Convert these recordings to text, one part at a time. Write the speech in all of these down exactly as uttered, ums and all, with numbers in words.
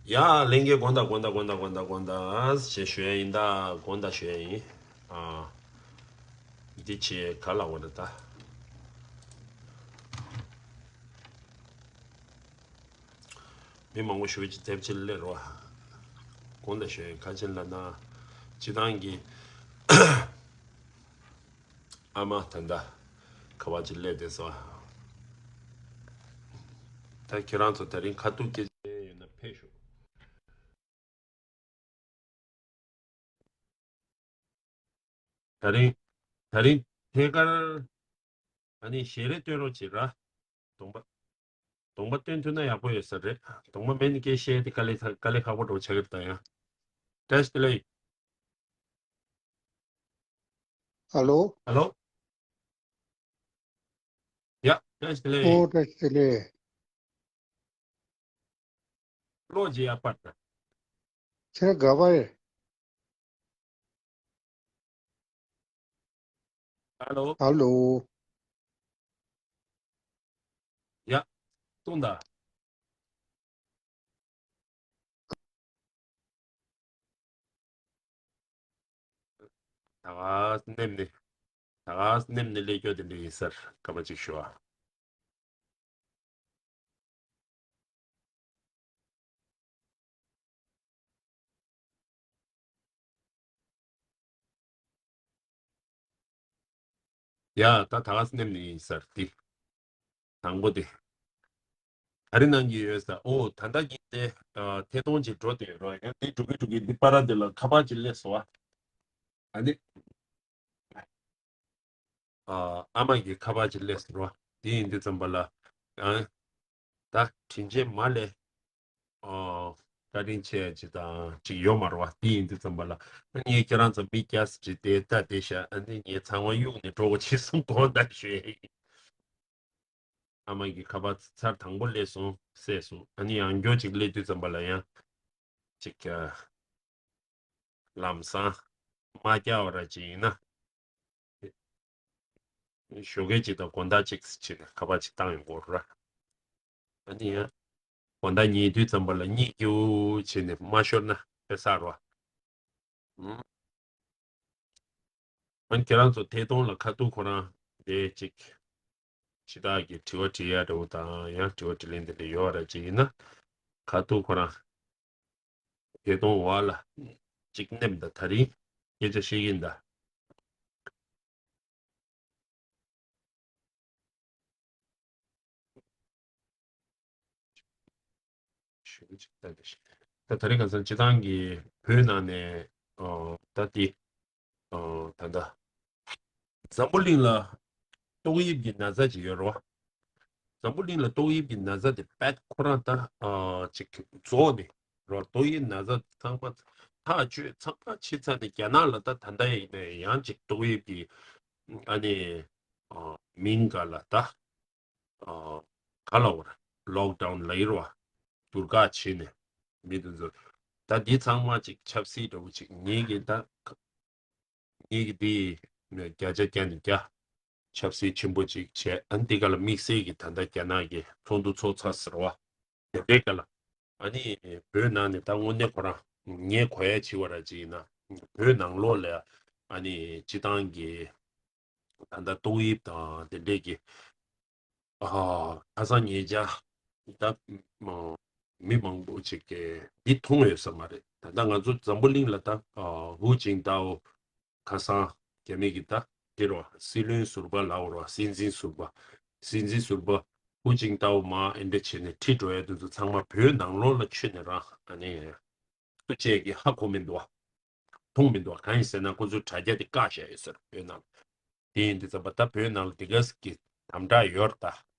ཡ་ལྷན་རྒྱས་དགོངས་དག་དགོངས་དག་དགོངས་དག་དགོངས་དག་དགོངས་དག་ཞེས་ཞུ་ཡ་ཡིན་ད། དགོངས་དག་ཞུ་ཡ་ཡིན། ཨ། འདི་ཆེ་ག་ལ་བ་རེད་ད། མི་མང་པོ་ཞུ་ཅི་དེབ་ཅི་ལེ་རོ། དགོངས་དག་ཞུ་ཡ་ཡིན། ཁ་ཆེན་ལ་ན་སྤྱི་བཏང་གི་ཨ་མ་ད་ལྟ་ཁ་བ་ཅི་ལེ་དེ་སོ། ད་ཁྱེད་རང་ཚོ་དེ་རིང་ཁ་ཐུག་སྐད་ཆ་ཡོད་ན་ཕེབས་ཤོག་དེ་རིང་། དེ་རིང་ཐད་ཀར་ཨ་ནི་ཞལ་རས་སྟོན་རོགས་བྱེད་ར། གདོང་པ། གདོང་པ་སྟོན་ཐུབ་ན་ཡག་པོ་ཡོད་ས་རེད། གདོང་པ་མེད་ནི་སྐད་བཤད་དེ་དཀའ་ལས་ཁག་དཀའ་ལས་ཁག་པོ་འགྲོ་ཆགས་ཀྱི་རེད་ད་ཡང་། བཀྲ་ཤིས་བདེ་ལེགས། ཨ་ལོ། ཨ་ལོ། ཡ། བཀྲ་ཤིས་བདེ་ལེགས། ཨོ་བཀྲ་ཤིས་བདེ་ལེགས། བློ་རྗེ་ཡ་པར། ཁྱེད་ག་པར། ཨ་ལོ། ཨ་ལོ། ཡ། ཏུང་ད། ད་ག་སྣེམ་ནི། ད་ག་སྣེམ་ནི་ལས་སྐྱོ་དེ་འདྲ་ཡིན་སར་སྐར་མ་གཅིག་ཞུ་བ། ཡ་ད་ད་ག་སྣེམ་ནི་ཡིན་སར་ཏི། དང་པོ་དེ། ག་རེ་གནང་གི་ཡོད་ས། ཨོ་ད་ལྟ་གི་དེ་ཐད་གཏོང་ཅིག་འགྲོ་དེ་རོ། ཡང་དེ་འགྲོ་གི་འགྲོ་གི་འདི་པ་ར་འདི་ལ་ཁ་པར་ཅིག་སླེབས་སོ། ཨ་ནི། ཨ་མ་གི་ཁ་པར་ཅིག་སླེབས་སོ་རོ། དེ་ཡིན་དུས་ཙམ་པ་ལ། ཨ། ད་དྲིན་ཆེན་མ་ལས། ཨོ། བཀའ་དྲིན་ཆེ་ཅི་དང་ཅིག་ཡོད་མ་རེད་བ། དེ་ཡིན་དུས་ཙམ་པ་ལ་ངས་ཁྱེད་རང་ཚོ་མི་སྐྱ་སི་ཅིག་དེ་ལྟ་དེ་ཤ་ཨ་ནི་ངས་ཚང་མ་གཡུག་ནས་འགྲོ་གོ་ཆེ་སོང་དགོངས་དག་ཞུ་ཡ་ཡིན། ཨ་མ་གི་ཁ་པར་ཚར་དང་པོ་སླེབས་སོང་སླེབས་སོང་། ཨ་ནི་ཡང་བསྐྱར་ཅིག་སླེབས་དུས་ཙམ་པ་ལ་ཡང་ཅིག་ལམ་སང་མ་བསྐྱར་བ་ར་ཅིག་ཡིན་ན། ཞོགས་ཀས་ཅིག་དང་དགོང་དག་ཅིག་ཟེར་བྱས་ནས་ཁ་པར་ཅིག་བཏང་ཡོང་གོ་ར། ཨ་ནི་ཡང་དགོང་དག་ཉལ་དུས་ཙམ་པ་ལ་གཉིད་སྐྱིད་པོ་བྱས་ནས་མ་ཤོར་ན་དཔེ་བསགས་རོགས། ཨ་ནི་ཁྱེད་རང་ཚོ་ཐད་གཏོང་ལ་ཁ་ཐུག་ཁོ་རང་དེ་ཅིག་ཕྱི་ཐག་གི་དྲི་བ་དྲི་ཡ་འདྲ་བོ་དང་ཡང་དྲི་བ་དྲིས་ལན་དེ་འདྲ་ཡོད་ར་ཅིག་ཡིན་ན། ཁ་ཐུག་ཁོ་རང་། ཐད་གཏོང་འོག་ལ་གཅིག་མནན་ད། ད་རིང་སྐད་ཆ་བཤད་ཀྱིན་ད། ཞུ་གཅིག་ད་ད་ད་ད་རིང་ཁ་སང་སྤྱི་བཏང་གི་བོད་ནང་ནས་ཨོ་ད་དེ་ཨོ་ད་ད་འཛམ་བུ་གླིང་ལ་ཏོག་དབྱིབས་ཀྱི་ན་ཚ་ཅིག་ཡོད་རེད་བ། འཛམ་བུ་གླིང་ལ་ཏོག་དབྱིབས་ཀྱི་ན་ཚ་དེ་པད་ཁོ་རང་ད་ཨ་ཅིག་རྫོགས་ནས་རོ། ཏོག་དབྱིབས་ན་ཚ་ཚང་མ་ཐག་ཆོད་ཚང་མ་ཕྱི་ཚ་ནས་རྒྱ་ནག་ལ་ད་ད་ལྟ་ཡིན་ན་ཡང་ཅིག་ཏོག་དབྱིབས་ཀྱི་ཨ་ནི་ཨ་མིང་ག་ལ་ད་ཨ་ག་ལ་བར་ལོག་ཌའུན་ལ་ཡིར་བ་དུར་ཀ་བྱས་ནས་མི་དེ་ཚོ་ད་འདི་ཚང་མ་ཅིག་ཆབ་སྲིད་འདྲ་བོ་ཅིག་ངེད་ཀྱི་ད། ངེད་ཀྱི་དེ་བརྒྱ་ཆ་བརྒྱ་ནས་བརྒྱ་ཆབ་སྲིད་ཆེན་པོ་ཅིག་བྱས། ཨ་ནི་དེ་ག་ལ་དམིགས་བསལ་གྱི་ད་ལྟ་རྒྱ་ནག་གི་ཚོགས་འདུ་ཚོགས་ཚར་ཟེར་བ་དེ་འདྲའི་ག་ལ། ཨ་ནི་བོད་ནང་ནས་ད་དངོས་གནས་ཁོ་རང་ངས་གོ་ཡ་བྱས་པ་ར་ཅིག་ཡིན་ན་བོད་ནང་ལོགས་ལ་ཨ་ནི་སྤྱི་བཏང་གི་ད་ལྟ་ཏོག་དབྱིབས་དང་དེ་འདྲས་ཀྱི་ཨ་ཁ་སང་ཉེ་ཆར་ད་མ་མི་མང་པོ་ཅིག་གིས་འདི་མཐོང་ཡོད་ས་མ་རེད། ད་ལྟ་ང་ཚོ་འཛམ་བུ་གླིང་ལ་ད་ཧུ་ཅིང་ཏའོ་ཁ་སང་རྒྱ་མི་གི་ད་དེ་རུ་སྲིད་བློན་ཟུར་པ་ལབ་རུ་སྲིད་འཛིན་ཟུར་པ་སྲིད་འཛིན་ཟུར་པ་ཧུ་ཅིང་ཏའོ་མ་ཨེ་འདྲ་བྱས་ནས་ཁྲིད་འགྲོ་ཡ་དེ་ཚོ་ཚང་མ་བོད་ནང་ལོགས་ལ་ཆུད་ནས་རང་ཨ་ནི་སུ་བཅས་ཀྱི་ཧ་གོ་མི་འདུག་བ། མཐོང་མི་འདུག་བ། གང་ཡིན་ཟེར་ན་ཁོ་ཚོའི་དྲ་རྒྱ་དེ་བཀག་བཞག་ཡོད་ཟེར་བོད་ནང་། དེ་ཡིན་དུས་ཙམ་པ་ད་བོད་ནང་ལ་དེ་ག་ཟིག་གི་དམ་དྲག་ཡོད་རེད་ད།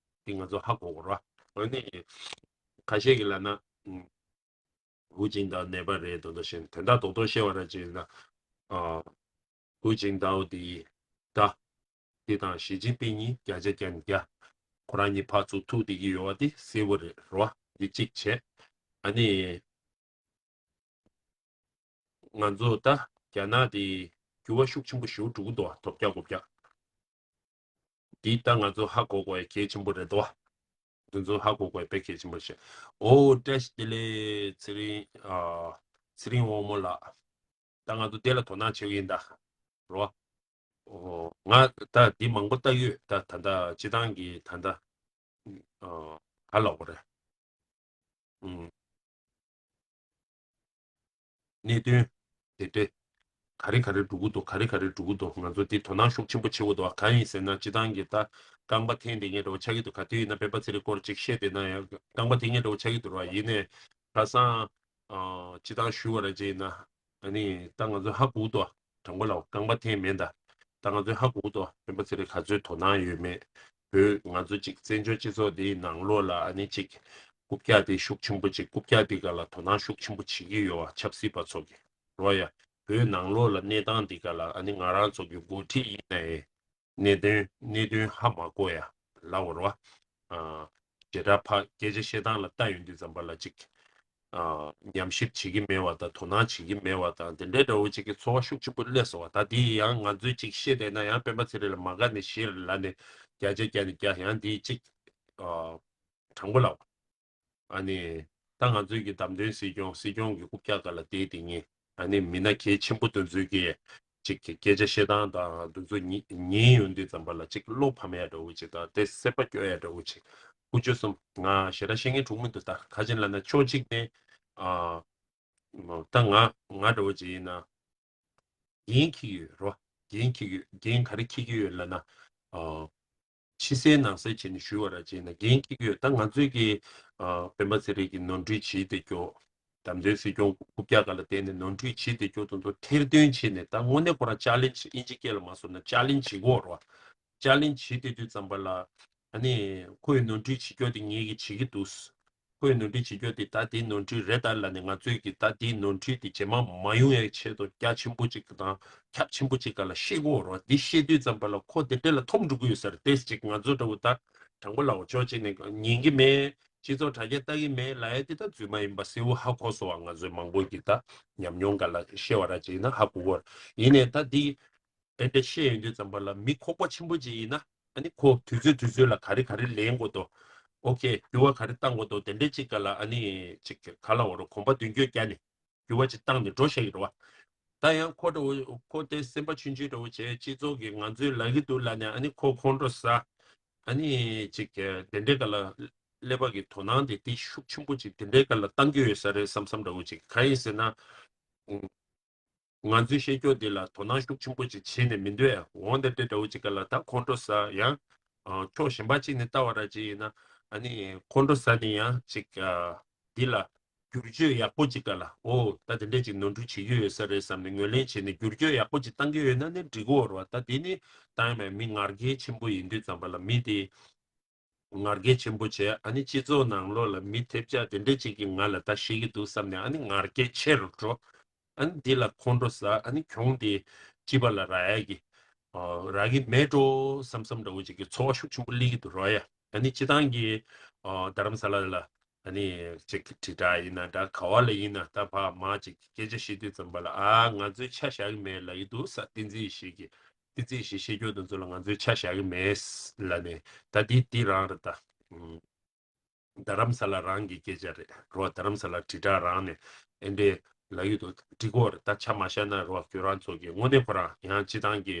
དེ་ང་ཚོ་ཧ་གོ་དགོས་རེད་བ། འོན་ནི་ཁ་ཤས་ཀྱིས་ལབ་ན་ཧུ་ཅིང་ཏའོ་ནད་པ་རེད་དོ་འདོ་ཞེས་དོན་དག་རྡོག་རྡོག་བཤད་པ་ར་ཅིག་ཡིན་ན། ཨ། ཧུ་ཅིང་ཏའོ་དེ་ད་དེ་དང་ཞི་ཅིན་ཕིང་གཉིས་བརྒྱ་ཆ་བརྒྱ་ནས་བརྒྱ། ཁོ་རང་གཉིས་ཕར་ཚུར་ཐུག་བསྡད་ཀྱི་ཡོད་པ་དེ་གསལ་པོ་རེད་རེད་བ། འདི་གཅིག་བྱས། ཨ་ནི། ང་ཚོ་ད་རྒྱ་ནག་དེ་འགྱུར་བ་ཤུགས་ཆེན་པོ་ཞིག་འགྲོ་གི་འདུག་བ། དོ་བརྒྱ་དགུ་བརྒྱ། འདི་ད་ང་ཚོ་ཧ་གོ་དགོས་ཡ་གལ་ཆེན་པོ་རེད་འདུག་བ། དེ་ཚོ་ཧ་གོ་དགོས་དཔེ་གལ་ཆེན་པོ་ཞིག་ཨོ་བཀྲ་ཤིས་བདེ་ལེགས། ཚེ་རིང་ཨ་ཚེ་རིང་དབང་མོ་ལགས། ད་ང་ཚོ་དེ་ལ་དོ་སྣང་བྱེད་ཀྱི་ཡིན་ད། རོ། ཨོ་ང་ད་འདི་མང་པོ་ལྟ་ཡོད་ད། ད་ལྟ་སྤྱི་བཏང་གི་ད་ལྟ་ཨ་ག་ལབ་དགོས་རེད། ཨུམ། གནད་དོན་དེ་འདྲ་ག་རེ་ག་རེ་འགྲོ་གི་འདུག་ག་རེ་ག་རེ་འགྲོ་གི་འདུག་ང་ཚོ་འདི་དོ་སྣང་ཤུགས་ཆེན་པོ་བྱེད་དགོས་འདུག་གང་ཡིན་ཟེར་ན་སྤྱི་བཏང་གི་ད་རྐང་པ་འཐེན་བསྡད་མཁན་འདྲ་བོ་ཆགས་ཀྱི་འདུག་ག་དུས་ཡིན་ན་སྤེན་པ་ཚེ་རིང་སྐོར་ཅིག་བཤད་བསྡད་ན་ཡང་རྐང་པ་འཐེན་མཁན་འདྲ་བོ་ཆགས་ཀྱི་འདུག་ར། ཡིན་ནའི་ཁ་སང་ཨ་སྤྱི་བཏང་ཞུ་བ་ར་ཅིག་ཡིན་ན་ཨ་ནི་ད་ང་ཚོ་ཧ་གོ་འདུག་དྲང་པོ་ལབ་རྐང་པ་འཐེན་མེད་ད། ད་ང་ཚོས་ཧ་གོ་འདུག་སྤེན་པ་ཚེ་རིང་ག་ཚོད་དོ་སྣང་ཡོད་མེད། བོད་ང་ཚོ་ཅིག་བཙན་བྱོལ་སྤྱི་ཚོགས་འདིའི་ནང་ལོགས་ལ་ཨ་ནི་ཅིག་རྐུབ་བཀྱག་དེ་ཤུགས་ཆེན་པོ་ཅིག་རྐུབ་བཀྱག་དེ་ག་ལ་དོ་སྣང་ཤུགས་ཆེན་པོ་བྱེད་ཀྱི་ཡོད་བ་ཆབ་སྲིད་པ་ཚོ་གི་རོ་ཡ། བོད་ནང་ལོགས་ལ་གནས་སྟངས་འདི་ག་ལ་ཨ་ནི་ང་རང་ཚོ་གི་འགོ་ཁྲིད་ཡིན་ནའི་གནད་དོན་གནད་དོན་ཧ་མ་གོ་ཡ་ལབ་རོ། ཨ་བྱེ་བྲག་ཕ་སྐད་ཆ་བཤད་སྟངས་ལ་ལྟ་ཡོང་དུས་ཙམ་པ་ལ་ཅིག་ཨ་ཉམས་ཞིབ་བྱེད་ཀྱི་མེད་བ་དང་དོ་སྣང་བྱེད་ཀྱི་མེད་བ་དང་དེ་འདྲའི་འདྲ་བོ་ཅིག་གི་ཚོར་བ་ཤུགས་ཆེན་པོ་སླེབས་སོང་བ། ད་དེ་ཡང་ང་ཚོས་ཅིག་བཤད་བསྡད་ན་ཡང་སྤེན་པ་ཚེ་རིང་ལ་མ་དགའ་ནས་ཞེ་ལ་ནས་བརྒྱ་ཆ་བརྒྱ་ནས་བརྒྱ་ཡང་དེ་ཅིག་ཨ་དྲང་པོ་ལབ། ཨ་ནི་ད་ང་ཚོའི་གི་བདམས་ཐོན་སྲིད་སྐྱོང་སྲིད་སྐྱོང་གི་རྐུབ་བཀྱག་སྒང་ལ་བསྡད་དེ་ངས་ཨ་ནི་མི་སྣ་གལ་ཆེན་པོ་དེ་ཚོའི་གི་ཅིག་གི་སྐད་ཆ་བཤད་སྟངས་དང་དེ་ཚོ་ཉན་ཉན་ཡོང་དུས་ཙམ་པ་ལ་ཅིག་བློ་ཕམ་ཡ་འདྲ་བོ་ཅིག་དང་དེ་སེམས་པ་སྐྱོ་ཡ་འདྲ་བོ་ཅིག་ཀུ་ཅོ་གསུམ་ང་ཞེ་དྲག་བཤད་མཁན་འགྲོ་གི་མི་འདུག་ད་ཁ་ཅིག་ལབ་ན་ཕྱོགས་གཅིག་ནས་ཨ་ད་ང་ང་འདྲ་བོ་ཅིག་ཡིན་ན་འགན་འཁྱེར་གྱི་ཡོད་རོ། འགན་འཁྱེར་གྱི་ཡོད། འགན་ག་རེ་འཁྱེར་གྱི་ཡོད་ལབ་ན་ཨ། ཕྱི་གསལ་ནང་གསལ་བྱས་ནས་ཞུ་བ་ར་བྱས་ན་འགན་འཁྱེར་གྱི་ཡོད། ད་ང་ཚོས་ཀྱི་ཨ་སྤེན་པ་ཚེ་རིང་གི་ནོར་འཁྲུལ་བྱས་བསྡད་རྒྱུ། བདམས་ཐོན་སྲིད་སྐྱོང་རྐུབ་བཀྱག་སྒང་ལ་བསྡད་ནས་ནོར་འཁྲུལ་བྱས་བསྡད་རྒྱུ་དེ་ཚོ་ཐེར་འདོན་བྱས་ནས་ད་དངོས་གནས་ཁོ་རང་ཅ་ལེན་ཇི་ཨིན་ཇི་སྐད་ལ་མ་སོང་ན་ཅ་ལེན་ཇི་བྱེད་དགོས་རེད་བ། ཅ་ལེན་ཇི་བྱེད་བསྡད་དུས་ཙམ་པ་ལ་ཨ་ནི་ཁོ་ཡི་ནོར་འཁྲུལ་བྱེད་རྒྱུ་དེ་ངེད་ཀྱིས་བྱེད་ཀྱི་འདུག་ཁོས་ནོར་འཁྲུལ་བྱེད་རྒྱུ་དེ་ད་དེའི་ནོར་འཁྲུལ་རེད་ད་ལབ་ནས་ང་ཚོས་ཀྱི་ད་དེའི་ནོར་འཁྲུལ་དེ་རྗེས་མ་མ་ཡོང་ཡའི་ཆེད་དུ་རྒྱ་ཆེན་པོ་ཅིག་དང་ཁྱབ་ཆེན་པོ་ཅིག་སྒང་ལ་བཤད་དགོས་རེད་བ། འདི་བཤད་དུས་ཙམ་པ་ལ་ཁོ་དེ་འདྲ་ལ་འཐོམ་འགྲོ་གི་ཡོད་ས་རེད། ཏོག་ཙམ་ཅིག་ང་ཚོ་འདྲ་བོ་ད་དྲང་པོ་ལབ་ཕྱོགས་གཅིག་ནས་ཉན་གྱི་མེད། སྤྱི་ཚོགས་དྲ་རྒྱ་ལྟ་གི་མེད་ལབ་ཡ་དེ་ད་རྫུན་མ་ཡིན་པ་གསལ་བོ་ཧ་གོ་སོང་བ། ང་ཚོས་མང་པོ་གི་ད་ཉམས་མྱོང་སྒང་ལ་བཤད་པ་ར་ཅིག་ཡིན་ན་ཧ་གོ་གི་རེད། ཡིན་ནའི་ད་འདི་དེ་འདྲ་བཤད་ཡོང་དུས་ཙམ་པ་ལ་མི་ཁོག་པ་ཆེན་པོ་ཅིག་ཡིན་ན་ཨ་ནི་ཁོ་དུས་ཚོད་དུས་ཚོད་ལ་ག་རེ་ག་རེ་ལེན་དགོས་འདུག་ཨོ་ཁེ་འགྱུར་བ་ག་རེ་གཏང་དགོས་འདུག་དེ་འདྲ་ཅིག་སྒང་ལ་ཨ་ནི་ཅིག་ག་ལབ་དགོས་རེད། གོམ་པ་མདུན་སྐྱོད་རྒྱག་ནས་འགྱུར་བ་ཅིག་བཏང་ནས་འགྲོ་བཞག་གི་རེད་བ། ད་ཡང་ཁོ་འདྲ་བོ་ཁོ་དེ་སེམས་པ་ཆུང་ཆུང་འདྲ་བོ་བྱས་སྤྱི་ཚོགས་ཀྱིས་ང་ཚོས་ལབ་ཀྱི་འདུག་ལབ་ནས་ཨ་ནི་ཁོ་ཁོང་ཁྲོ་ཟ། ཨ་ནི་ཅིག་དེ་འདྲའི་སྒང་ལ་ཀླད་པ་གི་དོ་སྣང་དེ་དེ་ཤུགས་ཆེན་པོ་ཅིག་དེ་འདྲའི་སྒང་ལ་བཏང་གི་ཡོད་ས་རེད་བསམ་བསམ་འདྲ་བོ་ཅིག་གང་ཡིན་ཟེར་ན། ང་ཚོའི་བཤད་རྒྱུ་འདི་ལ་དོ་སྣང་ཤུགས་ཆེན་པོ་ཅིག་བྱས་ནས་མི་འདུག་ཨེ། འོང་དེ་འདྲ་འདྲ་བོ་ཅིག་སྒང་ལ་ད་ཁོང་ཁྲོ་ཟ་ཡང་། ཨ་ཕྱོགས་གཞན་པ་ཅིག་ནས་ལྟ་བ་ར་ཅིག་ཡིན་ན་ཨ་ནི་ཁོང་ཁྲོ་ཟ་ནས་ཡང་ཅིག་ཨ་འདི་ལ་བསྒྱུར་བཅོས་ཡག་པོ་ཅིག་སྒང་ལ་ཨོ་ད་དེ་འདྲ་ཅིག་ནོར་འཁྲུལ་བྱེད་ཀྱི་ཡོད་ས་རེད་བསམ་ནས་ངོས་ལེན་བྱས་ནས་བསྒྱུར་བཅོས་ཡག་པོ་ཅིག་བཏང་གི་ཡོད་ན་ནི་འགྲིག་གི་ཡོད་རེད་བ། ད་དེ་ནི་ད་ཡང་མིན་མི་ངར་སྐད་ཆེན་པོ་ཡིན་དུས་ཙམ་པ་ལ་མི་དེ། ངར་སྐད་ཆེན་པོ་བྱས་ཨ་ནི་སྤྱི་ཚོགས་ནང་ལོགས་ལ་མི་ཐེབས་ཆག་དེ་འདྲ་ཅིག་གིས་ང་ལ་ད་བཤད་ཀྱི་འདུག་བསམ་ནས་ཨ་ནི་ངར་སྐད་ཆེ་རུ་འགྲོ། ཨ་ནི་འདི་ལ་ཁོང་ཁྲོ་ཟ་ཨ་ནི་གྱོང་དེ་སྤྱི་པ་ལ་རག་ཡ་གི་ཨ་རག་གི་མེད་འགྲོ་བསམ་བསམ་འདྲ་བོ་ཅིག་གི་ཚོར་བ་ཤུགས་ཆེན་པོ་སླེབས་ཀྱི་འདུག་རོ་ཡ། ཨ་ནི་སྤྱི་བཏང་གི་ཨ་རྡ་རམ་ས་ལ་ལ་ཨ་ནི་ཅིག་དྲིལ་བསྒྲགས་ཡིན་ན་འདྲ་ག་བ་ལ་ཡིན་ན་ད་ཕར་མར་ཅིག་སྐད་ཆ་བཤད་དུས་ཙམ་པ་ལ་ཨ་ང་ཚོས་ཆ་བཞག་གི་མེད་ལབ་ཀྱི་འདུག་ས་བསྟན་འཛིན་ཡེ་ཤེས་ཀྱིས། བསྟན་འཛིན་ཡེ་ཤེས་བཤད་རྒྱུ་དེ་ཚོ་ལ་ང་ཚོས་ཆ་བཞག་གི་མེད་ལབ་ནས་ད་འདི་འདི་རང་རེད་ད། ཨུམ། རྡ་རམ་ས་ལ་རང་གི་སྐད་ཆ་རེད་རོ། རྡ་རམ་ས་ལ་དྲིལ་བསྒྲགས་རང་ནས་ཨེ་འདྲས་ལབ་ཡོད་དོ། འགྲིག་གོ་རེད་ད། ཆ་མ་བཞག་ན་རོ་ཁྱོད་རང་ཚོ་གི་དངོས་གནས་ཁོ་རང་ཡང་སྤྱི་བཏང་གི་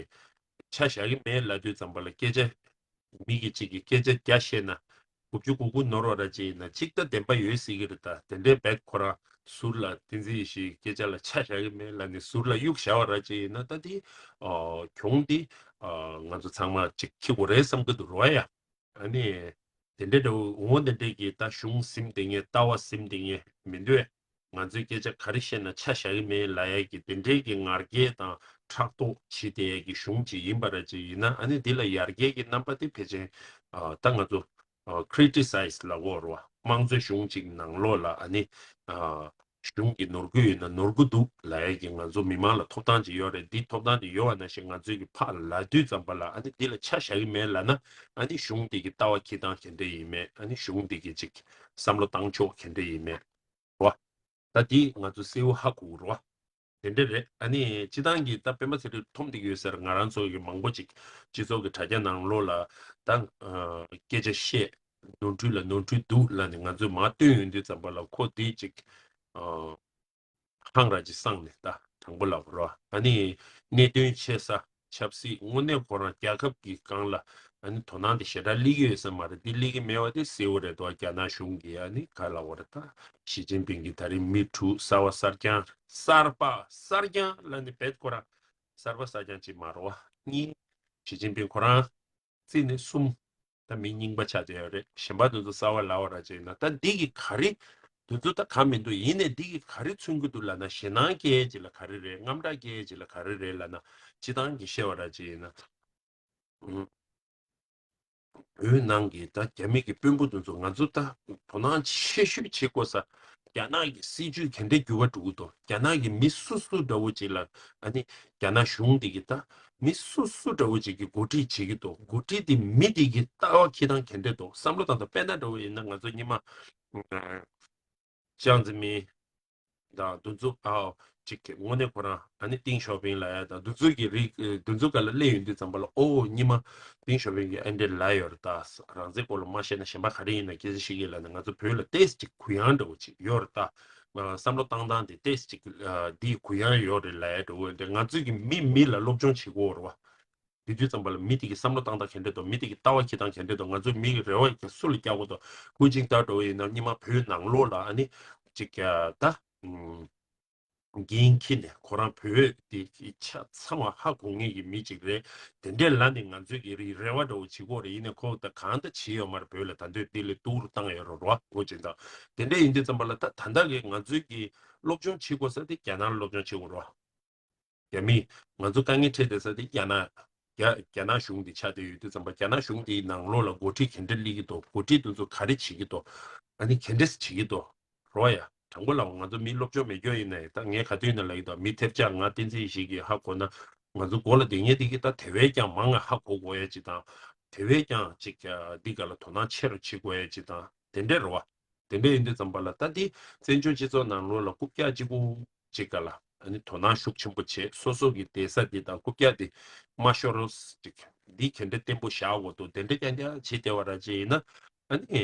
ཆ་བཞག་གི་མེད་ལབ་དུས་ཙམ་པ་ལ་སྐད་ཆ་མི་གི་གཅིག་གི་སྐད་ཆ་བརྒྱ་བཤད་ན་དགུ་བཅུ་གོ་དགུ་ནོར་བ་ར་ཅིག་ཡིན་ན་གཅིག་ད་བདེན་པ་ཡོད་སྲིད་ཀྱི་རེད་ད། དེ་འདྲའི་བེད་ཁོ་རང་ཟུར་ལ་བསྟན་འཛིན་ཡེ་ཤེས་སྐད་ཆ་ལ་ཆ་བཞག་གི་མེད་ལབ་ནས་ཟུར་ལ་གཡུག་བཞག་པ་ར་ཅིག་ཡིན་ན་ད་དེ་ཨོ་གྱོང་དེ་ཨ་ང་ཚོ་ཚང་མ་ཅིག་འཁྱེར་དགོས་རེད་བསམ་གི་འདུག་རོ་ཡ། ཨ་ནི་དེ་འདྲའི་འདྲ་བོ་འོ་དེ་འདྲའི་གི་ད་གཞུང་ཟིན་བསྡད་མཁན་ལྟ་བ་ཟིན་བསྡད་མཁན་མི་འདུག་ཨེ། ང་ཚོའི་སྐད་ཆ་ག་རེ་བཤད་ན་ཆ་བཞག་གི་མེད་ལབ་ཡ་གི་དེ་འདྲའི་གི་ངར་སྐད་དང་ཕྲག་དོག་བྱེད་བསྡད་ཡ་གི་གཞུང་ཅིག་ཡིན་པ་ར་ཅིག་ཡིན་ན་ཨ་ནི་འདི་ལ་ཡར་རྒྱས་ཀྱི་རྣམ་པ་དེ་ཕལ་ཆེར་ཨ་ད་ང་ཚོ་ཨ་criticize་ལབ་དགོས་རེད་བ། དམངས་གཙོའི་གཞུང་ཅིག་ནང་ལོགས་ལ་ཨ་ནི་ཨ་གཞུང་གི་ནོར་འཁྲུལ་ཡོད་ན་ནོར་འཁྲུལ་འདུག་ལབ་ཡ་གི་ང་ཚོ་མི་མང་ལ་ཐོབ་ཐང་ཅིག་ཡོད་རེད། འདི་ཐོབ་ཐང་དེ་ཡོད་པ་ནང་བཞིན་ང་ཚོས་ཀྱི་ཕར་ལབ་དུས་ཙམ་པ་ལ་ཨ་ནི་འདི་ལ་ཆ་བཞག་གི་མེད་ལབ་ན་ཨ་ནི་གཞུང་འདི་གི་ལྟ་བ་འཁྱེར་སྟངས་ག་འདྲ་ཡིན་མེད། ཨ་ནི་གཞུང་འདི་གི་ཅིག་བསམ་བློ་བཏང་ཕྱོགས་ག་འདྲ་ཡིན་མེད་རོ། ད་འདི་ང་ཚོ་གསལ་བོ་ཧ་གོ་གི་རོ། དེ་འདྲ་རེད། ཨ་ནི་སྤྱི་བཏང་གི་ད་སྤེན་པ་ཚེ་རིང་འཐོམ་བསྡད་ཀྱི་ཡོད་ཟེར། ང་རང་ཚོ་གི་མང་པོ་ཅིག་སྤྱི་ཚོགས་ཀྱི་དྲ་རྒྱ་ནང་ལོགས་ལ་ད་ཨ་སྐད་ཆ་བཤད་ ནོར་འཁྲུལ་ལ་ནོར་འཁྲུལ་འདུག་ལབ་ནས་ང་ཚོས་མར་བཏོན་ཡོང་དུས་ཙམ་པ་ལ་ཁོ་དེ་ཅིག་ཨ། ཧང་ར་ཅིག་སངས་ནས་ད་དྲང་པོ་ལབ་རོ། ཨ་ནི་གནད་དོན་ཆེ་ས་ཆབ་སྲིད་དངོས་གནས་ཁོ་རང་རྒྱལ་ཁབ་ཀྱི་སྒང་ལ་ཨ་ནི་དོ་སྣང་དེ་ཞེ་དྲག་སླེབས་ཀྱི་ཡོད་ས་མ་རེད། དེ་སླེབས་ཀྱི་མེད་པ་དེ་གསལ་བོ་རེད་དོ། རྒྱ་ནག་གཞུང་གིས་ཨ་ནི་ག་ལབ་དགོས་རེད། ད་ཞི་ཅིན་ཕིང་གིས་ད་རིང་མི་དྲུག་གསར་པ་གསར་རྐྱང་གསར་པ་གསར་རྐྱང་ལབ་ནས་བེད་ཁོ་རང་གསར་པ་གསར་རྐྱང་ཅིག་མ་རེད་བ། གཉིས། ཞི་ཅིན་ཕིང་ཁོ་རང་། རྩིས་ནི་གསུམ། ད་མི་རྙིང་པ་ཆགས་བསྡད་ཡོད་རེད། གཞན་པ་དེ་ཚོ་གསར་པ་ལབ་པ་ར་ཅིག་ཡིན་ན་ད་འདི་གི་ག་རེ། དེ་ཚོ་ད་ག་མི་འདུག་ཡིན་ནའི་འདི་གི་ག་རེ་མཚོན་གྱི་འདུག་ལབ་ན་ཞེད་སྣང་སྐྱེ་ཡས་ཅིག་ལ་ག་རེ་རེད། དངངས་སྐྲག་སྐྱེ་ཡས་ཅིག་ལ་ག་རེ་རེད་ལབ་ན་སྤྱི་བཏང་གི་བཤད་པ་ར་ཅིག་ཡིན་ན། ཨུམ། བོད་ནང་གི་ད་རྒྱ་མི་གི་དཔོན་པོ་དེ་ཚོ་ང་ཚོ་ད་དོ་སྣང་ཆེ་ཤོས་བྱེད་དགོས་ས། རྒྱ་ནག་གི་སྲིད་ཇུས་ག་འདྲ་འགྱུར་བ་འགྲོ་གི་འདུག་རྒྱ་ནག་གི་མི་སུ་སུ་འདྲ་བོ་ཅིག་ལ་ཨ་ནི་རྒྱ་ནག་གཞུང་འདི་གི་ད་མི་སུ་སུ་འདྲ་བོ་ཅིག་གི་འགོ་ཁྲིད་བྱེད་ཀྱི་འདུག་འགོ་ཁྲིད་དེ་མི་དེ་གི་ལྟ་བ་འཁྱེར་སྟངས་ག་འདྲ་འདུག་བསམ་བློ་བཏང་དང་། དཔེར་ན་འདྲ་བོ་ཡིན་ན་ང་ཚོ་སྔོན་མ་ཅང་ཙེ་མིན་དང་དེ་ཚོ་ཨའོ་ཅིག་དངོས་གནས་ཁོ་རང་ཨ་ནི་ཏིང་ཞའོ་ཕིང་ལབ་ཡ་དང་དེ་ཚོ་གི་རིགས་དེ་ཚོ་ག་ལ་སླེབས་ཡོང་དུས་ཙམ་པ་ལ་ཨོ་སྔོན་མ་ཏིང་ཞའོ་ཕིང་གིས་ཨ་འདྲས་ལབ་ཡོད་རེད་ད། རང་བཙན་སྐོར་ལ་མ་བཤད་ན་གཞན་པ་ག་རེ་ཡིན་ན་སྐད་ཆ་བཤད་ཀྱི་ལབ་ནས་ང་ཚོ་བོད་ལ་ཏོག་ཙམ་ཅིག་གུ་ཡངས་འདྲ་བོ་ཅིག་ཡོད་རེད་ད། བསམ་བློ་བཏང་སྟངས་དེ་ཏོག་ཙམ་ཅིག་འདི་གུ་ཡངས་ཡོད་རེད་ལབ་ཡ་འདྲ་བོ་འདི་ང་ཚོས་ཀྱི་མི་མི་ལ་སློབ་སྦྱོང་བྱེད་དགོས་རེད་བ། དེ་དུས་ཙམ་པ་ལ་མི་དེ་གི་བསམ་བློ་བཏང་སྟངས་ག་འདྲས་འདུག་མི་དེ་གི་ལྟ་བ་འཁྱེར་སྟངས་ག་འདྲས་འདུག་ང་ཚོའི་མི་གི་རེ་བ་གི་སུ་ལ་བསྐྱལ་དགོས་འདུག་ཧུའུ་ཅིན་ཏའོ་འདྲ་བོ་ཡིན་ན་སྔོན་མ་བོད་ནང་ལོགས་ལ་ཨ་ནི་ཅིག་ད་འགན་འཁྱེར་ནས་ཁོ་རང་བོད་དེ་གི་ཆ་ཚང་བ་ཧ་གོ་མཁན་གྱི་མི་ཅིག་རེད། དེ་འདྲས་ལབ་ནས་ང་ཚོའི་གི་རེ་རེ་བ་འདྲ་བོ་བྱེད་དགོས་རེད། ཡིན་ནའི་ཁོ་ད་གང་ལྟར་བྱས་ཡོད་མ་རེད། བོད་ལ་ད་འདོད་དེ་ལས་སྡུག་རུ་བཏང་ཡོད་རེད་རོ་ཧུའུ་ཅིན་ཏའོ། དེ་འདྲས་ཡིན་དུས་ཙམ་པ་ལ་ད་ད་ལྟ་གི་ང་ཚོའི་གི་སློབ་སྦྱོང་བྱེད་དགོས་ས་དེ་རྒྱ་ནག་ལ་སློབ་སྦྱོང་བྱེད་དགོས་རོ། རྒྱ་མི། ང་ཚོ་དཀའ་ངལ་འཕྲད་བསྡད་ས་དེ་རྒྱ་ནག་རྒྱ་རྒྱ་ནག་གཞུང་དེ་ཆགས་བསྡད་ཡོད་དུས་ཙམ་པ་རྒྱ་ནག་གཞུང་དེའི་ནང་ལོགས་ལ་འགོ་ཁྲིད་ག་འདྲ་སླེབས་ཀྱི་འདུག་འགོ་ཁྲིད་དེ་ཚོ་ག་རེ་བྱེད་ཀྱི་འདུག་ཨ་ནི་ག་འདྲས་བྱེད་ཀྱི་འདུག་རོ་ཡ། དྲང་པོ་ལབ་ང་ཚོ་མི་སློབ་སྦྱོང་མེད་སྐྱོ་ཡིན་ནའི་ད་ངས་ག་དུས་ཡིན་ན་ལབ་ཀྱི་འདུག་མི་ཐེབས་ཆག་ང་བསྟན་འཛིན་ཡེ་ཤེས་ཀྱིས་ཧ་གོ་ན་ང་ཚོ་མགོ་ལ་བསྡད་མཁན་དེ་གི་ད་དེ་བས་ཀྱང་མང་ང་ཧ་གོ་དགོས་ཡ་ཅིག་དང་། དེ་བས་ཀྱང་ཅིག་འདི་ག་ལ་དོ་སྣང་ཆེ་རུ་བྱེད་དགོས་ཡ་ཅིག་དང་དེ་འདྲས་རོ་བ། དེ་འདྲ་ཡིན་དུས་ཙམ་པ་ལ་ད་འདི་བཙན་བྱོལ་སྤྱི་ཚོགས་ནང་ལོགས་ལ་རྐུབ་བཀྱག་གཅིག་པུ་གཅིག་ག་ལ་ཨ་ནི་དོ་སྣང་ཤུགས་ཆེན་པོ་བྱེད། སོ་སོ་གི་བསྡད་ས་འདི་དང་རྐུབ་བཀྱག་འདི་མ་ཤོར་རོགས་ཅིག་འདི་ག་འདྲ་བརྟན་པོ་བཞག་དགོས་འདུག་དེ་འདྲ་རྐྱང་རྐྱང་བྱེད་བསྡད་པ་ར་ཅིག་ཡིན་ན་ཨ་ནི་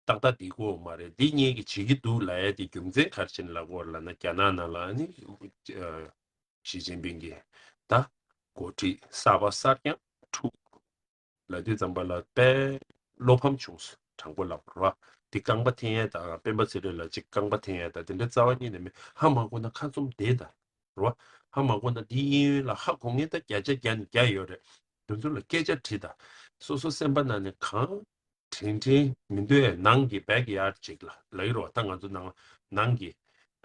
ཏག་ཏག་འདི་དགོས་མ་རེད། འདི་ངེད་ཀྱིས་བྱེད་ཀྱི་འདུག་ལབ་ཡ་འདི་རྒྱུ་མཚན་ག་རེ་བྱས་ནས་ལབ་དགོས་རེད་ལབ་ན་རྒྱ་ནག་ནང་ལ་ཨ་ནི་ཞི་ཅིན་ཕིང་གིས་ད་འགོ་ཁྲིད་གསར་པ་གསར་རྐྱང་དྲུག་ལབ་དུས་ཙམ་པ་ལ་དཔེ་བློ་ཕམ་བྱུང་སོང་། དྲང་པོ་ལབ་རོ། དེ་རྐང་པ་འཐེན་ཡས་དང་སྤེན་པ་ཚེ་རིང་ལ་ཅིག་རྐང་པ་འཐེན་ཡས་དང་དེ་འདྲ་རྩ་བ་ཉིད་ནས་མེད། ཧ་མ་གོ་ན་ཁ་བཙུམ་བསྡད་དང་རོ། ཧ་མ་གོ་ན་འདི་གཡས་གཡོན་ལ་ཧ་གོ་མཁན་ད་བརྒྱ་ཆ་བརྒྱ་ནས་བརྒྱ་ཡོད་རེད། དེ་ཚོ་ལ་སྐད་ཆ་དྲིས་དང་། སོ་སོ་སེམས་པ་ནང་ནས་གང་དྲན་དྲན་མི་འདུག་ཨེ། ནང་གི་བེག་ཡར་ཌི་ཅིག་ལ་ལབ་ཀྱི་རོ། ད་ང་ཚོ་ནང་ནང་གི་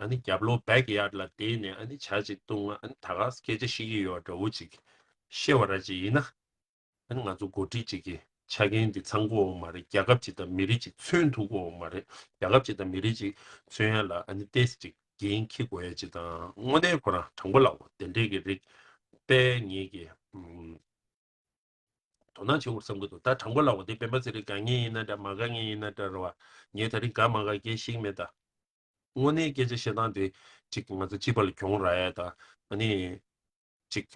ཨ་ནི་རྒྱབ་ལོགས་བེག་ཡར་ཌི་ལ་བསྡད་ནས་ཨ་ནི་ཇ་ཅིག་བཏུང་ཨ་ནི་ད་ག་སེ་སྐད་ཆ་བཤད་ཀྱི་ཡོད་འདྲ་བོ་ཅིག་བཤད་པ་ར་ཅིག་ཡིན་ན། ཨ་ནི་ང་ཚོ་འགོ་ཁྲིད་ཅིག་གི་ཆ་རྐྱེན་འདི་ཚང་གི་ཡོད་མ་རེད། རྒྱལ་ཁབ་ཅིག་དང་མི་རིགས་ཅིག་མཚོན་ཐུབ་ཀྱི་ཡོད་མ་རེད། རྒྱལ་ཁབ་ཅིག་དང་མི་རིགས་ཅིག་མཚོན་ཡ་ལ་ཨ་ནི་ཏོག་ཙམ་ཅིག་འགན་འཁྱེར་དགོས་ཡ་ཅིག་དང་། དངོས་གནས་ཁོ་རང་དྲང་པོ་ལབ་དགོས་དེ་འདྲས་ཀྱི་རིགས་དཔེ་ངེད་ཀྱིས་ཨུམ་དོ་སྣང་བྱེད་དགོས་བསམ་གྱི་འདུག་ད་དྲང་པོ་ལབ་དགོས་དེ་སྤེན་པ་ཚེ་རིང་དགའ་མཁན་ཡིན་ན་འདྲ་མ་དགའ་མཁན་ཡིན་ན་འདྲ་རེད་བ། ངས་ད་རིང་དགའ་མ་དགའ་སྐད་ཤེས་ཀྱི་མེད་ད། དངོས་གནས་སྐད་ཆ་བཤད་སྟངས་དེ་ཅིག་ང་ཚོ་སྤྱི་པ་ལ་གྱོང་རག་ཡ་ད་ཨ་ནི་ཅིག་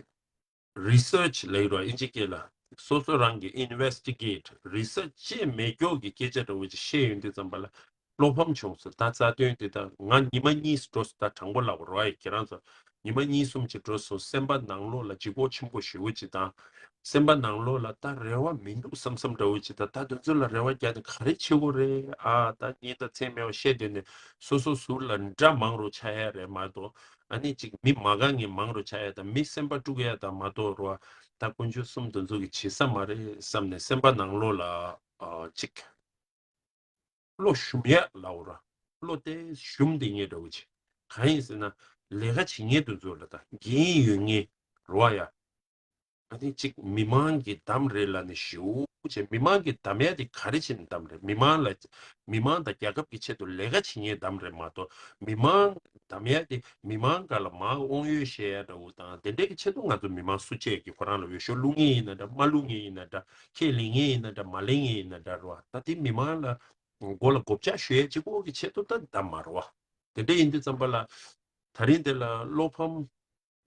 རི་སར་ཆི་ལབ་ཀྱི་རོ་ཨིན་ཇི་སྐད་ལ། སོ་སོ་རང་གི་ཨིན་ཝེ་སི་ཊི་གེ་ཊི་རི་སར་ཆི་བྱས་མེད་སྐྱོ་གི་སྐད་ཆ་འདྲ་བོ་ཅིག་བཤད་ཡོང་དུས་ཙམ་པ་ལ་བློ་ཕམ་བྱུང་སོང་། ད་རྩ་དོན་དེ་ད་ང་ཉི་མ་གཉིས་འགྲོ་སོང་། ད་དྲང་པོ་ལབ་རོ་ཨེ་ཁྱེད་རང་ཚོ་ཉི་མ་གཉིས་གསུམ་ཅིག་འགྲོ་སོང་། སེམས་པ་ནང་ལོགས་ལ་ལྗིད་ཁོག་ཆེན་པོ་ཞེ་པོ་ཅིག་དང་། སེམས་པ་ནང་ལོགས་ལ་ད་རེ་བ་མི་འདུག་བསམ་བསམ་འདྲ་བོ་ཅིག་ད་ད་དེ་ཚོ་ལ་རེ་བ་རྒྱག་ནས་ག་རེ་བྱེད་དགོས་རེད། ཨ་ད་གཉིས་ད་མཚན་སྨད་པ་བཤད་དེ་ནས་སོ་སོ་ཟུར་ལ་འདྲ་མང་རུ་ཆགས་ཡ་རེད་མ་གཏོགས། ཨ་ནི་ཅིག་མི་མ་དགའ་མཁན་མང་རུ་ཆགས་ཡ་དང་མི་སེམས་པ་དཀྲུག་ཡ་དང་མ་གཏོགས་རོ། ད་དཀོན་མཆོག་གསུམ་དེ་ཚོ་གི་བྱེད་ས་མ་རེད་བསམ་ནས་སེམས་པ་ནང་ལོགས་ལ་ཨ་ཅིག་བློ་ཞུམ་ཡ་ལབ་ར། བློ་དེ་ཞུམ་དེ་ངེས་འདྲ་བོ་ཅིག་གང་ཡིན་ཟེར་ན་ལས་ཀ་བྱེད་མཁན་དེ་ཚོ་ལ་ད་འགན་ཡོད་མཁན་རོ་ཡ། ཨ་ནི་གཅིག་མི་མང་གིས་བདམས་རེད་ལབ་ནས་ཞེ་པོ་བྱས། མི་མང་གིས་བདམས་ཡ་དེ་ག་རེ་བྱས་ནས་བདམས་རེད། མི་མང་ལ་མི་མང་དང་རྒྱལ་ཁབ་ཀྱི་ཆེད་དུ་ལས་ཀ་བྱེད་མཁན་བདམས་རེད་མ་གཏོགས། མི་མང་བདམས་ཡ་དེ་མི་མང་སྒང་ལ་མར་དབང་ཡོད་བཤད་ཡ་འདྲ་བོ་དང་དེ་འདྲའི་གི་ཆེད་དུ་ང་ཚོ་མི་མང་སུ་གཅིག་གིས་ཁོ་རང་ལ་འོས་ཤོག་བླུག་མཁན་ཡིན་ན་འདྲ་མ་བླུག་མཁན་ཡིན་ན་འདྲ་ཁས་ལེན་མཁན་ཡིན་ན་འདྲ་མ་ལེན་མཁན་ཡིན་ན་འདྲ་རེད་བ། ད་དེ་མི་མང་ལ་མགོ་ལ་གོ་ཆག་ཞུ་ཡ་གཅིག་པོ་གི་ཆེད་དུ་ད་བདམས་མ་རེད་བ། དེ་འདྲ་ཡིན་དུས་ཙམ་པ་ལ་ད་རིང་དེ་ལ་བློ་ཕམ།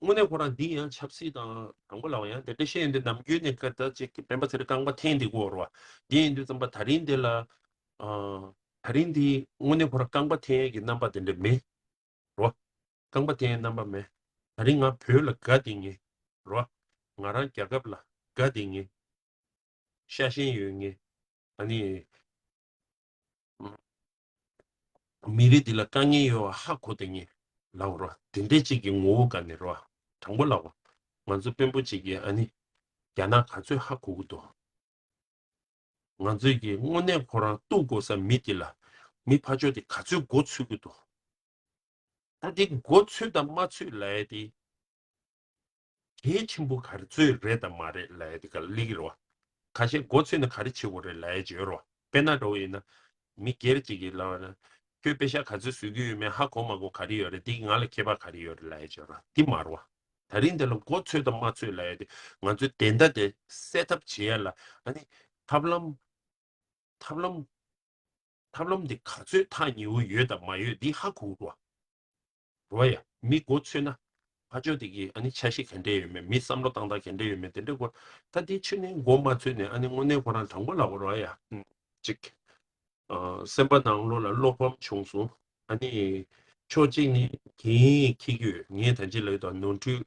དངོས་གནས་ཁོ་རང་འདི་ཡང་ཆབ་སྲིད་དང་དང་པོ་ལ་ཡང་དེ་འདྲ་བཤད་ཡོང་དུས་ནམ་རྒྱུན་ནས་ཀ་ད་ཅིག་སྤེན་པ་ཚེ་རིང་རྐང་པ་འཐེན་འདི་གོ་ར་བ། འདི་ཡིན་དུས་ཙམ་པ་ད་རིང་འདི་ལ་ཨ་ད་རིང་འདི་དངོས་གནས་ཁོ་རང་རྐང་པ་འཐེན་ཡས་ཀྱི་རྣམ་པ་དེ་འདྲ་མེད་ར་བ། རྐང་པ་འཐེན་ཡས་རྣམ་པ་མེད། ད་རིང་ང་བོད་ལ་དགའ་བསྡད་ངེས་ར་བ། ང་རང་རྒྱལ་ཁབ་ལ་དགའ་བསྡད་ངེས། ཤ་ཞེན་ཡོད་ངེས། ཨ་ནི། མི་རིགས་འདི་ལ་དཀའ་ངལ་ཡོད་པ་ཧ་གོ་བསྡད་ངེས་ལབ་རོ། དེ་འདྲས་ཅིག་གི་ངོ་བོ་ག་ནས་རོ། དྲང་པོ་ལབ་པ། ང་ཚོ་དཔོན་པོ་ཅིག་གིས་ཨ་ནི། རྒྱ་ནག་ག་ཚོད་ཧ་གོ་གི་འདུག་ང་ཚོས་ཀྱི་དངོས་གནས་ཁོ་རང་གཏུག་དགོས་ས་མི་དེ་ལ། མི་ཕར་ཕྱོགས་དེ་ག་ཚོད་མགོ་ཚོས་གི་འདུག་ད་དེ་མགོ་ཚོས་དང་མ་ཚོས་ལབ་ཡ་དེ། གལ་ཆེན་པོ་ག་རེ་ཚོད་རེད་དང་མ་རེད་ལབ་ཡ་དེ་ག་ལ་སླེབས་ཀྱི་རེད་བ། ཁ་ཤས་མགོ་ཚོས་ན་ག་རེ་བྱེད་དགོས་རེད་ལབ་ཡ་ཅིག་ཡོད་རེད་བ། དཔེར་ན་འདྲ་བོ་ཡིན་ན། མི་སྒེར་ཅིག་གིས་ལབ་པ་ན། ཁྱོད་པེ་ཤག་ག་ཚོད་བཟོ་གི་ཡོད་མེད་ཧ་གོ་མ་གོ་ག་རེ་ཡོད་རེད། དེ་ང་ལ་ཁྱད་པར་ག་རེ་ཡོད་རེད་ལབ་ཡ་ཅིག་ཡོད་རེད་བ། དེ་མ་རེད་བ། ད་རིང་འདི་ལ་མགོ་ཚོས་དང་མ་ཚོས་ལབ་ཡ་དེ་ང་ཚོའི་བདེན་མཐའ་དེ་སེལ་ཐབས་བྱེད་ཡ་ལ་ཨ་ནི། ཐབས་ལམ། ཐབས་ལམ། ཐབས་ལམ་འདི་ག་ཚོད་ཐག་ཉེ་བོ་ཡོད་དང་མ་ཡོད་འདི་ཧ་གོ་གི་འདུག་བ། རོ་ཡ། མི་མགོ་ཚོས་ན། ཕར་ཕྱོགས་དེ་གིས་ཨ་ནི་འཆར་གཞི་ག་འདྲས་ཡོད་མེད། མི་བསམ་བློ་བཏང་སྟངས་ག་འདྲས་ཡོད་མེད་དེ་འདྲས་གོ། ད་དེ་ཕྱི་ནས་མགོ་མ་ཚོས་ནས་ཨ་ནི་དངོས་གནས་ཁོ་རང་དྲང་པོ་ལབ་དགོས་རོ་ཡ། ཨུམ། ཅིག་ཨ། སེམས་པ་ནང་ལོགས་ལ་བློ་ཕམ་བྱུང་སོང་། ཨ་ནི། ཕྱོགས་གཅིག་ནས་གིན་འཁྱེར་གྱི་ཡོད། ངས་ད་ཅི་ལབ་ཡོད་དང་ནོར་འཁྲུལ།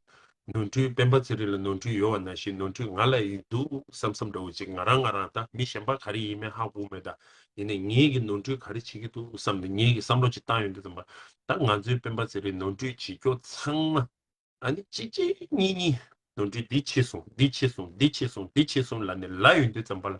ནོར་འཁྲུལ་སྤེན་པ་ཚེ་རིང་ལ་ནོར་འཁྲུལ་ཡོད་པ་ནང་བཞིན་ནོར་འཁྲུལ་ང་ལ་ཡོད་འདུག་བསམ་བསམ་འདྲ་བོ་ཅིག་ང་རང་ང་རང་ད་མི་གཞན་པ་ག་རེ་ཡིན་མིན་ཧ་གོ་མེད་ད། ཡིན་ནའི་ངེད་ཀྱི་ནོར་འཁྲུལ་ག་རེ་བྱེད་ཀྱི་འདུག་བསམ་ནས་ངེད་ཀྱི་བསམ་བློ་ཅིག་བཏང་ཡོང་དུས་ཙམ་པ། ད་ང་ཚོའི་སྤེན་པ་ཚེ་རིང་ནོར་འཁྲུལ་བྱེད་རྒྱུ་ཚང་མ། ཨ་ནི་གཅིག་གཅིག་གཉིས་གཉིས། ནོར་འཁྲུལ་འདི་ཕྱིས་སོང་། འདི་ཕྱིས་སོང་། འདི་ཕྱིས་སོང་། འདི་ཕྱིས་སོང་ལབ་ནས་ལབ་ཡོང་དུས་ཙམ་པ་ལ།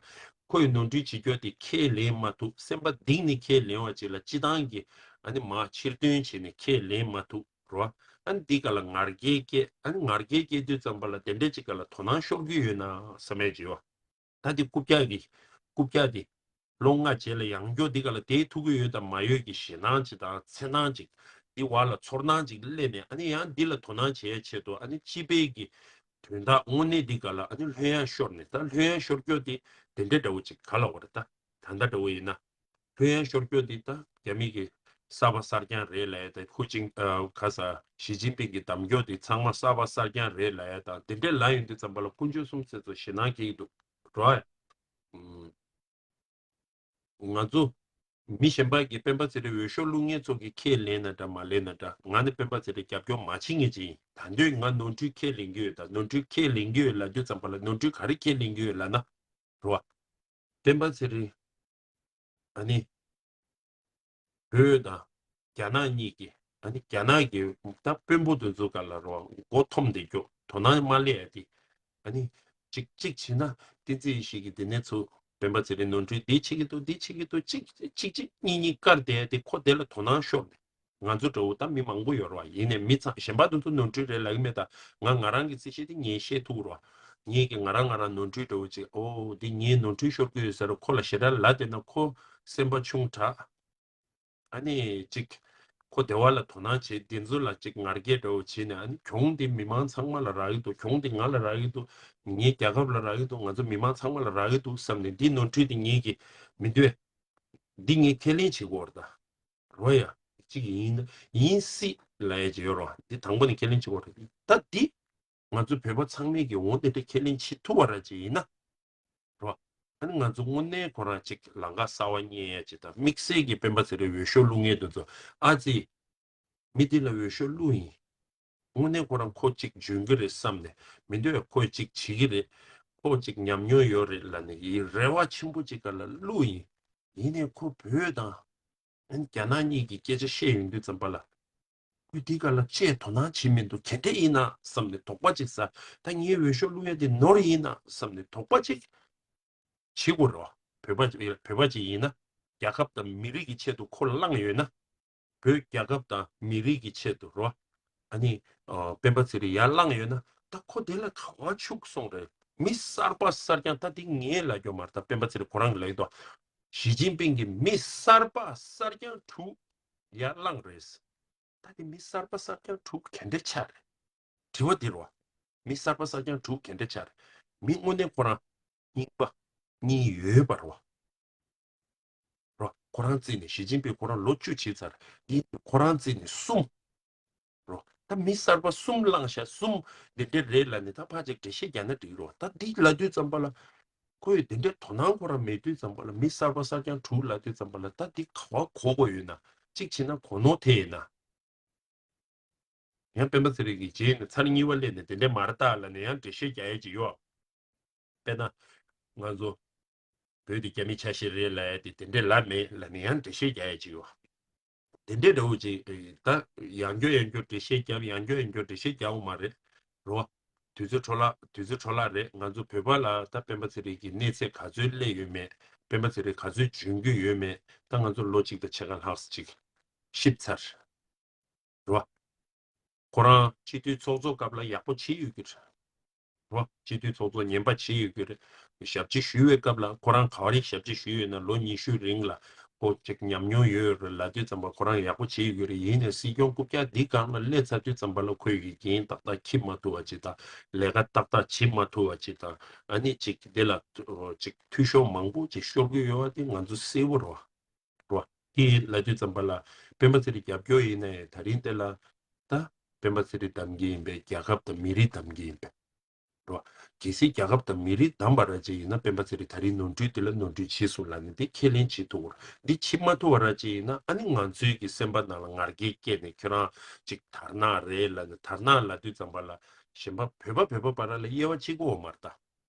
ཁོས་ནོར་འཁྲུལ་བྱེད་རྒྱུ་དེ་ཁས་ལེན་མ་ཐུབ། སེམས་པ་གཏིང་ནས་ཁས་ལེན་པ་ཅིག་ལ་སྤྱི་བཏང་གི་ཨ་ནི་མར་ཕྱིར་འདོན་བྱས་ནས་ཁས་ལེན་མ་ཐུབ་རོ། ཨ་ནི་འདི་ག་ལ་ང་རྒྱལ་སྐྱེ། ཨ་ནི་ང་རྒྱལ་སྐྱེ་དུས་ཙམ་པ་ལ་དེ་འདྲས་ཅིག་ག་ལ་དོ་སྣང་ཤོར་གྱི་ཡོད་ན་བསམ་ཡས་ཅིག་ཡོད། ད་འདི་རྐུབ་བཀྱག་གི། རྐུབ་བཀྱག་འདི། ལོ་ལྔ་རྗེས་ལ་ཡང་བསྐྱར་འདི་ག་ལ་དེའི་ཐུག་གི་ཡོད་དང་མ་ཡོད་ཀྱི་ཞེད་སྣང་ཅིག་དང་འཚེར་སྣང་ཅིག་འདི་བར་ལ་ཚོར་སྣང་ཅིག་སླེབས་ནས་ཨ་ནི་ཡང་འདི་ལ་དོ་སྣང་བྱེད་ཡ་ཆེད་དུ་ཨ་ནི་སྤྱི་པའི་གི་དོན་དག་དངོས་གནས་འདི་ག་ལ་ཨ་ནི་ལྷོད་ཡངས་ཤོར་ནས། ད་ལྷོད་ཡངས་ཤོར་རྒྱུ་དེ་དེ་འདྲ་འདྲ་བོ་ཅིག་ག་ལ་བར་ད་ད་ལྟ་འདྲ་བོ་ཡིན་ན། ལྷོད་ཡངས་ཤོར་རྒྱུ་དེ་ད་རྒྱ་མི་གི་གསར་པ་གསར་རྐྱང་རེད་ལབ་ཡ་ད་ཧུ་ཅིང་ཨ་ག་ས་ཞི་ཅིན་ཕིང་གི་གདམ་རྒྱུ་དེ་ཚང་མ་གསར་པ་གསར་རྐྱང་རེད་ལབ་ཡ་དང་དེ་འདྲ་ལབ་ཡོང་དུས་ཙམ་པ་ལ་དཀོན་མཆོག་གསུམ་ཟེར་ཚོ་ཞེད་སྣང་སྐྱེ་གི་འདུག་རོ། ཨ། ང་ཚོ་མི་གཞན་པ་གིས་སྤེན་པ་ཚེ་རིང་འོས་ཤོག་བླུག་མཁན་ཚོ་གིས་ཁས་ལེན་ན་འདྲ་མ་ལེན་ན་འདྲ། ང་ནི་སྤེན་པ་ཚེ་རིང་རྒྱབ་སྐྱོར་མ་བྱེད་མཁན་ཅིག་ཡིན། ད་འདོད་ང་ནོར་འཁྲུལ་ཁས་ལེན་གྱི་ཡོད། ད་ནོར་འཁྲུལ་ཁས་ལེན་གྱི་ཡོད་ལབ་དུས་ཙམ་པ་ལ་ནོར་འཁྲུལ་ག་རེ་ཁས་ལེན་གྱི་ཡོད་ལབ་ན། རོ། སྤེན་པ་ཚེ་རིང་། ཨ་ནི། བོད་དང་རྒྱ་ནག་གཉིས་ཀྱི་ཨ་ནི་རྒྱ་ནག་གི་ད་དཔོན་པོ་དེ་ཚོ་ག་ལ་རོ། མགོ་འཐོམ་བསྡད་རྒྱུ་དོ་སྣང་མ་སླེབས་ཡ་དེ། ཨ་ནི། གཅིག་གཅིག་བྱས་ན་བསྟན་འཛིན་ཡེ་ཤེས་ཀྱིས་དེ་ནས་ཚུར་སྤེན་པ་ཚེ་རིང་ནོར་འཁྲུལ་འདི་བྱེད་ཀྱི་འདུག་འདི་བྱེད་ཀྱི་འདུག་གཅིག་གཅིག་གཅིག་གཉིས་གཉིས་བཀར་བསྡད་དེ་ཁོ་དེ་ལ་དོ་སྣང་ཤོར་ནས། ང་ཚོ་འདྲ་བོ་ད་མི་མང་པོ་ཡོད་རེད་བ། ཡིན་ནའི་མི་ཚང་གཞན་པ་དེ་ཚོ་ནོར་འཁྲུལ་རེད་ལབ་ཀྱི་མེད་ད། ང་ང་རང་གི་རྩིས་གཞི་དེ་ངས་ཤེས་ཐུབ་རེད་བ། ངས་ཀྱི་ང་རང་ང་རང་ནོར་འཁྲུལ་འདྲ་བོ་ཅིག་ཨོ་འདི་ངས་ནོར་འཁྲུལ་ཤོར་གྱི་ཡོད་ཟེར་ཁོ་ལ་ཞེ་དྲག་ལབ་བསྡད་ན་ཁོ་སེམས་པ་ཆུང་དྲགས། ཨ་ནི་ཅིག་ཁོ་བདེ་བ་ལ་དོ་སྣང་བྱེད་འདི་ཚོ་ལ་ཅིག་ང་རྒྱལ་འདྲ་བོ་བྱེད་ནས་ཨ་ནི་གྱོང་འདི་མི་མང་ཚང་མ་ལ་རག་གི་འདུག་གྱོང་འདི་ང་ལ་རག་གི་འདུག་ངའི་རྒྱལ་ཁབ་ལ་རག་གི་འདུག་ང་ཚོ་མི་མང་ཚང་མ་ལ་རག་གི་འདུག་བསམ་ནས་འདི་ནོར་འཁྲུལ་འདི་ངེད་ཀྱི་མི་འདོད། འདི་ངས་ཁས་ལེན་བྱེད་དགོས་རེད་ད། རོ་ཡ། གཅིག་ཡིན་ན་ཡིན་སྲིད་ལབ་ཡ་ཅིག་ཡོད་རོ། འདི་དང་པོ་ནས་ཁས་ལེན་བྱེད་དགོས་རེད་ད། འདི་ང་ཚོ་བོད་པ་ཚང་མས་ཀྱི་འོ་དེ་འདྲ་ཁས་ལེན་བྱེད་ཐུབ་པ་ར་ཅིག་ཡིན་ན། རོ། ཨ་ནི་ང་ཚོ་དངོས་གནས་ཁོ་རང་ཅིག་ལམ་ཁ་གསར་པ་རྙེད་ཡ་ཅིག་དང་དམིགས་བསལ་གྱི་སྤེན་པ་ཚེ་རིང་འོས་ཤོག་བླུག་མཁན་དེ་ཚོ་ཨ་ཙི། མི་འདི་ལ་འོས་ཤོག་བླུགས་ཡིན། དངོས་གནས་ཁོ་རང་ཁོ་གཅིག་འཇོན་གི་རེད་བསམ་ནས་མི་འདོད་ཁོས་གཅིག་བྱེད་ཀྱི་རེད། ཁོ་གཅིག་ཉམས་མྱོང་ཡོད་རེད་ལབ་ནས་ཡི་རེ་བ་ཆེན་པོ་གཅིག་ག་ལ་བླུགས་ཡིན། ཡིན་ནའི་ཁོ་བོད་དང་རྒྱ་ནག་གཉིས་ཀྱི་སྐད་ཆ་བཤད་ཡོང་དུས་ཙམ་པ་ལ། ཁོས་འདི་ག་ལ་ཅིག་དོ་སྣང་བྱེད་མི་འདུག་ག་འདྲ་ཡིན་ན་བསམ་ནས་དོགས་པ་གཅིག་ཟ། ད་ངའི་འོས་ཤོག་བླུགས་ཡ་དེ་ནོར་ཡིན་ན་བསམ་ནས་དོགས་པ་གཅིག་བྱེད་དགོས་རེད་བ། བོད་པ་བོད་པ་ཅིག་ཡིན་ན། རྒྱལ་ཁབ་དང་མི་རིགས་ཀྱི་ཆེད་དུ་ཁོ་ལངས་ཡོད་ན། བོད་རྒྱལ་ཁབ་དང་མི་རིགས་ཀྱི་ཆེད་དུ་རོ། ཨ་ནི། ཨ། སྤེན་པ་ཚེ་རིང་ཡར་ལངས་ཡོད་ན་ད་ཁོ་དེ་ལ་ག་བ་ཆུག་སོང་རེད། མི་གསར་པ་གསར་རྐྱང་ད་དེ་ངས་ལབ་རྒྱུ་མ་རེད། ད་སྤེན་པ་ཚེ་རིང་ཁོ་རང་གིས་ལབ་ཀྱི་འདུག་ཞི་ཅིན་ཕིང་གིས་མི་གསར་པ་གསར་རྐྱང་དྲུག་ཡར་ལངས་རེད། ད་དེ་མི་གསར་པ་གསར་རྐྱང་དྲུག་ག་འདྲ་ཆགས་རེད། དྲི་བ་འདི་རེད་བ། མི་གསར་པ་གསར་རྐྱང་དྲུག་ག་འདྲ་ཆགས་རེད། མི་དངོས་གནས་ཁོ་རང་རྙིང་པ་གཉིས་ཡོད་པ་རེད་བ། རོ། ཁོ་རང་རྩིས་ནས་ཞི་ཅིན་ཕིང་ཁོ་རང་ལོ་བཅུ་ཕྱིན་ཚར། འདི་ཁོ་རང་རྩིས་ནས་གསུམ། རོ། ད་མི་གསར་པ་གསུམ་བླངས་ཤག་གསུམ་འདི་འདྲ་རེད་ལབ་ནས་ད་ཕར་ཅིག་འགྲེལ་བཤད་རྒྱག་ན་འགྲིག་རོགས། ད་འདི་ལབ་དུས་ཙམ་པ་ལ་ཁོ་ཡི་འདི་འདྲའི་དོ་སྣང་ཁོ་རང་མེད་དུས་ཙམ་པ་ལ། མི་གསར་པ་གསར་རྐྱང་དྲུག་ལབ་དུས་ཙམ་པ་ལ་ད་འདི་ག་བ་གོ་དགོས་ཡོད་ན། གཅིག་བྱས་ན་གོ་ནོར་ཐེབས་ཡིན་ན། ཡང་སྤེན་པ་ཚེ་རིང་གིས་རྗེས་ནས་ཚར་གཉིས་པ་སླེབས་ནས་དེ་འདྲས་མ་རེད་ད་ལབ་ནས་ཡང་འགྲེལ་བཤད་རྒྱག་ཡས་ཅིག་ཡོད། དཔེར་ན། ང་ཚོ་བོད་དེ་རྒྱ་མི་ཆ་ཤས་རེད་ལབ་ཡས་དེ་དེ་འདྲས་ལབ་མེད་ལབ་ནས་ཡང་འགྲེལ་བཤད་རྒྱག་ཡས་ཅིག་ཡོད། དེ་འདྲས་འདྲ་བོ་ཅིག་ད་ཡང་བསྐྱར་ཡང་བསྐྱར་འགྲེལ་བཤད་རྒྱབ། ཡང་བསྐྱར་ཡང་བསྐྱར་འགྲེལ་བཤད་རྒྱག་དགོས་མ་རེད། རོ། དུས་ཚོད་འཕྲོ་བརླག་དུས་ཚོད་འཕྲོ་བརླག་རེད། ང་ཚོ་བོད་པ་ལ་ད་སྤེན་པ་ཚེ་རིང་གི་གནས་ཚད་ག་ཚོད་སླེབས་ཡོད་མེད། སྤེན་པ་ཚེ་རིང་ག་ཚོད་འཇོན་རྒྱུ་ཡོད་མེད། ད་ང་ཚོ་ལོ་གཅིག་དང་ཕྱེད་ཀ་ལྷག་ཙམ་ཅིག་ཤི་ཚར། རེད་བ། ཁོ་རང་སྤྱི་འཐུས་ཚོགས་གཙོ་སྐབས་ལ་ཡག་པོ་བྱེད་ཡོད་ཀྱི་རེད། རེད་བ། སྤྱི་འཐུས་ཚོགས་གཙོ་ངན་པ་བྱེད་ཡོད་ཀྱི་རེད། ཞབས་ཕྱི་ཞུས་པའི་སྐབས་ལ་ཁོ་རང་ག་བ་རེད་ཞབས་ཕྱི་ཞུས་ཡོད་ན། ལོ་ཉི་ཤུའི་རིང་ལ་ཁོ་ཅིག་ཉམས་མྱོང་ཡོད་རེད་ལབ་དུས་ཙམ་པ་ཁོ་རང་ཡག་པོ་བྱེད་ཡོད་ཀྱི་རེད། ཡིན་ནའི་སྲིད་སྐྱོང་རྐུབ་བཀྱག་འདི་སྒང་ལ་སླེབས་ཚར་དུས་ཙམ་པ་ལ་ཁོས་ཀྱི་འགན་ཏག་ཏག་འཁྱེར་མ་ཐུབ་པ་ཅིག་དང་། ལས་ཀ་ཏག་ཏག་བྱེད་མ་ཐུབ་པ་ཅིག་དང་། ཨ་ནི་ཅིག་འདི་ལ་ཅིག་འཐུས་ཤོར་མང་པོ་ཅིག་ཤོར་གྱི་ཡོད་པ་དེ་ང་ཚོ་གསལ་པོ་རེད་བ། རོ། དེ་ལབ་དུས་ཙམ་པ་ལ་སྤེན་པ་ཚེ་རིང་རྒྱབ་སྐྱོར་ཡིན་ནའི་ད་རིང་དེ་ལ་ད་སྤེན་པ་ཚེ་རིང་གདམ་གྱི་ཡིན་པས། རྒྱལ་ཁབ་དང་མི་རིགས་གདམ་གྱི་ཡིན་པས། རོ། གལ་སྲིད་རྒྱལ་ཁབ་དང་མི་རིགས་གདམ་པ་ར་ཅིག་ཡིན་ན་སྤེན་པ་ཚེ་རིང་ད་རིང་ནོར་འཁྲུལ་དེ་ལ་ནོར་འཁྲུལ་བྱེད་སོང་ལབ་ནས་དེ་ཁས་ལེན་བྱེད་ཐུབ་དགོས། འདི་བྱེད་མ་ཐུབ་པ་ར་ཅིག་ཡིན་ན་ཨ་ནི་ང་ཚོའི་གི་སེམས་པ་ནང་ལ་ང་རྒྱལ་སྐྱེས་ནས་ཁྱོད་རང་ཅིག་དར་ནག་རེད་ལབ་ནས། དར་ནག་ལབ་དུས་ཙམ་པ་ལ་གཞན་པ་བོད་པ་བོད་པ་བར་ལ་དབྱེ་བ་ཕྱེ་གི་ཡོད་མ་རེད་ད།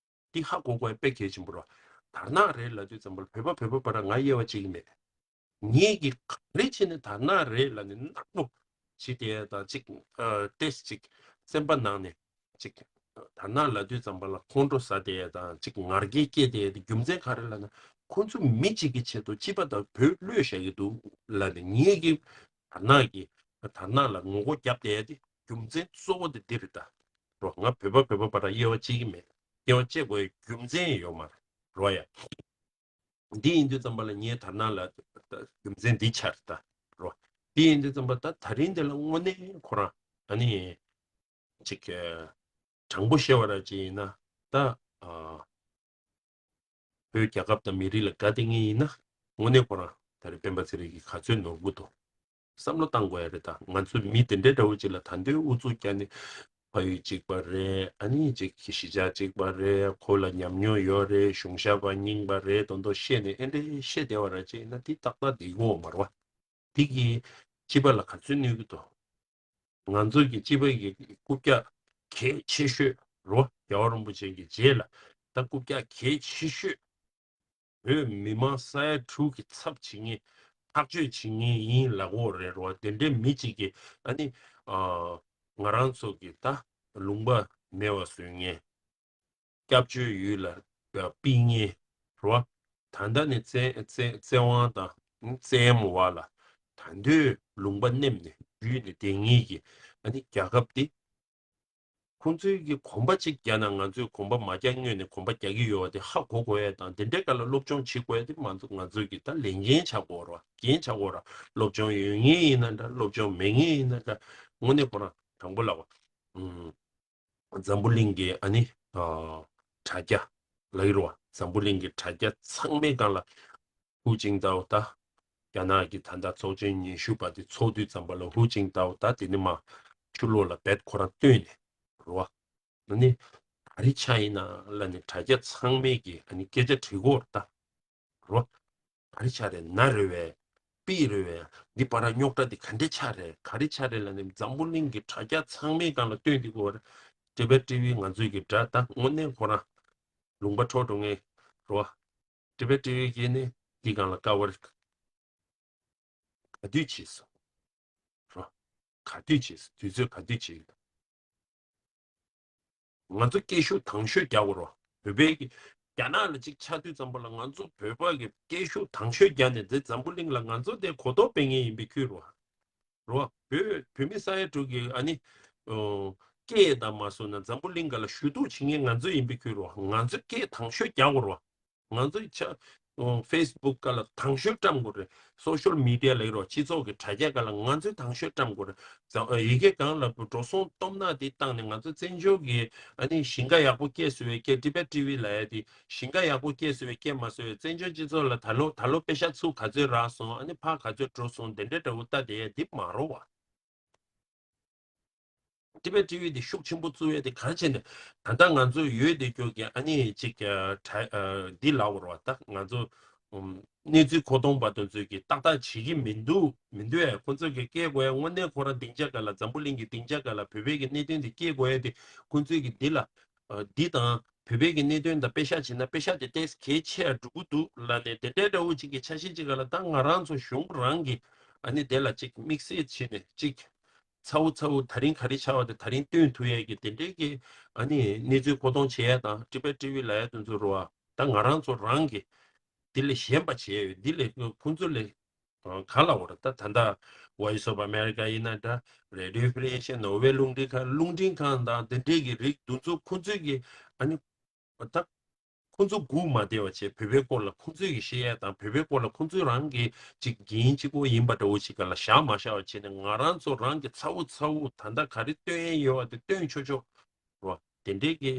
འདི་ཧ་གོ་དགོས་དཔེ་གལ་ཆེན་པོ་རེད། དར་ནག་རེད་ལབ་དུས་ཙམ་པ་ལ་བོད་པ་བོད་པ་བར་ང་དབྱེ་བ་ཕྱེ་གི་མེད། ངེད་ཀྱིས་ག་རེ་བྱས་ནས་དར་ནག་རེད་ལབ་ནས་ནག་པོ་བྱེད་བསྡད་ཡ་དང་ཅིག་ཨ་ཏེས་ཅིག་སེམས་པ་ནང་ནས་ཅིག་དར་ནག་ལབ་དུས་ཙམ་པ་ལ་ཁོང་ཁྲོ་ཟ་བསྡད་ཡ་དང་ཅིག་ང་རྒྱལ་སྐྱེས་བསྡད་ཡ་དེ་རྒྱུ་མཚན་ག་རེ་ལབ་ན། ཁོང་ཚོ་མི་གཅིག་གི་ཆེད་དུ་སྤྱི་པ་དང་བོད་བློས་བཞག་གི་འདུག་ལབ་ནས་ངེད་ཀྱིས་དར་ནག་གི་དར་ནག་ལ་ངོ་རྒོལ་རྒྱབ་བསྡད་ཡ་དེ་རྒྱུ་མཚན་གཙོ་བོ་དེ་འདི་རེད་ད། རོ། ང་བོད་པ་བོད་པ་བར་དབྱེ་བ་ཕྱེ་གི་མེད། དབྱེ་བ་ཕྱེ་དགོས་ཡ་རྒྱུ་མཚན་ཡོད་མ་རེད། རོ་ཡ། འདི་ཡིན་དུས་ཙམ་པ་ལ་ངས་དར་ནག་ལ་རྒྱུ་མཚན་འདི་ཆགས་ད། རོ། འདི་ཡིན་དུས་ཙམ་པ་ད་ད་རིང་འདི་ལ་དངོས་གནས་ཁོ་རང་ཨ་ནི་ཅིག་དྲང་པོ་བཤད་པ་ར་ཅིག་ཡིན་ན་ད་ཨ་བོད་རྒྱལ་ཁབ་དང་མི་རིགས་ལ་དགའ་བསྡད་མཁན་ཡིན་ན་དངོས་གནས་ཁོ་རང་ད་རེས་སྤེན་པ་ཚེ་རིང་གིས་ག་ཚོད་ནོར་གི་འདུག་བསམ་བློ་བཏང་དགོས་ཡ་རེད་ད། ང་ཚོ་མི་དེ་འདྲའི་འདྲ་བོ་ཅིག་ལ་ད་འདོད་ཨུ་ཚུགས་རྒྱག་ནས་ཕ་ཡུལ་གཅིག་པ་རེད། ཨ་ནི་ཅིག་གཞིས་ཆགས་གཅིག་པ་རེད། ཁོ་ལ་ཉམས་མྱོང་ཡོད་རེད། གཞུང་ཞབས་པ་རྙིང་པ་རེད། དོན་དུ་བཤད་ནས་ཨེ་འདྲས་བཤད་བསྡད་པ་ར་ཅིག་ཡིན་ན་དེ་ཏག་ཏག་བསྡད་ཀྱི་ཡོད་མ་རེད་བ། དེ་གིས་སྤྱི་པ་ལ་ག་ཚོད་གནོད་ཀྱི་འདུག་ང་ཚོ་གི་སྤྱི་པ་གི་རྐུབ་བཀྱག་གལ་ཆེ་ཤོས་རོ། རྒྱལ་བ་རིན་པོ་ཆེ་གི་རྗེས་ལ་ད་རྐུབ་བཀྱག་གལ་ཆེ་ཤོས། བོད་མི་མང་ས་ཡ་དྲུག་གི་ཚབ་བྱེད་མཁན་ཐག་གཅོད་བྱེད་མཁན་ཡིན་ལབ་ཀྱི་ཡོད་རེད་རོ། དེ་འདྲའི་མི་གཅིག་གིས་ཨ་ནི་ཨ་ང་རང་ཚོ་གི་ད་ལུང་པ་མེད་པ་བཟོ་མཁན། སྐྱབས་བཅོལ་ཡུལ་ལ་ཕུད་མཁན་རོ། ད་ལྟ་ནས་བཙན་བཙན་བཙན་དབང་དང་བཙན་གཡེམ་འོག་ལ་ད་དུང་ལུང་པ་མནན་ནས་བརྒྱུད་ནས་བསྡད་མཁན་གྱི་ཨ་ནི་རྒྱལ་ཁབ་འདི། ཁོང་ཚོའི་གི་གོམ་པ་གཅིག་བརྒྱབ་ན་ང་ཚོས་གོམ་པ་མ་བརྒྱབ་སྔོན་ནས་གོམ་པ་རྒྱག་གི་ཡོད་པ་དེ་ཧ་གོ་དགོས་ཡ་དང་། དེ་འདྲའི་སྐབས་ལ་སློབ་སྦྱོང་བྱེད་དགོས་ཡ་དེ་མ་གཏོགས་ང་ཚོའི་གི་ད་ལས་འགན་ཆགས་ཀྱི་ཡོད་རེད་བ། འགན་ཆགས་ཀྱི་ཡོད་རེད། སློབ་སྦྱོང་ཡོད་མཁན་ཡིན་ན་འདྲ། སློབ་སྦྱོང་མེད་མཁན་ཡིན་ན་འདྲ། དངོས་གནས་ཁོ་རང་དྲང་པོ་ལབ་པ། ཨུམ། འཛམ་བུ་གླིང་གི་ཨ་ནི་ཨ་དྲ་རྒྱ་ལབ་ཀྱི་རེད་བ། འཛམ་བུ་གླིང་གི་དྲ་རྒྱ་ཚང་མའི་སྒང་ལ་ཧུའུ་ཅིན་ཏའོ་ད་རྒྱ་ནག་གི་ད་ལྟ་ཚོགས་ཆེན་ཉི་ཤུ་པ་དེ་ཚོགས་དུས་ཙམ་པ་ལ་ཧུའུ་ཅིན་ཏའོ་ད་དེ་ནི་མ་ཕྱི་ལོགས་ལ་རྦད་ཁོ་རང་བཏོན་ནས་རེད་བ། ཨ་ནི་ག་རེ་ཆགས་ཡིན་ན་ལབ་ནས་དྲ་རྒྱ་ཚང་མས་ཀྱི་ཨ་ནི་སྐད་ཆ་དྲི་གི་ཡོད་རེད་ད། རོ། ག་རེ་ཆགས་རེད། ན་རེད་བས། པི་རེད་བས། འདི་བར་རྙོག་དྲ་འདི་ག་འདྲས་ཆགས་རེད། ག་རེ་ཆགས་རེད་ལབ་ནས་འཛམ་བུ་གླིང་གི་དྲ་རྒྱ་ཚང་མའི་སྒང་ལ་བཏོན་འདི་གོ་རེད། ཊི་བེཊ་ཊི་ཝི་ང་ཚོའི་གི་དྲ་ད་དངོས་གནས་ཁོ་རང་ལུང་པ་འཕྲོག་འགྲོ་མཁན་རོ། ཊི་བེཊ་ཊི་ཝི་གིས་ནི་འདི་སྒང་ལ་ཀ་བར་ག་དུས་བྱས་སོང་། རོ། ག་དུས་བྱས་སོང་། དུས་ཚོད་ག་དུས་བྱས་ཡོད། ང་ཚོ་སྐད་ཤུགས་དང་ཤོས་རྒྱག་དགོས་རེད་བ། བོད་པའི་གི་རྒྱ་ནག་ལ་གཅིག་ཆགས་དུས་ཙམ་པ་ལ་ང་ཚོ་བོད་པ་གི་སྐད་ཤུགས་དང་ཤོས་རྒྱག་ནས་འདི་འཛམ་བུ་གླིང་ལ་ང་ཚོ་དེ་གོ་རྟོགས་སྤེལ་མཁན་ཡིན་པའི་ཁུལ་རེད་བ། རེད་བ། བོད་བོད་མི་ས་ཡ་དྲུག་གི་ཨ་ནི་ཨོ་སྐད་དང་མ་སོང་ན་འཛམ་བུ་གླིང་ག་ལ་ཞུ་གཏུག་བྱེད་མཁན་ང་ཚོ་ཡིན་པའི་ཁུལ་རེད་བ། ང་ཚོ་སྐད་དང་ཤོས་རྒྱག་དགོས་རེད་བ། ང་ཚོའི་ཆ་ཨོ་ཕེ་སི་བུག་སྒང་ལ་དང་ཤོས་བཀྲམ་དགོས་རེད། སོ་ཤལ་མི་ཌི་ཡ་ལབ་ཀྱི་རེད་བ། སྤྱི་ཚོགས་ཀྱི་དྲ་རྒྱ་སྒང་ལ་ང་ཚོས་དང་ཤོས་བཀྲམ་དགོས་རེད། ཛ་ཨ་ཡི་གེ་སྒང་ལ་འགྲོ་སོང་སྟོབས་ན་དེ་བཏང་ནས་ང་ཚོ་བཙན་བྱོལ་གྱི་ཨ་ནི་ཞིང་ཁ་ཡག་པོ་སྐྱེས་སོང་བའི་སྐད། ཊི་བེཊ་ཊི་ཝི་ལབ་ཡ་དེ་ཞིང་ཁ་ཡག་པོ་སྐྱེས་སོང་བའི་སྐད་མ་སོང་བའི་བཙན་བྱོལ་སྤྱི་ཚོགས་ལ་ད་ལོ་ད་ལོ་པེ་ཤག་ཚུར་ག་ཚོད་རག་སོང་། ཨ་ནི་ཕར་ག་ཚོད་འགྲོ་སོང་། དེ་འདྲའི་འདྲ་བོ་ལྟ་བསྡད་ཡ་དེ་མ་རེད་བ། ཊི་བེཊ་ཊི་ཝི་དེ་ཤུགས་ཆེན་པོ་བཙུགས་ཡས་དེ་ག་རེ་བྱས་ནས། ད་ལྟ་ང་ཚོ་ཡོད་དེ་རྒྱུ་གི་ཨ་ནི་ཅིག་ཨ་གྲ་ཨ་འདི་ལབ་དགོས་རེད་བ། ད་ང་ཚོ་ཨམ་གནས་ཚུལ་མཁོ་གཏོང་པ་དེ་ཚོས་ཀྱི་ཏག་ཏག་བྱེད་ཀྱི་མི་འདུག་མི་འདུག་ཨེ། ཁོ་ཚོས་ཀྱི་སྐད་དགོས་ཡ་དངོས་གནས་ཁོ་རང་སྡིངས་ཆ་སྒང་ལ། འཛམ་བུ་གླིང་གི་སྡིངས་ཆ་སྒང་ལ་བོད་པའི་གི་གནད་དོན་དེ་སྐད་དགོས་ཡ་དེ། ཁོ་ཚོས་ཀྱི་འདི་ལ་ཨ་འདི་དང་བོད་པའི་གི་གནད་དོན་དང་དཔེ་ཤག་བྱས་ན་དཔེ་ཤག་དེ་ཏོག་ཙམ་གལ་ཆེ་ཡ་འགྲོ་གི་འདུག་ལབ་ནས། དེ་འདྲའི་འདྲ་བོ་ཅིག་གི་ཆ་ཤས་ཅིག་སྒང་ལ་ད་ང་རང་ཚོ་གཞུང་རང་གི་ཨ་ནི་དེ་ལ་ཅིག་དམིགས་བསལ་བྱས་ནས་ཅིག་ཚ་བོ་ཚ་བོ་ད་རིང་ག་རེ་ཆགས་པ་དེ་ད་རིང་སྟོན་ཐུབ་ཡས་ཀྱི་དེ་འདྲའི་གི་ཨ་ནི་གནས་ཚུལ་མཁོ་གཏོང་བྱེད་ཡས་དང་ཊི་བེཊ་ཊི་ཝི་ལབ་ཡས་དེ་ཚོ་རེད་བ། ད་ང་རང་ཚོ་རང་གི་དེ་ལས་གཞན་པ་བྱེད་ཡས་ཡོད། དེ་ལས་ཁོ་ཚོ་ལས་ག་ལ་འོ་ར། ད་ད་ལྟ་Voice of America ཡིན་ན་འདྲ། Radio Free Asia། ནོར་ཝེ་རླུང་འཕྲིན་ཁང་། རླུང་འཕྲིན་ཁང་དང་དེ་འདྲའི་གི་རིགས་དེ་ཚོ་ཁོ་ཚོའི་གི་ཨ་ནི་ད་ཁོ་ཚོ་སྒུག་མ་བསྡད་པ་བྱས། བོད་པའི་སྐོར་ལ་ཁོ་ཚོས་ཀྱི་བཤད་ཡས་དང་། བོད་པའི་སྐོར་ལ་ཁོ་ཚོས་རང་གི་ཅིག་འགན་གཅིག་པོ་ཡིན་པ་འདྲ་བོ་ཞིག་སྒང་ལ་བཞག་མ་བཞག་པ་བྱས་ནས། ང་རང་ཚོ་རང་གི་ཚ་བོ་ཚ་བོ་ད་ལྟ་ག་རེ་སྟོན་ཡས་ཡོད་པ་དེ་སྟོན་ཆོག་ཆོག་རེད་བ། དེ་འདྲའི་གི་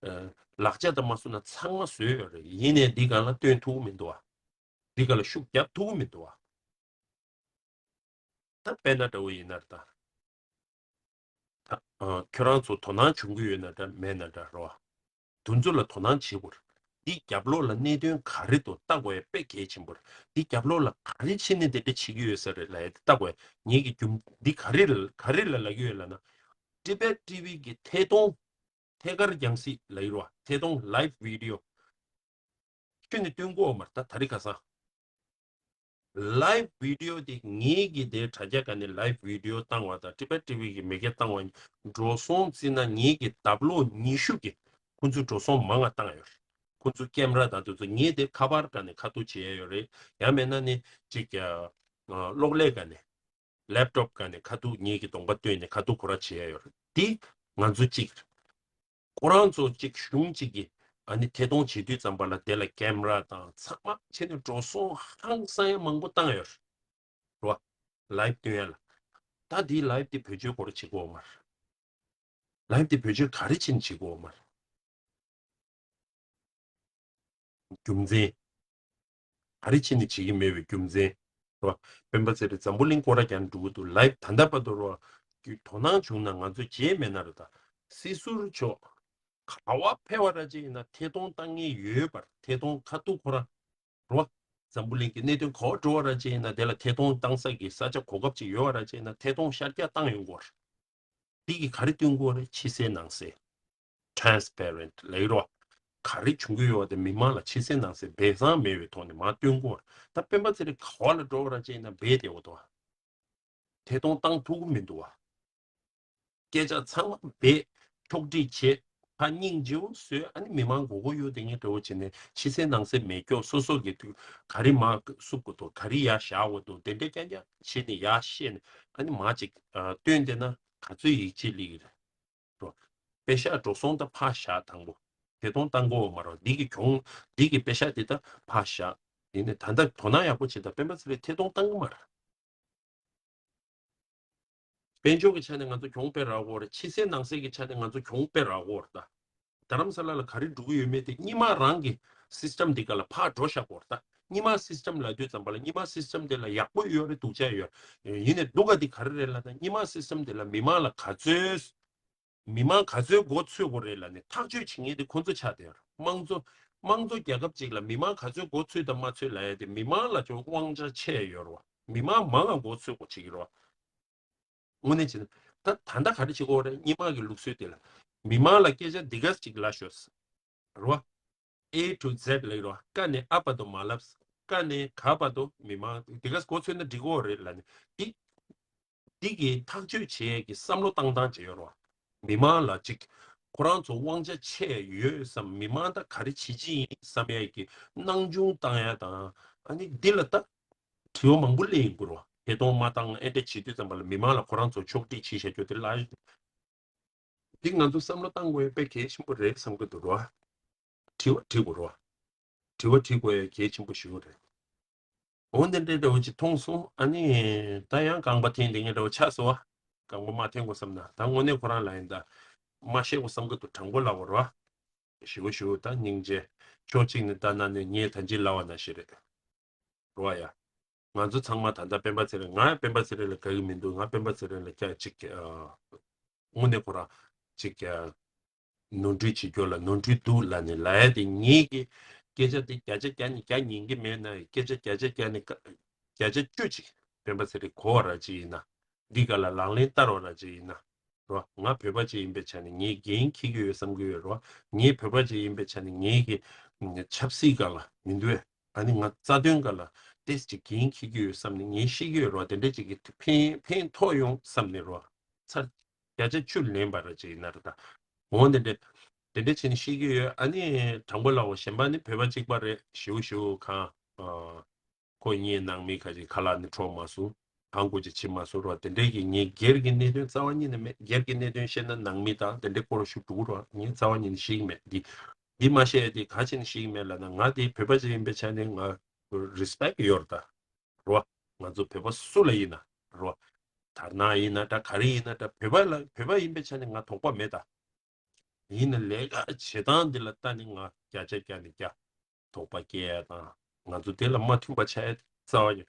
ཨ་ལག་ཆ་དང་མ་སོང་ན་ཚང་མ་བཟོས་ཡོད་རེད། ཡིན་ནའི་འདི་སྒང་ལ་སྟོན་ཐུབ་ཀྱི་མི་འདུག་བ། འདི་སྒང་ལ་ཤུགས་རྒྱབ་ཐུབ་ཀྱི་མི་འདུག་བ། ད་དཔེར་ན་འདྲ་བོ་ཡིན་ན་ད། ད་ཨ་ཁྱོད་རང་ཚོ་དོ་སྣང་བྱུང་གི་ཡོད་ན་འདྲ་མེད་ན་འདྲ་རེད་བ། དེ་ཚོ་ལ་དོ་སྣང་བྱེད་དགོས་རེད། འདི་རྒྱབ་ལོགས་ལ་གནད་དོན་ག་རེ་འདུག་ལྟ་དགོས་ཡ་དཔེ་གལ་ཆེན་པོ་རེད། འདི་རྒྱབ་ལོགས་ལ་ག་རེ་བྱས་ནས་དེ་འདྲ་བྱེད་ཀྱི་ཡོད་ས་རེད་ལབ་ཡ་དེ་ལྟ་དགོས་ཡ། ངེད་ཀྱི་རྒྱུ་འདི་ག་རེ་ལ་ག་རེ་ལ་ལབ་ཀྱི་ཡོད་ལབ་ན། ཊི་བེཊ་ཊི་ཝི་གི་ཐད་གཏོང་ཐད་ཀར་རྒྱང་སྲིང་ལབ་ཡོད་རེད་བ། ཐད་གཏོང་live video། ཁྱོན་ནས་སྟོན་གྱི་ཡོད་མ་རེད། ད་ད་རེས་ཁ་སང་live video་དེ་ངེད་ཀྱི་དེ་དྲ་རྒྱ་སྒང་ནས་live video་བཏང་བ་དང་ཊི་བེཊ་ཊི་ཝི་གི་མི་སྒེར་བཏང་བ་འགྲོ་སོང་བརྩིས་ན། ངེད་ཀྱི་ལྡབ་ལོག་ཉི་ཤུ་གི་ཁོ་ཚོས་འགྲོ་སོང་མང་བ་བཏང་ཡོད་རེད། ཁོ་ཚོའི་ཀེམ་ར་དང་དེ་ཚོ། ངེད་དེ་ཁ་པར་སྒང་ནས་ཁ་ཐུག་བྱེད་ཡ་ཡོད་རེད། ཡང་མིན་ན་ནི་ཅིག་ཨ་གློག་ཀླད་སྒང་ནས། ལེབ་ཊོབ་སྒང་ནས་ཁ་ཐུག་ངེད་ཀྱི་གདོང་པ་སྟོན་ནས་ཁ་ཐུག་ཁོ་རང་བྱེད་ཡ་ཡོད་རེད། འདི་ང་ཚོ་གཅིག་རེད། ཁོ་རང་ཚོ་གཅིག་གཞུང་གཅིག་གིས་ཨ་ནི་ཐད་གཏོང་བྱེད་དུས་ཙམ་པ་ལ་དེ་ལ་ཀེམ་ར་དང་ཚང་མ་བྱས་ནས་འགྲོ་སོང་ཧང་སང་ཡ་མང་པོ་བཏང་ཡོད་རེད་བ། ལའིབ་སྟོན་ཡ་ལ། ད་འདི་ལའིབ་དེ་བེད་སྤྱོད་ག་རེ་བྱེད་ཀྱི་ཡོད་མ་རེད། ལའིབ་དེ་བེད་སྤྱོད་ག་རེ་བྱས་ནས་བྱེད་ཀྱི་ཡོད་མ་རེད། རྒྱུ་མཚན། ག་རེ་བྱས་ནས་བྱེད་ཀྱི་མེད་པའི་རྒྱུ་མཚན། རེད་བ། སྤེན་པ་ཚེ་རིང་འཛམ་བུ་གླིང་སྐོར་ར་རྒྱག་འགྲོ་གི་འདུག་ལའིབ་ད་ལྟ་བར་དུ་རེད་བ། དོ་སྣང་བྱུང་ན་ང་ཚོ་བརྗེད་མེད་ན་རེད་ད། སྲིད་ཟུར་མཆོག་ག་བ་ཕེབས་པ་ར་ཅིག་ཡིན་ན་ཐད་གཏོང་བཏང་མཁན་ཡོད་པར། ཐད་གཏོང་ཁ་ཐུག་ཁོ་རང་རེད་བ། འཛམ་བུ་གླིང་གི་གནད་དོན་ག་བ་འགྲོ་བ་ར་ཅིག་ཡིན་ན་དེ་ལ་ཐད་གཏོང་བཏང་ས་གི་ས་ཆ་གོ་སྐབས་ཅིག་ཡོད་པ་ར་ཅིག་ཡིན་ན་ཐད་གཏོང་ཤར་རྒྱག་བཏང་ཡོང་གི་ཡོད་རེད། འདི་གིས་ག་རེ་སྟོན་གྱི་ཡོད་རེད། ཕྱི་གསལ་ནང་གསལ། transparent་ལབ་ཀྱི་རེད་བ། ག་རེ་བྱུང་གི་ཡོད་པ་དེ་མི་མང་ལ་ཕྱི་གསལ་ནང་གསལ་སྦས་གསང་མེད་པའི་ཐོག་ནས་མར་སྟོན་གྱི་ཡོད་རེད། ད་སྤེན་པ་ཚེ་རིང་ག་བ་ལ་འགྲོ་བ་ར་ཅིག་ཡིན་ན་སྦས་བསྡད་ཡོད་དོ། ཐད་གཏོང་བཏང་ཐུབ་ཀྱི་མི་འདུག་བ། སྐད་ཆ་ཚང་མ་སྦས། ཕྱོགས་སྒྲིག་བྱས། ཕར་སྙིང་རྗེ་པོ་བཟོས། ཨ་ནི་མི་མང་མགོ་སྐོར་གཡོག་བསྡད་མཁན་འདྲ་བོ་བྱས་ནས་ཕྱི་གསལ་ནང་གསལ་མེད་སྐྱོ། སོ་སོ་གི་དུས་ག་རེ་མར་བསུབ་དགོས་འདུག་ག་རེ་ཡར་བཞག་དགོས་འདུག་དེ་འདྲ་རྐྱང་རྐྱང་བྱས་ནས་ཡར་བཤད་ནས་ཨ་ནི་མར་ཅིག་ཨ་སྟོན་བསྡད་ན་ག་ཚོད་ཡིད་ཆེས་སླེབས་ཀྱི་རེད། རོ། པེ་ཤག་འགྲོ་སོང་ད་ཕར་བཞག་དང་པོ། ཐད་གཏོང་བཏང་གི་ཡོད་མ་རེད། འདི་གི་གྱོང་། འདི་གི་པེ་ཤག་འདི་ད་ཕར་བཞག་ཡིན་ནའི་ད་ལྟ་དོ་སྣང་ཡག་པོ་བྱེད་ད། སྤེན་པ་ཚེ་རིང་ཐད་གཏོང་བཏང་གི་མ་རེད། དཔལ་འབྱོར་གྱི་ཆ་ནས་ང་ཚོ་གྱོང་དཔེ་རག་གི་ཡོད་རེད། ཕྱི་གསལ་ནང་གསལ་གྱི་ཆ་ནས་ང་ཚོ་གྱོང་དཔེ་རག་གི་ཡོད་རེད་ད། རྡ་རམ་ས་ལ་ལ་ག་རེ་འགྲོ་གི་ཡོད་མེད་དེ་སྔོན་མ་རང་གི་སིས་ཊམ་འདི་ག་ལ་ཕར་འགྲོ་བཞག་གི་ཡོད་རེད་ད། སྔོན་མ་སིས་ཊམ་ལབ་དུས་ཙམ་པ་ལ་སྔོན་མ་སིས་ཊམ་དེ་ལ་ཡག་པོ་ཡོད་རེད། སྡུག་ཅག་ཡོད་རེད། ཡིན་ནའི་སྡུག་ག་འདི་ག་རེ་རེད་ལབ་ན། སྔོན་མ་སིས་ཊམ་དེ་ལ་མི་མང་ལ་ག་ཚོད། མི་མང་ག་ཚོད་མགོ་ཚོས་དགོས་རེད་ལབ་ནས་ཐག་གཅོད་བྱེད་མཁན་དེ་ཁོ་ཚོ་ཆགས་བསྡད་ཡོད་རེད། དམངས་གཙོ། དམངས་གཙོ་རྒྱལ་ཁབ་ཅིག་ལ་མི་མང་ག་ཚོད་མགོ་ཚོས་དང་མ་ཚོས་ལབ་ཡ་དེ་མི་མང་ལ་ཅུང་དབང་ཆ་ཆེ་ཡོད་རེད་བ། མི་མང་མང་ང་མགོ་ཚོས་དགོས་བྱེད་ཀྱི་རེད་བ། དངོས་གནས་བྱས་ན་ད་ད་ལྟ་ག་རེ་བྱེད་དགོས་རེད། སྔོན་མ་གི་ལུགས་སྲོལ་དེ་ལ་མི་མང་ལ་སྐད་ཆ་འདི་ག་ཅིག་ལབ་ཤོག་ཟེར་རེད་བ། A to Z་ལབ་ཀྱི་རེད་བ། ཀ་ནས་ཨ་བར་དུ་མ་ལབ། ཀ་ནས་ག་བར་དུ་མི་མང་འདི་ག་མགོ་ཚོས་ན་འགྲིག་གི་རེད་ལབ་ནས་འདི། འདི་གི་ཐག་གཅོད་བྱེད་ཡས་ཀྱི་བསམ་བློ་བཏང་སྟངས་ཅིག་ཡོད་རེད་བ། མི་མང་ལ་ཅིག་ཁོ་རང་ཚོ་དབང་ཆ་ཆེ་ཡོད་བསམ། མི་མང་ད་ག་རེ་བྱེད་ཀྱི་ཡིན་བསམ་ཡས་ཀྱི་སྣང་ཆུང་བཏང་ཡས་དང་། ཨ་ནི་འདི་ལ་ད་དྲི་བ་མང་པོ་སླེབས་ཡོང་གི་རེད་བ། ཐད་གཏོང་མ་བཏང་ཨེ་འདྲ་བྱེད་དུས་ཙམ་པ་ལ་མི་མང་ལ་ཁོ་རང་ཚོ་ཕྱོགས་སྒྲིག་བྱེད་བཞག་རྒྱུ་དེ་ལ། འདི་ང་ཚོ་བསམ་བློ་བཏང་དགོས་ཡས་དཔེ་གལ་ཆེན་པོ་རེད་བསམ་གྱི་འདུག་རེད་བ། དྲི་བ་དྲི་དགོས་རེད་བ། དྲི་བ་དྲི་དགོས་ཡས་གལ་ཆེན་པོ་ཞིག་རེད། འོ་འདི་འདྲའི་འདྲ་བོ་ཅིག་མཐོང་སོང་། ཨ་ནི་ད་ཡང་རྐང་པ་འཐེན་དེ་ངས་འདྲ་བོ་ཆགས་སོང་བ། རྐང་པ་མ་འཐེན་དགོས་བསམ་ན་ད་དངོས་གནས་ཁོ་རང་ལ་ཡིན་ད། མ་བཤད་དགོས་བསམ་གི་འདུག་དྲང་པོ་ལབ་དགོས་རེད་བ། ཞུ་ཞུ་ད་སྙིང་རྗེ། ཕྱོགས་གཅིག་ནས་ལྟ་ན་ནི་ངས་ད་ཅི་ལབ་པ་ནང་བཞིན་རེད། རེད་བ་ཡ། ང་ཚོ་ཚང་མ་ད་ལྟ་སྤེན་པ་ཚེ་རིང་། ང་སྤེན་པ་ཚེ་རིང་ལ་དགའ་གི་མི་འདུག་ང་སྤེན་པ་ཚེ་རིང་ལ་སྐྱག་ཅིག་ཨ། དངོས་གནས་ཁོ་རང་ཅིག་ཀྱང་ནོར་འཁྲུལ་བྱེད་རྒྱུ་ལ་ནོར་འཁྲུལ་འདུག་ལབ་ནས་ལབ་ཡ་དེ། ངེད་ཀྱི་སྐད་ཆ་དེ་བརྒྱ་ཆ་བརྒྱ་ནས་བརྒྱ་ཉན་གྱི་མེད་ན། སྐད་ཆ་བརྒྱ་ཆ་བརྒྱ་ནས་བརྒྱ་ཆ་བཅུ་ཅིག་སྤེན་པ་ཚེ་རིང་གོ་བ་ར་ཅིག་ཡིན་ན། འདི་ག་ལ་ལག་ལེན་བསྟར་བ་ར་ཅིག་ཡིན་ན། རོ། ང་བོད་པ་ཅིག་ཡིན་པའི་ཆ་ནས་ངས་འགན་འཁྱེར་གྱི་ཡོད་བསམ་གྱི་ཡོད། རོ། ངས་བོད་པ་ཅིག་ཡིན་པའི་ཆ་ནས་ངས་ཀྱི་ཆབ་སྲིད་སྒང་ལ་མི་འདུག་ཨ། ཨ་ནི་ང་རྩ་དོན་སྒང་ལ་ཏོག་ཙམ་ཅིག་འགན་འཁྱེར་གྱི་ཡོད་བསམ་ནས་ངས་བཤད་ཀྱི་ཡོད། རོ། དེ་འདྲ་ཅིག་གི་ཕན་ཕན་ཐོགས་ཡོང་བསམ་ནས། རོ། ཚར་བརྒྱ་ཆ་བཅུ་ལེན་པ་ར་ཅིག་ཡིན་ན་ར། ད་འོང་དེ་འདྲ་དེ་འདྲ་བྱས་ནས་བཤད་ཀྱི་ཡོད། ཨ་ནི་དྲང་པོ་ལབ་པ་གཞན་པ་ནི་བོད་པ་གཅིག་པ་རེད། ཞེའུ་ཞེའུ་གང་། ཁོ་གཉིས་ནང་མི་ཁ་ཅིག་ཁ་ལག་ནི་འཕྲོག་མ་སོང་། གང་དགོས་ཅིག་བྱེད་མ་སོང་། རོ། དེ་འདྲའི་གི་ངས་སྒེར་གྱི་གནད་དོན་རྩ་བ་ཉིད་ནས་མེད། སྒེར་གྱི་གནད་དོན་བཤད་ན་ནང་མི་དང་དེ་འདྲའི་སྐོར་ཞུ་འགྲོ་གི་རོ། ངས་རྩ་བ་ཉིད་ནས་ཤེས་ཀྱི་མེད། འདི་འདི་མ་བཤད་ཡ་དེ་ག་བྱས་ནས་ཤེས་ཀྱི་མེད་ལབ་ན། ང་དེ་བོད་པ་ཅིག་ཡིན་པའི་ཆ་ནས་ང་རེ་སི་པེག་ཡོད་རེད་ད། རོ། ང་ཚོ་བོད་པ་སུ་ལ་ཡིན་ན། རོ། དར་ནག་ཡིན་ན་འདྲ། ག་རེ་ཡིན་ན་འདྲ། བོད་པ་ལ། བོད་པ་ཡིན་པའི་ཆ་ནས་ང་དོགས་པ་མེད་ད། ཡིན་ན་ལས་ཀ་བྱེད་སྟངས་འདི་ལ་ལྟ་ནས་ང་བརྒྱ་ཆ་བརྒྱ་ནས་བརྒྱ་དོགས་པ་སྐྱེ་ཡ་དང་། ང་ཚོ་དེ་ལ་མ་མཐུན་པ་ཆགས་ཡ་རྩ་བ་ཉིད་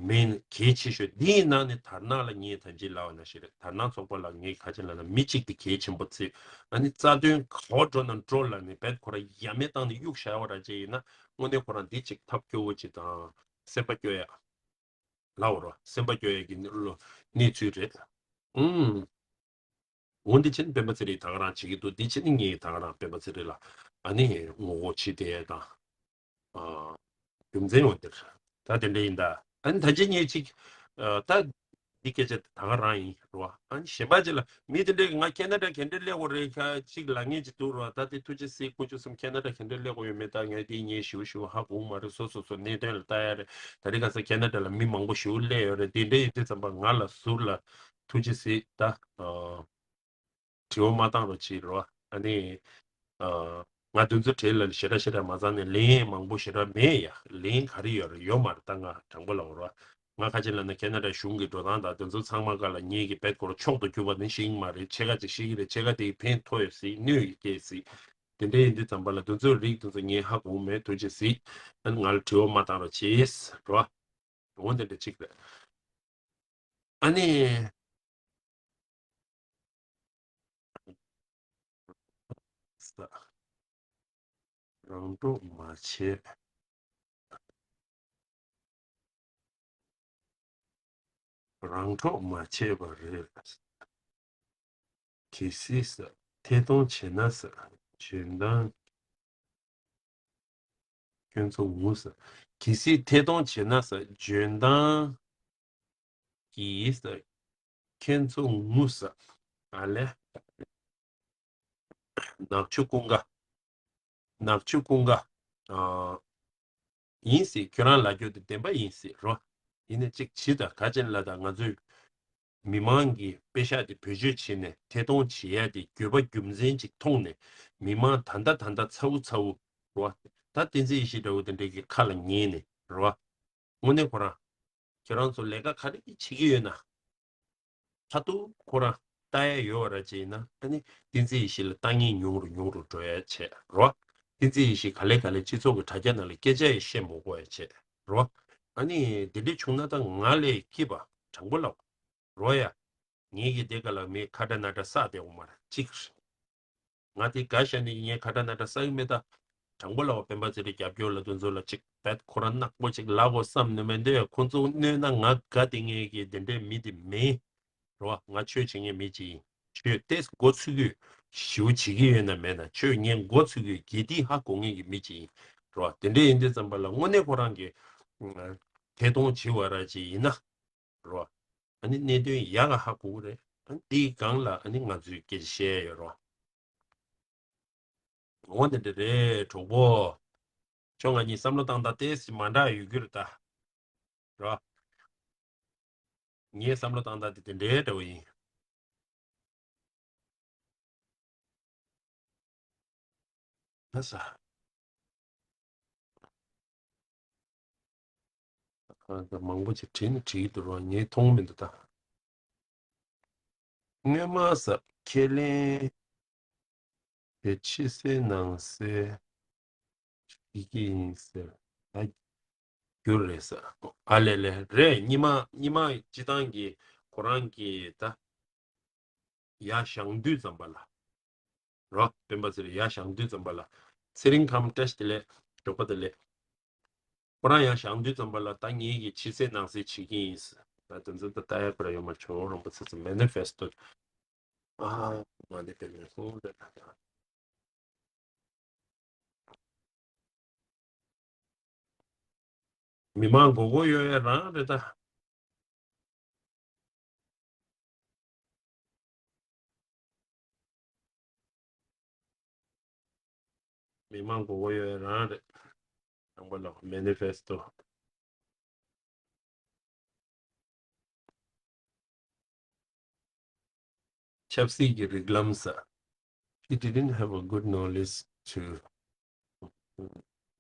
མེད། གལ་ཆེ་ཤོས་འདིའི་ནང་ནས་དར་ནག་ལ་ངས་ད་ཅི་ལབ་པ་ནང་བཞིན་རེད། དར་ནག་ཚོགས་པ་ལ་ངས་ག་ཅི་ལབ་ན། མི་གཅིག་དེ་གལ་ཆེན་པོ་བརྩི། ཨ་ནི་རྩ་དོན་ག་པར་འགྲོ་ན་འགྲོ་ལབ་ནས་བེད་ཁོ་ར་ཡ་མེད་བཏང་ནས་གཡུག་བཞག་པ་ར་ཅིག་ཡིན་ན། དངོས་གནས་ཁོ་རང་འདི་ཅིག་ཐབས་སྐྱོ་བོ་ཅིག་དང་། སེམས་པ་སྐྱོ་ཡ། ལབ་རོ། སེམས་པ་སྐྱོ་ཡ་གི་གནས་ཚུལ་རེད། ཨུམ། འོ་འདི་ཕྱིན་སྤེན་པ་ཚེ་རིང་ད་ག་རང་བྱེད་ཀྱི་འདུག་འདི་ཕྱིན་ངས་ད་ག་རང་སྤེན་པ་ཚེ་རིང་ལ་ཨ་ནི་ངོ་རྒོལ་བྱེད་བསྡད་དང་། ཨ། རྒྱུ་མཚན་འོ་འདིར་ད་དེ་འདྲ་ཡིན་ད། ཨ་ནི་ད་ཅི་ངས་ཅིག་ཨ། ད་འདི་སྐད་ཆ་ད་ག་རང་ཡིན་རོ། ཨ་ནི་གཞན་པ་ཅིག་ལ་མི་དེ་འདྲས་ང་ཁེ་ན་ཌ་ག་འདྲས་སླེབས་དགོས་རེད་ཁ་ཅིག་ལབ་མཁན་ཅིག་འདུག་རོ། ད་དེ་ཐུགས་རྗེ་གཟིགས། དཀོན་མཆོག་གསུམ། ཁེ་ན་ཌ་ག་འདྲས་སླེབས་དགོས་ཡོད་མེད་ད་ངས་དེ་ངས་ཞིའུ་ཞིའུ་ཧ་གོ་མ་རེད། སོ་སོ་སོ་གནད་དོན་ལ་ལྟ་ཡ་རེད། ད་རེས་ཁ་སང་ཁེ་ན་ཌ་ལ་མི་མང་པོ་ཞིའུ་སླེབས་ཡོད་རེད། དེ་འདྲས་ཡིན་དུས་ཙམ་པ་ང་ལ་ཟུར་ལ་ཐུགས་རྗེ་གཟིགས་ད། ཨ། དྲི་བ་མ་བཏང་རོགས་བྱེད་རོ། ཨ་ནི། ཨ། ང་དེ་ཚོ་གྲས་ལ་ཞེ་དྲག་ཞེ་དྲག་མ་བཙལ་ནས་ལན་མང་པོ་ཞེ་དྲག་མེད་ཡ། ལན་ག་རེ་ཡོད་རེད། ཡོད་མ་རེད། ད་ང་དྲང་པོ་ལབ་རོ། ང་ཁ་ཆེ་ལབ་ན་ཁེ་ན་ཌ་གཞུང་གི་འགྲོ་སྟངས་དང་དེ་ཚོ་ཚང་མ་ག་ལ་ངེད་ཀྱི་བེད་སྐོར་མཆོག་ཏུ་གྱུར་པ་ནི་ཤེས་ཀྱི་མ་རེད། ཕྱེད་ཀ་ཅིག་ཤེས་ཀྱི་རེད། ཕྱེད་ཀ་དེ་ཕན་ཐོགས་ཡོད་སྲིད། གནོད་ཡོད་སྐྱེས་སྲིད། དེ་འདྲ་ཡིན་དུས་ཙམ་པ་ལ་དེ་ཚོའི་རིགས་དེ་ཚོ་ངས་ཧ་གོ་མེད། ཐུགས་རྗེ་གཟིགས། ཨ་ནི་ང་ལ་དྲི་བ་མ་བཏང་རོགས་བྱེད་རོ། འོ་འདི་འདྲ་གཅིག་རེད། ཨ་ནི། ས། རང་གྲོགས་མ་བྱས། རང་གྲོགས་མ་བྱས་པ་རེད། གལ་སྲིད་ས། ཐད་གཏོང་བྱས་ན་ས། འཇོན་ཐང་ཁྱོད་ཚོ་ངུ་ས། གལ་སྲིད་ཐད་གཏོང་བྱས་ན་ས། འཇོན་ཐང་གི་ས། ཁྱོད་ཚོ་ངུ་ས། ཨ་ལེ། ནག་ཆུ་ཀུན་དགའ། ནག་ཆུ་ཀུན་དགའ། ཨ། ཡིན་སྲིད། ཁྱོད་རང་ལབ་རྒྱུ་དེ་བདེན་པ་ཡིན་སྲིད་རོ། ཡིན་ནའི་གཅིག་བྱེད་དང་། ག་ཅན་ལ་དང་ང་ཚོའི་མི་མང་གི་པེ་ཤག་དེ་བེད་སྤྱོད་བྱས་ནས་ཐད་གཏོང་བྱེད་ཡ་དེ་དགོས་པ་རྒྱུ་མཚན་ཅིག་མཐོང་ནས་མི་མང་ད་ལྟ་ད་ལྟ་ཚ་བོ་ཚ་བོ་རོ། ད་བསྟན་འཛིན་ཡེ་ཤེས་འདྲ་བོ་དེ་འདྲའི་གི་ཁ་ལ་ཉན་ནས་རོ། དངོས་གནས་ཁོ་རང་། ཁྱེད་རང་ཚོ་ལས་ཀ་ག་རེ་བྱེད་ཀྱི་ཡོད་ན། ཁ་ཐུག་ཁོ་རང་ལྟ་ཡ་ཡོད་པ་ར་ཅིག་ཡིན་ན། ཨ་ནི་བསྟན་འཛིན་ཡེ་ཤེས་ལ་ལྟ་མཁན་ཉུང་རུ་ཉུང་རུ་འགྲོ་ཡ་བྱས་རོ། བསྟན་འཛིན་ཡེ་ཤེས་ག་ལེ་ག་ལེ་སྤྱི་ཚོགས་ཀྱི་དྲ་རྒྱ་ནང་ལ་སྐད་ཆ་ཡང་བཤད་མ་དགོས་ཡ་བྱས་རོ། ཨ་ནི་དེ་འདྲ་བྱུང་ན་ད་ང་ལས་སྐྱིད་པ་དྲང་པོ་ལབ་རོ་ཡ། ངེད་ཀྱི་དེ་ག་ལ་མི་ཁ་ཏྲ་ན་ཏྲ་བསགས་བསྡད་འོང་མ་རེད་གཅིག་ང་དེ་དགའ་ཤ་ནི་ངས་ཁ་ཏྲ་ན་ཏྲ་བསགས་ཀྱི་མེད་ད། དྲང་པོ་ལབ་པ་སྤེན་པ་ཚེ་རིང་རྒྱབ་སྐྱོར་ལ་དེ་ཚོ་ལ་ཅིག་བེད་ཁོ་རང་ནག་པོ་ཅིག་ལབ་དགོས་བསམ་ནི་མེད་འདུག་ཁོ་ཚོ་གནོད་ན་ང་དགའ། དེ་ངས་ཀྱི་དེ་འདྲའི་མི་དེ་མིན་རོ། ང་ཆོས་བྱེད་མཁན་མི་ཅིག་ཡིན། ཆོས་ཏོག་ཙམ་མགོ་ཚོས་ཀྱི་ཞེ་པོ་བྱེད་ཀྱི་ཡོད་ན་མེད་ན་ཆོས་ངས་མགོ་ཚོས་ཀྱི་དགེ་སྡིག་ཧ་གོ་མཁན་གྱི་མི་ཅིག་ཡིན་རོ། དེ་འདྲ་ཡིན་དུས་ཙམ་པ་ལ་དངོས་གནས་ཁོ་རང་གི་ཐད་གཏོང་བྱེད་པ་ར་ཅིག་ཡིན་ན། རོ། ཨ་ནི་གནད་དོན་ཡག་ག་ཧ་གོ་གི་རེད། ཨ་ནི་དེའི་སྒང་ལ་ཨ་ནི་ང་ཚོས་སྐད་ཆ་བཤད་ཡ་ཡོད་རོ། འོ་དེ་འདྲ་རེད་གྲོགས་པོ། ཁྱོད་ང་གཉིས་བསམ་བློ་བཏང་སྟངས་ཏོག་ཙམ་མ་འདྲ་ཡོད་རྒྱུ་རེད་ད། རོ། ངའི་བསམ་བློ་བཏང་སྟངས་དེ་དེ་འདྲའི་འདྲ་བོ་ཡིན། ལགས་སོ། ཨ། ད་མང་པོ་ཅིག་བྲིས་ནི་བྲིས་འདུག་རོ། ངས་མཐོང་མི་འདུག་ད། སྔོན་མ་ས་ཁས་ལེན་དེ་ཕྱི་གསལ་ནང་གསལ་བྱེད་ཀྱི་ཡིན་ཟེར་ད་རྒྱུ་རེད་ས། ཨ་ལེ་ལེ་རེད། ཉི་མ་ཉི་མ་སྤྱི་བཏང་གི་ཁོ་རང་གི་ད། ཡར་བཞེངས་དུས་ཙམ་པ་ལ། རོ། སྤེན་པ་ཚེ་རིང་ཡར་བཞེངས་དུས་ཙམ་པ་ལ། ཚེ་རིང་ཁམས་བཀྲ་ཤིས་བདེ་ལེགས། མགྱོགས་པ་བདེ་ལེགས། ཁོ་རང་ཡར་བཞེངས་དུས་ཙམ་པ་ལ་ད་ངེད་ཀྱིས་ཕྱི་གསལ་ནང་གསལ་བྱེད་ཀྱི་ཡིན། ད་དེ་ཚོ་ད་ལྟ་ཡག་པོ་ར་ཡོད་མ་བྱུང་། རོང་པོ་ཚེ་ཚེ་མེ་ནི་ཕེ་སི་ཊོ། ཨ། མ་ནི་པེ་མེ་ཧུ་རེ་ད་ད། མི་མང་མགོ་སྐོར་གཡོག་ཡ་རང་རེད་ད། མི་མང་མགོ་སྐོར་གཡོག་ཡ་རང་རེད། དང་པོ་ལ་མེ་ནི་ཕེ་སི་ཊོ། ཆབ་སྲིད་ཀྱི་རིགས་ལམ་ཟེར། He didn't have a good knowledge to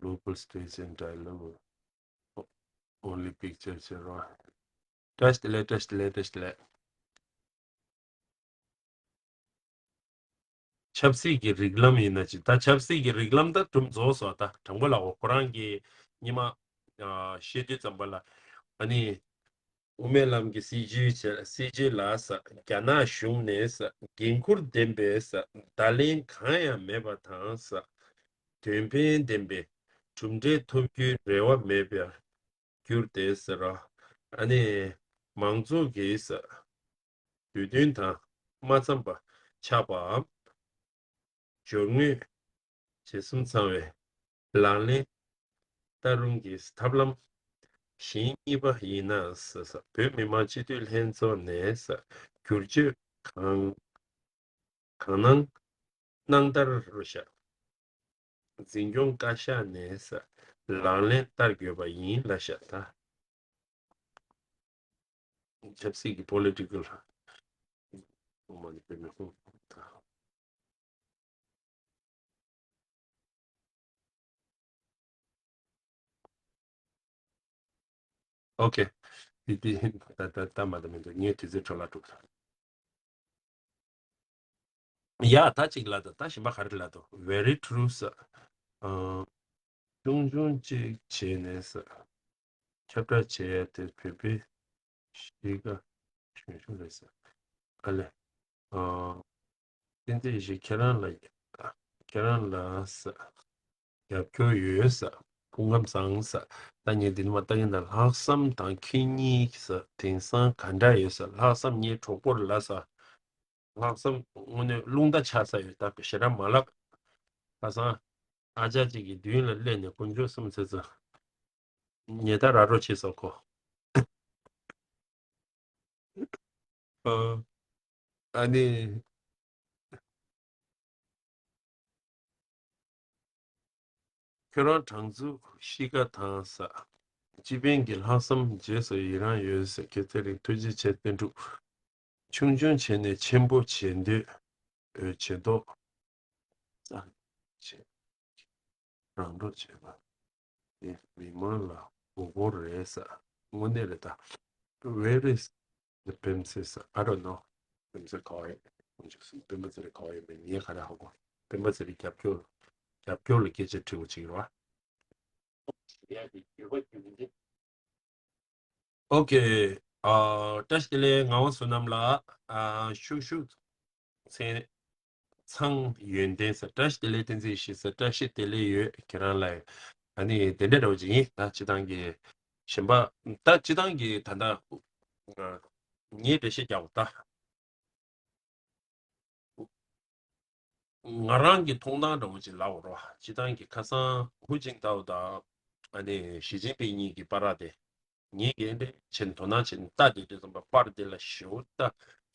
global stage and dialogue. Only picture ཟེར་རོ། བཀྲ་ཤིས་བདེ་ལེགས། བཀྲ་ཤིས་བདེ་ལེགས། བཀྲ་ཤིས་བདེ་ལེགས། ཆབ་སྲིད་ཀྱི་རིགས་ལམ་ཡིན་ན་ཅི། ད་ཆབ་སྲིད་ཀྱི་རིགས་ལམ་ད་གྲུབ་རྫོགས་སོ། ད་དྲང་པོ་ལ་འོ་ཁོ་རང་གིས་སྔོན་མ་ཨ་བཤད་དུས་ཙམ་པ་ལ། ཨ་ནི་དབུ་མའི་ལམ་གྱི་སྲིད་བྱུས་བྱས། སྲིད་བྱུས་ལ་ཟེར། རྒྱ་ནག་གཞུང་ནས་ཟེར། འགན་འཁུར་ལྡན་པའི་ཟེར། བརྡ་ལན་གང་ཡང་མེད་པ་དང་ཟེར། དོན་ཕན་ལྡན་པའི་གྲུབ་འབྲས་ཐོབ་རྒྱུའི་རེ་བ་མེད་པར་གྱུར་ཏེ་ཟེར་རོ། ཨ་ནི་མང་ཚོགས་ཀྱི་ཟེར། འདོད་འདུན་དང་མ་འཚམས་པ་ཆགས་པའམ། སྦྱོར་དངོས་ཇི་གསུམ་ཚང་བའི་ལག་ལེན་བསྟར་རུང་གི་ཐབས་ལམ་གཞན་གཉིས་པ་ཡིན་ན་ཟེར། བོད་མི་མང་སྤྱི་འཐུས་ལྷན་ཚོགས་ནས་བསྒྱུར་བཅོས་གང་གང་གནང་གནང་བསྟར་རུ་བཞག་འཛིན་སྐྱོང་བཀའ་ཤག་ནས་ལག་ལེན་བསྟར་དགོས་པ་ཡིན་ལ་བཞག་ད། ཆབ་སྲིད་ཀྱི་པོ་ལི་ཊི་ཀལ། ཨོ་ཁེ། དེ་དེ་ད་ད་ད་མ་ད་མི་འདུག་ངས་དུས་ཚོད་འཕྲོ་བརླག་འགྲོ་གི་རེད། ཡ་ད་ཅིག་ལ་ད་ད་གཞན་པ་ག་རེ་ལ་ད། Very true ཟེར། ཨ། ཆུང་ཆུང་ཅིག་བྱས་ནས་ཟེར། ཁྱབ་བསྒྲགས་བྱས་ཡ་དེ་བོད་པའི་གཤིས་ཀ་ཆུང་ཆུང་རེད་ཟེར། ཨ་ལས། ཨ། བསྟན་འཛིན་ཡེ་ཤེས་ཁྱེད་རང་ལ། ཁྱེད་རང་ལ་ཟེར། རྒྱབ་སྐྱོར་ཡོད་ཟེར། སྐུ་ཁམས་བཟང་ཟེར། ད་ངས་འདི་ནས་མར་ལྟ་གིན་ད་ལྷག་བསམ་དང་ཁྱེད་གཉིས་ཟེར་དེང་སང་ག་འདྲ་ཡོད་ཟེར། ལྷག་བསམ་ངའི་གྲོགས་པོ་ལ་ཟེར། ལྷག་བསམ་དངོས་གནས་རླུང་རྟ་ཆག་ས་ཡོད། ད་ཞེ་དྲག་མ་ལབ། ཁ་སང་ཨ་ཅག་ཅིག་གི་མདུན་ལ་སླེབས་ནས་དཀོན་མཆོག་གསུམ་ཟེར་ཙང་། ཉེ་ད་ར་རོ་བྱེད་སོ་ཁོ། ཨ། ཨ་ནི། ཁྱོད་རང་དྲང་ཚུགས་གཤིས་ཀ་དང་ཟེར། སྤྱི་ཕན་གྱི་ལྷག་བསམ་རྗེས་སུ་ཡི་རང་ཡོད་ཟེར། ཁྱེད་ཚེ་རིང་ཐུགས་རྗེ་ཆེ་བསྟན་འགྲུབ། ཆུང་ཆུང་བྱས་ནས་ཆེན་པོ་བྱེད་འདོད་འོས་བྱེད་མདོག་ཙམ་བྱེད། རང་གྲོགས་བྱེད་པ་དེ་མི་མང་ལ་མགོ་སྐོར་རེད་ཟེར། དངོས་གནས་རེད་ད། Where is the Pemse ཟེར། I don't know. Pemse ག་བ་ཡོད། Pemse ཟེར་རེད། ག་བ་ཡོད་མེད་ངས་ག་རེ་ཧ་གོ། Pemse ཟེར་རེད། རྒྱབ་སྐྱོར། རྒྱབ་སྐྱོར་ལ་སྐད་ཆ་དྲི་བ་ཅིག་རེད་བ། ཨོ་ཁེ། ཨ། བཀྲ་ཤིས་བདེ་ལེགས་ངག་དབང་བསོད་ནམས་ལགས། ཨ། ཤུག་ཤུག་མཚན་ཚང་ཡོན་ཏན་ཟེར། བཀྲ་ཤིས་བདེ་ལེགས་བསྟན་འཛིན་ཡེ་ཤེས་ཟེར། བཀྲ་ཤིས་བདེ་ལེགས་ཡོད་ཁྱེད་རང་ལ། ཨ་ནི་དེ་འདྲ་འདྲ་བོ་ཅིག་ཡིན། ད་སྤྱི་བཏང་གི་གཞན་པ། ད་སྤྱི་བཏང་གི་ད་ལྟ་ངས་འགྲེལ་བཤད་རྒྱག་པ་ད། ང་རང་གི་མཐོང་སྟངས་འདྲ་བོ་ཅིག་ལབ་རོགས། སྤྱི་བཏང་གི་ཁ་སང་ཧུ་ཅིན་ཐའོ་དང་ཨ་ནི་ཞི་ཅིན་ཕིང་གཉིས་ཀྱི་བར་དེ། ངས་འགན་འདྲེ་བྱས་ནས་དོ་སྣང་བྱས་ནས་ལྟ་བསྡད་དུས་ཙམ་པ་པར་དེ་ལ་ཞེ་པོ་ལྟ།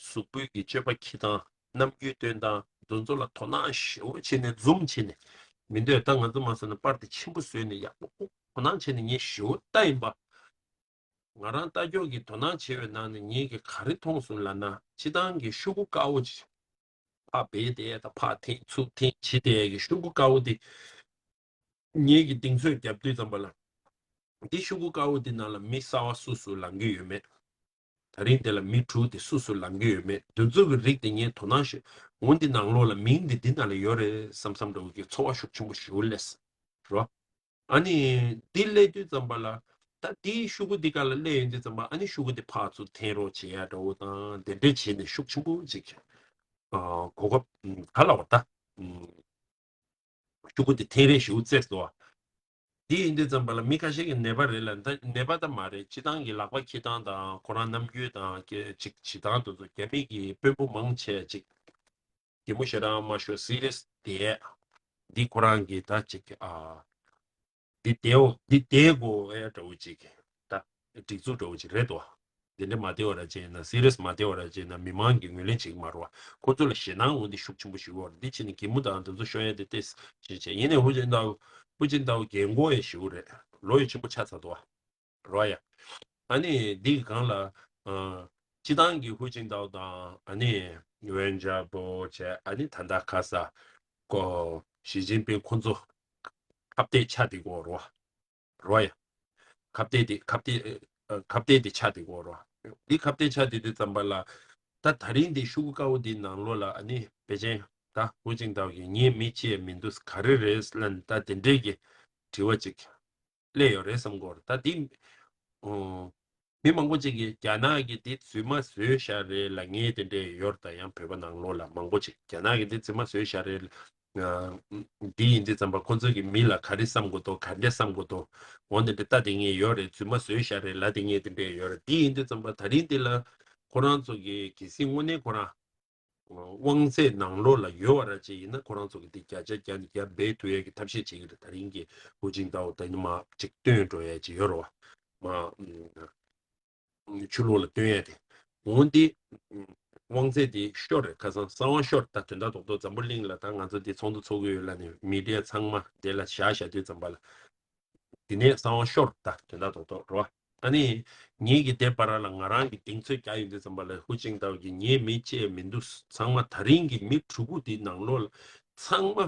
གཟུགས་པོའི་གི་སྤྱོད་པ་འཁྱེར་སྟངས། རྣམ་འགྱུར་སྟོན་སྟངས། འདི་ཚོ་ལ་དོ་སྣང་ཞེ་པོ་བྱས་ནས་འཛུམ་བྱས་ནས་མི་འདོད། ད་ང་ཚོ་མ་སོང་ན་པར་དེ་ཆེན་པོ་བཟོས་ནས་ཡག་པོ་དོ་སྣང་བྱས་ནས་ངས་ཞེ་པོ་ལྟ་ཡིན་པ། ང་རང་ལྟ་སྐྱོར་གྱི་དོ་སྣང་བྱས་པའི་ནང་ནས་ངས་ཀྱི་ག་རེ་མཐོང་སོང་ལབ་ན། སྤྱི་བཏང་གི་ཤོག་གུ་དཀར་པོ་ཅིག་ཕར་སྦས་བསྡད་དང་ཕར་འཐེན་ཚུར་འཐེན་བྱེད་བསྡད་ཡ་གི་ཤོག་གུ་དཀར་པོ་དེ། ངེད་ཀྱི་གདེང་ཚོད་བརྒྱབ་དུས་ཙམ་པ་ལ། འདི་ཤོག་གུ་དཀར་པོ་འདི་ནང་ལ་མི་གསར་པ་སུ་སུ་ལང་གི་ཡོད་མེད། ད་རིང་འདི་ལ་མི་དྲུག་དེ་སུ་སུ་ལང་གི་ཡོད་མེད། འདི་ཚོ་གི་རིགས་དེ་ངས་དོ་སྣང་ཞིག་འོ་འདི་ནང་ལོགས་ལ་མིང་འདི་འདི་ནང་ལ་ཡོད་རེད་བསམ་བསམ་འདྲ་བོ་གི་ཚོར་བ་ཤུགས་ཆེན་པོ་ཞིག་སླེབས་རོ། ཨ་ནི་འདི་སླེབས་དུས་ཙམ་པ་ལ། ད་འདིའི་ཤོག་གུ་འདི་ག་ལ་སླེབས་ཡོང་དུས་ཙམ་པ་ཨ་ནི་ཤོག་གུ་འདི་ཕར་ཚུར་འཐེན་རོགས་བྱེད་ཡ་འདྲ་བོ་དང་དེ་འདྲས་བྱས་ནས་ཤུགས་ཆེན་པོ་ཅིག་གོ་སྐབས་ག་ལ་བ་ད། ཤོག་གུ་དེ་ཐེངས་རེ་ཞིག་བཙལ་སོང་བ། དེ་ཡིན་དུས་ཙམ་པ་ལ་མི་ཁ་ཤས་ཀྱིས་ནད་པ་རེད་ལ། ད་ནད་པ་ད་མ་རེད། སྤྱི་བཏང་གི་ལག་པ་འཁྱེར་སྟངས་དང་ཁོ་རང་རྣམ་འགྱུར་དང་ཅིག་བྱེད་སྟངས་དེ་ཚོ་རྒྱ་མི་གི་དཔོན་པོ་མང་ཆེ་ཅིག་གད་མོ་ཞེ་དྲག་མ་ཤོར། སི་རི་ཡས་དེ་འདི་ཁོ་རང་གི་ད་ཅིག་ཨ། འདི་བསྡད་འོ་འདི་བསྡད་དགོས་ཨེ་འདྲ་བོ་ཅིག་ད་སྒྲིག་འཛུགས་འདྲ་བོ་ཅིག་རེད་དོ། འདི་འདྲ་མ་བསྡད་པ་ར་བྱས་ན། སི་རི་ཡས་མ་བསྡད་པ་ར་བྱས་ན་མི་མང་གིས་ངོས་ལེན་བྱེད་ཀྱི་མ་རེད་བ། ཁོ་ཚོ་ལ་ཞེད་སྣང་འོ་འདི་ཤུགས་ཆེན་པོ་ཞིག་ཡོད་རེད། འདི་བྱས་ནས་གད་མོ་དང་འདི་ཚོ་ཤོར་ཡ་དེ་ཏོག་ཙམ་ཅིག་བྱས། ཡིན་ནའི་ཧུ་ཅིན་ཐའོ་ཧུ་ཅིན་ཐའོ་རྒན་གོག་ཡང་ཞེ་པོ་རེད། ལོ་ཡང་ཆེན་པོ་ཆགས་ཚར་འདུག་བ། རོ་ཡ། ཨ་ནི་འདི་གི་སྒང་ལ་ཨ། སྤྱི་བཏང་གི་ཧུ་ཅིན་ཐའོ་དང་ཨ་ནི་ཝེན་ཅཱ་པོ་བྱས། ཨ་ནི་ད་ལྟ་ཁ་ས་ཀོ་ཞི་ཅིན་ཕིང་ཁོ་ཚོ་ཁ་གཏད་ཆགས་བསྡད་ཀྱི་ཡོད་རེད་བ། རོ་ཡ། ཁ་གཏད་དེ་ཁ་གཏད་ཨ། ཁ་གཏད་དེ་ཆགས་བསྡད་ཀྱི་ཡོད་རེད་བ། འདི་ཁ་གཏད་ཆགས་བསྡད་དུས་ཙམ་པ་ལ་ད་ད་རིང་འདི་ཤོག་གུ་དཀར་པོ་འདི་ནང་ལོགས་ལ་ཨ་ནི་ཕལ་ཆེར་ད་ཧུ་ཅིན་ཐའོ་གིས་ངས་མི་གཅིག་ཡང་མི་འདུག་ག་རེ་རེད་ལབ་ནས་ད་དེ་འདྲས་ཀྱི་དྲི་བ་ཅིག་སླེབས་ཡོད་རེད་བསམ་གྱི་ཡོད་རེད། ད་འདི་ཨོ། མི་མང་པོ་ཅིག་གིས་རྒྱ་ནག་གིས་འདི་རྫུན་མ་བཟོས་བཞག་རེད་ལབ་མཁན་དེ་འདྲས་ཡོད་རེད། ད་ཡང་བོད་པ་ནང་ལོགས་ལ་མང་པོ་ཅིག་རྒྱ་ནག་གིས་འདི་རྫུན་མ་བཟོས་བཞག་རེད། ཨ། འདི་ཡིན་དུས་ཙམ་པ་ཁོ་ཚོ་གིས་མི་ལ་ག་རེ་བསམ་དགོས་འདུག་ག་འདྲས་བསམ་དགོས་འདུག་འོ་འདི་འདྲས་ལྟ་བསྡད་མཁན་ཡོད་རེད། རྫུན་མ་བཟོས་བཞག་རེད་ལབ་བསྡད་མཁན་དེ་འདྲས་ཡོད་རེད། འདི་ཡིན་དུས་ཙམ་པ་ད་རིང་འདི་ལ་ཁོ་རང་ཚོ་གིས་གལ་སྲིད་དངོས་གནས་ཁོ་རང་དབང་ཚད་ནང་ལོགས་ལ་ཡོད་པ་ར་ཅིག་ཡིན་ན། ཁོ་རང་ཚོ་གིས་འདི་བརྒྱ་ཆ་བརྒྱ་ནས་བརྒྱ་འབད་ཐུབ་ཡས་ཀྱི་ཐབས་ཤེས་བྱེད་ཀྱི་རེད། ད་རིང་གི་ཧུ་ཅིན་ཐའོ་ད་ཉི་མ་ཅིག་བཏོན་འགྲོ་ཡས་ཅིག་ཡོད་རེད་བ། མ་ཆུ་ལོག་ལ་བཏོན་ཡས་དེ། འོན་ཏེ་དབང་ཚད་དེ་ཤོར་རེད། ཁ་སང་གསང་བ་ཤོར། ད་དོན་དག་རྡོག་རྡོག་འཛམ་བུ་གླིང་ལ་ད་ང་ཚོ་འདི་ཚོགས་འདུ་ཚོགས་ཀྱི་ཡོད་ལབ་ནས་མི་ཌི་ཡ་ཚང་མ་དེ་ལ་བཞག་བཞག་དུས་ཙམ་པ་ལ། དེ་ནས་གསང་བ་ཤོར། ད་དོན་དག་རྡོག་རྡོག་རེད་བ། ཨ་ནི་ངེད་ཀྱི་དེ་བར་ལ་ང་རང་གི་གདེང་ཚོད་རྒྱག་ཡོང་དུས་ཙམ་པ་ལ་ཧུ་ཅིན་ཐའོ་གིས་ངས་མི་གཅིག་མི་འདུག་ཚང་མ་ད་རིང་གི་མི་དྲུག་པོ་དེ་ནང་ལོགས་ལ་ཚང་མ་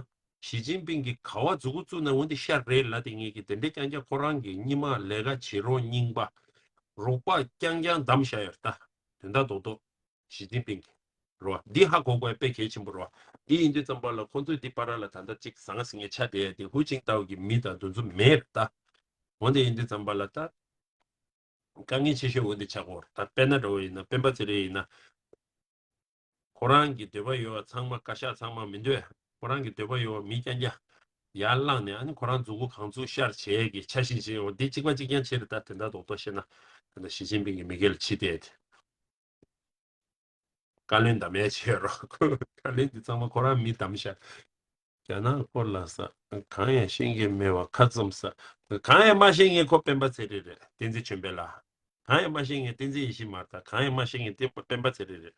ཞི་ཅིན་ཕིང་གིས་ག་བ་མཛུབ་གུ་བཙུགས་ན་འོ་འདི་ཤར་རེད་ལབ་བསྡད་མཁན་གྱི་དེ་འདྲས་རྐྱང་རྐྱང་ཁོ་རང་གི་སྔོན་མ་ལས་ཀ་བྱེད་རོགས་རྙིང་པ། རོགས་པ་རྐྱང་རྐྱང་བདམས་བཞག་ཡོད་རེད། ད་དོན་དག་རྡོག་རྡོག་ཞི་ཅིན་ཕིང་གི་རེད་བ། འདི་ཧ་གོ་དགོས་དཔེ་གལ་ཆེན་པོ་རེད་བ། འདི་ཡིན་དུས་ཙམ་པ་ལ་ཁོང་ཚོས་འདི་བར་ལ་ད་ལྟ་གཅིག་ཟང་ཟིང་ངེ་ཆ་དེ་དེ་ཧུ་ཅིན་ཐའོ་གི་མི་དང་དེ་ཚོ་མེད་རེད་ད། འོ་འདི་ཡིན་དུས་ཙམ་པ་ལ་ད་དཀའ་ངལ་ཆེ་ཤོས་འོ་འདི་ཆགས་ཀྱི་ཡོད་རེད། ད་དཔེར་ན་འདྲ་བོ་ཡིན་ན་སྤེན་པ་ཚེ་རིང་ཡིན་ན། ཁོ་རང་གི་འདོད་པ་ཡོད་པ་ཚང་མ་བཀའ་ཤག་ཚང་མ་མི་འདོད། ཁོ་རང་གི་འདོད་པ་ཡོད་པ་མི་རྐྱང་རྐྱང་ཡར་བླངས་ནས་ཨ་ནི་ཁོ་རང་མཛུབ་གུ་གང་ཚུགས་ཤར་བྱེད་ཀྱི་འཆར་གཞི་བྱེད་ཡོད། འདི་གཅིག་པ་གཅིག་རྐྱང་བྱེད་རེད། ད་དོན་དག་རྡོག་རྡོག་བཤད་ན་ད་ལྟ་ཞི་ཅིན་ཕིང་གི་མི་སྒེར་ལ་ཕྱི་བལྟས་ཏེ། བཀའ་བློན་འདེམས་ཡས་བྱེད་རོགས། བཀའ་བློན་འདི་ཚང་མ་ཁོ་རང་མི་འདེམས་ཤག་རྒྱ་ནག་སྐོར་ལ་ས་གང་ཡང་ཤེས་ཀྱི་མེད་པ་ཁ་བཙུམ་ས། གང་ཡང་མ་ཤེས་མཁན་ཁོ་སྤེན་པ་ཚེ་རིང་རེད། བསྟན་འཛིན་ཆོས་འཕེལ་ལགས། གང་ཡང་མ་ཤེས་མཁན་བསྟན་འཛིན་ཡེ་ཤེས་མ་རེད། ད་གང་ཡང་མ་ཤེས་མཁན་བསྟན་པ་སྤེན་པ་ཚེ་རིང་རེད།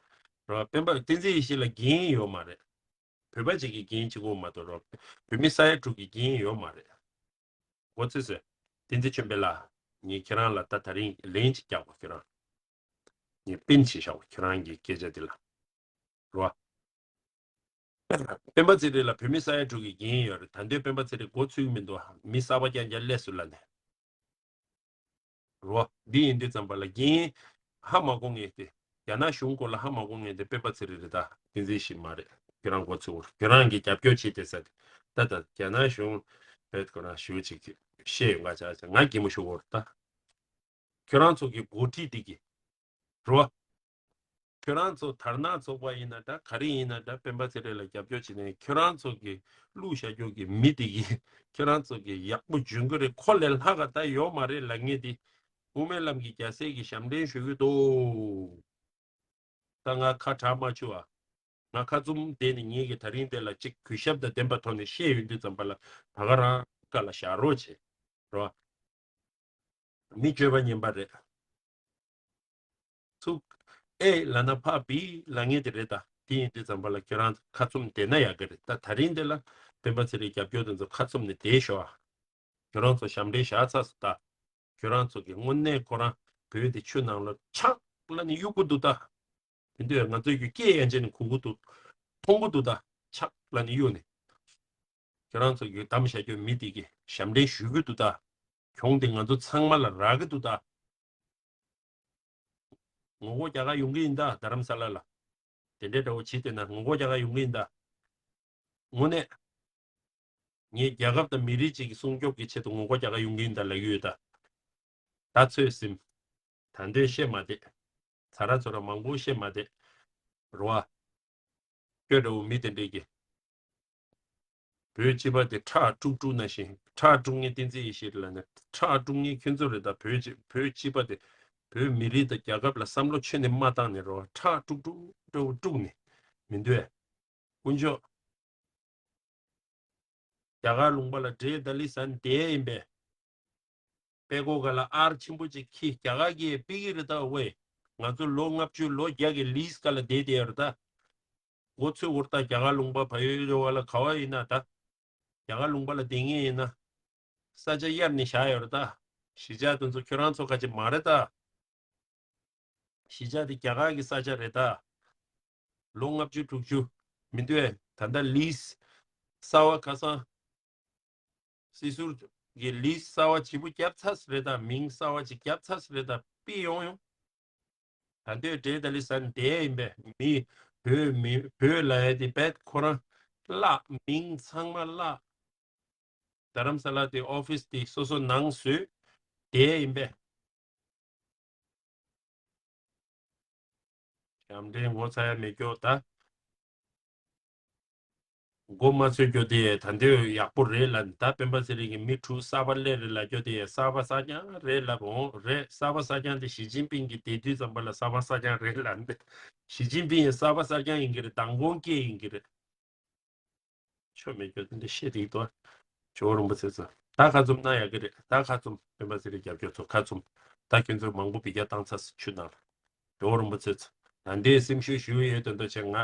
རོ་སྤེན་པ་བསྟན་འཛིན་ཡེ་ཤེས་ལ་འགན་ཡོད་མ་རེད། བོད་པ་ཅིག་གི་འགན་གཅིག་པོ་མ་གཏོགས་རོ། བོད་མི་ས་ཡ་དྲུག་གི་འགན་ཡོད་མ་རེད། མགོ་ཚོས་སོས། བསྟན་འཛིན་ཆོས་འཕེལ་ལགས། ངས་ཁྱེད་རང་ལ་ད་ད་རིང་ལན་ཅིག་རྒྱག་གོ་ཁྱེད་རང་། ངས་པིན་བྱས་བཞག་གོ་ཁྱེད་རང་གི་སྐད་ཆ་འདི་ལ། རོ། སྤེན་པ་ཚེ་རིང་ལ་བོད་མི་ས་ཡ་དྲུག་གི་འགན་ཡོད་རེད། ད་འདོད་སྤེན་པ་ཚེ་རིང་མགོ་ཚོས་མི་འདུག་མི་གསར་པ་རྐྱང་རྐྱང་སླེབས་སོང་ལབ་ནས། རོ། འདི་ཡིན་དུས་ཙམ་པ་ལ་རྒན་ཧ་མ་གོ་མཁན་དེ། རྒྱ་ནག་གཞུང་སྐོར་ལ་ཧ་མ་གོ་མཁན་དེ་སྤེན་པ་ཚེ་རིང་རེད། ད་བསྟན་འཛིན་ཡེ་ཤེས་མ་རེད། ཁྱོད་རང་མགོ་ཚོས་འོར་ཁྱོད་རང་གིས་རྒྱབ་སྐྱོར་བྱེད་དེ་ཟེར། ད་ད་རྒྱ་ནག་གཞུང་བོད་ཁོ་རང་ཞུ་ཅིག་བཤད་ཡོང་ག་ཆ་ཆ་ང་གད་མོ་ཤོར་འོར་ད། ཁྱོད་རང་ཚོ་གི་འགོ་ཁྲིད་དེ་གི། རོ། ཁྱོད་རང་ཚོ་དར་ནག་ཚོགས་པ་ཡིན་ན་འདྲ་ག་རེ་ཡིན་ན་འདྲ་སྤེན་པ་ཚེ་རིང་ལ་རྒྱབ་སྐྱོར་བྱེད་ནས་ཁྱོད་རང་ཚོ་གི་བླུགས་བཞག་རྒྱུ་གི་མི་དེ་གི་ཁྱོད་རང་ཚོ་གི་ཡག་པོ་འཇོན་གི་རེད། ཁོ་ལས་ལྷག་ག་ད་ཡོད་མ་རེད་ལབ་མཁན་དེ་དབུ་མའི་ལམ་གྱི་རྒྱལ་སྲས་ཀྱི་ཞབས་འདྲེན་ཞུ་གི་འདུག་ད་ང་ཁ་གྲག་མ་བྱུང་བ། ང་ཁ་བཙུམ་བསྡད་ནས་ངེད་ཀྱི་ད་རིང་དེ་ལ་གཅིག་གུས་ཞབས་དང་ལྡན་པ་ཐོག་ནས་བཤད་ཡོང་དུས་ཙམ་པ་ལ་ད་ག་རང་ཀ་ལ་བཞག་རོགས་བྱེད་རོ། མི་སྤྱོད་པ་ངན་པ་རེད། ཚུགས། ཨེ་ལ་ན་ཕ་བི་ལ་ངེས་དེ་རེད། ད་དེ་ཡིན་དུས་ཙམ་པ་ལ་ཁྱོད་རང་ཁ་བཙུམ་བསྡད་ན་ཡག་གི་རེད། ད་ད་རིང་དེ་ལ་སྤེན་པ་ཚེ་རིང་རྒྱབ་སྐྱོར་དེ་ཚོ་ཁ་བཙུམ་ནས་བསྡད་ཤོག་ཨ། ཁྱོད་རང་ཚོ་ཞབས་འདྲེན་བཞག་ཚར་སོང་ད། ཁྱོད་རང་ཚོ་གི་དངོས་གནས་ཁོ་རང་བོད་དེ་ཆུ་ནང་ལ་ཆག་ལ་ནི་གཡུག་གི་འདུག་ད། དེ་འདྲ་ང་ཚོས་ཀྱི་སྐད་ཡན་ཆད་ནས་གོ་གི་འདུག་མཐོང་གི་འདུག་ད། ཆག་ལ་ནི་གཡུག་ནས། ཁྱོད་རང་ཚོ་གི་གཏམ་བཤད་རྒྱུ་མི་དེ་གི་ཞབས་འདྲེན་ཞུ་གི་འདུག་ད། གྱོང་དེ་ང་ཚོ་ཚང་མ་ལ་རག་གི་འདུག་ད། ངོ་རྒོལ་རྒྱག་ག་ཡོང་གི་ཡིན་ད་རྡ་རམ་ས་ལ་ལ། དེ་འདྲའི་འདྲ་བོ་བྱེད་བསྡད་ན་ངོ་རྒོལ་རྒྱག་ག་ཡོང་གི་ཡིན་ད། དངོས་གནས། ངས་རྒྱལ་ཁབ་དང་མི་རིགས་གཅིག་གི་སྲུང་སྐྱོབ་ཀྱི་ཆེད་དུ་ངོ་རྒོལ་རྒྱག་ག་ཡོང་གི་ཡིན་ད་ལབ་ཀྱི་ཡོད་ད། ད་ཚོད་ཟིན། ད་འདོད་བཤད་མ་བསྡད། ཚ་ར་ཚོ་ར་མང་པོ་བཤད་མ་བསྡད། རོ་ཨ། ཁྱོད་འདྲ་བོ་མི་དེ་འདྲས་ཀྱི། བོད་སྤྱི་པ་དེ་ཁྲག་དཀྲུག་དཀྲུག་ན་བཞིན་ཁྲག་དཀྲུག་མཁན་བསྟན་འཛིན་ཡེ་ཤེས་ལ་ནི་ཁྲག་དཀྲུག་མཁན་ཁྱོད་ཚོ་རེད། ད་བོད་སྤྱི་བོད་སྤྱི་པ་དེ་བོད་མི་རིགས་དང་རྒྱལ་ཁབ་ལ་བསམ་བློ་ཁྱོན་ནས་མ་བཏང་ནས་རོ། ཁྲག་དཀྲུག་དཀྲུག་འདྲ་བོ་དཀྲུག་ནས་མི་འདུག་ཨེ། དཀོན་མཆོག་རྒྱ་གར་ལུང་པ་ལ་འདྲེ་ད་ལི་ཟན་དེ་ཡིན་པས། པད་ཀོ་ག་ལ་ཨར་ཆེན་པོ་ཅིག་ཁྱི་རྒྱ་གར་གྱིས་པི་གི་རེད་ད་ཝེ། ང་ཚོ་ལོ་ལྔ་བཅུ་ལོ་བརྒྱ་གི་ལིས་ག་ལ་བསྡད་བསྡད་ཡོད་རེད་ད། མགོ་ཚོས་འུར་ད་རྒྱ་གར་ལུང་པ་བ་ཡོད་ཡོད་བ་ལ་ག་བ་ཡིན་ན་ད། རྒྱ་གར་ལུང་པ་ལ་བསྡད་ངེས་ཡིན་ན། ས་ཆ་གཡར་ནས་བཞག་ཡོད་རེད་ད། གཞིས་ཆགས་དེ་ཚོ་ཁྱོད་རང་ཚོ་ག་ཅིག་མ་རེད་ད། གཞིས་ཆགས་དེ་རྒྱ་གར་གྱི་ས་ཆ་རེད་ད། ལོ་ལྔ་བཅུ་དྲུག་ཅུ་མི་འདུག་ཨེ། ད་ལྟ་ལིས་གསར་བ་ཁ་སང་སྲིད་ཟུར་གྱི་ལིས་གསར་བ་ཅིག་པུ་བརྒྱབ་ཚར་རེད་ད། མིང་གསར་བ་ཅིག་བརྒྱབ་ཚར་རེད་ད། པི་ཡོང་ཡོང་། ད་འདོད་འདྲེ་ད་ལི་ཟན་དེ་ཡིན་པས། མི་བོད་མི་བོད་ལ་ཡ་དེ་བེད་ཁོ་རང་བརླག་མིང་ཚང་མ་བརླག་རྡ་རམ་ས་ལ་དེ་ཨོ་ཕིས་དེ་སོ་སོ་ནང་བཟོས་དེ་ཡིན་པས། ཞབས་འདྲེན་ངོ་ཚ་ཡ་མེད་སྐྱོ་ད། མགོ་མ་ཚོས་སྐྱོ་དེ་ད་འདོད་ཡག་པོ་རེད་ལ། ད་སྤེན་པ་ཚེ་རིང་གི་མི་དྲུག་གསར་པ་སླེབས་རེད་ལ་སྐྱོ་དེ་གསར་པ་གསར་རྐྱང་རེད་ལབ་འོང་རེད། གསར་པ་གསར་རྐྱང་དེ་ཞི་ཅིན་ཕིང་གི་དེ་དུས་ཙམ་པ་ལ་གསར་པ་གསར་རྐྱང་རེད་ལ། ཞི་ཅིན་ཕིང་ཡང་གསར་པ་གསར་རྐྱང་ཡིན་གྱི་རེད། མདང་དགོང་སྐད་ཡིན་གྱི་རེད། ཆོ་མེད་སྐྱོ་དེ་འདྲ་བཤད་དེ་ཡིན་ཏོ། ཇོ་བོ་རིན་པོ་ཆེ་ཚོ་ད་ཁ་བཙུམ་གནང་ཡག་གི་རེད། ད་ཁ་བཙུམ། སྤེན་པ་ཚེ་རིང་རྒྱབ་སྐྱོར་ཚོ་ཁ་བཙུམ། ད་ཁྱོད་ཚོ་མང་པོ་བི་རྒྱ་བཏང་ཚར་ཆུ་ནང་ལ། ཇོ་བོ་རིན་པོ་ཆེ་ཚོ་ད་འདྲའི་སེམས་ཤུགས་ཞུ་ཡོད་དོན་དུ་ཆེ་ང་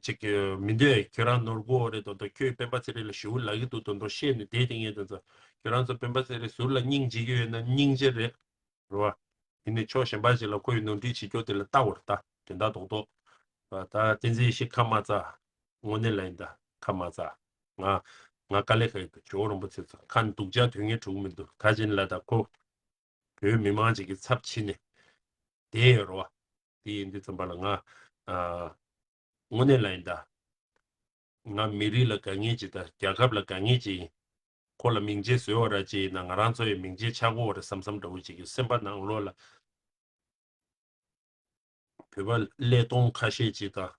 ཅིག་མི་འདོད། ཁྱོད་རང་ནོར་གོ་རེད་དོན་དུ་ཁྱོད་སྤེན་པ་ཚེ་རིང་ལ་ཞུ་ལ་གི་འདུག་དོན་དུ་བཤད་ནས་བསྡད་དེ་ངས་དོན་ཚོ་ཁྱོད་རང་ཚོ་སྤེན་པ་ཚེ་རིང་ཟུར་ལ་སྙིང་རྗེ་གི་ཡོད་ན་སྙིང་རྗེ་རེད། རེད་བ། དེ་ནས་ཕྱོགས་གཞན་པ་ཞིག་ལ་ཁོ་ཡི་ནོར་འཁྲུལ་བྱེད་སྐྱོ་དེ་ལ་ལྟ་བར་ལྟ་དོན་དག་རྡོག་རྡོག་ད་བསྟན་འཛིན་ཡེ་ཤེས་ཁ་མ་ཚ། དངོས་གནས་ལ་ཡིན་ད་ཁ་མ་ཚ། ང་ང་དཀའ་ལས་ཁག་ཡོད་ད། ཇོ་བོ་རིན་པོ་ཆེ་ཚོ་ཁ་ནས་སྡུག་ཅག་དོན་ངན་གྲུག་མི་འདུག་ད་ཅིན་ལ་ད་ཁོ་བོད་མི་མང་ཅིག་གི་ཚབ་བྱེད་ནས་བསྡད་ཡོད་རེད་བ། དེ་ཡིན་དུས་ཙམ་པ་ལ་ང་ཨ། དངོས་གནས་ལ་ཡིན་ད། ང་མི་རིགས་ལ་དགའ་ངེས་ཅིག་དང་རྒྱལ་ཁབ་ལ་དགའ་ངེས་ཅིག་ཡིན། ཁོ་ལ་མིང་ཆད་བཟོས་བ་ར་ཅིག་ཡིན་ན་ང་རང་ཚོ་ཡི་མིང་ཆད་ཆགས་ཀྱི་ཡོད་རེད་བསམ་བསམ་འདྲ་བོ་ཅིག་གི་སེམས་པ་ནང་ལོགས་ལ། བོད་པ་ཀླད་སྟོང་ཁ་ཤས་ཅིག་དང་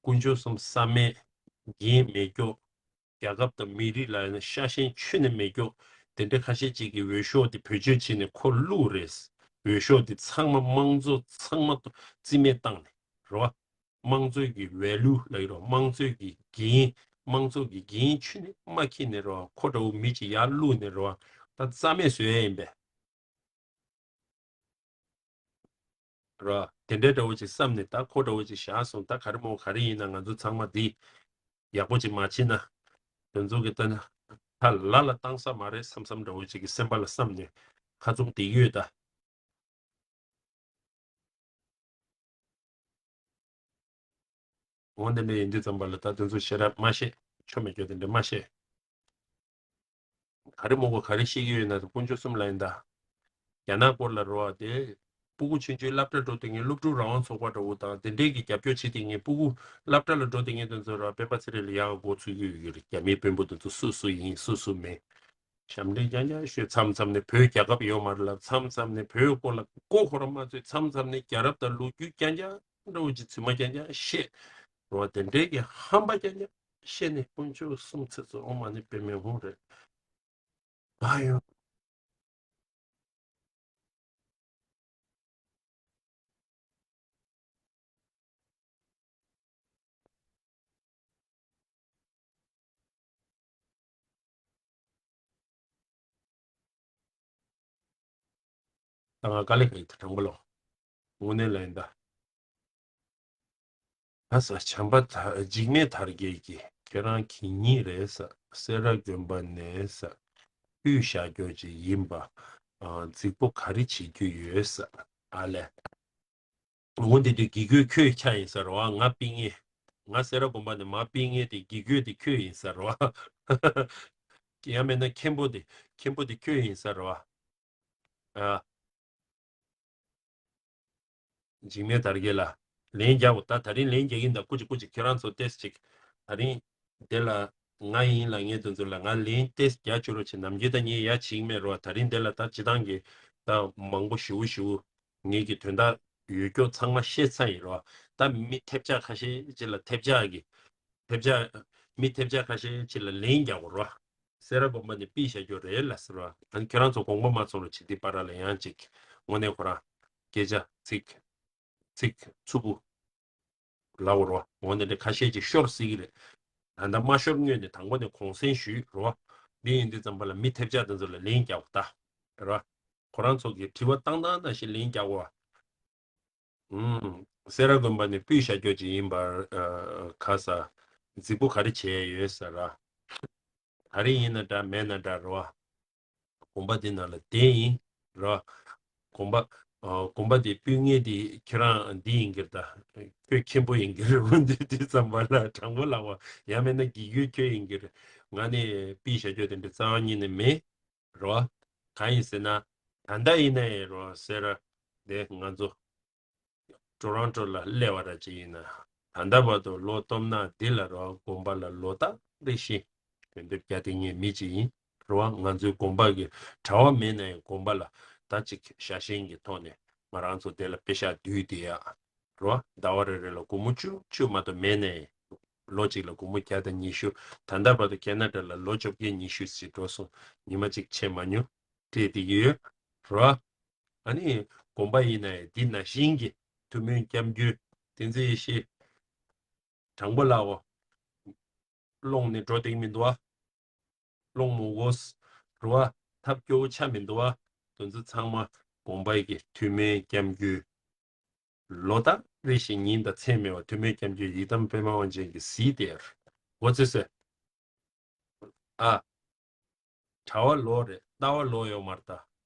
དཀོན་མཆོག་གསུམ་བསམ་མེད་འགན་མེད་སྐྱོ། རྒྱལ་ཁབ་དང་མི་རིགས་ལ་ཡང་ཤ་ཞེན་ཁྱོན་ནས་མེད་སྐྱོ། དེ་འདྲ་ཁ་ཤས་ཅིག་གིས་འོས་ཤོག་དེ་བེད་སྤྱོད་བྱས་ནས་ཁོ་བླུགས་རེད། འོས་ཤོག་དེ་ཚང་མ་དམངས་གཙོ་ཚང་མ་རྩིས་མེད་བཏང་ནས་རེད་བ། དམངས་གཙོའི་གི་ཝེ་ལུ་ལ་ཡོད་རེད་བ། དམངས་གཙོའི་གི་འགན་དམངས་གཙོ་གི་འགན་ཁྱོན་ནས་མ་འཁྱེར་ནས་རེད་བ། ཁོ་འདྲ་བོ་མི་ཅིག་ཡར་བླུགས་ནས་རེད་བ། ད་རྩ་མེད་བཟོ་ཡ་ཡིན་པས། ར། དེ་འདྲའི་འདྲ་བོ་ཅིག་བསམ་ནས་ད་ཁོ་འདྲ་བོ་ཅིག་བཞག་སོང་། ད་ག་རེ་མོ་ག་རེ་ཡིན་ན་ང་ཚོ་ཚང་མ་འདི་ཡག་པོ་ཅིག་མ་བྱེད་ན། དེ་ཚོ་གི་ལྟ་ན་ད་ལ་ལ་བཏང་ས་མ་རེད་བསམ་བསམ་འདྲ་བོ་ཅིག་གི་སེམས་པ་ལ་བསམ་ནས་ཁ་བཙུམ་བསྡད་ཀྱི་ཡོད་ད། འོ་འདི་འདྲ་ཡིན་དུས་ཙམ་པ་ལ་ད་དེ་ཚོ་ཞེ་དྲག་མ་བཤད། ཆོ་མེད་སྐྱོ་དེ་འདྲ་མ་བཤད། ག་རེ་མོ་གོ་ག་རེ་བཤད་ཀྱི་ཡོད་ན་དེ་དཀོན་མཆོག་གསུམ་ལ་ཡིན་ད། རྒྱ་ནག་སྐོར་ལ་རོ་བ་དེ། སྤུ་གུ་ཆུང་ཆུང་སློབ་གྲྭ་འགྲོ་དེ་ངས་སློབ་ཕྲུག་རང་དབང་ཚོགས་པ་འདྲ་བོ་དང་དེ་འདྲས་ཀྱི་རྒྱབ་སྐྱོར་བྱེད་དེ་ངས་སྤུ་གུ་སློབ་གྲྭ་ལ་འགྲོ་དེ་ངས་དེ་ཚོ་ར་སྤེན་པ་ཚེ་རིང་ལ་ཡག་མགོ་ཚོས་ཀྱི་ཡོད་ཀྱི་རེད། རྒྱ་མིའི་དཔོན་པོ་དེ་ཚོ་སུ་སུ་ཡིན་སུ་སུ་མིན། ཞབས་འདྲེན་རྐྱང་རྐྱང་ཤོད། མཚམས་མཚམས་ནས་བོད་རྒྱལ་ཁབ་ཡོད་མ་རེད་ལབ། མཚམས་མཚམས་ནས་བོད་སྐོར་ལ་མགོ་ཁོ་རང་མ་ཚོས། མཚམས་མཚམས་ནས་རྒྱལ་རབས་དང་ལོ་རྒྱུས་རྐྱང་རྐྱང་འདྲ་བོ་ཅིག་རྫུན་མ་རྐྱང་རྐྱང་བཤད། རོ་བ་དེ་འདྲས་ཀྱི་ཧམ་པ་རྐྱང་རྐྱང་བཤད་ནས་དཀོན་མཆོག་གསུམ་ཚེ་ཚོ་ཨོ་མ་ནི་པད་མའི་ཧོང་རེད། བ་ཡོད། ད་ང་དཀའ་ལས་ཁག་ཡིན་ད་དྲང་པོ་ལོ། དངོས་གནས་ལ་ཡིན་ད། ད་ས་བྱམས་པ་ད་འཇིགས་མེད་དར་རྒྱས་ཀྱིས་ཁྱེད་རང་གད་སྙིགས་རེད་ས། སེ་ར་དགོན་པ་ནས་ས། དབུས་བཞག་རྒྱུ་ཅིག་ཡིན་པ། ཨ་རྫིག་པོ་ག་རེ་བྱེད་རྒྱུ་ཡོད་ས། ཨ་ལས། འོ་འདི་འདྲའི་དགེ་སྐོས་ཁྱོད་ཆ་ཡིན་ས་རེད་བ། ང་པིང་ངེ། ང་སེ་ར་དགོན་པ་ནས་མ་པིང་ངེ་དེ་དགེ་སྐོས་དེ་ཁྱོད་ཡིན་ས་རེད་བ། ཡང་མིན་ན་མཁན་པོ་དེ་མཁན་པོ་དེ་ཁྱོད་ཡིན་ས་རེད་བ། ཨ། འཇིགས་མེད་དར་རྒྱས་ལ་ལན་རྒྱག་དགོས། ད་ད་རིང་ལན་རྒྱག་གིན་ད། སྐུ་མཁྱེན་སྐུ་མཁྱེན་ཁྱེད་རང་ཚོ་ཏེས་ཅིག་ད་རིང་དེ་ལ་ང་ཡིན་ལ་ངས་དེ་ཚོ་ལ་ང་ལན་ཏེས་རྒྱག་བཅུག་རོགས་བྱེད། ནམ་རྒྱུན་ད་ངས་ཡ་བྱེད་ཀྱི་མེད་རོ། ད་རིང་དེ་ལ་ད་སྤྱི་བཏང་གི་ད་མང་པོ་ཞུ་ཞུ་ངེད་ཀྱི་དོན་དག་ཡོད་སྐྱོ་ཚང་མ་བཤད་ཚར་ཡིན་རོ། ད་མི་ཐེབས་ཆག་ཁ་ཤས་ཅིག་ལ་ཐེབས་ཆག་གི་ ཐེབས་ཆག་མི་ཐེབས་ཆག་ཁ་ཤས་ཅིག་ལ་ལན་རྒྱག་དགོས་རེད་བ། སེ་ར་དགོན་པ་ནས་ཕུད་བཞག་རྒྱུ་རེད་ལབ་ཟེར་བ། ཨ་ནི་ཁྱོད་རང་ཚོ་དགོངས་པ་མ་ཚོམ་རོགས་བྱེད། འདི་བར་ལ་ཡང་ཅིག་དངོས་གནས་ཁོ་རང་སྐད་ཆ་ཚིག་ཚིག་རྩུབ་པོ་ལབ་དགོས་རེད་བ། འོ་འདི་འདྲ་ཁ་ཤས་ཅིག་ཤོར་སྲིད་ཀྱི་རེད། ད་ལྟ་མ་ཤོར་སྔོན་ནས་དང་པོ་ནས་གུང་སེང་ཞུས་རེད་བ། འདི་ཡིན་དུས་ཙམ་པ་ལ་མི་ཐེབས་ཆག་དེ་ཚོ་ལ་ལན་རྒྱག་དགོས་ད། རེད་བ། ཁོ་རང་ཚོ་གིས་དྲི་བ་བཏང་སྟངས་ནང་བཞིན་ལན་རྒྱག་དགོས་བ། ཨུམ། སེ་ར་དགོན་པ་ནས་ཕུད་བཞག་རྒྱུ་ཅིག་ཡིན་པར་ཨ་ཁ་ས། རྫིག་པོ་ག་རེ་བྱས་ཡོད་ཟེར་ར། ག་རེ་ཡིན་ན་འདྲ་མེད་ན་འདྲ་རེད་བ། དགོན་པ་འདི་ནང་ལ་བསྡད་ཡིན་རེད་བ། དགོན་པ་ཨ་དགོན་པ་འདི་སྤུས་ངན་འདི་ཁྱེད་རང་འདི་ཡིན་གྱི་རེད་ད། ཁྱོད་མཁན་པོ་ཡིན་གྱི་རེད། འོ་འདི་དུས་ཙམ་པ་ལ་དྲང་པོ་ལབ་པ། ཡང་མིན་ན་དགེ་སྐོས་ཁྱོད་ཡིན་གྱི་རེད། ང་ནི་ཕུད་བཞག་རྒྱུ་དེ་འདྲ་རྩ་བ་ཉིད་ནས་མེད། རེད་བ། གང་ཡིན་ཟེར་ན། ད་ལྟ་ཡིན་ན་ཡང་རེད་བ། སེ་ར་དེ་ང་ཚོ་ཊོ་རོན་ཊོ་ལ་སླེབས་པ་ར་ཅིག་ཡིན་ན། ད་ལྟ་བར་དུ་ལོ་སྟོང་ཕྲག་འདི་ལ་རེད་བ། དགོན་པ་ལ་ལོ་ལྟར་རེ་བཞིན་གདན་འདྲེན་བརྒྱབ་བསྡད་མཁན་མི་ཅིག་ཡིན། རེད་བ། ང་ཚོའི་དགོན་པ་གི་གྲྭ་པ་མེད་ན་ཡང་དགོན་པ་ལ་ད་ཅིག་ཞལ་ཤེས་ཀྱི་ཐོག་ནས་ང་རང་ཚོ་དེ་ལ་པེ་ཤག་བསྡུས་བསྡད་ཡ། རེད་བ། ཟླ་བ་རེ་རེ་ལ་སྒོར་མོ་བཅུ་བཅུ་མ་གཏོགས་མེད་ནའི། ལོ་གཅིག་ལ་སྒོར་མོ་བརྒྱ་དང་ཉི་ཤུ། ད་ལྟ་བར་དུ་ཁེ་ན་ཌ་ལ་ལོ་བཅོ་བརྒྱད་ཉི་ཤུ་ཞིག་འགྲོ་སོང་། ཉི་མ་གཅིག་ཕྱིན་མ་མྱོང་། སྤྲད་བསྡད་ཀྱི་ཡོད། རེད་བ། ཨ་ནི་དགོན་པ་ཡིན་ན་ཡང་འདི་ནང་བཞིན་གྱི་ཐུགས་སྨོན་སྐྱབས་འཇུག་བསྟན་འཛིན་ཡེ་ཤེས། དྲང་པོ་ལབ་འོ། སློང་ནས་འགྲོ་བསྡད་ཀྱི་མི་འདུག་བ། སློང་མོ་གོས། རུ་བ། ཐབས་སྐྱོ་བོ་ཆགས་མི་འདུག་བ། དེ་ཚོ་ཚང་མ་དགོན་པ་གི་ཐུགས་སྨོན་སྐྱབས་འཇུག་ལོ་ལྟར་རེ་བཞིན་ཉིན་དང་མཚན་མེད་པར་ཐུགས་སྨོན་སྐྱབས་འཇུག་ཡི་དམ་པདྨ་དབང་ཆེན་གྱིས་གཟིགས་ཏེ། གོ་ཚོད་སོད། ཨ། གྲྭ་པ་ལོ་རེད། ལྟ་བ་ལོ་ཡོད་མ་རེད་ད།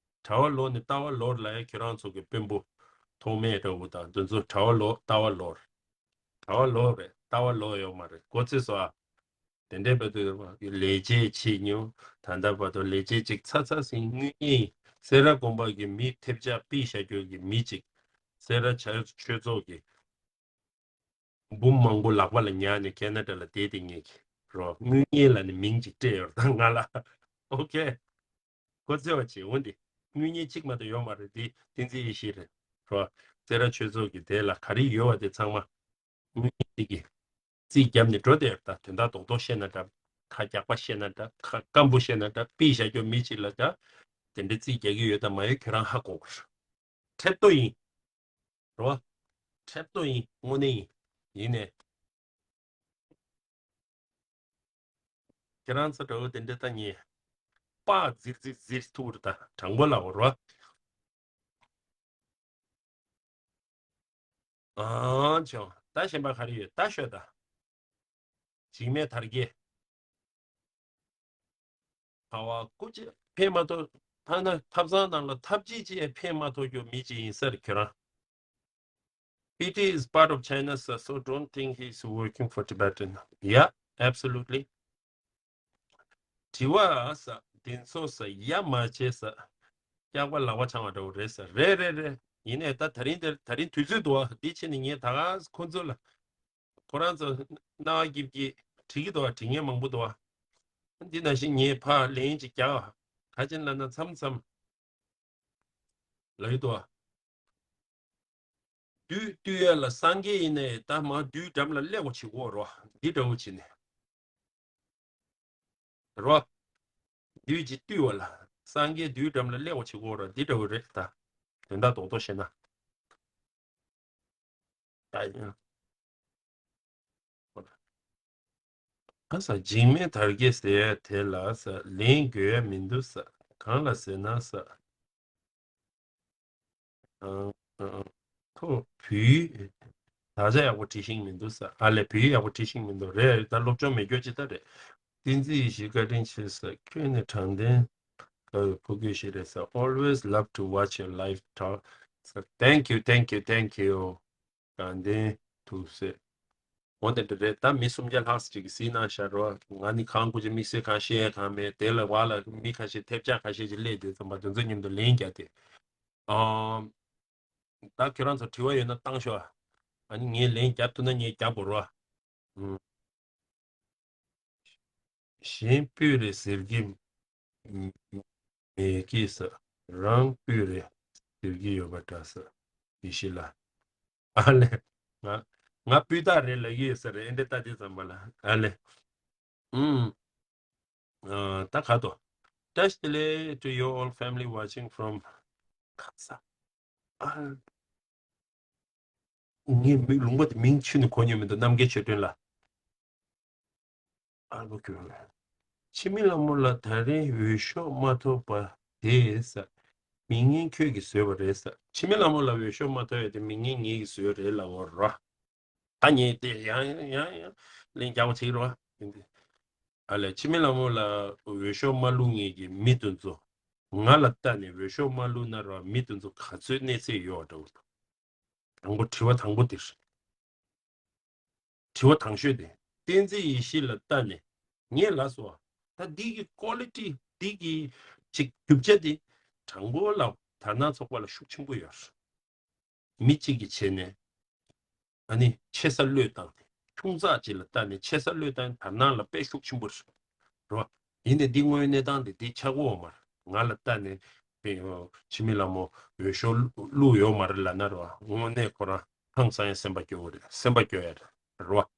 གྲྭ་པ་ལོ་ནས་ལྟ་བ་ལོ་ལ་ཡ་ཁྱོད་རང་ཚོ་གི་དཔོན་པོ་ཐོགས་མེད་འདྲ་བོ་དང་དེ་ཚོ་གྲྭ་པ་ལོ་ལྟ་བ་ལོ་རེད། གྲྭ་པ་ལོ་རེད། ལྟ་བ་ལོ་ཡོད་མ་རེད། གོ་ཚོད་སོང་ཨ། དེ་འདྲའི་བར་དུ་ལས་བྱེད་བྱེད་མྱོང་། ད་ལྟ་བར་དུ་ལས་བྱེད་ཅིག་ཚ་ཚ་ཟིན་དངུལ་གཉེར་ཡིན། སེ་ར་དགོན་པ་གི་མི་ཐེབས་ཆག་ཕུད་བཞག་རྒྱུ་གི་མི་ཅིག་སེ་ར་ཆོས་ཆོས་ཚོགས་ཀྱི་འབུམ་མང་པོ་ལག་པ་ལ་ཉར་ནས་ཁེ་ན་ཌ་ལ་བསྡད་དེ་ངེད་ཀྱི་རོ་དངུལ་གཉེར་ལ་ནི་མིང་ཅིག་སྤྲད་ཡོད་ད་ང་ལ། ཨོ་ཁེ། གོ་ཚོད་བ་བྱེད་འོན་ཏེ། དངུལ་གཉེར་གཅིག་མ་གཏོགས་ཡོད་མ་རེད་དེ་བསྟན་འཛིན་ཡེ་ཤེས་རེད། རོ། སེ་ར་ཆོས་ཚོགས་ཀྱི་དེ་ལ་ག་རེ་ཡོད་བ་དེ་ཚང་མ། དངུལ་གཉེར་གཅིག་གིས། རྩིས་བརྒྱབ་ནས་འགྲོ་བསྡད་ཡོད་ད། དོན་དག་རྡོག་རྡོག་བཤད་ན་འདྲ། ཁ་རྒྱག་པ་བཤད་ན་འདྲ། ཁ་སྐམ་པོ་བཤད་ན་འདྲ། ཕུད་བཞག་རྒྱུ་མི་གཅིག་ལ་འདྲ། དེ་འདྲའི་རྩིས་རྒྱག་གི་ཡོད་དམ་མ་ཡོད་ཁྱོད་རང་ཧ་གོ་དགོས། ཁྲེབ་ཏོ་ཡིན། རོ། ཁྲེབ་ཏོ་ཡིན། དངོས་གནས་ཡིན། ཡིན་ནས། ཁྱེད་རང་ཚོ་འདྲ་བོ་དེ་འདྲ་ལྟ་ཉེ། པགས་རྫིར་རྫིར་རྫིར་ཐུག་རེད་ད། དྲང་པོ་ལབ་རོ། ཨང་ཆོ། ད་གཞན་པ་ག་རེ་ཡོད་ད་ཤོད་ད། འཇིགས་མེད་དར་རྒྱས། ཁ་བ་སྐུ་ཅི་ཕན་མ་ཐོགས། ཐ་ན་ཐབ་ཚང་ནང་ལ་ཐབ་ཅི་ཅི་ཕན་མ་ཐོགས་རྒྱུ་མི་ཅི་ཡིན་ས་རེད་ཁྱོད་རང་། P T is part of China, sir, so don't think he's working for Tibetan. Yeah, absolutely. དྲི་བ་ས་འདི་ཚོ་ས་ཡ་མ་བྱེད་ས། སྐྱག་པ་ལག་པ་འཆང་བ་འདྲ་བོ་རེད་ས། རེད་རེད་རེད། ཡིན་ནའི་ད་ད་རིང་འདིར་ད་རིང་དུས་ཚོད་འདུག་ཨ། འདི་ཕྱིན་ནས་ངས་ད་ག་ཁོ་ཚོ་ལ། ཁོ་རང་ཚོ་སྣང་བ་སྐྱིད་སྐྱིད་བྲིས་ཀྱི་འདུག་ཨ། བྲིས་མཁན་མང་པོ་འདུག་ཨ། འདི་ནང་བཞིན་ངས་ཕར་ལན་ཅིག་རྒྱག་ཨ། ག་ཅིན་ལབ་ན་མཚམས་མཚམས། ལབ་ཀྱི་འདུག་ཨ། བདུད་བཏུལ་ཡ་ལ་སངས་རྒྱས་ཡིན་ནའི་ད་མ་བདུད་འགྲམ་ལ་སླེབས་པ་བྱེད་དགོས་རོ། འདི་འདྲ་བོ་བྱེད་ནས། རོ། བདུད་ཀྱིས་བཏུལ་བ་ལ་སངས་རྒྱས་བདུད་འགྲམ་ལ་སླེབས་པ་བྱེད་དགོས་རོ། འདི་འདྲ་བོ་རེད་ད། དོན་དག་རྡོག་རྡོག་བཤད་ན། ད་ཡིན། ཨ་ས་འཇིགས་མེད་དར་རྒྱས་ཟེར་ཡ་དེ་ལ་ས་ལན་དགོས་ཡ་མི་འདུག་ས། གང་ལ་ཟེར་ན་ས། ཨ་ཨ་ཨ། ཁོ་བོད་ཡིག་དག་ཆ་ཡག་པོ་བྲིས་ཤིང་མི་འདུག་ས། ཨ་ལས་བོད་ཡིག་ཡག་པོ་བྲིས་ཤིང་མི་འདུག་རེད། ད་སློབ་སྦྱོང་མེད་རྒྱུ་ཅི་ལྟར་རེད། བསྟན་འཛིན་ཡེ་ཤེས་བཀའ་དྲིན་ཆེ་ས། ཁྱོད་ནི་དྲང་བདེན་དགའ་བའི་ཕོ་རྒྱུད་ཞིག་རེད་ས། Always love to watch your live talk. Thank you, thank you, thank you. དྲང་བདེན་ཐུགས་སྲས། འོ་དེ་འདྲ་རེད། ད་མི་སུམ་བརྒྱ་ལྷག་ཅིག་གིས་གཟིགས་གནང་ཤག་རོ། ང་ནི་གང་དགོས་ཀྱི་དམིགས་བསལ་གང་བཤད་ཡ་གང་མེད། དེ་ལ་བ་ལ་མི་ཁ་ཤས་ཐེབས་ཆག་ཁ་ཤས་ཅིག་སླེབས་དུས་ཙམ་པ་དེ་ཚོ་མཉམ་དུ་ལན་རྒྱག་སྟེ། ཨམ། ད་ཁྱོད་རང་ཚོ་དྲི་བ་ཡོད་ན་བཏང་ཤོག་ཨ་ནི་ངས་ལན་རྒྱབ་ཐུབ་ན་ངས་རྒྱབ་དགོས་རོ། ཨུམ། གཞན་སྤུས་རེད་ཟེར་གྱི་མེད་ཀི་ས། རང་སྤུས་རེད་ཟེར་གྱི་ཡོད་པ་འདྲ་ས། ཡེ་ཤེས་ལགས། ཨ་ལས། ང་ ང་སྤུས་དག་རེད་ལབ་ཀྱི་ཡོད་ས་རེད། ཨེ་འདྲ་ལྟ་དུས་ཙམ་པ་ལ་ཨ་ལེ། ཨུམ། ཨ། ད་ག་དོ། བཀྲ་ཤིས་བདེ་ལེགས་to your all family watching from ཁ་ས། ཨ། ངའི་མི་ལུང་པ་དེ་མིང་ཆུ་ནས་གོ་མྱོང་མི་འདུག་རྣམ་རྒྱལ་ཆོས་སྒྲོན་ལགས། ཨ་ལོ་ཁྱོད་ལ། འཆི་མེད་ལྷ་མོ་ལ་ད་རིང་འོས་ཤོག་མ་ཐོབ་པ་དེས་ཟེར། མི་ངན་ཁྱོད་ཀྱིས་བཟོས་པ་རེད་ཟེར། འཆི་མེད་ལྷ་མོ་ལ་འོས་ཤོག་མ་ཐོབ་ཡ་དེ་མི་ངན་ངེད་ཀྱིས་བཟོས་རེད་ལབ་པ་རོ། ད་ངས་དེ་ཡང་ཡང་ཡང་ཡང་ལན་རྒྱག་པ་བྱེད་ཀྱི་རོ། ཨ་ལས། འཆི་མེད་ལྷ་མོ་ལ་འོས་ཤོག་མ་བླུག་མཁན་གྱི་མི་དེ་ཚོ། ང་ལ་ལྟ་ནས་འོས་ཤོག་མ་བླུག་ན་རོ། མི་དེ་ཚོ་ག་ཚོད་གནས་ཚད་ཡོད་འདྲ་བོ་འདུག་དང་པོ་དྲི་བ་དང་པོ་དེ་རེད། དྲི་བ་དང་ཤོས་དེ། བསྟན་འཛིན་ཡེ་ཤེས་ལ་ལྟ་ནས། ངས་ལབ་སོང་། ད་འདི་གི་ཀོ་ལི་ཊི། འདི་གི་ཅིག་རྒྱུ་ཆ་དེ། དྲང་པོ་ལབ་དར་ནག་ཚོགས་པ་ལ་ཤུགས་ཆེན་པོ་ཡོད་རེད། མི་གཅིག་གིས་བྱས་ནས། ཨ་ནི་ཆེ་ས་བློས་བཏང་སྟེ། ཆུང་ཙག་ཅིག་ལ་ལྟ་ནས་ཆེ་ས་བློས་བཏང་དར་ནག་ལ་དཔེ་ཤུགས་ཆེན་པོ་རེད། རེད་བ། ཡིན་ནའི་འདི་དངོས་ཡོད་གནས་སྟངས་དེ་འདི་ཆགས་ཀྱི་ཡོད་མ་རེད། ང་ལ་ལྟ་ནས་དཔེ་འཆི་མེད་ལྷ་མོ་འོས་ཤོག་བླུགས་ཡོད་མ་རེད་ལབ་ན་རེད་བ། དངོས་གནས་ཁོ་རང་ཧང་སང་ཡ་སེམས་པ་སྐྱོ་བོ་རེད། སེམས་པ་སྐྱོ་ཡ་རེད། རེད་བ།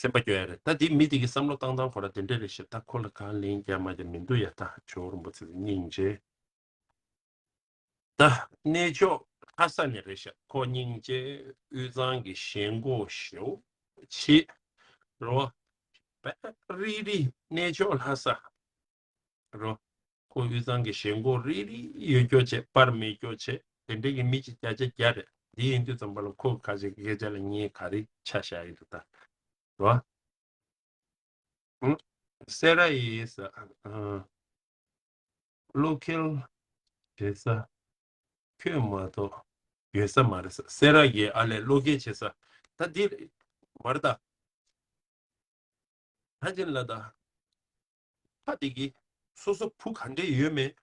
སེམས་པ་སྐྱོ་ཡ་རེད། ད་འདི་མི་དེ་གི་བསམ་བློ་བཏང་སྟངས་ཁོ་རང་དེ་འདྲ་རེད་ཤག་ད་ཁོ་ལ་གང་ལན་རྒྱག་མ་རྒྱག་མི་འདུག་ཡ། ད་ཇོ་བོ་རིན་པོ་ཆེ་སྙིང་རྗེ། ད་གནས་མཆོག་ལྷ་ས་ནས་རེད་ཤག་ཁོ་སྙིང་རྗེ། དབུས་གཙང་གི་ཞེན་ཁོག་ཞེ་པོ་ཆེ། རོ། པ་རི་རི་གནས་མཆོག་ལྷ་ས། རོ། ཁོ་དབུས་གཙང་གི་ཞེན་ཁོག་རི་རི་ཡོད་སྐྱོ་བྱེད། པར་མེད་སྐྱོ་བྱེད། དེ་འདྲའི་གི་མི་ཅིག་བརྒྱ་ཆ་བརྒྱ་རེད། དེ་ཡིན་དུས་ཙམ་པ་ལ་ཁོ་ཁ་ཅིག་སྐད་ཆ་ལ་ངས་ག་རེ་ཆ་བཞག་ཡི་འདུག་ད། རོ། ཨུ། སེ་ར་ཡིས། ཨ། བློ་འཁེལ་བྱེད་ས་ཁྱོད་མ་གཏོགས་ཡོད་ས་མ་རེད་ས། སེ་ར་གིས་ཨ་ལས་བློ་འཁེལ་བྱེད་ས་ད་འདི་རེད། མ་རེད་ད། ད་ཅིན་ལ་ད། ཕ་དེ་གི་སོ་སོ་བུ་ག་འདྲས་ཡོད་མེད།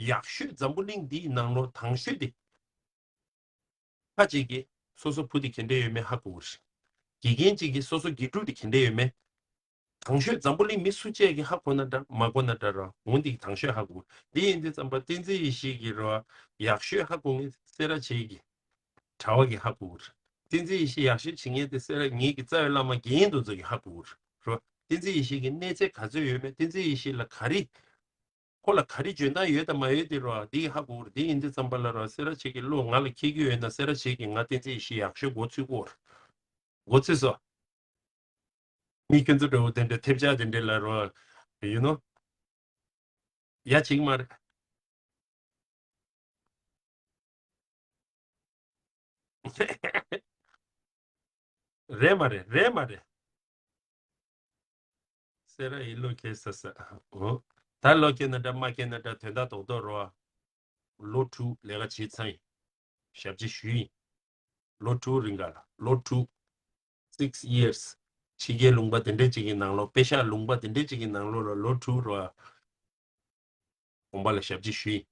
ཡག་ཤོས་འཛམ་བུ་གླིང་འདིའི་ནང་ལོ་དང་ཤོས་དེ། ཁ་ཅིག་གིས་སོ་སོ་བུ་དེ་ག་འདྲས་ཡོད་མེད་ཧ་གོ་གི་རེད། དགེ་རྒན་ཅིག་གིས་སོ་སོ་དགེ་ཕྲུག་དེ་ག་འདྲས་ཡོད་མེད། དང་ཤོས་འཛམ་བུ་གླིང་མི་སུ་གཅིག་གིས་ཧ་གོ་ན་འདྲ་མ་གོ་ན་འདྲ་རོ། འོན་ཏེ་དང་ཤོས་ཧ་གོ། འདི་ཡིན་དུས་ཙམ་པ་བསྟན་འཛིན་ཡེ་ཤེས་ཀྱིས་རོ། ཡག་ཤོས་ཧ་གོ་ངེས་སེ་ར་བྱེས་ཀྱི་གྲྭ་བ་གིས་ཧ་གོ་གི་རེད། བསྟན་འཛིན་ཡེ་ཤེས་ཡག་ཤོས་བྱེད་མཁན་དེ་སེ་ར་ངེད་ཀྱི་རྩ་བའི་བླ་མ་དགེ་རྒན་དེ་ཚོ་གིས་ཧ་གོ་གི་རེད་རོ། བསྟན་འཛིན་ཡེ་ཤེས་ཀྱི་གནས་ཚད་ག་ཚོད་ཡོད་མེད། བསྟན་འཛིན་ཡེ་ཤེས་ལ་ག་རེ། ཁོ་ལ་ག་རེ་འཇོན་ཐང་ཡོད་དང་མ་ཡོད་དེ་རོ། འདི་ཧ་གོ་རེད། འདི་ཡིན་དུས་ཙམ་པ་ལ་རོ། སེ་ར་བྱེས་ཀྱི་བློ་ང་ལ་འཁེལ་གྱི་ཡོད་ན་སེ་ར་བྱེས་ཀྱིས་ང་བསྟན་འཛིན་ཡེ་ཤེས་ཡག་ཤོས་མགོ་ཚོས་ཀྱི་ཡོད་རེད། མགོ་ཚོས་སོ། མི་ཁྱོད་ཚོ་འདྲ་བོ་དེ་འདྲ་ཐེབས་ཆག་དེ་འདྲ་ལ་རོ། ཡུ་ནོ། ཡ་བྱེད་ཀྱི་མ་རེད། རེད་མ་རེད། རེད་མ་རེད། སེ་ར་ཡིས་བློ་འཁེལ་ས་ས། འོ། ད་བློ་འཁེལ་ན་འདྲ་མ་འཁེལ་ན་འདྲ་དོན་དག་རྡོག་རྡོག་རོ། ལོ་དྲུག་ལས་ཀ་བྱས་ཚར་ཡིན། ཞབས་ཕྱི་ཞུས་ཡིན། ལོ་དྲུག་རིང་ག་ལ་ལོ་དྲུག six years། ཕྱི་རྒྱལ་ལུང་པ་དེ་འདྲས་ཅིག་གི་ནང་ལོགས། པེ་ཤག་ལུང་པ་དེ་འདྲས་ཅིག་གི་ནང་ལོགས་ལ་ལོ་དྲུག་རོ། དགོན་པ་ལ་ཞབས་ཕྱི་ཞུས་ཡིན།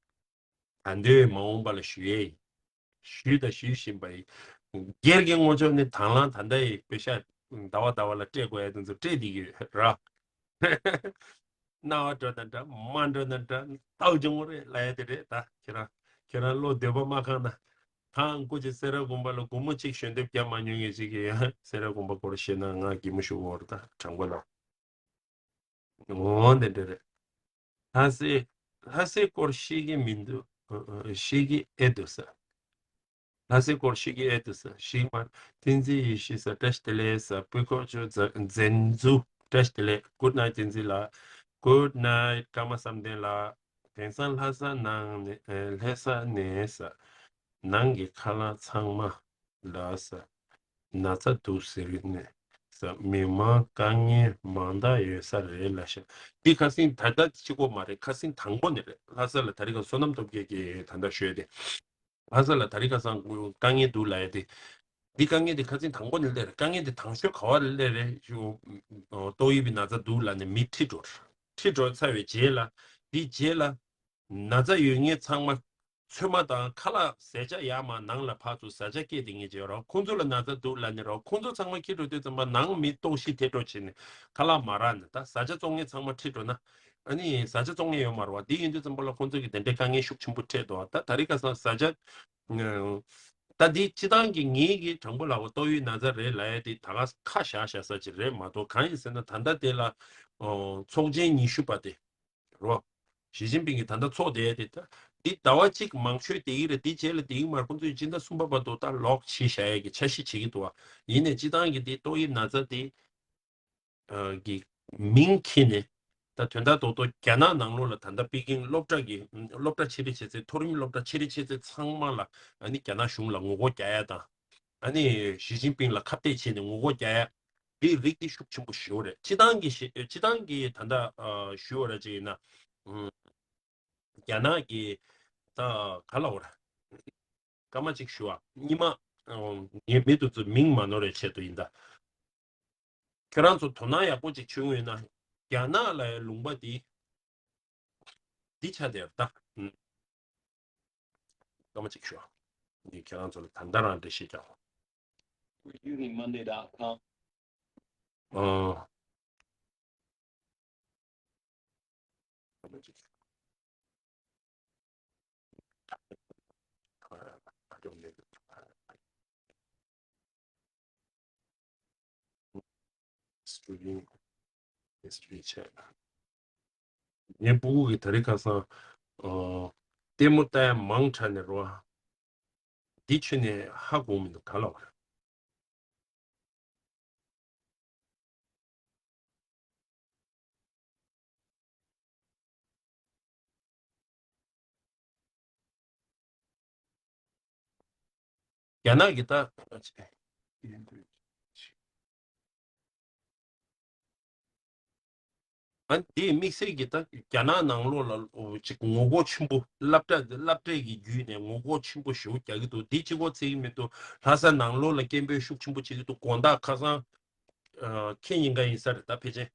ད་འདོད་མ་འོངས་པ་ལ་ཞུ་ཡས་ཡིན། ཞུས་དང་ཞུ་བཞིན་པ་ཡིན། སྒེར་གྱི་ངོ་ཅོག་ནི་དང་བླངས་ད་ལྟ་ཡི་པེ་ཤག་ཟླ་བ་ཟླ་བ་ལ་སྤྲད་དགོས་ཡ་དེ་ཚོ་སྤྲད་བསྡད་ཀྱི་ཡོད་ར། རྣ་བ་འགྲོ་ན་འདྲ་མ་འགྲོ་ན་འདྲ་ལྟག་ཅུང་རེད་ལབ་ཡ་དེ་རེད། ད་ཁྱེད་རང་ཁྱེད་རང་བློ་འདོད་པ་མ་ཁེངས་ན། ཁང་སྐུ་མཁྱེན། སེ་ར་དགོན་པ་ལ་སྒོར་མོ་གཅིག་ཞལ་འདེབས་རྒྱག་མ་མྱོང་མཁན་ཅིག་གིས་ཡང་སེ་ར་དགོན་པ་སྐོར་བཤད་ན་ང་གད་མོ་ཤོར་གྱི་ཡོད་རེད། ད་དྲང་པོ་ལ། འོ་དེ་འདྲ་རེད། ལྷ་སའི་ལྷ་སའི་སྐོར་ཤེས་ཀྱི་མི་འདུག་ཨ། ཨ། ཤེས་ཀྱི་ཨེ་འདུག་ས། ལྷ་སའི་སྐོར་ཤེས་ཀྱི་ཨེ་འདུག་ས། ཤེས་མ། བསྟན་འཛིན་ཡེ་ཤེས་ས། བཀྲ་ཤིས་བདེ་ལེགས་ས། སྤུས་ཁོག་ཆུ་མཛེས་མཛེས་མཛུ། བཀྲ་ཤིས་བདེ་ལེགས། Good night བསྟན་འཛིན་ལགས། Good night ཀརྨ་བསམ་གཏན་ལགས། དེང་སང་ལྷ་ས་ནང་ནས། ཨེ། ལྷ་ས་ནས་ས། ནང་གི་ཁ་ལག་ཚང་མ་ལ་ས། ན་ཚ་འདུག་ཟེར་ནས་ས། མི་མང་དཀའ་ངལ་མང་དག་ཡོད་ས་རེད་ལབ་ཤག་འདི་ཁ་སང་ད་ལྟ་གཅིག་པོ་མ་རེད། ཁ་སང་དང་པོ་ནས་རེད། ལྷ་ས་ལ་ད་རེས་ཁ་བསོད་ནམས་སྟོབས་རྒྱལ་གྱིས་ད་ལྟ་ཞུས་ཏེ། ལྷ་ས་ལ་ད་རེས་ཁ་སང་དཀའ་ངལ་འདུག་ལབ་ཡ་དེ། འདི་དཀའ་ངལ་དེ་ཁ་སང་དང་པོ་ནས་སླེབས་རེད། དཀའ་ངལ་དེ་དང་ཤོས་ག་བ་ལ་སླེབས་རེད་ཞུ། ཏོག་དབྱིབས་ཀྱི་ན་ཚ་འདུག་ལབ་ནས་མི་ཁྲིད་འགྲོ་རེད། ཁྲིད་འགྲོ་ཚར་བའི་རྗེས་ལ། འདི་རྗེས་ལ། ན་ཚ་ཡོད་མཁན་ཚང་མ་ཚོད་མ་བཏང་། ཁ་ལག་བཟས་ཆ་ཡར་མར་ནང་ལ་ཕར་ཚུར་བཟའ་ཆ་སྐྱེལ་བསྡད་མཁན་ཅིག་ཡོད་རེད། ཁོང་ཚོ་ལ་ན་ཚ་འདུག་ལབ་ནས་རོ། ཁོང་ཚོ་ཚང་མ་ཁྱེར་འགྲོ་དུས་ཙམ་པ་ནང་མི་ལྟོགས་ཤི་ཐེབས་འགྲོ་བྱས་ནས་ཁ་ལག་མ་རག་ནས། ད་བཟའ་ཆ་བཙོང་མཁན་ཚང་མ་ཁྲིད་འགྲོ་ན། ཨ་ནི་བཟའ་ཆ་བཙོང་མཁན་ཡོད་མ་རེད་བ། འདི་ཡིན་དུས་ཙམ་པ་ལ་ཁོང་ཚོ་གིས་དེ་འདྲའི་དཀའ་ངལ་ཤུགས་ཆེན་པོ་འཕྲད་འདུག་ད་ད་རེས་ཁ་སང་བཟའ་ཆ། ཨ། ད་འདི་སྤྱི་བཏང་གི་ངེད་ཀྱི་དྲང་པོ་ལབ་པ་ཏོག་དབྱིབས་ན་ཚ་རེད་ལབ་ཡ་དེ་ད་ག་ཁ་བཞག་བཞག་ས་ཅིག་རེད་མ་གཏོགས། གང་ཡིན་ཟེར་ན་ད་ལྟ་དེ་ལ་ཨོ་ཚོགས་ཆེན་ཉི་ཤུ་པ་དེ་རོ། ཞི་ཅིན་ཕིང་གིས་ད་ལྟ་ཚོགས་བསྡད་ཡ་དེ་ད་འདི་ཟླ་བ་གཅིག་མང་ཤོས་བསྡད་ཀྱི་རེད། འདི་རྗེས་ལ་བསྡད་ཀྱི་མ་རེད། ཁོང་ཚོས་སྤྱི་ཟླ་གསུམ་པ་བར་དུ་ད་ལོག་བྱེད་བཞག་ཡ་གི་འཆར་གཞི་བྱེད་ཀྱི་འདུག་བ། ཡིན་ནའི་སྤྱི་བཏང་གི་འདི་ཏོག་དབྱིབས་ན་ཚ་དེ་གི་མིང་འཁྱེར་ནས་ད་དོན་དག་རྡོག་རྡོག་རྒྱ་ནག་ནང་ལོགས་ལ་ད་ལྟ་པེ་ཀིང་སློབ་གྲྭ་གི་སློབ་གྲྭ་ཆེ་འབྲིང་ཆེ་ཚད། མཐོ་རིམ་སློབ་གྲྭ་ཆེ་འབྲིང་ཆེ་ཚད་ཚང་མ་ལ་ཨ་ནི་རྒྱ་ནག་གཞུང་ལ་ངོ་རྒོལ་རྒྱག་ཡ་དང་། ཨ་ནི་ཞི་ཅིན་ཕིང་ལ་ཁ་གཏད་བྱས་ནས་ངོ་རྒོལ་རྒྱག་ཡ་འདི་རིགས་འདི་ཤུགས་ཆེན་པོ་ཞེ་པོ་རེད། སྤྱི་བཏང་གི་ཞི་སྤྱི་བཏང་གི་ད་ལྟ་ཞུ་བ་ར་ཅིག་ཡིན་ན་རྒྱ་ནག་གི་ད་ག་ལ་བ་ར་སྐར་མ་གཅིག་ཞུ་བ་ཉི་མ་ངའི་མི་དེ་ཚོ་མིང་མ་ནོར་བའི་ཆེད་དུ་ཡིན་ད། ཁྱོད་རང་ཚོ་དོ་སྣང་ཡག་པོ་ཅིག་བྱུང་ཡོད་ན། རྒྱ་ནག་ལ་ཡང་ལུང་པ་འདི་འདི་ཆ་དེར་ད། ཨུམ། སྐར་མ་གཅིག་ཞུ། འདི་ཁྱེད་རང་ཚོ་ལ་ད་ལྟ་རང་འགྲེལ་བཤད་རྒྱག Reviewing Monday dot com. ཨོ། History, history check. ངའི་སྤུ་གུ་གིས་ད་རེས་ཁ་སང་ཨོ་ལྟད་མོ་ལྟ་ཡ་མང་དྲགས་ནས་རོ། འདི་ཁྱོན་ནས་ཧ་གོ་མི་འདུག་ག་ལ་བ་རེད། རྒྱ་ནག་གི་ད། ཨ་ནི་དེའི་དམིགས་བསལ་གྱི་ད་རྒྱ་ནག་ནང་ལོགས་ལ་ཅིག་ངོ་རྒོལ་ཆེན་པོ་སློབ་གྲྭ་སློབ་གྲྭའི་གི་བརྒྱུད་ནས་ངོ་རྒོལ་ཆེན་པོ་ཞེ་པོ་རྒྱག་གི་འདུག་འདི་གཅིག་པོ་བརྩི་གི་མི་འདུག་ལྷ་ས་ནང་ལོགས་ལ་སྐད་འབོད་ཤུགས་ཆེན་པོ་བྱེད་ཀྱི་འདུག་དགོང་དག་ཁ་སང་ཁེ་ཉིན་ཀ་ཡིན་ས་རེད་ད་ཕལ་ཆེར།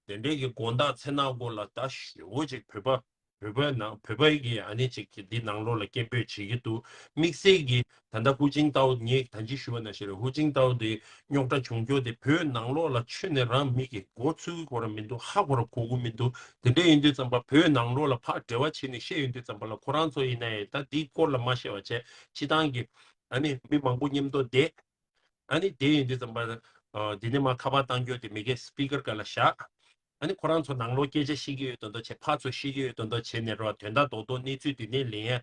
དེ་འདྲའི་གི་དགོང་དག་མཚན་ནག་སྒོ་ལ་ད་ཞེ་པོ་ཅིག་བོད་པ་བོད་པའི་ནང་བོད་པའི་གི་ཨ་ནི་ཅིག་གི་འདི་ནང་ལོགས་ལ་སྐད་འབོད་བྱེད་ཀྱི་འདུག་དམིགས་བསལ་གྱི་ད་ལྟ་ཧུ་ཅིང་ཏའོ་ངས་ད་ཅི་ཞུ་བ་ནང་བཞིན་རེད། ཧུ་ཅིང་ཏའོ་དེ་རྙོག་དྲ་བྱུང་རྒྱུ་དེ་བོད་ནང་ལོགས་ལ་ཁྱོན་ནས་རང་མིག་གིས་མགོ་ཚོས་ཀྱི་ཁོ་རང་མི་འདུག་ཧ་ཁོ་རང་གོ་གི་མི་འདུག་དེ་འདྲ་ཡིན་དུས་ཙམ་པ་བོད་ནང་ལོགས་ལ་ཕར་འབྲེལ་བ་བྱས་ནས་བཤད་ཡོང་དུས་ཙམ་པ་ལ་ཁོ་རང་ཚོ་ཡིན་ན་ཡང་ད་འདིའི་སྐོར་ལ་མ་བཤད་པ་བྱས་སྤྱི་བཏང་གི་ཨ་ནི་མི་མང་པོ་མཉམ་དུ་བསྡད། ཨ་ནི་དེ་ཡིན་དུས་ཙམ་པ། ཨ་འདི་ནས་མར་ཁ་པར་བཏང་རྒྱུ་དེ་མི་སྒེར་སི་པི་ཀར་སྒང་ལ་བཞག་ཨ་ནི་ཁོ་རང་ཚོ་ནང་ལོགས་སྐད་ཆ་བཤད་ཀྱི་ཡོད་དོན་དག་བྱས། ཕར་ཚུར་བཤད་ཀྱི་ཡོད་དོན་དག་བྱས་ནས་རེད་བ། དོན་དག་རྡོག་རྡོག་གནས་ཚུལ་དེ་ནས་ལེན་ཡ།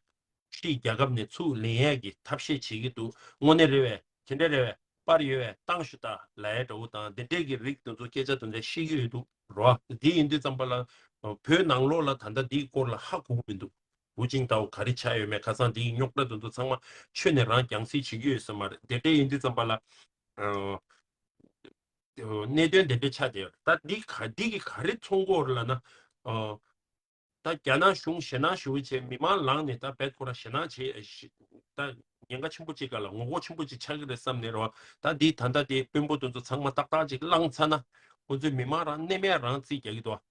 ཕྱི་རྒྱལ་ཁབ་ནས་ཚུར་ལེན་ཡ་གི་ཐབས་ཤེས་བྱེད་ཀྱི་འདུག་དངོས་གནས་རེད་བས། དེ་འདྲ་རེད་བས། པར་ཡོད་བས། བཏང་ཤོག་ད་ལབ་ཡ་འདྲ་བོ་དང་དེ་འདྲས་ཀྱི་རིགས་དེ་ཚོ་སྐད་ཆ་དེ་འདྲ་བཤད་ཀྱི་ཡོད་འདུག་རེད་བ། དེ་ཡིན་དུས་ཙམ་པ་ལ། བོད་ནང་ལོགས་ལ་ད་ལྟ་འདིའི་སྐོར་ལ་ཧ་གོ་གི་མི་འདུག་ཧུ་ཅིང་ཏའོ་ག་རེ་ཆགས་ཡོད་མེད། ཁ་སང་འདིའི་རྙོག་དྲ་དེ་ཚོ་ཚང་མ་ཁྱོན་ནས་རང་རྒྱང་སྲིང་བྱེད་ཀྱི་ཡོད་ས་མ་རེད། དེ་འདྲ་ཡིན་དུས་ཙམ་པ་ལ། ཨ་གནད་དོན་དེ་འདྲ་ཆགས་བསྡད་ཡོད་རེད། ད་འདི་ག་འདི་གི་ག་རེ་མཚོན་གྱི་ཡོད་རེད་ལབ་ན། ཨ་ད་རྒྱ་ནག་གཞུང་ཞེད་སྣང་ཞེ་པོ་བྱས། མི་མང་ལངས་ནས་ད་བེད་ཁོ་རང་ཞེད་སྣང་བྱས་ཤི། ད་ཉེན་ཁ་ཆེན་པོ་ཅིག་སྒང་ལ་ངོ་རྒོལ་ཆེན་པོ་ཅིག་ཆགས་ཀྱི་རེད་བསམ་ནས་རེད་བ། ད་འདི་ད་ལྟ་དེ་དཔོན་པོ་དེ་ཚོ་ཚང་མ་ཏག་ཏག་ཅིག་བླངས་ཚར་ན། ཁོ་ཚོས་མི་མང་རང་གནས་མལ་རང་རྩིས་རྒྱག་གི་འདུག་བ།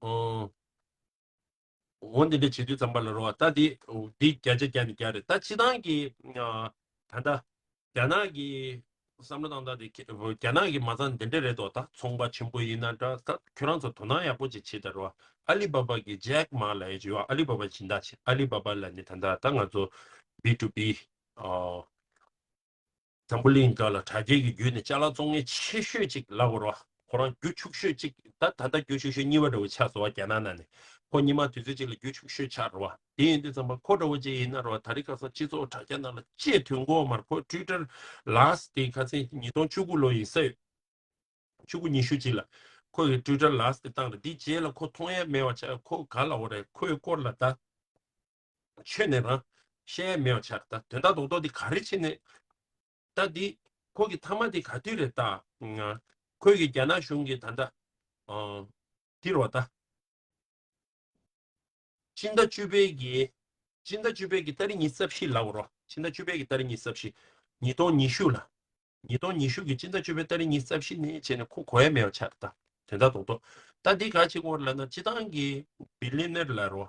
ཨོ། འོ་འདི་འདྲ་བྱེད་དུས་ཙམ་པ་ལ་རོ། ད་འདི་འདི་བརྒྱ་ཆ་བརྒྱ་ནས་བརྒྱ་རེད། ད་སྤྱི་བཏང་གི་ཨ་ད་ལྟ་རྒྱ་ནག་གི་བསམ་བློ་བཏང་སྟངས་དེ་རྒྱ་ནག་གི་མ་ཚང་འདི་འདྲ་རེད་དོ། ད་ཚོང་པ་ཆེན་པོ་ཡིན་ན་འདྲ། ད་ཁྱོད་རང་ཚོ་དོ་སྣང་ཡག་པོ་ཅིག་བྱེད་ད་རོ། ཨ་ལི་བ་བ་གི་ཇེག་མ་ལབ་ཡ་ཅིག་ཡོད། ཨ་ལི་བ་བ་སྦྱིན་བདག་བྱེད། ཨ་ལི་བ་བ་ལ་ནི་ད་ལྟ་ད་ང་ཚོ་བི་ཊུ་བི་ཨ། འཛམ་བུ་གླིང་སྒང་ལ་དྲ་རྒྱའི་གི་བརྒྱུད་ནས་ཅ་ལག་བཙོང་མཁན་ཆེ་ཤོས་ཅིག་ལབ་དགོས་རེད་བ། ཁོ་རང་རྒྱུ་ཕྱུག་ཤོས་ཅིག་ད་ད་ལྟ་རྒྱུ་ཕྱུག་ཤོས་གཉིས་པ་འདྲ་བོ་ཆགས་སོང་བ། རྒྱ་ནག་ནང་ནས་ཁོ་སྔོན་མ་དུས་ཚོད་ཅིག་ལ་རྒྱུ་ཕྱུག་ཤོས་ཆགས་རེད་བ། དེ་ཡིན་དུས་ཙམ་པ་ཁོ་འདྲ་བོ་ཅིག་ཡིན་ན་རེད་བ། ད་རེས་ཁ་སང་སྤྱི་ཚོགས་དྲ་རྒྱ་ནང་ལ་བཅད་ཐོན་གོ་མ་རེད། ཁོ་ཊུའི་ཊར་ལཱསི་ཊི་དེ་ཁ་སང་ཉིས་སྟོང་བཅུ་དགུ་ལོ་ཡིན་ས་ཡོད། བཅུ་དགུ་ཉི་ཤུ་ཅིག་ལ་ཁོ་གི་ཊུའི་ཊར་ལཱསི་ཊི་དེ་བཏང་རེད། དེ་རྗེས་ལ་ཁོ་མཐོང་ཡ་མེད་པ་ཆགས། ཁོ་ག་ལབ་དགོས་རེད། ཁོའི་སྐོར་ལ་ད། ཁྱོན་ནས་རང་བཤད་ཡ་མེད་པ་ཆགས། ད་དོན་དག་རྡོག་རྡོག་འདི་ག་རེ་བྱས་ནས། ད་འདི་ཁོ་གི་མཐའ་མ་འདི་ག་དུས་རེད་ད། ང་ཁོས་གི་རྒྱ་ནག་གཞུང་གི་ད་ལྟ་ཨ་འདི་རོ་ད། སྤྱི་ཟླ་བཅུ་པའི་གི་སྤྱི་ཟླ་བཅུ་པའི་གི་ཏ་རིག་ཉི་ཤུ་རྩ་བཞི་ལབ་རོ། སྤྱི་ཟླ་བཅུ་པའི་གི་ཏ་རིག་ཉི་ཤུ་རྩ་བཞི། ཉིས་སྟོང་ཉི་ཤུ་ལ། ཉིས་སྟོང་ཉི་ཤུ་གི་སྤྱི་ཟླ་བཅུ་པའི་ཏ་རིག་ཉི་ཤུ་རྩ་བཞི་ནས་བྱས་ནས་ཁོ་གོ་ཡ་མེད་པ་ཆགས་ད། དོན་དག་རྡོག་རྡོག་ད་འདི་ག་བྱེད་དགོས་རེད་ལབ་ན། སྤྱི་བཏང་གི་བི་ལི་ནེར་ལབ་རོ།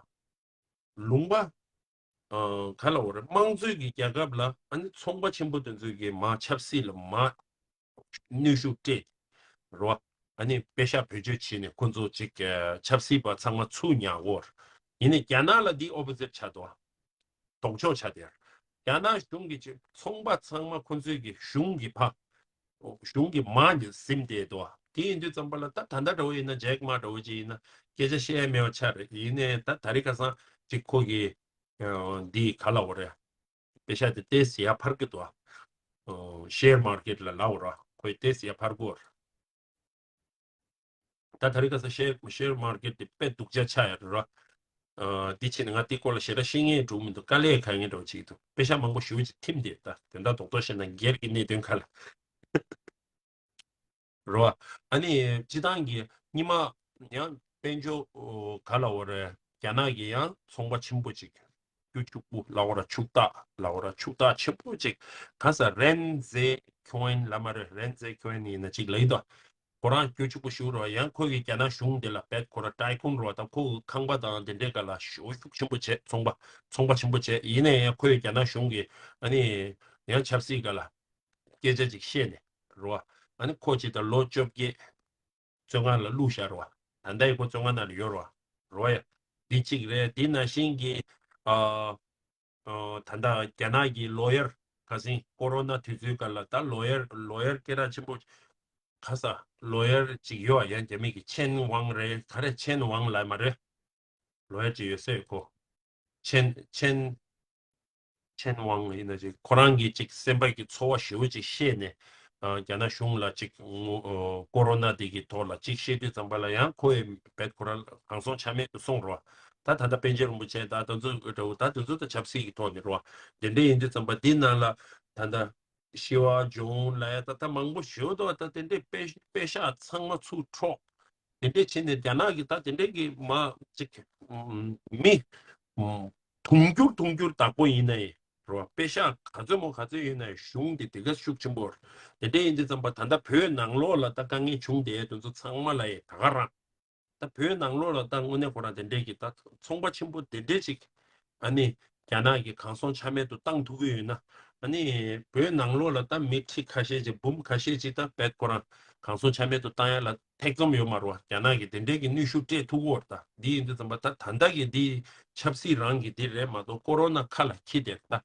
ལུང་པ། ཨ་ག་ལབ་དགོས་རེད། དམངས་གཙོའི་གི་རྒྱལ་ཁབ་ལ་ཨ་ནི་ཚོང་པ་ཆེན་པོ་དེ་ཚོའི་གི་མར་ཆབ་སྲིད་ལ་མར་གནོན་ཤུགས་སྤྲད་རོ། ཨ་ནི་པེ་ཤག་བེད་སྤྱོད་བྱས་ནས་ཁོ་ཚོ་ཅིག་ཆབ་སྲིད་པ་ཚང་མ་ཚུར་ཉར་འོར། ཡིན་ནའི་རྒྱ་ནག་ལ་འདི་ཨོ་པོ་ཟིཊ་ཆགས་འདུག་ལྡོག་ཕྱོགས་ཆགས་དེར། རྒྱ་ནག་གཞུང་གི་ཅིག་ཚོང་པ་ཚང་མ་ཁོ་ཚོའི་གི་གཞུང་གི་ཕ། གཞུང་གི་མ་ནི་ཟིན་བསྡད་འདུག་དེ་ཡིན་དུས་ཙམ་པ་ལ་ད་ད་ལྟ་འདྲ་བོ་ཡིན་ན་ཇེག་མ་འདྲ་བོ་ཅིག་ཡིན་ན་སྐད་ཆ་བཤད་ཡ་མེད་པ་ཆགས་རེད། ཡིན་ནའི་ད་ད་རེས་ཁ་སང་ཅིག་ཁོ་གི་འདི་ག་ལ་འོ་རེད། པེ་ཤག་དེ་ཏོག་ཙམ་ཡར་འཕར་གི་འདུག་ཨ། ཤེར་མར་ཀེཊ་ལ་ལབ་ར། ཁོས་ཏོག་ཙམ་ཡར་འཕར་གོ། ད་ད་རེས་ཁ་སང་ཤེར་ཤེར་མར་ཀེཊ་དེ་དཔེ་སྡུག་ཅག་ཆགས་ཡོད་ར། ཨ། དེ་ཕྱིན་ང་དེ་སྐོར་ལ་ཞེ་དྲག་ཤེས་ངེས་འགྲོ་མི་འདུག་དཀའ་ལས་ཁག་ངེས་འགྲོ་ཅིག་འདུག་པེ་ཤག་མང་པོ་ཞེ་པོ་ཅིག་ཐིམ་དེ་ད་དོན་དག་རྡོག་རྡོག་བཤད་ན་སྒེར་གྱི་གནད་དོན་ཁ་ལ། རོ། ཨ་ནི་སྤྱི་བཏང་གི་སྔོན་མ་ཡང་དཔལ་འབྱོར་ག་ལ་འོ་རེད། རྒྱ་ནག་གི་ཡང་ཚོང་པ་ཆེན་པོ་ཅིག་སྐྱོ་ཕྱུག་པོ་ལ་འོ་ར་ཕྱུག་བདག་ལ་འོ་ར་ཕྱུག་བདག་ཆེན་པོ་ཅིག་ག་ས་རན་ཛེ་ཁྱོན་ལ་མ་རེད། རན་ཛེ་ཁྱོན་ཡིན་ན་ཅིག་ལ་ཡིན་ད། ཁོ་རང་སྐྱོ་ཕྱུག་པོ་ཞིག་རོ། ཡང་ཁོ་གི་རྒྱ་ནག་གཞུང་དེ་ལ་བེད་ཁོ་ར་ཏའི་ཁུན་རོ། ད་ཁོ་ཁང་པ་དང་དེ་འདྲའི་ག་ལ་ཞོ་ཤུགས་ཆེན་པོ་བྱས། ཚོང་པ་ཚོང་པ་ཆེན་པོ་བྱས། ཡིན་ནའི་ཡང་ཁོས་རྒྱ་ནག་གཞུང་གི་ཨ་ནི་ཡང་ཆབ་སྲིད་ག་ལ། སྐད་ཆ་ཅིག་བཤད་ནས་རོ། ཨ་ནི་ཁོ་ཅིག་ད་ལོ་བཅོ་བརྒྱད་བཙོན་ཁང་ལ་བླུགས་བཞག་རོ། ད་ལྟ་ཡི་ཁོ་བཙོན་ཁང་ནང་ལ་ཡོད་རོ། རོ་ཡ། འདི་གཅིག་རེད། འདི་ནང་བཞིན་གྱི་ཨ་ཨ་ད་ལྟ་རྒྱ་ནག་གི་ལོ་ཡར་ཁ་སང་ཀོ་རོ་ན་དུས་ཚོད་སྐབས་ལ་ད་ལོ་ཡར་ལོ་ཡར་སྐད་གྲགས་ཆེན་པོ་ག་ས་ལོ་ཡར་ཅིག་ཡོད། ཡང་རྒྱ་མི་གི་ཆེན་ཝང་རེད། ག་རེ་ཆེན་ཝང་ལབ་མ་རེད། ལོ་ཡར་ཅིག་ཡོད་ས་ཡོད་ཁོ། ཆེན་ཆེན་ཆེན་ཝང་ཡིན་ན་ཅིག་ཁོ་རང་གིས་ཅིག་སེམས་པ་གི་ཚོར་བ་ཞེ་པོ་ཅིག་བཤད་ནས་ཨ་རྒྱ་ནག་གཞུང་ལ་ཅིག་ངོ་ཨ་ཀོ་རོ་ན་དེ་གི་ཐོག་ལ་ཅིག་བཤད་དུས་ཙམ་པ་ལ་ཡང་ཁོ་ཡི་བེད་ཁོ་རང་གང་སོང་ཆ་མེད་དུ་སོང་རོ། ད་ད་ལྟ་པཎ་ཆེན་རིན་པོ་ཆེ་ད་དེ་ཚོ་འདྲ་བོ་ད་དེ་ཚོ་ད་ཆབ་སྲིད་ཀྱི་ཐོག་ནས་རོ། དེ་འདྲ་ཡིན་དུས་ཙམ་པ་འདི་ནང་ལ་ད་ལྟ་ཤི་བ་འབྱུང་ལ་ཡ་ད་ད་མང་པོ་ཞེ་པོ་འདུག་ད་དེ་འདྲའི་པེ་པེ་ཤག་ཚང་མ་ཚུར་འཕྲོག་དེ་འདྲས་བྱས་ནས་རྒྱ་ནག་གི་ད་དེ་འདྲས་ཀྱི་མ་ཅིག་མི་དུང་འགྱུར་དུང་འགྱུར་བདག་པོ་ཡིན་ནའི་རོ། པེ་ཤག་ག་ཚོད་མོ་ག་ཚོད་ཡིན་ནའི་གཞུང་དེ་དེ་ག་ཤུགས་ཆེན་པོ་རེད། དེ་འདྲས་ཡིན་དུས་ཙམ་པ་ད་ལྟ་བོད་ནང་ལོགས་ལ་ད་དཀའ་ངལ་བྱུང་བསྡད་དེ་ཚོ་ཚང་མ་ལ་ཡི་ད་ག་རང་ད་བོད་ནང་ལོགས་ལ་ད་དངོས་གནས་ཁོ་རང་དེ་འདྲས་ཀྱི་ད་ཚོང་པ་ཆེན་པོ་དེ་འདྲས་ཅིག་ཨ་ནི་རྒྱ་ནག་གིས་གང་སོང་ཆ་མེད་དུ་བཏང་ཐུབ་ཀྱི་ཡོད་ན། ཨ་ནི་བོད་ནང་ལོགས་ལ་ད་མི་ཁྲི་ཁ་ཤས་ཅིག་འབུམ་ཁ་ཤས་ཅིག་ད་བེད་ཁོ་རང་གང་སོང་ཆ་མེད་དུ་བཏང་ཡ་ལ་ཐེ་ཚོམ་ཡོད་མ་རེད་བ། རྒྱ་ནག་གིས་དེ་འདྲའི་གི་གནོན་ཤུགས་སྤྲད་ཐུབ་ཀྱི་ཡོད་རེད། ད་འདི་ཡིན་དུས་ཙམ་པ་ད་ད་ལྟ་གི་འདི་ཆབ་སྲིད་རང་གི་འདི་རེད་མ་གཏོགས་ཀོ་རོ་ན་ཁ་ལ་འཁྱེར་བསྡད་ད་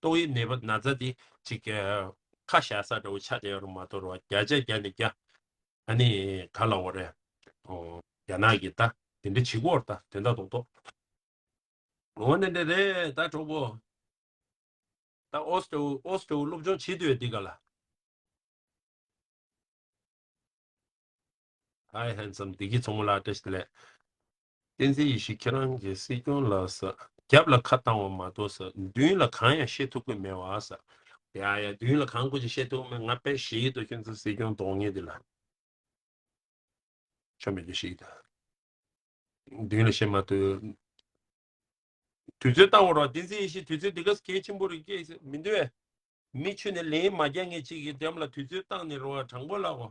ཏོག་དབྱིབས་ནད་པ་ན་ཚ་འདི་ཅིག་ཁ་བཞག་ས་འདྲ་བོ་ཆགས་བསྡད་ཡོད་རེད་མ་གཏོགས་རེད་བ། བརྒྱ་ཆ་བརྒྱ་ནས་བརྒྱ། ཨ་ནི་ག་ལ་འོ་རེད། ཨོ། རྒྱ་ནག་གིས་ད་དེ་འདྲ་བྱེད་ཀྱི་ཡོད་རེད། ད་དོན་དག་རྡོག་རྡོག་འོ་ནི་འདྲ་རེད་ད་གྲོགས་པོ། ད་ཨོ་སི་ཀྲོ་ཨོ་སི་ཀྲོ་སློབ་སྦྱོང་བྱེད་དུས་འདི་ག་ལ། ཧའི་ཧན་སམ་བདེ་སྐྱིད་མཚོ་མོ་ལགས་བཀྲ་ཤིས་བདེ་ལེགས། བསྟན་འཛིན་ཡེ་ཤེས་ཁྱེད་རང་གིས་སྲིད་སྐྱོང་ལ་ཟེར། རྒྱབ་ལ་ཁ་བཏང་བ་མ་གཏོགས་ཟེར། མདུན་ལ་གང་ཡང་བཤད་ཐུབ་ཀྱི་མེད་པ་ཟེར། ཡ་ཡ་མདུན་ལ་གང་དགོས་ཀྱི་བཤད་ཐུབ་ཀྱི་མེད། ང་དཔེ་ཞེ་ཡིད་དུ་ཁྱོད་ཚོ་སྲིད་སྐྱོང་གདོང་ངེས་འདི་ལ། ཆོ་མེད་དུ་ཞིག་དང་། མདུན་ལ་བཤད་མ་ཐུབ། དུས་ཚོད་བཏང་བ་རོགས། བསྟན་འཛིན་ཡེ་ཤེས་དུས་ཚོད་འདི་ག་གལ་ཆེན་པོ་རེད་སྐད་མི་འདུག་བས། མི་ཁྱོད་ནས་ལན་མ་རྒྱག་མཁན་ཅིག་གིས་འདེམས་ལ་དུས་ཚོད་བཏང་ནས་རོགས་དྲང་པོ་ལབ་གོ།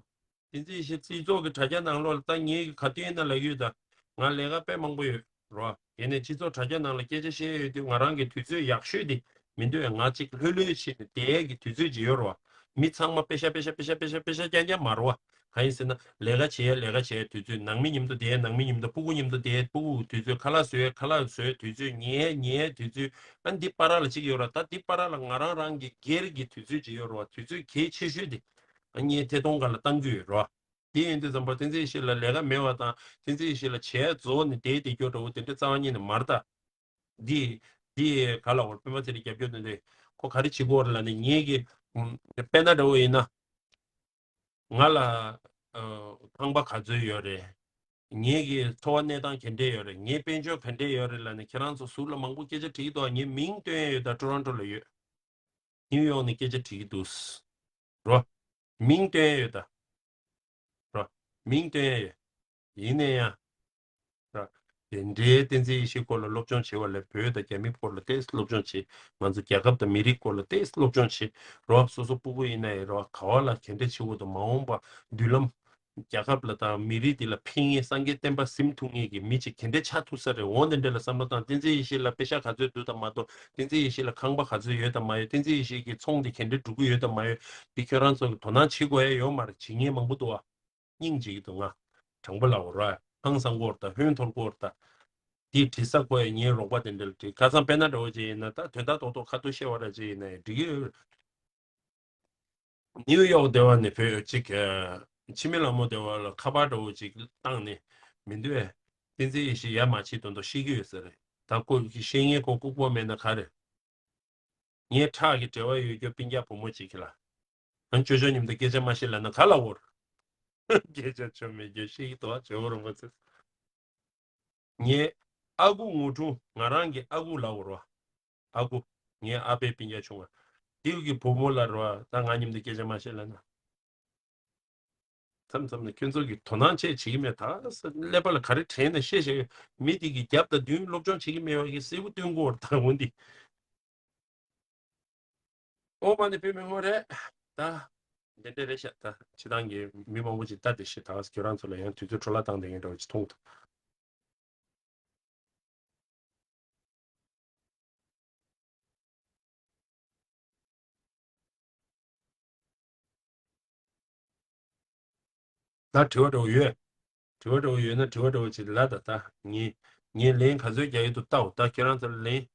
བསྟན་འཛིན་ཡེ་ཤེས་སྤྱི་ཚོགས་ཀྱི་དྲ་རྒྱ་ནང་ལོགས་ལ་ད་ངེད་ཀྱི་ག་དུས་ཡིན་ན་ལབ་ཡོད་ད། ང་ལས་ཀ་དཔེ་མང་པོ་ཡོད་རོགས། ཡིན་ནས་སྤྱི་ཚོགས་དྲ་རྒྱ་ནང་ལ་སྐད་ཆ་བཤད་ཡོད་དུས་ང་རང་གི་དུས་ཚོད་ཡག་ཤོས་དེ་མི་འདུག་བས། ང་ཅིག་ལྷོད་ལྷོད་བྱས་ནས་བསྡད་ཡས་ཀྱི་དུས་ཚོད་ཅིག་ཡོད་རོགས། མི་ཚང་མ་པེ་ཤ་པེ་ཤ་པེ་ཤ་པེ་ཤ་པེ་ཤ་རྐྱང་རྐྱང་མ་རོགས། གང་ཡིན་ཟེར་ན་ལས་ཀ་བྱེད་ཡས་ལས་ཀ་བྱེད་ཡས་དུས་ཚོད། ནང་མི་མཉམ་དུ་བསྡད་ཡས་ནང་མི་མཉམ་དུ། སྤུ་གུ་མཉམ་དུ་བསྡད་ཡས་སྤུ་གུ་དུས་ཚོད། ཁ་ལག་བཟོ་ཡས་ཁ་ལག་བཟོ་ཡས་དུས་ཚོད། ཉལ་ཉལ་དུས་ཚོད། ཨ་འདི་བར་ལ་གཅིག་ཡོད་ར། ད་འདི་བར་ལ་ང་རང་རང་གི་སྒེར་གྱི་དུས་ཚོད་ཅིག་ཡོད་ར། དུས་ཚོད་གལ་ཆེ་ཤོས་དེ་ཨ་ངའི་ཐད་གཏོང་སྒང་ལ་བཏང་རྒྱུ་ཡོད་ར། དེ་ཡིན་དུས་ཙམ་པ་བསྟན་འཛིན་ཡེ་ཤེས་ལ་ལས་ཀ་མེད་པ་དང་བསྟན་འཛིན་ཡེ་ཤེས་ལ་བྱས་རྫོགས་ནས་བསྡད་བསྡད་རྒྱུ་འདྲ་བོ་དེ་འདྲ་རྩ་བ་ཉིད་ནས་མ་རེད་ད། འདི་འདི་ག་ལ་འོར་པད་མ་ཚེ་རིང་རྒྱབ་སྐྱོར་གནང་དུས་ཁོ་ག་རེ་བྱེད་ཀྱི་ཡོད་རེད་ལབ་ནས་ངེད་ཀྱི་དཔེར་ན་འདྲ་བོ་ཡིན་ན། ང་ལ་ཨ་ཁང་པ་ག་ཚོད་ཡོད་རེད། ངེད་ཀྱི་འཚོ་བ་གནས་སྟངས་ག་འདྲས་ཡོད་རེད། ངའི་དཔལ་འབྱོར་ག་འདྲས་ཡོད་རེད་ལབ་ནས་ཁྱེད་རང་ཚོ་ཟུར་ལ་མང་པོ་སྐད་ཆ་དྲིས་ཀྱི་འདུག་ངས་མིང་བཏོན་ཡ་ཡོད་ད། ཊོ་རོན་ཊོ་ལ་ཡོད། ནིའུ་ཡོག་ནས་སྐད་ཆ་དྲིས་ཀྱི་འདུག་རོ། མིང་བཏོན་ཡ་ཡོད་ད། རོ། མིང་བཏོན་ཡ་ཡོད། ཡིན་ན་ཡང་། ར། དེ་འདྲའི་བསྟན་འཛིན་ཡེ་ཤེས་སྐོར་ལ་སློབ་སྦྱོང་བྱེད་པ་ལས་བོད་དང་རྒྱ་མི་སྐོར་ལ་ཏོག་ཙམ་སློབ་སྦྱོང་བྱེད། ང་ཚོ་རྒྱལ་ཁབ་དང་མི་རིགས་སྐོར་ལ་ཏོག་ཙམ་སློབ་སྦྱོང་བྱེད་རོགས། སོ་སོ་སྤུ་གུ་ཡིན་ན་ཡང་རོགས། ག་བ་ལ་ག་འདྲ་བྱེད་དགོས་འདུག་མ་འོངས་པ་མདུན་ལམ། རྒྱལ་ཁབ་ལ་དང་མི་རིགས་འདི་ལ་ཕན་ངེས་སངས་རྒྱས་བསྟན་པ་ཟིན་ཐུབ་ངེས་ཀྱི་མི་ཅིག་ག་འདྲ་ཆགས་ཐུབ་ས་རེད། འོ་འདི་འདྲ་ལ་བསམ་བློ་བཏང་། བསྟན་འཛིན་ཡེ་ཤེས་ལ་པེ་ཤ་ག་ཚོད་འདུག་དང་མ་གཏོགས། བསྟན་འཛིན་ཡེ་ཤེས་ལ་ཁང་པ་ག་ཚོད་ཡོད་དང་མ་ཡོད། བསྟན་འཛིན་ཡེ་ཤེས་ཀྱི་ཚོང་འདི་ག་འདྲ་འགྲོ་གི་ཡོད་དང་མ་ཡོད། འདི་ཁྱོད་རང་ཚོ་གི་དོ་སྣང་བྱེད་དགོས་ཡ་ཡོད་མ་རེད། བྱེད་མཁན་མང་པོ་འདུག་བ། སྙིང་རྗེ་གི་འདུག་ང་དྲང་པོ་ལབ་དགོས་ར། ཧང་སང་གོ་ར། ད་ཧོན་ཐོར་གོ་ར། ད་དེ་བྲིས་ས་ཁོ་ཡ་ངའི་རོགས་པ་དེ་འདྲ་ལ་བྲིས། ཁ་སང་དཔེར་ན་འདྲ་བོ་ཅིག་ཡིན་ན། ད་དོན་དག་རྡོག་རྡོག་ཁ་ཐུག་བཤད་པ་འདྲ་ཅིག་ཡིན་ན་འགྲིག་གི་ཡོད། ནིའུ་ཡོག་སྡེ་བ་ནས་བོད་ཅིག་ཨ། འཆི་མེད་ལྷ་མོ་སྡེ་བ་ལ་ཁ་པར་འདྲ་བོ་ཅིག་བཏང་ནས། མི་འདུག་བས། བསྟན་འཛིན་ཡེ་ཤེས་ཡར་མ་ཕྱིན་དོན་དག་ཤེས་ཀྱི་ཡོད་ས་རེད། ད་ཁོ་ཤེས་མཁན་ཁོ་ལྐུགས་པ་མེད་ན་ག་རེ། ངའི་ཁྲག་གི་འབྲེལ་བ་ཡོད་རྒྱུ་སྤུན་ཀྱག་བུ་མོ་ཅིག་གིས་ལ། ཨ་ཅོ་ཅོ་མཉམ་དུ་སྐད་ཆ་མ་བཤད་ལབ་ན་ག་ལ་འོར། སྐད་ཆ་ཆོ་མེད་རྒྱུ་ཤེས་ཀྱི་འདུག་ཨ་ཇོ་བོ་རིན་པོ་ཆེ། ངའི་ཨ་ཁུ་ངུ་ཕྲུག་ང་རང་གི་ཨ་ཁུ་ལབ་དགོས་རེད་བ། ཨ་ཁུ། ངའི་ཨ་ཕའི་སྤུན་ཀྱག་ཆུང་བ། དེའུ་གི་བུ་མོ་ལ་རེད་བ། ད་ང་མཉམ་དུ་སྐད་ཆ་མ་བཤད་ལབ་ན། མཚམས་མཚམས་ནས་ཁྱོད་ཚོ་གིས་དོ་སྣང་ཆེ་བྱེད་ཀྱི་མེད། ད་ཀླད་པ་ལ་ག་རེ་དྲན་ནས་བཤད་བཤད་ཡོད། མི་དེ་གི་རྒྱབ་དང་མདུན་སློབ་སྦྱོང་བྱེད་ཀྱི་མེད་པ་གི་གསལ་པོ་སྟོན་གོ་ད་འོན་ཏེ། ཨོ་མ་ནི་བོད་མི་ངོ་རེད། ད། འདི་འདྲ་རེད་ཤག་ད་སྤྱི་བཏང་གི་མི་མང་པོ་ཅིག་ལྟ་བསྡད་ཤག་ད་ཁྱོད་རང་ཚོ་ལ་ཡང་དུས་ཚོད་འཕྲོ་བརླག་བཏང་བསྡད་མཁན་འདྲ་བོ་ཅིག་མཐོང་ཐུབ། ད་དྲི་བ་འདྲ་བོ་ཡོད། དྲི་བ་འདྲ་བོ་ཡོད་ན་དྲི་བ་འདྲ་བོ་ཅིག་ལབ་ད། ད་ངས་ངས་ལན་ག་ཚོད་རྒྱག་ཡོད་འདུག་ལྟའོ། ད་ཁྱོད་རང་ཚོ་ལ་ལན།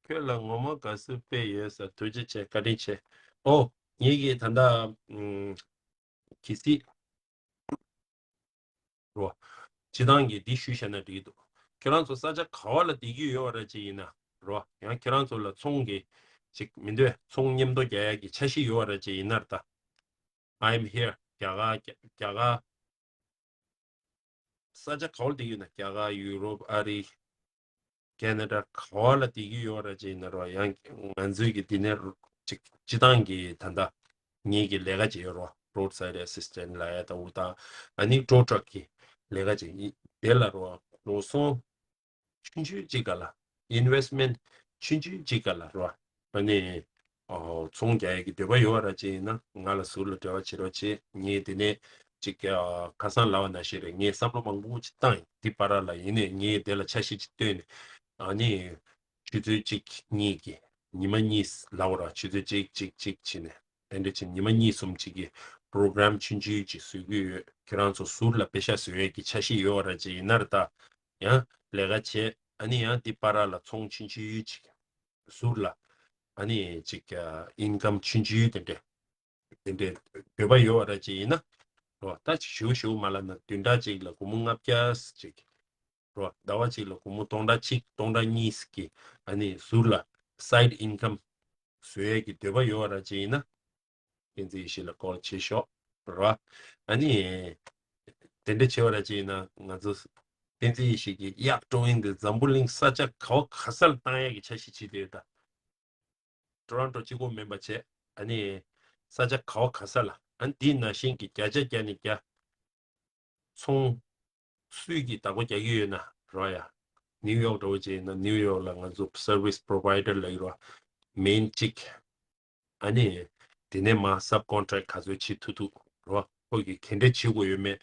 ཁྱོད་ལ་ངོ་མ་དགའ་བསུ་དཔེ་ཡོད་ས། ཐུགས་རྗེ་ཆེ། བཀའ་དྲིན་ཆེ། ཨོ། ངེད་ཀྱིས་ད་ལྟ་ཨུམ། གལ་སྲིད། རོ། སྤྱི་བཏང་གི་འདི་ཞུས་བཞག་ན་འགྲིག་གི་འདུག་ཁྱེད་རང་ཚོ་ས་ཆ་ག་བ་ལ་བསྡད་ཀྱི་ཡོད་པ་ར་ཅིག་ཡིན་ན་རོ། ཡང་ཁྱེད་རང་ཚོ་ལ་ཚོང་གི་ཅིག་མི་འདོད། ཚོང་མཉམ་དུ་རྒྱག་ཡག་གི་འཆར་གཞི་ཡོད་པ་ར་ཅིག་ཡིན་ན་ར། ད། I'm here. རྒྱ་གར། རྒྱ་གར། ས་ཆ་ག་བ་ལ་བསྡད་ཀྱི་ཡོད་ན། རྒྱ་གར། ཡུ་རོབ། ཨ་རི། ཁེ་ན་ཌ། ག་བ་ལ་བསྡད་ཀྱི་ཡོད་ར་ཅིག་ཡིན་ན་རོ། ཡང་ང་ཚོའི་གི་འདི་ནས་རོ་ཅིག་སྤྱི་བཏང་གི་ད་ལྟ་ངེད་ཀྱི་ལས་ཀ་ཅིག་ཡོད་རོ། Roadside Assistant ལབ་ཡ་ད་འུ་ད། ཨ་ནི་tow truck གི་ལས་ཀ་ཅིག་ཡིན། དེ་ལ་རོ་འགྲོ་སོང་ཆུང་ཆུང་ཅིག་ག་ལ། Investment ཆུང་ཆུང་ཅིག་ག་ལ་རོ། ཨ་ནི། ཨོ། ཚོང་རྒྱག་ཡག་གི་འདོད་པ་ཡོད་པ་ར་ཅིག་ཡིན་ན་ང་ལ་ཟུར་ལ་འབྲེལ་བ་བྱེད་རོགས་བྱེད། ངས་དེ་ནས་ཅིག་ཨ། ཁ་སང་ལབ་པ་ནང་བཞིན་རེད། ངས་བསམ་བློ་མང་པོ་ཅིག་བཏང་ཡིན་འདི་བར་ལ། ཡིན་ནའི་ངས་དེ་ལ་འཆར་གཞི་ཅིག་བཏོན་ནས། ཨ་ནི། ཆུ་ཚོད་གཅིག་གཉིས་ཀྱི། ཉི་མ་གཉིས་ལབ་པ་ར། ཆུ་ཚོད་གཅིག་གཅིག་གཅིག་བྱས་ནས། དེ་འདྲ་བྱས་ཉི་མ་གཉིས་གསུམ་ཅིག་གི་program ཆུང་ཆུང་ཅིག་བཟོ་གི་ཡོད། ཁྱེད་རང་ཚོ་ཟུར་ལ་པེ་ཤག་བཟོ་ཡས་ཀྱི་འཆར་གཞི་ཡོད་པ་ར་ཅིག་ཡིན་ན་ར། ད་ཡང་ལས་ཀ་བྱས། ཨ་ནི་ཡང་འདི་བར་ལ་ཚོང་ཆུང་ཆུང་ཅིག་ཟུར་ལ། ཨ་ནི་ཅིག་ཨ། Income ཆུང་ཆུང་དེ་འདྲས། དེ་འདྲས་འདོད་པ་ཡོད་པ་ར་ཅིག་ཡིན་ན་རོ། ད་ཅིག་ཞུ་ཞུ་མ་ལབ་ན་བདུན་ཕྲག་གཅིག་ལ་སྒོར་མོ་ལྔ་བརྒྱ་ཅིག་རོ། ཟླ་བ་གཅིག་ལ་སྒོར་མོ་སྟོང་ཕྲག་གཅིག་སྟོང་ཕྲག་གཉིས་ཀྱི་ཨ་ནི་ཟུར་ལ་side income བཟོ་ཡས་ཀྱི་འདོད་པ་ཡོད་པ་ར་ཅིག་ཡིན་ན། བསྟན་འཛིན་ཡེ་ཤེས་ལ་call བྱེད་ཤོག་ར། ཨ་ནི། དེ་འདྲ་བྱེད་པ་ར་ཅིག་ཡིན་ན་ང་ཚོ་བསྟན་འཛིན་ཡེ་ཤེས་ཀྱི་གཡག་ཀྲོ་ཡིན་དེ་འཛམ་བུ་གླིང་ས་ཆ་ག་བ་ག་ས་ལ་བཏང་ཡག་གི་འཆར་གཞི་བྱེད་དེ་ཡོད་ད། Toronto གཅིག་པོ་མིན་པ་བྱས། ཨ་ནི། ས་ཆ་ག་བ་ག་ས་ལ། ཨ་ནི་འདི་ནང་བཞིན་གྱི་བརྒྱ་ཆ་བརྒྱ་ནས་བརྒྱ། ཚོང་། སུས་ཀྱིས་བདག་པོ་རྒྱག་གི་ཡོད་ན་རོ་ཡ། ནིའུ་ཡོག་འདྲ་བོ་ཅིག་ཡིན་ན་ནིའུ་ཡོག་ལ་ང་ཚོ་service provider ལབ་ཀྱི་རོ། main གཅིག་ཨ་ནི། དེ་ནས་མར་subcontract ག་ཚོད་བྱེད་ཐུབ་ཐུབ་རོ། ཁོ་གིས་ག་འདྲས་བྱེད་དགོས་ཡོད་མེད།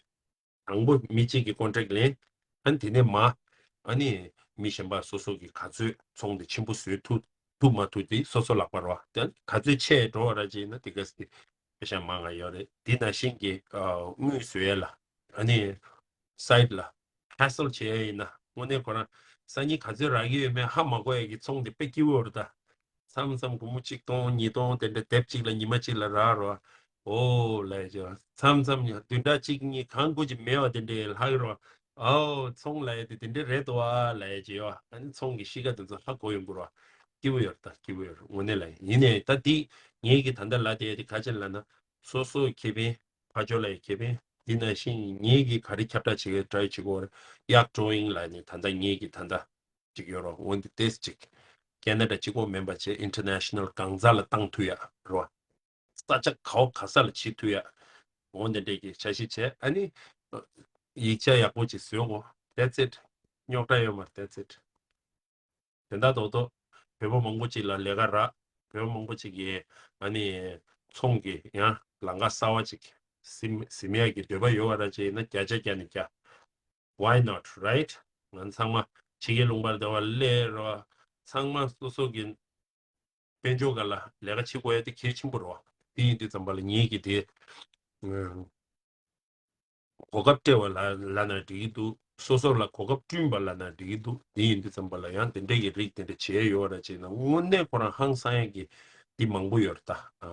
དང་པོ་མི་གཅིག་གིས་contract ལེན། ཨ་ནི་དེ་ནས་མར། ཨ་ནི། མི་གཞན་པ་སོ་སོ་གིས་ག་ཚོད་ཚོང་དེ་ཆེན་པོ་བཟོས་ཐུབ་ཐུབ་མ་ཐུབ་དེ་སོ་སོ་ལག་པ་རོ། དེ་ག་ཚོད་ཆེ་འགྲོ་བ་ར་ཅིག་ཡིན་ན་དེ་ག་ཚོད་པེ་ཤག་མང་ང་ཡོད་རེད། དེ་ནང་བཞིན་གྱི་ཨ། དངུལ་བཟོ་ཡས་ལ། ཨ་ནི། site ལ་hassle བྱེད་ཡས་ཡིན་ན་དངོས་གནས་ཁོ་རང་སང་ཉིན་ག་ཚོད་རག་གི་ཡོད་མེད་ཧ་མ་གོ་ཡས་ཀྱི་ཚོང་དེ་དཔེ་སྐྱིད་པོ་ཡོད་རེད་ད། མཚམས་མཚམས་སྒོར་མོ་གཅིག་སྟོང་ཉིས་སྟོང་དེ་འདྲ་དེབ་གཅིག་ལ་ཉི་མ་གཅིག་ལ་རག་རོ། ཨོ་ལབ་ཡས་ཅིག་མཚམས་མཚམས་ཡང་བདུན་ཕྲག་གཅིག་གཉིས་གང་དགོས་ཀྱི་མེད་པ་དེ་འདྲའི་ལྷག་རོ། ཨོ་ཚོང་ལབ་ཡས་དེ་དེ་འདྲ་རེད་དོ་ཨ་ལབ་ཡས་ཅིག་ཡོད། ཨ་ནི་ཚོང་གི་གཤིས་ཀ་དེ་ཚོ་ཧ་གོ་ཡོང་གི་རོ། སྐྱིད་པོ་ཡོད་རེད་ད། སྐྱིད་པོ་ཡོད་རེད་དངོས་གནས་ལ། ཡིན་ནའི་ད་འདི་ངེད་ཀྱི་ད་ལྟ་ལབ་བསྡད་ཡས་དེ་ག་ཅི་ལབ་ན། སོ་སོའི་ཁེ་ཕན། ཕར་ཕྱོགས་ལ་ཡི་ཁེ་ཕན། འདི་ནང་བཞིན་ངེད་ཀྱིས་ག་རེ་ཁྱབ་བསྒྲགས་བྱེད་ཀྱི་try བྱེད་དགོས་རེད། གཡག་ཀྲོ་ཡིན་ལབ་ནས་ད་ལྟ་ངེད་ཀྱིས་ད་ལྟ་ཅིག་ཡོད་རོ། འོན་ཏེ་ཏེས་ཅིག་ཁེ་ན་ཌ་གཅིག་པོ་མིན་པ་བྱས་international གང་ས་ལ་བཏང་ཐུབ་ཡ་རོ། ས་ཆ་ག་བ་ག་ས་ལ་བྱེད་ཐུབ་ཡ། འོ་འདི་འདྲས་ཀྱི་འཆར་གཞི་བྱས། ཨ་ནི། ཡིག་ཆ་ཡག་པོ་ཅིག་བཟོས་གོ། That's it། རྙོག་དྲ་ཡོད་མ་རེད། That's it། དོན་དག་རྡོག་རྡོག་བོད་པ་མང་པོ་ཅིག་ལ་ལས་ཀ་རག་བོད་པ་མང་པོ་ཅིག་གིས་ཨ་ནི་ཚོང་གི་ཡང་ལམ་ཁ་གསར་བ་ཅིག་ཟིན་ཟིན་ཡག་གི་འདོད་པ་ཡོད་པ་ར་ཅིག་ཡིན་ན་བརྒྱ་ཆ་བརྒྱ་ནས་བརྒྱ། Why not, right? ང་ཚང་མ་ཕྱི་རྒྱལ་ལུང་པར་བསྡད་པ་སླེབས་རོགས། ཚང་མ་སོ་སོ་གི་དཔལ་འབྱོར་སྒང་ལ་ལས་ཀ་བྱེད་དགོས་ཡ་དེ་གལ་ཆེན་པོ་རེད་བ། དེ་ཡིན་དུས་ཙམ་པ་ལ་ངེད་ཀྱིས་དེ། ཨ། གོ་སྐབས་སྤྲད་པ་ལ་ལབ་ན་འགྲིག་གི་འདུག་སོ་སོ་ལ་གོ་སྐབས་བསྐྲུན་པ་ལབ་ན་འགྲིག་གི་འདུག་དེ་ཡིན་དུས་ཙམ་པ་ལ་ཡང་དེ་འདྲ་གི་རིགས་དེ་འདྲ་བྱས་ཡོད་ར་བྱས་ན་དངོས་གནས་ཁོ་རང་ཧང་སང་ཡ་གི་འདི་མང་པོ་ཡོད་རེད་ད། ཨ།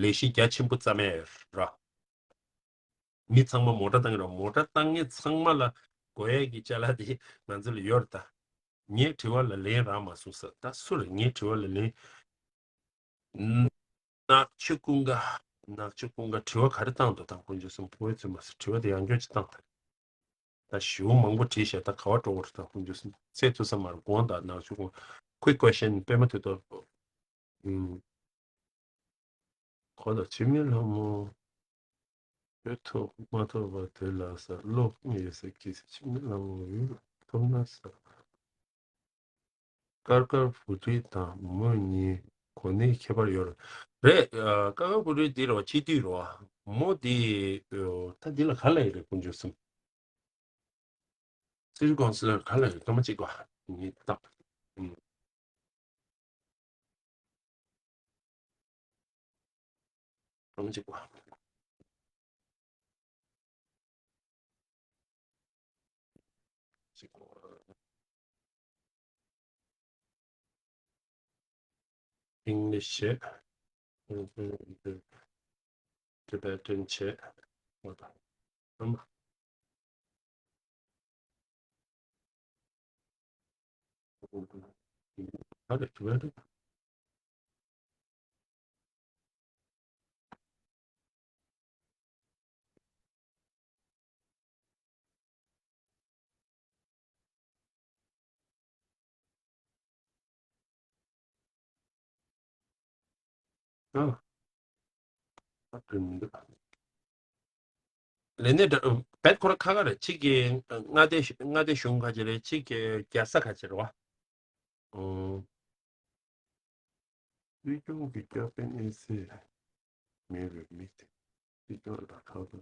ལས་གཞི་རྒྱ་ཆེན་པོ་བརྩམས་ཡ་ར། མི་ཚང་མ་མོ་ཊ་བཏང་གི་ར། མོ་ཊ་བཏང་མཁན་ཚང་མ་ལ་དགོས་ཡ་གི་ཅ་ལག་དེ་ང་ཚོ་ལ་ཡོད་རེད་ད། ངས་དྲི་བ་ལ་ལན་རག་མ་སོང་ཟེར། ད་སུ་རེད་ངས་དྲི་བ་ལ་ལན། ནག་ཆུ་ཀུན་དགའ། ནག་ཆུ་ཀུན་དགའ་དྲི་བ་ག་རེ་བཏང་འདུག་ད་དཀོན་མཆོག་གསུམ་ཕོ་བའི་ཚོད་མ་ཟེར་དྲི་བ་དེ་ཡང་སྐྱོན་ཅིག་བཏང་ད། ད་ཞེ་པོ་མང་པོ་བྲིས་ཤག་ད་ག་བ་འགྲོ་དགོས་རེད་ད་དཀོན་མཆོག་གསུམ་ཚེ་ཐུབ་ས་མ་རེད་དགོངས་དག་ནག་ཆུ་ཀུན། Quick question པད་མ་ཐུབ་ཐོབ། ཨུམ། གོ་ད་འཆི་མེད་ལྷ་མོ། ཡོད་ཐོག་མ་ཐོག་པ་དེ་ལ་ས་བློ་ཡོད་ས་ཀི་སི་འཆི་མེད་ལྷ་མོ་ཡོད་ཐོག་ན་ས། ཀར་ཀར་བུ་ཁྲིད་དང་མོ་གཉིས་གོ་གནས་ཁྱད་པར་ཡོད་རེད། ཀར་ཀར་བུ་ཁྲིད་འདི་རེད་བ་སྤྱི་འཐུས་རེད་བ། མོ་འདི་ད་འདི་ལ་ག་ལ་ཡི་རེད་དཀོན་མཆོག་གསུམ། སི་ཊི་ཀོན་སི་ལར་ག་ལ་ཡི་སྐར་མ་གཅིག་པ་ངས་བཏང་། ཨུམ། སྐར་མ་གཅིག་པ། English བྱས། Tibetan བྱས། ཨ་མ། ག་རེ་Tibetan། ཨ། ཨ་དེ་མི་འདུག་ལས་གནས་འདྲ་བེད་ཁོ་ར་ཁ་ཁ་རེད། གཅིག་གི་མངའ་སྡེ་མངའ་སྡེ་གཞུང་ཁ་ཆེ་རེད། གཅིག་གི་རྒྱལ་ས་ཁ་ཆེ་རེད་བ། ཨོ། སྲིད་སྐྱོང་གི་སྐྱབས་མགོན་ཨེ་ཙི་མེད་པའི་མི་དེ་སྲིད་སྐྱོང་ལ་ཁག་པོ།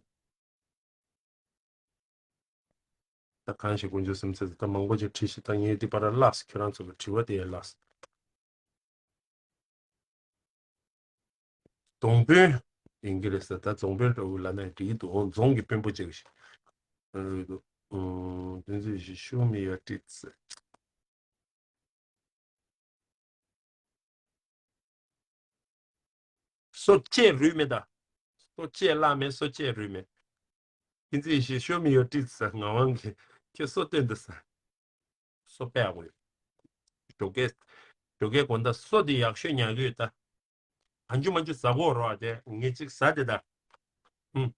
ད་གང་ཞིག་དཀོན་མཆོག་གསུམ་ཚེ་ད་མང་པོ་ཅིག་བྲིས་ཤིག་ད་ངས་འདི་པར་བཀླགས། ཁྱོད་རང་ཚོ་གི་དྲི་བ་དེ་ཡང་བཀླགས། རྫོང་དཔོན་ཡིན་གྱི་རེད་ཟེར། ད་རྫོང་དཔོན་འདྲ་བོ་ལབ་ན་འགྲིག་གི་འདུག་འོ་རྫོང་གི་དཔོན་པོ་ཅིག་རེད་འདུག་ཨོ་དེ་ཚོས་ཞིག་show me your teeth ཟེར། སོ་བཅད་རུས་མེད་ད། སོ་བཅད་བརླག་མེད། སོ་བཅད་རུས་མེད། ཁྱེད་ཚོས་ཞིག་show me your teeth ཟེར། ངག་དབང་གིས་ཁྱོད་སོ་སྟོན་དུ་ཟེར། སོ་དཔེ་ཡག་པོ་ཡོད། ཞོགས་ཀས་ཞོགས་ཀས་དགོང་དག་སོ་དེ་ཡག་ཤོས་ཉལ་གི་ཡོད་ད། གང་བྱུང་མང་བྱུང་ཟ་གོ་རོགས་དེ་ངས་གཅིག་ཟ་དེ་ད། ཧུམ།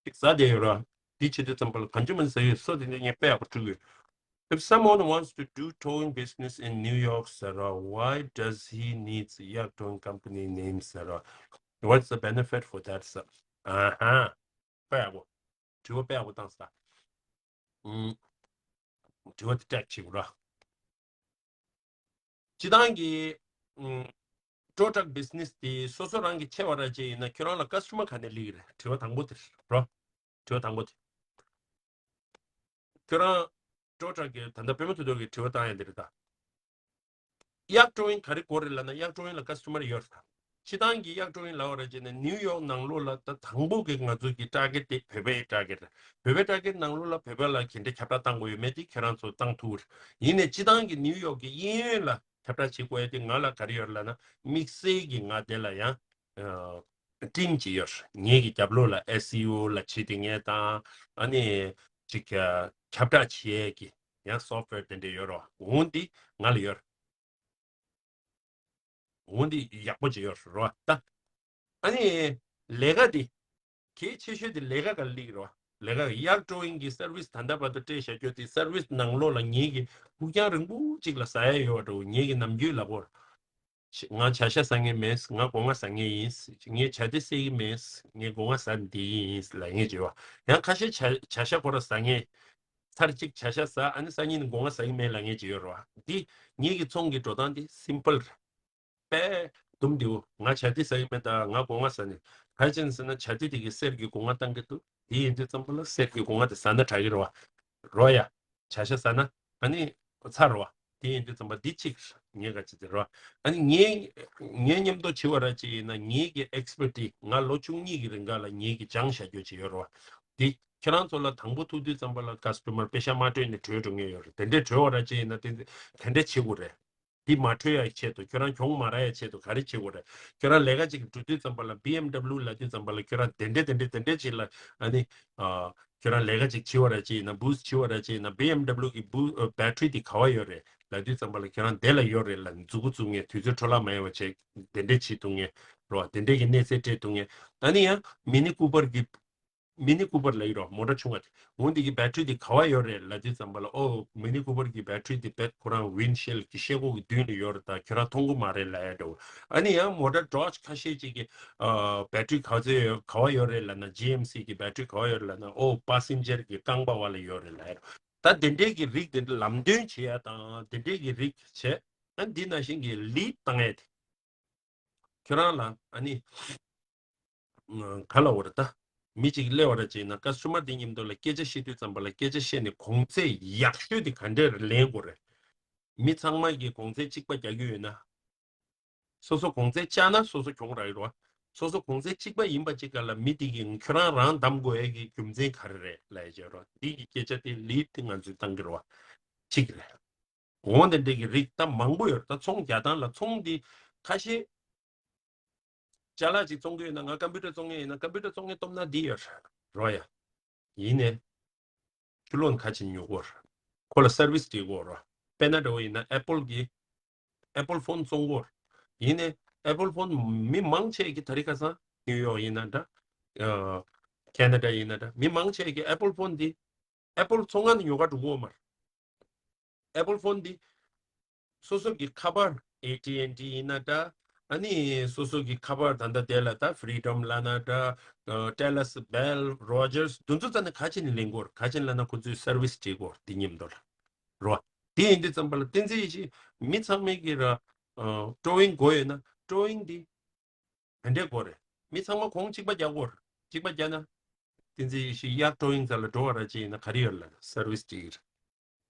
གཅིག་ཟ་དེ་ཡོད་རོགས། དེ་བྱེད་དུས་ཙམ་པ་ལ་གང་བྱུང་མང་བྱུང་ཟ་ཡོད། སོ་དེ་ནས་ངས་དཔེ་ཡག་པོ་བསྲུབས་ཡོད། If someone wants to do towing business in New York ཟེར་རོགས། Why does he needs Yak Towing company name ཟེར་རོགས། What's the benefit for that ཟེར། ཨ་ཧ། དཔེ་ཡག་པོ། དྲི་བ་དཔེ་ཡག་པོ་བཏང་ས། ཨུམ། དྲི་བ་དེ་ཀྲེག་བྱེད་དགོས་ར། སྤྱི་བཏང་གི་ཨུམ། tow truck business དེ་སོ་སོ་རང་གི་ཆེ་བ་ར་ཅིག་ཡིན་ན་ཁྱོད་རང་ལ་customer ག་ནས་སླེབས་ཀྱི་རེད། དྲི་བ་དང་པོ་དེ་རེད་རོ། དྲི་བ་དང་པོ་དེ། ཁྱོད་རང་tow truck གི་ད་ལྟ་པད་མ་ཐུབ་རྡོར་གྱི་དྲི་བ་བཏང་ཡ་འདི་རེད་ད། Yak Towing ག་རེ་དགོས་རེད་ལབ་ན་Yak Towing ལ་customer ཡོད་རེད་ད། སྤྱི་བཏང་གི་Yak Towing ལབ་པ་ར་ཅིག་ན་ནིའུ་ཡོག་ནང་ལོགས་ལ་ད་དང་པོ་གི་ང་ཚོ་གི་target དེ་བོད་པའི་target རེད། བོད་པའི་target ནང་ལོགས་ལ་བོད་པ་ལ་ག་འདྲ་ཁྱབ་བསྒྲགས་བཏང་དགོས་ཡོད་མེད་དེ་ཁྱེད་རང་ཚོ་བཏང་ཐུབ་རེད། ཡིན་ནའི་སྤྱི་བཏང་གི་ནིའུ་ཡོག་གི་གཡས་གཡོན་ལ་ཁྱབ་བསྒྲགས་བྱེད་དགོས་ཡ་དེ་ང་ལ་ག་རེ་ཡོད་ལབ་ན་དམིགས་བསལ་གྱི་ང་དེ་ལ་ཡང་team ཅིག་ཡོད་རེད། ངེད་ཀྱི་རྒྱབ་ལོགས་ལ་SEO ལ་བྱེད་དེ་ངས་དང་ཨ་ནི་ཅིག་ཁྱབ་བསྒྲགས་བྱེད་ཡས་ཀྱི་ཡང་software དེ་འདྲ་ཡོད་རེད། འོ་འདི་ང་ལ་ཡོད་རེད། འོ་འདི་ཡག་པོ་ཅིག་ཡོད་རེད་ད། ཨ་ནི་ལས་ཀ་འདི་གལ་ཆེ་ཤོས་དེ་ལས་ཀ་ག་ལ་སླེབས་རེད། ལས་ཀ་Yak Towing གི་service ད་ལྟ་བར་དུ་སྤྲད་བཞག་རྒྱུ་དེ་service ནང་ལོགས་ལ་ངེད་ཀྱི་ཕུགས་རྒྱང་རིང་པོ་ཅིག་ལ་ཟ་ཡ་ཡོད་འགྲོ། ངེད་ཀྱི་ནམ་རྒྱུན་ལབ་དགོས། ང་བྱ་ཤ་ཟ་མཁན་མེད། ང་སྒོ་ང་ཟ་མཁན་ཡིན། ངས་བྱ་དེ་ཟ་གི་མེད། ངས་སྒོ་ང་ཟ་འདི་ཡིན་ལབ་མཁན་ཅིག་ཡོད། ཡང་ཁ་ཤས་བྱ་བྱ་ཤ་ཁོ་ར་ཟ་མཁན། ཚར་གཅིག་བྱ་ཤ་ཟ་ཨ་ནི་སང་ཉིན་སྒོ་ང་ཟ་གི་མེད་ལབ་མཁན་ཅིག་ཡོད་རེད་བ། འདི་ངེད་ཀྱི་ཚོང་གི་འགྲོ་སྟངས་འདི་simple རེད། དཔེ་དུམ་བདེ་བོ། ང་བྱ་དེ་ཟ་གི་མེད་ད། ང་སྒོ་ང་ཟ་ནས་ག་རེ་བྱས་ནས་ཟེར་ན་བྱ་དེ་དེ་གི་གསེར་གྱི་སྒོ་ང་བཏང་གི་འདུག་དེ་ཡིན་དུས་ཙམ་པ་ལ་གསེར་གྱི་སྒོ་ང་དེ་ཟ་ན་དྲག་གི་རེད་བ། རོ་ཡ། བྱ་ཤ་ཟ་ན་ཨ་ནི་ཚར་རེད་བ། དེ་ཡིན་དུས་ཙམ་པ་འདི་གཅིག་ངས་ག་ཅི་ཟེར་རོ། ཨ་ནི་ངས་ངས་མཉམ་དུ་བྱེད་པ་ར་ཅིག་ཡིན་ན་ངེད་ཀྱི་ཨེགས་པར་ཊི་ང་ལོ་བཅུ་གཉིས་ཀྱི་རིང་ག་ལ་ངེད་ཀྱི་སྦྱང་བྱ་རྒྱུ་ཅིག་ཡོད་རོ། དེ་ཁྱེད་རང་ཚོ་ལ་དང་པོ་ཐུག་དུས་ཙམ་པ་ལ་ཀ་སི་ཊོ་མར་པེ་ཤ་མ་སྤྲོད་ནས་བྲོས་འགྲོ་མཁན་ཡོད་རེད། དེ་འདྲས་བྲོས་པ་ར་ཅིག་ཡིན་ན་དེ་དེ་འདྲས་བྱེད་དགོས་རེད། འདི་མ་འཕྲོད་ཡ་ཆེད་དུ་ཁྱོད་རང་གྱོང་མ་རག་ཡ་ཆེད་དུ་ག་རེ་བྱེད་དགོས་རེད། ཁྱོད་རང་ལས་ཀ་ཅིག་འགྲོ་དུས་ཙམ་པ་ལ་བི་ཨེམ་ཌབ་ལུ་ལབ་དུས་ཙམ་པ་ལ་ཁྱོད་རང་དེ་འདྲས་དེ་འདྲས་དེ་འདྲས་ཅིག་ལ་ཨ་ནི་ཨ་ཁྱོད་རང་ལས་ཀ་ཅིག་བྱེད་པ་ར་ཅིག་ཡིན་ན་བུ་སི་བྱེད་པ་ར་ཅིག་ཡིན་ན་བི་ཨེམ་ཌབ་ལུ་གི་བུ་ཨ་བེ་ཊི་རི་དེ་ག་བ་ཡོད་རེད་ལབ་དུས་ཙམ་པ་ལ་ཁྱོད་རང་དེ་ལ་ཡོད་རེད་ལབ་མཛུ་གུ་བཙུགས་ངས་དུས་ཚོད་འཕྲོ་བརླག་མ་ཡོང་བ་བྱས་དེ་འདྲས་བྱེད་ཐུབ་ངས་རོ། དེ་འདྲས་ཀྱི་གནས་ཚད་སྤྲད་ཐུབ་ངས། ཨ་ནི་ཡང་མི་ནི་ཀུ་པར་གི་མི་ནི་ཀུ་པར་ལབ་ཀྱི་རོ། མོ་ཊ་ཆུང་བ་དེ། འོ་འདི་གི་བེ་ཊི་རི་འདི་ག་བ་ཡོད་རེད་ལབ་དུས་ཙམ་པ་ལ། ཨོ་མི་ནི་ཀུ་པར་གྱི་བེ་ཊི་རི་འདི་བེད་ཁོ་རང་ཝིན་ཤེལ་གྱི་ཤེལ་སྒོ་གི་མདུན་ལ་ཡོད་རེད། ད་ཁྱོད་རང་མཐོང་གི་མ་རེད་ལབ་ཡ་འདྲ་བོ། ཨ་ནི་ཡང་མོ་ཊ་ཌོཇ་ཁ་ཤས་ཅིག་གི་ཨ་བེ་ཊི་རི་ག་ཚོད་ཡོད་ག་བ་ཡོད་རེད་ལབ་ན། ཇི་ཨེམ་སི་གི་བེ་ཊི་རི་ག་བ་ཡོད་རེད་ལབ་ན། ཨོ་པ་སེན་ཇར་གྱི་རྐང་པ་བ་ལ་ཡོད་རེད་ལབ་ཡ་འདྲ་བོ། ད་དེ་འདྲས་ཀྱི་རིགས་དེ་འདྲ་ལམ་སྟོན་བྱེད་ཡ་དང་དེ་འདྲས་ཀྱི་རིགས་བྱས། ཨ་འདི་ནང་བཞིན་གྱི་ལིཌ་བཏང་ཡ་དེ། ཁྱོད་རང་ལ་ཨ་ནི་ག་ལ་འོ་རེད་ད། མི་གཅིག་སླེབས་པ་ར་ཅིག་ཡིན་ན་ཀ་སི་ཊོ་མར་དེ་མཉམ་དུ་ལ་སྐད་ཆ་བཤད་དུས་ཙམ་པ་ལ་སྐད་ཆ་བཤད་ནས་གོང་ཚད་ཡག་ཤོས་དེ་ག་འདྲས་ལེན་དགོས་རེད། མི་ཚང་མ་གིས་གོང་ཚད་གཅིག་པ་རྒྱག་གི་ཡོད་ན། སོ་སོ་གོང་ཚད་བཅག་ན་སོ་སོ་གྱོང་རག་གི་རེད་བ། སོ་སོ་གོང་ཚད་གཅིག་པ་ཡིན་པ་གཅིག་ག་ལ་མི་དེ་གིས་ཁྱོད་རང་རང་གདམ་དགོས་ཡས་ཀྱི་རྒྱུ་མཚན་ག་རེ་རེད་ལབ་ཡས་བྱས་རོགས། འདི་གི་སྐད་ཆ་དེ་ལིཌ་དེ་ང་ཚོས་བཏང་གི་རེད་བ། གཅིག་རེད། འོ་དེ་འདྲས་ཀྱི་རིགས་ད་མང་པོ་ཡོད་རེད། ད་ཚོང་རྒྱག་སྟངས་ལ་ཚོང་འདི་ཁ་ཤས་ཅ་ལག་ཅིག་བཙོང་གི་ཡོད་ན། ང་ཀམ་པུ་ཊར་བཙོང་མཁན་ཡིན་ན་ཀམ་པུ་ཊར་བཙོང་མཁན་སྟོབས་ན་འདི་ཡོད་རེད་རོ་ཡ། ཡིན་ནའི་ཆུ་ལོག་ཁ་ཅིག་ཉོ་དགོས་རེད། ཁོ་ལ་སར་ཝི་སི་སྤྲད་དགོས་རེད། དཔེར་ན་འདྲ་བོ་ཡིན་ན་ཨེ་པོལ་གྱི་ཨེ་པོལ་ཕོན་བཙོང་གོ། ཡིན་ནའི་ཨེ་པོལ་ཕོན་མི་མང་ཆེ་གི་ད་རེས་ཁ་སང་ནིའུ་ཡོག་ཡིན་ན་འདྲ། ཨ་ཁེ་ན་ཌ་ཡིན་ན་འདྲ། མི་མང་ཆེ་གི་ཨེ་པོལ་ཕོན་འདི་ཨེ་པོལ་ཚོང་ཁང་ནས་ཉོ་ག་འགྲོ་གི་ཡོད་མ་རེད། ཨེ་པོལ་ཕོན་འདི་སོ་སོ་གི་ཁ་པར་ཨེ་ཊི་ཨེན་ཊི་ཡིན་ན་འདྲ། ཨ་ནི་སོ་སོ་གི་ཁ་པར་ད་ལྟ་དེ་ལ་ད་ཕི་རི་ཌམ་ལབ་ན་འདྲ། ཨ་ཊེ་ལི་སི་བྷེལ་རོ་ཇར་སི་དེ་ཚོ་རྩ་ནས་ག་ཅིག་ནས་ལེན་གོ་རེད། ག་ཅིག་ལབ་ན་ཁོ་ཚོས་སར་ཝི་སི་སྤྲད་གོ་རེད། འདི་མཉམ་དུ་ལ་རོ། དེ་ཡིན་དུས་ཙམ་པ་ལ་བསྟན་འཛིན་ཡེ་ཤེས་མི་ཚང་མས་ཀྱི་ར་ཀྲོ་ཝིང་དགོས་ཡོད་ན་ཀྲོ་ཝིང་འདི་ག་འདྲས་དགོས་རེད། མི་ཚང་མ་གོང་གཅིག་པ་རྒྱག་དགོས་རེད། གཅིག་པ་རྒྱག་ན་བསྟན་འཛིན་ཡེ་ཤེས་གཡག་ཀྲོ་ཝིང་རྩ་ལ་འགྲོ་བ་ར་ཅིག་ཡིན་ན་ག་རེ་ཡོད་ལ་སར་ཝི་སི་སྤྲད་ཀྱི་རེད།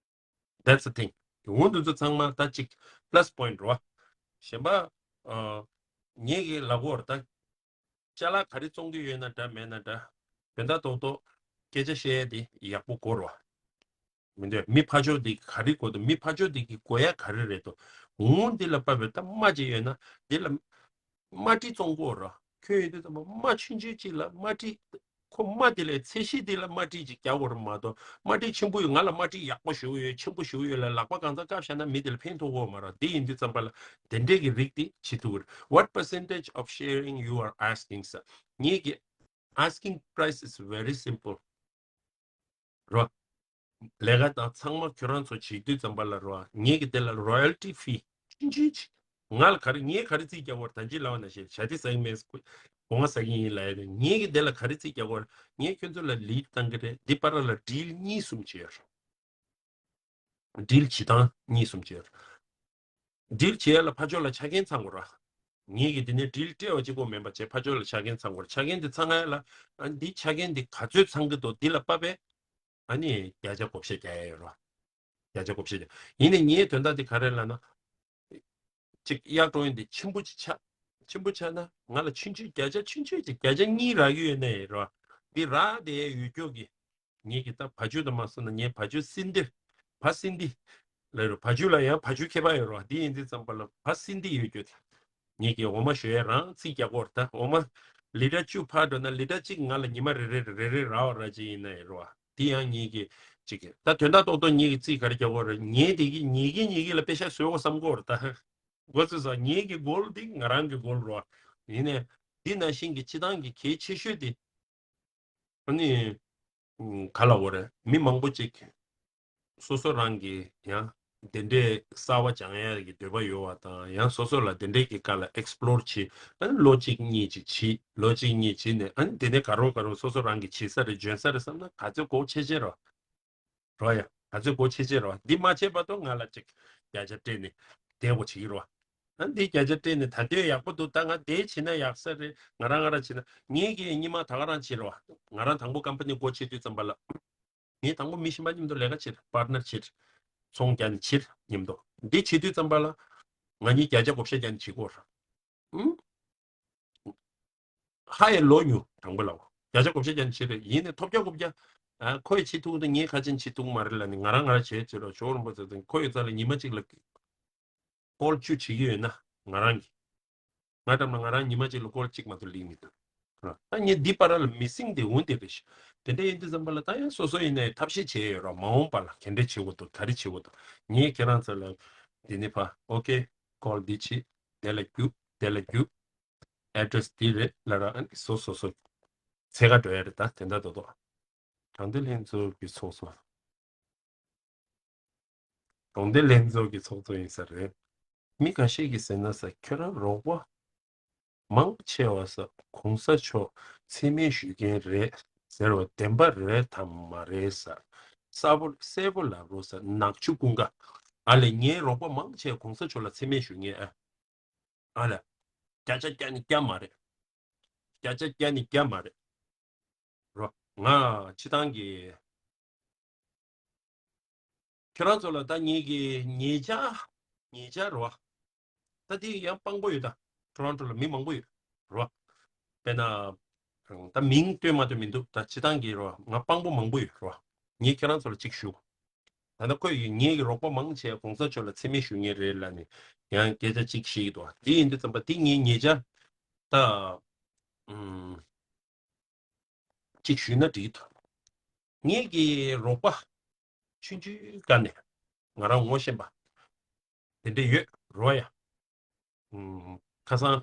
That's the thing. འོ་འདི་ཚོ་ཚང་མ་ད་ཅིག་པ་ལ་སི་པོ་ཡིན་ཊི་རེད་བ། གཞན་པ་ཨ་ངེད་ཀྱི་ལ་གོ་ར་ད། ཅ་ལག་ག་རེ་བཙོང་གི་ཡོད་ན་འདྲ་མེད་ན་འདྲ། དོན་དག་ཏོག་ཏོག་སྐད་ཆ་བཤད་ཡས་དེ་ཡག་པོ་དགོས་རེད་བ། མི་འདོད་མི་ཕར་ཕྱོགས་དེ་ག་རེ་དགོས་འདུག་མི་ཕར་ཕྱོགས་དེ་གི་དགོས་ཡ་ག་རེ་རེད་འདུག་འོ་འདི་ལ་དཔག་པའི་ད་རྨ་ཅིག་ཡོད་ན་འདི་ལ་རྨ་དཀྲིས་བཙོང་དགོས་རེད་བ། ཁྱོད་ཡོད་དུས་ཙམ་པ་རྨ་ཆུང་ཆུང་ཅིག་ལ་རྨ་དཀྲིས། ཁོ་རྨ་དེ་ལས་ཚད་གཞི་དེ་ལ་རྨ་དཀྲིས་ཅིག་རྒྱག་དགོས་རེད་མ་གཏོགས། རྨ་དཀྲིས་ཆེན་པོ་ཡོད། ང་ལ་རྨ་དཀྲིས་ཡག་པོ་ཞེ་པོ་ཡོད། ཆེན་པོ་ཞེ་པོ་ཡོད་ལ་ལག་པ་གང་ཚ་བཀབ་བཞག་ན་མི་དེ་ལ་ཕན་ཐོགས་ཀྱི་ཡོད་མ་རེད། དེ་ཡིན་དུས་ཙམ་པ་ལ་དེ་འདྲས་ཀྱི་རིགས་དེ་བྱེད་ཐུབ་ཀྱི་རེད། What percentage of sharing you are asking, sir? ངེད་ཀྱི་asking price is very simple. རོ། ལས་ཀ་དང་ཚང་མ་ཁྱོད་རང་ཚོ་བྱེད་དུས་ཙམ་པ་ལ་རོ། ངེད་ཀྱི་དེ་ལ་རོ་ཡལ་ཊི་ཕི་ཆུང་ཆུང་ཅིག་ང་ལ་ག་རེ་ངས་ག་རེ་རྩིས་རྒྱག་དགོས་རེད། ད་ཅི་ལབ་པ་ནང་བཞིན་ཞག་དེ་ཟ་གི་མེད། སྒོ་ང་ཟ་གི་ཡིན་ལབ་ཡ་རེད། ངེད་ཀྱི་དེ་ལ་ག་རེ་རྩིས་རྒྱག་དགོས་རེད། ངས་ཁྱོད་ཚོ་ལ་ལིཌ་བཏང་གི་རེད། འདི་བར་ལ་ཌིལ་གཉིས་གསུམ་བྱས་ཡོད་རེད། ཌིལ་བྱེད་སྟངས་གཉིས་གསུམ་བྱས་ཡོད་རེད། ཌིལ་བྱེད་ཡ་ལ་ཕར་ཕྱོགས་ལ་ཆ་རྐྱེན་ཚང་དགོས་རེད། ངེད་ཀྱི་དེ་ནས་ཌིལ་སྤྲད་པ་གཅིག་པོ་མིན་པ་བྱས་ཕར་ཕྱོགས་ལ་ཆ་རྐྱེན་ཚང་དགོས་རེད། ཆ་རྐྱེན་དེ་ཚང་ཡ་ལ་ཨ་འདི་ཆ་རྐྱེན་དེ་ག་ཚོད་ཚང་གི་འདུག་འདི་ལ་དཔག་པའི་ཨ་ནི་བརྒྱ་ཆ་བགོ་བཤའ་རྒྱག་ཡ་ཡོད་རེད། བརྒྱ་ཆ་བགོ་བཤའ་རྒྱག་ཡིན་ནའི་ངའི་དོན་དག་དེ་ག་རེ་ལབ་ན། གཅིག་གཡག་ཀྲོ་ཝིང་དེ་ཆེན་པོ་ཅིག་ཆགས། ཆེན་པོ་ཆགས་ན་ང་ལ་ཆུང་ཆུང་བརྒྱ་ཆ་ཆུང་ཆུང་ཅིག་བརྒྱ་ཆ་གཉིས་རག་གི་ཡོད་ནའི་རོ། འདི་རག་བསྡད་ཡོད་རྒྱུ་གི། ངེད་ཀྱི་ད་བ་ཕྱུགས་དང་མ་སོང་ན་ངའི་བ་ཕྱུགས་སིན་དི། བ་སིན་དི་ལབ་རོ། བ་ཕྱུགས་ལ་ཡང་བ་ཕྱུགས་ཁྱད་པར་ཡོད་རོ། འདི་ཡིན་དུས་ཙམ་པ་ལ་བ་སིན་དི་ཡོད་རྒྱུ་དེ། ངེད་ཀྱི་འོ་མ་བཞོ་ཡས་རང་རྩིས་རྒྱག་གོ་རེད། ད་འོ་མ་ལི་ཊར་བཅུ་ཕར་འགྲོ་ན་ལི་ཊར་གཅིག་ང་ལ་ཉི་མ་རེ་རེ་རེ་རེ་རག་པ་ར་ཅིག་ཡིན་ནའི་རོ། འདི་ཡང་ངེད་ཀྱི་གཅིག་གི་ད་དོན་དག་ཏོག་ཏོག་ངེད་ཀྱི་རྩིས་ག་རེ་རྒྱག་གོ་རེད། ངེད་དེ་གི་ཉིས་ཀི་ཉིས་ཀི་ལ་པེ་ཤ་བཟོ་གོ་བསམ་གོ་རེད་ད། མགོ་ཚོས་སོང་། ངེད་ཀྱི་གོལ་འདི་ང་རང་གི་གོལ་རོ། ཡིན་ནའི་འདི་ནང་བཞིན་གྱི་སྤྱི་བཏང་གི་གལ་ཆེ་ཤོས་དེ། ཨ་ནི། ཨུམ། ག་ལབ་དགོས་རེད། མི་མང་པོ་ཅིག་སོ་སོ་རང་གི་ཡང་དེ་འདྲའི་གསར་པ་སྦྱང་ཡ་གི་འདོད་པ་ཡོད་པ་དང་ཡང་སོ་སོ་ལ་དེ་འདྲའི་གི་སྐབས་ལ་ཨེག་སི་པི་ལོར་བྱེད། ཨ་ནི་ལོ་གཅིག་གཉིས་ཅིག་བྱེད། ལོ་གཅིག་གཉིས་བྱེད་ནས་ཨ་ནི་དེ་ནས་ག་རོ་ག་རོ་སོ་སོ་རང་གི་བྱེད་ས་རེད་འཇོན་ས་རེད་བསམ་ན་ག་ཚོད་གོ་ཆེ་ཆེ་རོ། རོ་ཡ། ག་ཚོད་གོ་ཆེ་ཆེ་རོ། འདི་མ་བྱས་བར་དུ་ང་ལ་ཅིག་བརྒྱ་ཆ་སྤྲད་ནས་བསྡད་དགོས་བྱེད་ཀྱི་རོ། ཨ་འདི་བརྒྱ་ཆ་སྤྲད་ནས་ད་ལྟོས་ཡག་པོ་འདུག་ད་ང་དེ་བྱེད་ན་ཡག་ས་རེད། ང་རང་ང་རང་བྱེད་ན་ངེད་ཀྱིས་སྔོན་མ་ད་ག་རང་བྱེད་རོ། ང་རང་དང་པོ་ཀམ་པ་ནི་སྒོ་ཕྱེ་དུས་ཙམ་པ་ལ། ངས་དང་པོ་མི་གཞན་པ་མཉམ་དུ་ལས་ཀ་བྱེད། པར་ཊི་ནར་བྱེད། ཚོང་རྒྱག་ནས་བྱེད་མཉམ་དུ། འདི་བྱེད་དུས་ཙམ་པ་ལ། ང་གཉིས་བརྒྱ་ཆ་བགོ་བཤའ་རྒྱག་ནས་བྱེད་དགོས་ར། ཨུམ། ཧ་ཡ་ལོ་ཉུ་དང་པོ་ལ་བརྒྱ་ཆ་བགོ་བཤའ་རྒྱག་ནས་བྱེད་རེད། ཡིན་ནས་ཐོབ་རྒྱ་བགོ་བརྒྱ། ཨ། ཁོས་བྱེད་ཐུབ་དང་ངས་ཁ་ཆེན་བྱེད་ཐུབ་མ་རེད་ལབ་ནས། ང་རང་ང་རང་བྱེད་བྱེད་རོགས། ཇོ་བོ་རིན་པོ་ཆེ་དང་ཁོ་ཡོད་ཙང་ལ་ཉི་མ་གཅིག་ལ་སྐོར་བཅུ་བྱེད་ཀྱི་ཡོད་ན། ང་རང་གིས། ང་འགྲམ་ལ་ང་རང་ཉི་མ་གཅིག་ལ་སྐོར་གཅིག་མ་གཏོགས་སླེབས་མི་འདུག་ད་ངས་འདི་བར་ལ་མི་སེང་དེ་འོང་དེ་རེད་ཤག་དེ་འདྲ་ཡིན་དུས་ཙམ་པ་ལ་ད་ཡང་སོ་སོ་ཡིན་ནའི་ཐབས་ཤེས་བྱེད་ཡོད་ར། མ་འོངས་པ་ལ་ག་འདྲ་བྱེད་དགོས་འདུག་ག་རེ་བྱེད་དགོས་འདུག་ངས་ཁྱེད་རང་ཚོ་ལ་འདི་ནས་ཕར་ཨོ་ཀེ་ཀོལ་འདི་བྱེད། དེ་ལ་རྒྱུགས། དེ་ལ་རྒྱུགས། ཨེ་ཌི་རེ་སི་འདི་རེད་ལབ་ར། ཨ་ནི་སོ་སོ་སོ་འཚོལ་ག་འགྲོ་ཡ་རེད། ད་དེ་འདྲ་རྡོག་རྡོག་གྲོང་སྡེ་ལྷན་ཚོགས་ཀྱི་ཚོགས་གཙོ། གྲོང་སྡེ་ལྷན་ཚོགས་ཀྱི་ཚོགས་གཙོ་ཡིན་ས་རེད། མི་ཁ་ཤས་ཀྱིས་ཟེར་ན་ས། ཁྱོད་རང་རོགས་པ་མང་ཆེ་བ་ས་གོང་ས་མཆོག་མཚན་སྨད་ཞུ་མཁན་རེད་ཟེར་བ་བདེན་པ་རེད་དམ་མ་རེད་ས། གསལ་པོ་གསལ་པོ་ལབ་རོགས་ས། ནག་ཆུ་ཀུན་དགའ། ཨ་ལས། ངའི་རོགས་པ་མང་ཆེ་གོང་ས་མཆོག་ལ་མཚན་སྨད་ཞུ་མཁན། ཨ། ཨ་ལ། བརྒྱ་ཆ་བརྒྱ་ནི་བརྒྱ་མ་རེད། བརྒྱ་ཆ་བརྒྱ་ནི་བརྒྱ་མ་རེད། རོ། ང་སྤྱིར་བཏང་གི། ཁྱེད་རང་ཚོ་ལ་ད་ངེད་ཀྱི་ཉེ་ཆར། ཉེ་ཆར་རོ། ད་དེ་ཡང་དཔང་པོ་ཡོད་ད། ཊོ་རོན་ཊོ་ལ་མི་མང་པོ་ཡོད། རོ། དཔེར་ན། ད་མིང་བཏོན་མ་བཏོན་མི་འདུག་ད་སྤྱིར་བཏང་གི་རོ། ང་དཔང་པོ་མང་པོ་ཡོད་རོ། ངས་ཁྱེད་རང་ཚོ་ལ་གཅིག་ཞུ། ད་ལྟ་ཁོས་ཡིན། ངེད་ཀྱི་རོགས་པ་མང་ཆེ་གོང་ས་མཆོག་ལ་མཚན་སྨད་ཞུ་མཁན་རེད་ལབ་ནས་ཡང་སྐད་ཆ་གཅིག་བཤད་ཀྱི་འདུག་དེ་ཡིན་དུས་ཙམ་པ་དེ་ངས་ཉེ་ཆར་ད། ཨུམ། གཅིག་ཞུས་ན་འགྲིག་གི་འདུག་ངེད་ཀྱི་རོགས་པ་ཆུང་ཆུང་སྒང་ནས་ང་རང་ངོ་ཤེས་པ་དེ་འདྲ་ཡོད་རོ་ཡ། ཨུམ། ཁ་སང་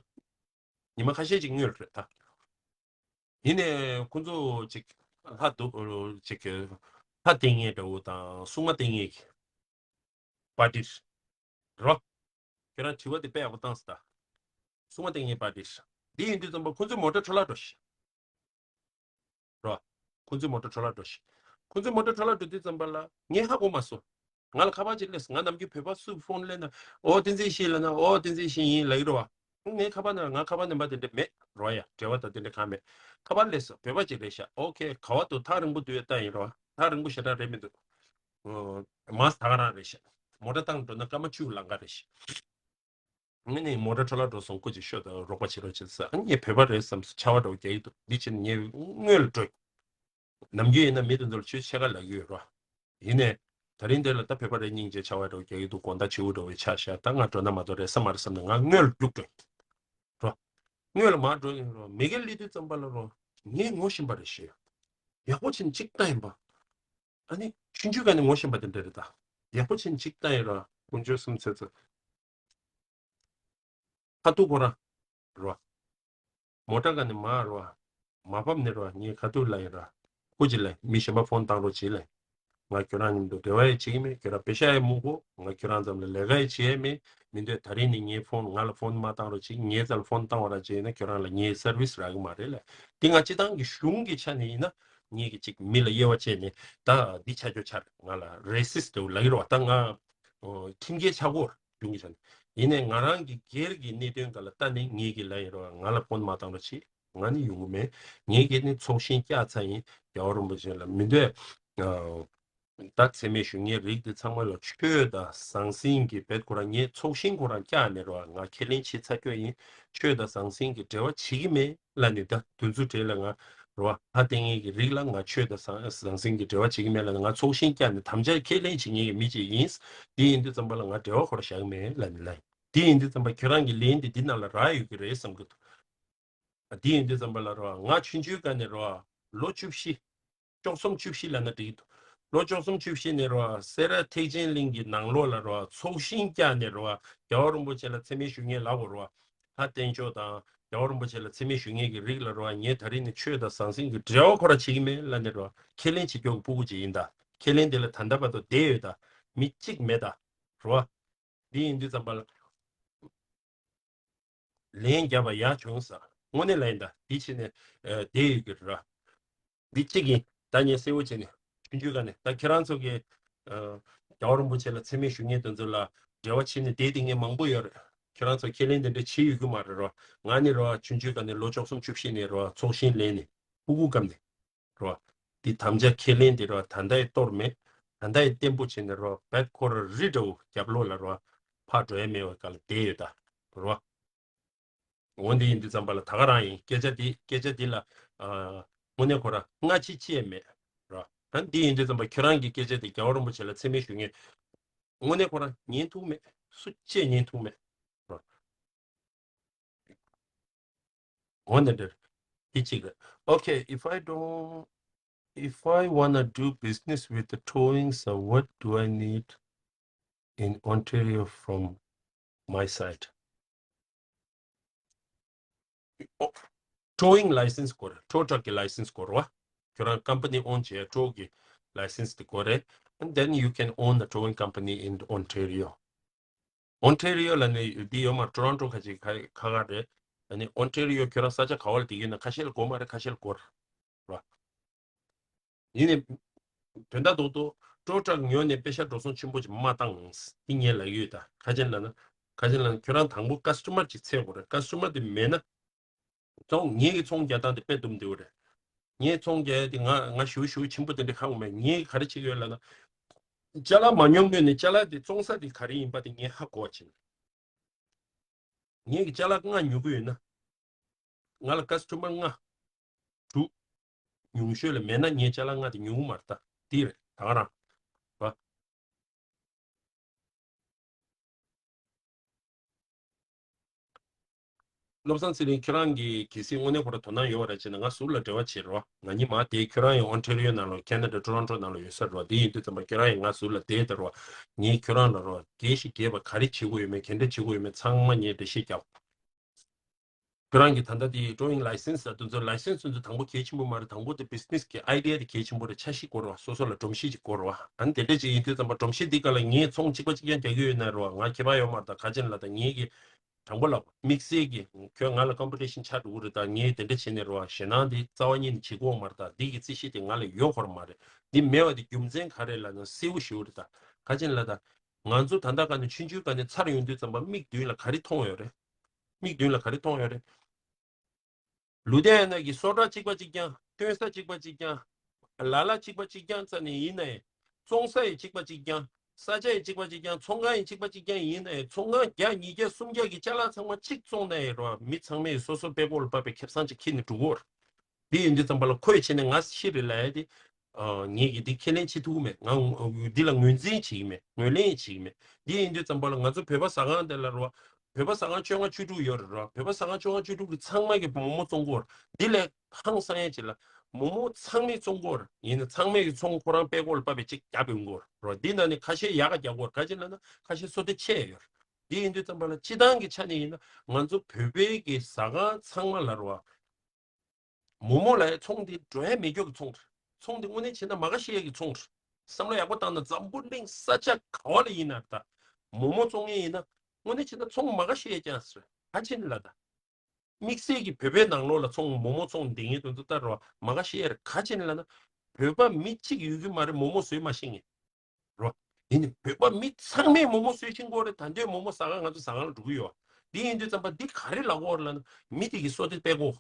ཉི་མ་ཁ་ཤས་ཅིག་སྔོན་རེད་ད། ཡིན་ནའི་ཁོང་ཚོ་ཅིག་ལྷ་འདུག་ཅིག་ལྷ་བསྟེན་མཁན་འདྲ་བོ་དང་སྲུང་མ་བསྟེན་མཁན་གྱི་པར་ཊི་རོ། ཁྱེད་རང་དྲི་བ་དེ་དཔེ་ཡག་པོ་བཏང་སོང་ད། སྲུང་མ་བསྟེན་མཁན་པར་ཊི་འདི་ཡིན་དུས་ཙམ་པ་ཁོང་ཚོའི་མོ་ཊ་འཕྲོ་བརླག་འགྲོ་ཤག་རོ། ཁོང་ཚོའི་མོ་ཊ་འཕྲོ་བརླག་འགྲོ་ཤག་ཁོང་ཚོའི་མོ་ཊ་འཕྲོ་བརླག་འགྲོ་དུས་ཙམ་པ་ལ་ངས་ཧ་གོ་མ་སོང་། ང་ལ་ཁ་པར་ཅིག་སླེབས་སོང་། ང་ནམ་རྒྱུན་བོད་པ་སུ་ཕོན་སླེབས་ན། ཨོ་བསྟན་འཛིན་ཡེ་ཤེས་ལབ་ན། ཨོ་བསྟན་འཛིན་ཡེ་ཤེས་ཡིན་ལབ་ཀྱི་རེད་བ། ངའི་ཁ་པར་ནང་ང་ཁ་པར་ནམ་པར་དེ་འདྲ་མེད་རོ་ཡ། འབྲེལ་བ་དང་དེ་འདྲ་གང་མེད། ཁ་པར་སླེབས་སོང་། བོད་པ་ཅིག་རེད་ཤག་ཨོ་ཁེ། ག་བ་འདུག་ཐག་རིང་པོ་འདུག་ཡ་ལྟ་ཡིན་རོ། ཐག་རིང་པོ་ཞེ་དྲག་རེད་མི་འདུག་ཨོ། མ་ས་ད་ག་རང་རེད་ཤག་མོ་ཊ་བཏང་འགྲོ་ན་སྐར་མ་བཅུ་ལང་ཀ་རེད་ཤག་ངས་ནི་མོ་ཊ་འཕྲོ་བརླག་འགྲོ་སོང་། སྐུ་མཁྱེན་ཤོག་དང་རོགས་པ་བྱེད་རོགས་བྱེད་ཟེར། ཨ་ངས་བོད་པ་རེད་བསམ་སོང་། ཆར་པ་འདྲ་བོ་རྒྱག་གི་འདུག་འདི་བྱས་ནས་ངས་སྔོན་ལ་འགྲོ། ནམ་རྒྱུན་ཡིན་ན་མི་དེ་ཚོ་ལ་ཆོས་ཕྱེད་ཀ་ལབ་ཀྱི་ཡོད་རོ། ཡིན་ནའི། ད་རིང་འདིར་ལ་ད་བོད་པ་རེད་སྙིང་རྗེ། ཆར་པ་འདྲ་བོ་རྒྱག་གི་འདུག་དགོང་དག་བྱིའུ་འདྲ་བོ་ཆགས་ཤག་ད་ང་འགྲོ་ན་མ་གཏོགས་རེད་ས་མ་རེད་བསམ་ནས་ང་སྔོན་ལ་རྒྱུགས་འགྲོ། རོ། སྔོན་ལ་མར་འགྲོ་ཡིན་རོ། མེ་ཀེལ་སླེབས་དུས་ཙམ་པ་ལ་རོ། ངས་ངོ་ཤེས་པ་རེད་ཤག་ཡག་པོ་བྱས་ནས་གཅིག་ལྟ་ཡིན་པ། ཨ་ནི་ཆུང་ཆུང་སྒང་ནས་ངོ་ཤེས་པ་དེ་འདྲ་རེད་ད། ཡག་པོ་བྱས་ནས་གཅིག་ལྟ་ཡིན་རོ། དཀོན་མཆོག་གསུམ་ཚེ་ཚོ། ཁ་ཐུག་ཁོ་རང་རོ། མོ་ཊ་ག་ནས་མར་རོ། མར་བབས་ནས་རོ། ངས་ཁ་ཐུག་ལབ་ཡིན་རོ། སྐུ་མཁྱེན་ལབ། མི་གཞན་པ་ཕོན་བཏང་རོགས་བྱེད་ལབ། ང་ཁྱོད་རང་མཉམ་དུ་འབྲེལ་བ་ཡང་བྱེད་ཀྱི་མེད། ཁྱོད་རང་པེ་ཤག་ཡང་མི་དགོས། ང་ཁྱོད་རང་ཙམ་ལ་ལས་ཀ་ཡང་བྱེད་ཡས་མེད། མི་འདོད། ད་རིང་ནས་ངའི་ཕོན་ང་ལ་ཕོན་མ་བཏང་རོགས་བྱེད། ངའི་རྩ་ལ་ཕོན་བཏང་བ་ར་བྱས་ན་ཁྱོད་རང་ལ་ངས་སར་བིས་རག་གི་མ་རེད་ལབ། འདི་ང་སྤྱིར་བཏང་གི་གཞུང་གི་ཆ་ནས་ཡིན་ན། ངེད་ཀྱི་ཅིག་མི་ལ་དབྱེ་བ་བྱས་ནས་ད་འདི་ཆ་ཁྱོད་ཆ་རེད། ང་ལ་རེ་སིསི་ཊི་ལབ་ཀྱི་རེད་བ། ད་ང་ཁྲིམས་འགལ་ཆགས་ཀྱི་ཡོད་རེད། གཞུང་གི་ཆ་ནས། ཡིན་ནའི་ང་རང་གི་སྒེར་གྱི་གནད་དོན་སྒང་ལ་ལྟ་ནས་ངེད་ཀྱི་ལབ་ཡིན་རོགས། ང་ལ་ཕོན་མ་བཏང་རོགས་བྱེད། ང་ནི་ཡོང་གི་མེད། ངེད་ཀྱི་ནི་ཚོགས་ཞིང་བསྐྱངས་ཚར་ཡིན། རྒྱལ་བ་རིན་པོ་ཆེ་ལ་མི་འདོད། ཨ། ད་མཚན་སྨད་ཞུ་མཁན་རིགས་དེ་ཚང་མ་ལ་ཆོས་དང་ཟང་ཟིང་གི་བེད་ཁོ་རང་ངས་ཚོགས་ཞིང་ཁོ་རང་བསྐྱངས་ནས་རོགས། ང་ཁས་ལེན་བྱེད་ཚར་ཁྱོད་ཡིན། ཆོས་དང་ཟང་ཟིང་གི་འབྲེལ་བ་བྱེད་ཀྱི་མེད་ལབ་ནས། ད་དེ་ཚོའི་གྲས་ལ་ང་རོགས། ལྷ་བསྟེན་མཁན་གྱི་རིགས་ལ་ང་ཆོས་དང་ཟང་ཟང་ཟིང་གི་འབྲེལ་བ་བྱེད་ཀྱི་མེད་ལབ་ནས། ང་ཚོགས་ཞིང་བསྐྱངས་ནས་དམ་བཅའ་ཁས་ལེན་བྱེད་མཁན་གྱི་མི་ཅིག་ཡིན། དེ་ཡིན་དུས་ཙམ་པ་ལ་ང་འབྲེལ་བ་ཁོ་རང་བཞག་གི་མེད་ལབ་ནས་ལབ་ཡིན། དེ་ཡིན་དུས་ཙམ་པ་ཁྱོད་རང་གི་ལན་དེ་འདི་ནང་ལ་རག་ཡོད་ཀྱི་རེད་བསམ་གྱི་འདུག་དེ་ཡིན་དུས་ཙམ་པ་ལ་རོ། ང་ཆུང་ཆུང་སྒང་ནས་རོ། ལོ་བཅུ་བཞི། བཅུ་གསུམ་བཅུ་བཞི་ལབ་ན་འགྲིག་གི་འདུག་ལོ་བཅུ་གསུམ་བཅུ་བཞི་ནས་རོ། སེ་ར་ཐེག་ཆེན་གླིང་གི་ནང་ལོགས་ལ་རོ། ཚོགས་ཞིང་བསྐྱངས་ནས་རོ། རྒྱལ་བ་རིན་པོ་ཆེ་ལ་མཚན་སྨད་ཞུ་མཁན་ལབ་དགོས་རོ། ལྷ་བསྟེན་ཕྱོགས་དང་རྒྱལ་བ་རིན་པོ་ཆེ་ལ་མཚན་སྨད་ཞུ་མཁན་གྱི་རིགས་ལ་རོ། ངས་ད་རིང་ནས་ཆོས་དང་ཟང་ཟིང་གི་འབྲེལ་བ་ཁོ་ར་བྱེད་ཀྱི་མེད་ལབ་ནས་རོ། ཁས་ལེན་བྱེད་རྒྱུ་གི་སྤུ་གུ་ཅིག་ཡིན་ད། ཁས་ལེན་དེ་ལ་ད་ལྟ་བར་དུ་བསྡད་ཡོད་ད། མི་གཅིག་མེད་ད། རོ། འདི་ཡིན་དུས་ཙམ་པ་ལ། ལན་རྒྱབ་པ་ཡག་བྱུང་ས། དངོས་གནས་ལ་ཡིན་ད། འདི་བྱས་ནས་ཨ་བསྡད་ཡོད་ཀྱི་རེད། འདི་གཅིག་ཡིན། ད་ངས་གསལ་བོ་བྱས་ནས་ཆུང་ཆུང་སྒང་ནས། ད་ཁྱེད་རང་ཚོ་གི་ཨ་རྒྱལ་བ་རིན་པོ་ཆེ་ལ་མཚན་སྨད་ཞུ་མཁན་དེ་ཚོ་ལ་འབྲེལ་བ་བྱས་ནས་བསྡད་དེ་མཁན་མང་པོ་ཡོད་རེད། ཁྱེད་རང་ཚོ་ཁས་ལེན་དེ་འདྲ་བྱས་ཡོད་ཀྱི་མ་རེད་རོ། ང་ནི་རོ་ཆུང་ཆུང་སྒང་ནས་ལོ་བཅུ་གསུམ་བཅུ་བཞི་ནས་རོ་ཚོགས་ཞིང་ལེན་ནས་སྤུ་གུ་སྐམ་ནས། རོ། འདི་དམ་བཅའ་ཁས་ལེན་འདི་རོ་ད་ལྟ་ཡི་གཏོར་མེད། ད་ལྟ་ཡི་བརྟན་པོ་བྱས་ནས་རོ། བེད་ཁོ་ར་རི་འདྲ་བོ་རྒྱབ་ལོགས་ལ་རོ། ཕར་འགྲོ་ཡ་མེད་པའི་སྐབས་ལ་བསྡད་ཡོད་ད། རེད་བ། འོ་འདི་ཡིན་དུས་ཙམ་པ་ལ་ད་ག་རང་ཡིན། སྐད་ཆ་འདི་སྐད་ཆ་འདི་ལ་ཨ་དངོས་གནས་ཁོ་རང་སྔ་ཕྱི་ཅི་ཡང་མེད། རེད་བ། ད་འདི་ཡིན་དུས་ཙམ་པ་ཁྱོད་རང་གི་སྐད་ཆ་འདི་རྒྱལ་བ་རིན་པོ་ཆེ་ལ་མཚན་སྨད་ཞུ་མཁན་དངོས་གནས་ཁོ་རང་ཉན་ཐུབ་མེད། སུ་གཅིག་ཉན་ཐུབ་མེད། རེད་བ། འོ་ན་འདིར་འདི་གཅིག་རེད། Okay, if I don't, if I wanna do business with the towing, so what do I need in Ontario from my side? Towing license དགོས་རེད། tow truck གི་license དགོས་རེད་བ། ཁྱོད་རང་company own བྱས་tow གི་license དེ་དགོས་རེད། And then you can own the towing company in Ontario. Ontario ལ་ནི་འདི་ཡོད་མ་རེད། Toronto ཁ་ཅིག་ཁ་ཁ་ཁ་རེད། ཨ་ནི་Ontario ཁྱོད་རང་ས་ཆ་ག་བ་ལ་བསྡད་ཀྱི་ཡོད་ན་ཁ་ཤས་ལ་དགོས་མ་རེད། ཁ་ཤས་ལ་དགོས་རེད་བ། ཡིན་ནའི་དོན་དག་རྡོག་རྡོག་tow truck ཉོས་ནས་པེ་ཤ་འགྲོ་སོང་ཆེན་པོ་ཅིག་མ་བཏང་། འདི་ངས་ལབ་ཡོད་ད། ཁ་ཅན་ལ་ན་ཁ་ཅན་ལ་ན་ཁྱོད་རང་དང་པོ་customer ཅིག་འཚོལ་དགོས་རེད། customer དེ་མེད་ན། ཚོང་ངེད་ཀྱི་ཚོང་རྒྱག་སྟངས་དེ་དཔེ་སྡུག་འདི་རེད། ངས་ཚོང་རྒྱག་ཡ་དེ་ང་ང་ཞུ་ཞུ་ཆེན་པོ་དེ་འདྲ་ཧ་གོ་མེད། ངས་ག་རེ་བྱེད་ཀྱི་ཡོད་ལབ་ན། ཅ་ལག་མ་ཉོ་སྔོན་ནས་ཅ་ལག་དེ་བཙོང་ས་དེ་ག་རེ་ཡིན་པ་དེ་ངས་ཧ་གོ་བ་བྱེད། ངས་ཀྱི་ཅ་ལག་ལྔ་ཉོ་གི་ཡོད་ན། ང་ལ་customer ལྔ་དྲུག་ཉུང་ཤོས་ལ་མེད་ན་ངས་ཅ་ལག་ལྔ་དེ་ཉོ་གི་མ་རེད་ད། དེ་རེད་ད་ག་རང་། བ། བློ་བཟང་ཚེ་རིང་། ཁྱོད་རང་གིས་གལ་སྲིད་དངོས་གནས་ཁོ་ར་དོ་སྣང་ཡོད་པ་རེད་བྱས་ན་ང་ཟུར་ལ་འབྲེལ་བ་བྱེད་རོགས། ང་གཉིས་མ་དེ་ཁྱོད་རང་ཡང་Ontario ནང་ལ་Canada Toronto ནང་ལ་ཡོད་ས་རོགས། དེ་ཡིན་དུས་ཙམ་པ་ཁྱོད་རང་ཡང་ང་ཟུར་ལ་བསྡད་དེ་རོགས། ངས་ཁྱོད་རང་ལ་རོགས་དགེ་ཞིག་རྒྱས་པ་ག་རེ་བྱེད་དགོས་ཡོད་མེད་ག་འདྲ་བྱེད་དགོས་ཡོད་མེད་ཚང་མ་ངས་འགྲེལ་བཤད་རྒྱབ། ཁྱོད་རང་གིས་ད་ལྟ་དེ་towing license ལ་དུས་ཚོད་license དུས་ཚོད་དང་པོ་གལ་ཆེན་པོ་མ་རེད། དང་པོ་དེ་business གི་idea དེ་གལ་ཆེན་པོ་རེད། འཆར་གཞི་དགོས་རོགས། སོ་སོ་ལ་སྒྲོམ་གཞི་ཅིག་དགོས་རོགས། ཨ་ནི་དེ་འདྲ་ཅིག་ཡིན་དུས་ཙམ་པ་སྒྲོམ་གཞི་འདི་ག་ལ་ངས་ཚོང་གཅིག་པ་གཅིག་རྐྱང་རྒྱག་གི་ཡོད་ན་རོགས། ང་ཁྱད་པར་ཡོད་མ་རེད། ད་ཁ་ཆེན་ལ་ད་ངེད་ཀྱི་དྲང་པོ་ལབ་དམིགས་བསལ་གྱི་ཁྱོད་ང་ལ་competition ཆགས་འགྲོ་གི་རེད། ད་ངས་དེ་འདྲ་བྱས་ནས་རོགས་ཞེད་སྣང་འདི་རྩ་བ་ཉིད་ནས་བྱེད་དགོས་མ་རེད། ད་འདི་གི་རྩིས་གཞི་དེ་ང་ལ་ཡོད་ཁོ་ར་མ་རེད། འདི་མེད་པ་དེ་རྒྱུ་མཚན་ག་རེ་ལབ་ན་གསལ་པོ་ཞེ་པོ་རེད། ད་ཁ་ཆེན་ལ་ད་ང་ཚོ་ད་ལྟ་ག་ནས་ཆུང་ཆུང་ག་ནས་ཚར་ཡོང་དུས་ཙམ་པ་མིག་མདུན་ལ་ག་རེ་མཐོང་ཡོད་རེད། མིག་མདུན་ལ་ག་རེ་མཐོང་ཡོད་རེད། ལུ་དེ་ཡ་ན་གི་སོ་ཊ་གཅིག་པ་གཅིག་རྐྱང་། སྟོན་ས་གཅིག་པ་གཅིག་རྐྱང་། ལ་ལ་གཅིག་པ་གཅིག་རྐྱང་རྩ་ནས་ཡིན་ནའི། བཙོང་ས་ཡི་གཅིག་པ་གཅིག་རྐྱང་། ས་ཆ་ཡི་གཅིག་པ་གཅིག་རྐྱང་། ཚོང་ཁང་ཡི་གཅིག་པ་གཅིག་རྐྱང་ཡིན་ནའི། ཚོང་ཁང་བརྒྱ་ཉིས་བརྒྱ་སུམ་བརྒྱ་གི་ཅ་ལག་ཚང་མ་གཅིག་བཙོང་ནའི་རོ། མི་ཚང་མས་སོ་སོ་པད་ཀོག་ལ་བབས་པའི་ཁེ་བཟང་ཅིག་འཁྱེར་ནས་འགྲོ་གི་ཡོད་རེད། དེ་ཡིན་དུས་ཙམ་པ་ལ་ཁོས་བྱས་ནས་ང་ཤི་རེད་ལབ་ཡ་དེ། ཨ། ངེད་ཀྱིས་འདི་ཁས་ལེན་བྱེད་ཐུབ་མེད། ང་འདི་ལ་ངོས་འཛིན་བྱེད་ཀྱི་མེད། ངོས་ལེན་བྱེད་ཀྱི་མེད། འདི་ཡིན་དུས་ཙམ་པ་ལ་ང་ཚོ་བོད་པ་ཟ་ཁང་དེ་ལ་རོ། བོད་པ་ཟ་ཁང་བཅོ་ལྔ་བཅུ་དྲུག་ཡོད་རེད་རོ། བོད་པ་ཟ་ཁང་བཅོ་ལྔ་བཅུ་དྲུག་གི་ཚང་མ་གི་མོག་མོག་བཙོང་གི་ཡོད་རེད། འདི་ལས་ཧང་སང་ཡ་ཅིག་ལ། མོག་མོག་ཚང་མས་བཙོང་གི་ཡོད་རེད། ཡིན་ན་ཚང་མས་ཀྱི་ཚོང་ཁོ་རང་པད་ཀོག་ལ་བབས་པའི་ཅིག་བརྒྱབ་ཡོང་གི་ཡོད་རེད་རོ། འདི་ནང་ནས་ཁ་ཤས་ཡག་ག་རྒྱག་གི་ཡོད་རེད། ག་ཅི་ལབ་ན་ཁ་ཤས་བསོད་བདེ་ཆེ་ཡོད་རེད། འདི་ཡིན་དུས་ཙམ་པ་ལ་སྤྱི་བཏང་གི་ཆ་ནས་ཡིན་ན་ང་ཚོ་བོད་པའི་གི་ཟ་ཁང་ཚང་མ་ལ་རོ། མོག་མོག་ལ་ཚོང་འདི་འགྲོ་ཡ་མེད་རྒྱུ་གི་ཚོང་རེད། ཚོང་འདི་དངོས་གནས་བྱས་ན་མ་ག་ཤེས་ཡ་གི་ཚོང་རེད། བསམ་བློ་ཡག་པོ་བཏང་ན་འཛམ་བུ་གླིང་ས་ཆ་ག་བ་ལ་ཡིན་ན་ད། མོག་མོག་བཙོང་ཡས་ཡིན་ན་དངོས་གནས་བྱས་ན་ཚོང་མ་ག་ཤེས་ཡ་ཀྱང་རེད། ག་ཅི་ལབ་ན་ད། དམིགས་བསལ་གྱི་བོད་པའི་ནང་ལོགས་ལ་ཚོང་མོག་མོག་ཚོང་འདི་ངས་དོན་དུ་ལྟ་རོགས་མ་ག་ཤེས་ཡ་རེད། ག་ཅི་ལབ་ན་བོད་པ་མི་གཅིག་ཡོད་ཀྱི་མ་རེད་མོག་མོག་བཟོས་མ་ཤེས་མཁན། རོ། དེ་ནི་བོད་པ་མི་ཚང་མས་མོག་མོག་བཟོས་ཤེས་ཀྱི་ཡོད་རེད། ད་འདོད་མོག་མོག་ཟ་ཁང་ང་ཚོ་ཟ་ཁང་ལ་འགྲོ་གི་ཡོད། འདི་ཡིན་དུས་ཙམ་པ་འདི་ག་རེ་ལབ་ཀྱི་ཡོད་རེད་ལབ་ན་མི་དེ་གི་བསོད་བདེ་པད་ཀོག་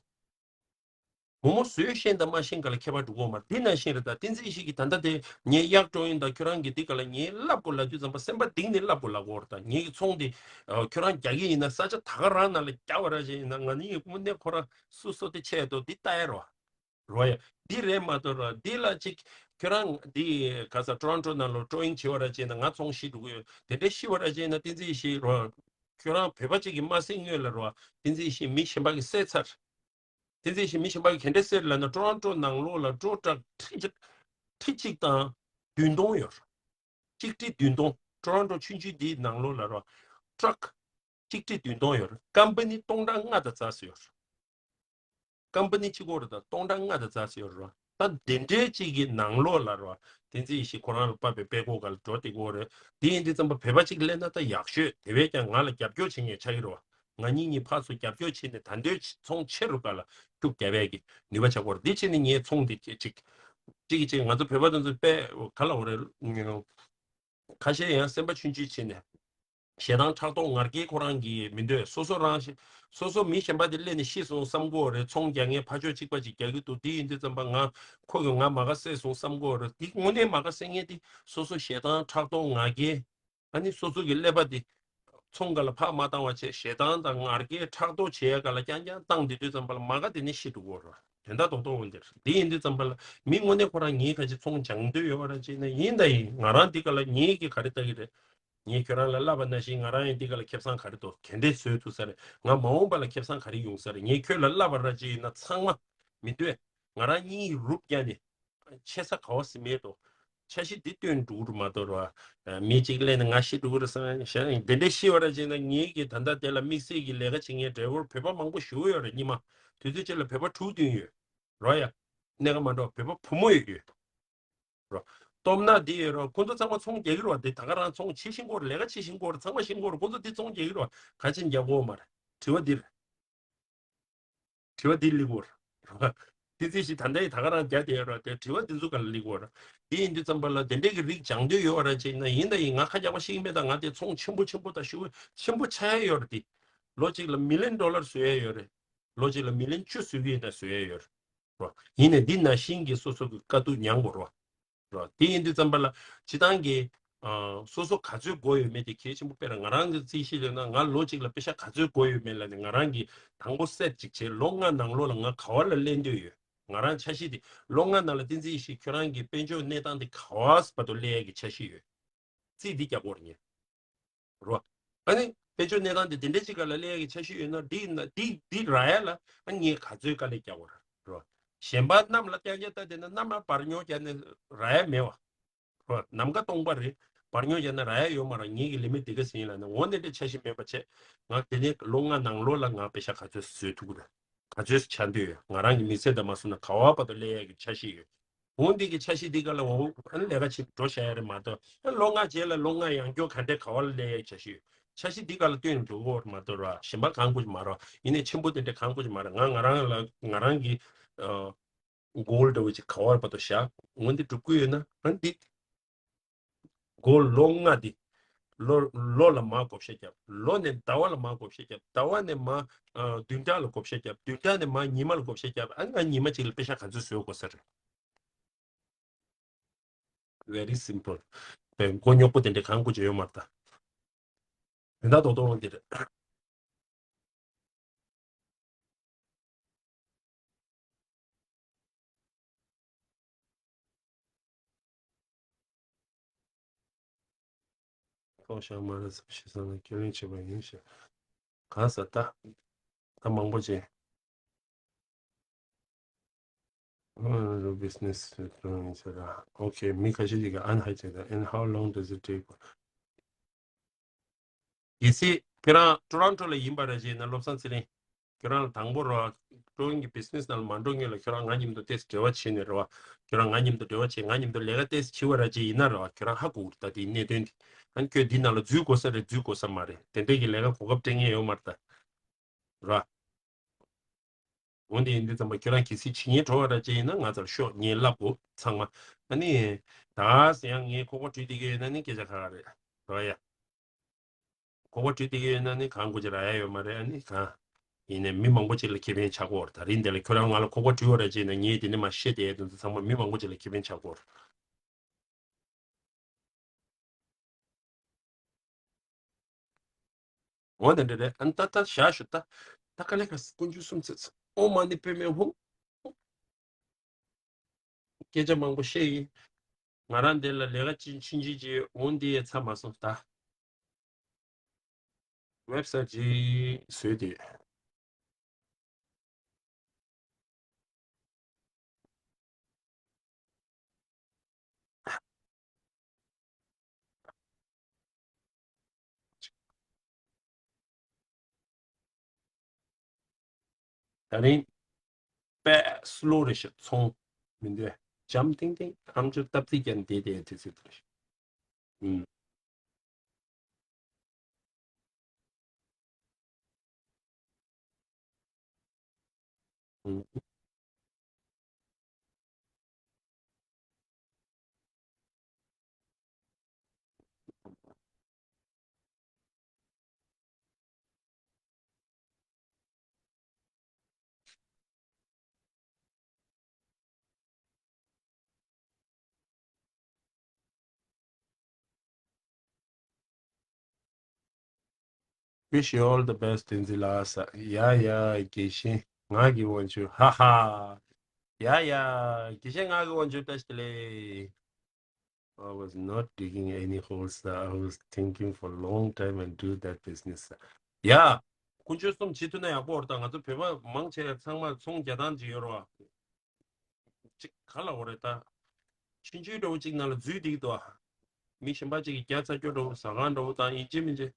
མོག་མོག་བཟོས་ཤེས་དང་མ་ཤེས་ག་ལ་ཁྱད་པར་འགྲོ་གི་ཡོད་མ་རེད། འདི་ནང་བཞིན་རེད། ད་བསྟན་འཛིན་ཡེ་ཤེས་ཀྱིས་ད་ལྟ་དེ་ངས་གཡག་བཀྲོངས་ཡིན་ད་ཁྱོད་རང་གིས་འདི་ག་ལ་ངས་བསླབ་དགོས་ལབ་དུས་ཙམ་པ་སེམས་པ་གཏིང་ནས་བསླབ་དགོས་ལབ་ཀྱི་ཡོད་རེད། ད་ངེད་ཀྱི་ཚོང་འདི་ཁྱོད་རང་རྒྱག་གི་ཡིན་ན་ས་ཆ་ད་ག་རང་ནང་ལ་རྒྱག་པ་ར་ཅིག་ཡིན་ན་ང་ནི་དངོས་གནས་ཁོ་རང་སུ་བསོད་བདེ་ཆེ་དོ་འདི་ལྟ་ཡ་རོ། རོ་ཡ། འདི་རེད་མ་གཏོགས་ར་འདི་ལ་ཅིག་ཁྱོད་རང་འདི་ག་ས་Toronto ནང་ལོ་towing བྱེད་པ་ར་བྱས་ན་ང་ཚོང་ཤི་འགྲོ་གི་ཡོད། དེ་འདྲའི་ཤི་བ་ར་བྱས་ན་བསྟན་འཛིན་ཡེ་ཤེས་རོ། ཁྱོད་རང་བོད་པ་ཅིག་གིས་མ་བསད་སྔོན་ལ་རོ་བསྟན་འཛིན་ཡེ་ཤེས་མི་གཞན་པ་གིས་བསད་ཚར། བསྟན་འཛིན་ཡེ་ཤེས་མི་གཞན་པ་གིས་ག་འདྲས་བསད་ལབ་ན་Toronto ནང་ལོགས་ལ་ཊོ་ཊག་ཁྲི་གཅིག་ཁྲི་གཅིག་དང་བདུན་སྟོང་ཡོད། གཅིག་ཁྲི་བདུན་སྟོང་Toronto ཆུང་ཆུང་འདིའི་ནང་ལོགས་ལ་རོ། ཊག་གཅིག་ཁྲི་བདུན་སྟོང་ཡོད། ཀམ་པ་ནི་སྟོང་ཕྲག་ལྔ་དང་རྩ་ཟེར་ཡོད། ཀམ་པ་ནི་གཅིག་པོ་རེད་ད་སྟོང་ཕྲག་ལྔ་དང་རྩ་ཟེར་ཡོད་རེད། ད་དེ་འདྲའི་གཅིག་གི་ནང་ལོགས་ལ་རེད་བ། བསྟན་འཛིན་ཡེ་ཤེས་ཁོ་རང་ལ་བབས་པའི་པད་ཀོག་ག་ལ་འགྲོ་བསྡད་ཀྱི་ཡོད་རེད། དེ་ཡིན་དུས་ཙམ་པ་བོད་པ་གཅིག་སླེབས་ན་ད་ཡག་ཤོས་དེ་བས་ཀྱང་ང་ལ་རྒྱབ་སྐྱོར་བྱེད་མཁན་ཆགས་ཀྱི་རེད་བ། ང་གཉིས་གཉིས་ཕར་ཚུར་རྒྱབ་སྐྱོར་བྱས་ནས་ད་འདོད་ཚོང་ཆེ་རུ་ག་ལ་ཤུགས་རྒྱབ་ཡས་ཀྱི་ནུས་པ་ཆགས་ཀྱི་ཡོད་རེད། དེ་བྱས་ནས་ངས་ཚོང་འདི་གཅིག་གཅིག་གཅིག་གཅིག་ང་ཚོ་བོད་པ་དེ་ཚོ་དཔེ་ག་ལ་འོ་རེད། ཁ་ཤས་ཡང་སེམས་པ་ཆུང་ཆུང་བྱས་ནས། ཞེ་སྡང་ཕྲག་དོག་ང་རྒྱལ་ཁོ་རང་གི་མི་འདོད། སོ་སོ་རང་ཤི། སོ་སོ་མི་གཞན་པ་དེ་སླེབས་ནས་ཤི་སོང་བསམ་གྱི་ཡོད་རེད། ཚོང་རྒྱག་མཁན་ཕར་ཕྱོགས་གཅིག་པ་ཅིག་རྒྱག་གི་འདུག་དེ་ཡིན་དུས་ཙམ་པ་ང་ཁོ་གིས་ང་མ་ག་བསད་སོང་བསམ་གྱི་ཡོད་རེད། དེ་དངོས་གནས་མ་ག་བསད་མཁན་དེ་སོ་སོ་ཞེ་སྡང་ཕྲག་དོག་ང་རྒྱལ། ཨ་ནི་སོ་སོ་གི་ཀླད་པ་དེ་ ཚོང་ག་ལ་ཕར་མ་བཏང་བ་བྱས། ཞེ་སྡང་དང་ང་རྒྱལ་ཕྲག་དོག་བྱེད་ཡ་ག་ལ་རྐྱང་རྐྱང་བཏང་དེ་དུས་ཙམ་པ་ལ་མ་ག་དེ་ནས་ཤི་འགྲོ་གི་ཡོད་རེད། དོན་དག་རྡོག་རྡོག་འོན་དེ་རེད། དེ་ཡིན་དུས་ཙམ་པ་ལ་མི་དངོས་གནས་ཁོ་རང་ངའི་ཁ་ཅིག་ཚོང་སྦྱང་འདོད་ཡོད་པ་ར་ཅིག་ན་ཡིན་ད་ཡིན། ང་རང་འདི་ག་ལ་ངེད་ཀྱིས་ག་རེ་ལྟ་གི་རེད། ངས་ཁྱོད་རང་ལ་བསླབ་པ་ནང་བཞིན་ང་རང་ཡང་འདི་ག་ལ་ཁེ་བཟང་ག་རེ་འདུག་ག་འདྲས་བཟོས་ཐུབ་ས་རེད། ང་མ་འོངས་པ་ལ་ཁེ་བཟང་ག་རེ་ཡོང་ས་རེད། ངས་ཁྱོད་ལ་བསླབ་པ་ར་ཅིག་ཡིན་ན་ཚང་མ་མི་འདོད། ང་རང་གཉིས་རུབ་རྒྱག་ནས་ཆེ་ས་ག་བ་སི་མེད་དོ། འཆར་གཞི་འདི་སྟོན་འགྲོ་གི་རེད་མ་གཏོགས་ར། མི་གཅིག་སླེབས་ནས་ང་ཤི་འགྲོ་གི་རེད་བསམ་ཡང་དེ་འདྲས་ཤི་བ་ར་ཅིག་ན་ངེད་ཀྱིས་ད་ལྟ་དེ་ལ་དམིགས་བསལ་གྱི་ལས་ཀ་བྱེད་མཁན་འབྲས་བུར་བོད་པ་མང་པོ་ཞུ་གི་ཡོད་རེད། སྙེ་མ་དུས་ཚོད་གཅིག་ལ་བོད་པ་དྲུག་བདུན་ཡོད་རོ་ཡ། གནད་འགག་མ་འགྲོ་བོད་པ་བུ་མོ་ཡོད་ཡོད། རོ། སྟོབས་ན་འདི་ཡོད་རོ། ཁོ་ཚོ་ཚང་མ་ཚོང་རྒྱག་གི་རོ། འདི་ད་ག་རང་ཚོང་ཆེ་ཤིང་སྐོར་ལས་ཀ་ཆེ་ཤིང་སྐོར་ཚང་མ་ཤིང་སྐོར་ཁོ་ཚོ་འདི་ཚོང་རྒྱག་གི་རོ། ག་ཅིན་རྒྱག་གོ་མ་རེད། དྲི་བ་འདིར། དྲི་བ་འདི་ལི་གོར། དེ་ཚེ་ཞིག་ད་ལྟའི་ད་ག་རང་རྒྱ་དེ་རོ། དེ་དྲི་བ་འདི་ཚོ་ག་ལ་ལི་གོར། དེ་ཡིན་དུས་ཙམ་པ་ལ་དེ་འདྲས་ཀྱི་རིགས་སྦྱང་འདོད་ཡོད་ར་ཅིག་ན་ཡིན་ད་ཡིན། ང་ཁ་རྒྱག་པ་ཤིག་མེད། ད་ང་དེ་ཚོང་ཆེན་པོ་ཆེན་པོ་ད་ཞུ་ཆེན་པོ་ཆགས་ཡ་ཡོད་རེད། དེ་ལོ་གཅིག་ལ་མི་ལན་ཌོ་ལར་བཟོ་ཡ་ཡོད་རེད། ལོ་གཅིག་ལ་མི་ལན་བཅུ་བཟོ་གི་ཡིན་ན་བཟོ་ཡ་ཡོད་རེད། རོ། ཡིན་ནས་འདི་ནང་བཞིན་གྱི་སོ་སོ་གི་དཀའ་སྡུག་མྱངས་དགོས་རོ། རོ། དེ་ཡིན་དུས་ཙམ་པ་ལ་སྤྱི་བཏང་གི་ཨ་སོ་སོ་ག་ཚོད་དགོས་ཡོད་མེད་དེ་གལ་ཆེན་པོ། དཔེར་ན་ང་རང་གི་རྩིས་གཞི་ལས་ན་ང་ལོ་གཅིག་ལ་པེ་ཤ་ག་ཚོད་དགོས་ཡོད་མེད་ལ་ནི་ང་རང་གི་དང་པོ་སེ་ཊི་གཅིག་བྱས། ལོ་ལྔ་ནང་ལོགས་ལ་ང་ག་བ་ལ་སླེབས་འདོད་ཡོད། ང་རང་འཆར་གཞི་དེ་ལོ་ལྔ་ནང་ལ་བསྟན་འཛིན་ཡེ་ཤེས་ཁྱོད་རང་གི་དཔལ་འབྱོར་གནས་སྟངས་དེ་ག་བ་བར་དུ་སླེབས་ཡ་གི་འཆར་གཞི་ཡོད། རྩིས་འདི་རྒྱག་དགོས་རེད་ངས། རོ། ཨ་ནི་དཔལ་འབྱོར་གནས་སྟངས་དེ་དེ་འདྲའི་ཅིག་ག་ལ་སླེབས་ཡ་གི་འཆར་གཞི་ཡོད་ན་འདི་ན་འདི་འདི་རག་ཡ་ལ་ཨ་ངས་ག་ཚོད་དཀའ་ལས་རྒྱག་དགོས་རེད། རོ། གཞན་པ་གནམ་ལ་རྐྱང་རྐྱང་ལྟ་བསྡད་ན་གནམ་ལ་བར་ཉོ་རྒྱག་ནས་རག་ཡ་མེད་བ། རོ། ནམ་མཁའ་སྟོང་པ་རེད། བར་ཉོ་རྒྱག་ན་རག་ཡ་ཡོད་མ་རེད། ངེད་ཀྱི་ལི་མི་དེ་ག་ཟིན་ལ་ནི་འོ་འདི་འདྲའི་འཆར་གཞི་མེད་པ་བྱས། ང་དེ་ནས་ལོ་ལྔ་ནང་ལོགས་ལ་ང་པེ་ཤ་ག་ཚོད་བཟོས་ཐུབ་ཀྱི་རེད། ག་ཚོད་ཆགས་འདོད་ཡོད། ང་རང་གི་མི་ཚེ་དང་མ་སོང་ན་ག་བ་བར་དུ་སླེབས་ཡ་གི་འཆར་གཞི་ཡོད། འོ་འདི་གི་འཆར་གཞི་འདི་ག་ལ་འོ་ཨ་ནི་ལས་ཀ་བྱེད་འགྲོ་བྱ་ཡ་རེད་མ་གཏོགས། ཨ་ལོ་ལྔ་རྗེས་ལ་ལོ་ལྔ་ཡང་སྐྱོ་ག་འདྲས་ག་བ་ལ་སླེབས་ཡ་གི་འཆར་གཞི་ཡོད། འཆར་གཞི་འདི་ག་ལ་བསྟུན་འགྲོ་གི་ཡོད་མ་གཏོགས་ར་གཞན་པ་གང་དགོས་ཀྱི་མ་རེད། ཡིན་ནའི་ཆེན་པོ་དེ་འདྲས་གང་དགོས་ཀྱི་མ་རེད། ང་ང་རང་ལ་ང་རང་གི་ཨ་གོལ་འདྲ་བོ་ཅིག་ག་བ་བར་དུ་བཞག་འོ་འདི་འགྲུབ་ཀྱི་ཡོད་ན་ཨ་འདི། སྒོར་ལོ་ལྔ་འདི། ལོ་ལོ་ལ་མར་བགོ་བཤའ་བརྒྱབ། ལོ་ནས་ཟླ་བ་ལ་མར་བགོ་བཤའ་བརྒྱབ། ཟླ་བ་ནས་མར་ཨ་བདུན་ཕྲག་ལ་བགོ་བཤའ་བརྒྱབ། བདུན་ཕྲག་ནས་མར་ཉི་མ་ལ་བགོ་བཤའ་བརྒྱབ། ཨ་ང་ཉི་མ་གཅིག་ལ་པེ་ཤ་ག་ཚོད་བཟོ་དགོས་ས་རེད། Very simple. དེ་མགོ་རྙོག་པོ་དེ་འདྲ་གང་དགོས་ཀྱི་ཡོད་མ་རེད་ད། དོན་དག་རྡོག་རྡོག་འོང་དེ་རེད། ཐོག་ཤར་མ་རེད་ཟེར་ཞེ་ས་ན་ཁས་ལེན་བྱས་པ་ཡིན་ཞེས། གང་ཟེར་ད། ད་མང་པོ་ཅིག་ཨ་business ཡིན་ཟེར་ར། Okay མི་ཁ་ཤས་ཅིག་གིས་ཨན་ཧའི་བྱས་ད། And how long does it take? གལ་སྲིད་ཁྱོད་རང་ཊོ་རོན་ཊོ་ལ་ཡིན་པ་ར་བྱས་ན་བློ་བཟང་ཚེ་རིང་། ཁྱོད་རང་ལ་དང་པོ་ར་ཊོ་རོན་གྱི་བི་ཛི་ནེ་སི་ནང་ལ་མ་འགྲོ་སྔོན་ལ་ཁྱོད་རང་ང་མཉམ་དུ་ཏོག་ཙམ་འབྲེལ་བ་བྱས་ནས་ར་བ། ཁྱོད་རང་ང་མཉམ་དུ་འབྲེལ་བ་བྱས། ང་མཉམ་དུ་ལས་ཀ་ཏོག་ཙམ་བྱེད་པ་ར་བྱས་ཡིན་ན་ར་བ་ཁྱོད་རང་ཧ་གོ་གི་རེད་ད་དེའི་གནད་དོན་དེ། ཨ་ནི་ཁྱོད་འདི་ནང་ལ་འཛུལ་དགོས་ས་རེད་འཛུལ་དགོས་ས་མ་རེད། དེ་འདྲས་ཀྱི་ལས་ཀ་གོ་སྐབས་སྤྲད་མཁན་ཡོད་མ་རེད་ད། ར། འོན་ཏེ་ཡིན་དུས་ཙམ་པ་ཁྱོད་རང་གལ་སྲིད་བྱེད་ཉེན་བྲོ་བ་ར་ཅིག་ཡིན་ན་ང་ཚོར་ཤོག་ངས་ལབ་དགོས་ཚང་མ། ཨ་ནི། ད་ཟེར་ཡང་ངས་ཁོག་པ་བྲུས་བསྡད་ཀྱི་ཡོད་ན་ནི་སྐད་ཆ་ཁག་ཁག་རེད། རོ་ཡ། ཁོག་པ་བྲུས་བསྡད་ཀྱི་ཡོད་ན་ནི་གང་དགོས་ཀྱི་ར་ཡ་ཡོད་མ་རེད། ཨ་ནི་གང་། ཡིན་ནའི་མི་མང་པོ་ཅིག་ལ་ཁེ་ཕན་ཆགས་ཀྱི་ཡོད་རེད། ད་རིང་འདི་ལ་ཁྱོད་རང་ང་ལ་ཁོག་པ་བྲུས་ཡོད་ར་ཅིག་ཡིན་ན་ངས་དེ་ནི་མ་བཤད་བསྡད་ཡ་དེ་ཚོ་ཚང་མ་མི་མང་པོ་ཅིག་ལ་ཁེ་ཕན་ཆགས་ཀྱི་ཡོད་རེད། འོ་དེ་འདྲ་རེད། ཨ་ནི་ད་ལྟ་བཞག་ཞུ་ད། ད་དཀའ་ལས་ཁག་དཀོན་མཆོག་གསུམ་ཚེ་ཚེ་ཨོཾ་མ་ཎི་པདྨེ་ཧཱུྃ། སྐད་ཆ་མང་པོ་བཤད་ཡིན། ང་རང་འདི་ལ་ལས་ཀ་ཅིག་ཕྱིན་ཅི་ཅི་འོང་འདི་ཡ་ཚར་མ་སོང་ད། ཝེབ་སའིཊ་ཅིག་བཟོས་ཏེ། ད་རིང་དཔེ་སི་ལོ་རེད་ཤག་ཚོང་མི་འདུག་འཇམ་ཐིང་ཐིང་ཨམ་ཅོག་སྟབས་རྩིས་ཀྱང་བསྡད་དེ་དུས་ཚོད་དེ་རེད། ཨུམ། ཨུམ། Wish you all the best, དེ་འཛི་ལགས། ཡ་ཡ་དགེ་བཤེས་ངག་གི་དབང་ཕྱུག་ཧ་ཧ། ཡ་ཡ་དགེ་བཤེས་ངག་གི་དབང་ཕྱུག་བཀྲ་ཤིས་བདེ་ལེགས། I was not digging any holes, sir. I was thinking for a long time and do that business, sir. ཡ། དཀོན་མཆོག་གསུམ་བྱེད་ཐུབ་ན་ཡག་པོ་རེད། ད་ང་ཚོ་བོད་པ་མང་ཆེ་ཚང་མ་ཚོང་རྒྱག་སྟངས་ཅིག་ཡོད་རེད་བ། ཅིག་ག་ལ་འོ་རེད་ད། ཆུང་ཆུང་འདྲ་བོ་ཅིག་ནང་ལ་འཛུལ་བསྡད་ཀྱི་འདུག་ཨ། མི་གཞན་པ་ཅིག་གིས་རྒྱག་ཚར་རྒྱུ་འདྲ་བོ། ཟ་ཁང་འདྲ་བོ་དང་ཡིན་གཅིག་མིན་གཅིག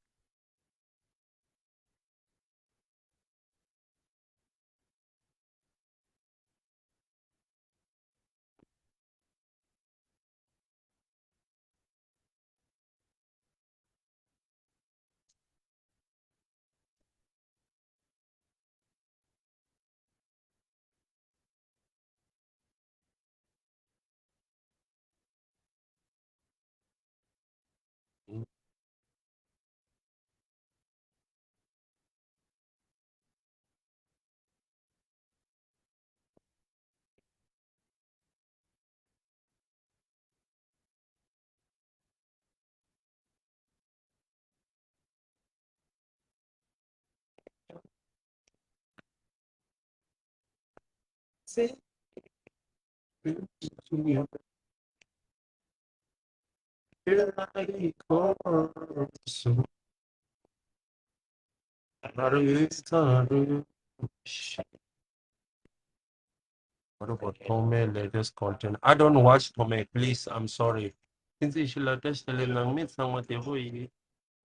What about Thome latest content? I don't watch Thome, please, I'm sorry. ཁྱེད་ཚོས་ཞུ་ལ་བཀྲ་ཤིས་བདེ་ལེགས། ནང་མི་ཚང་མ་བདེ་པོ་ཡིན།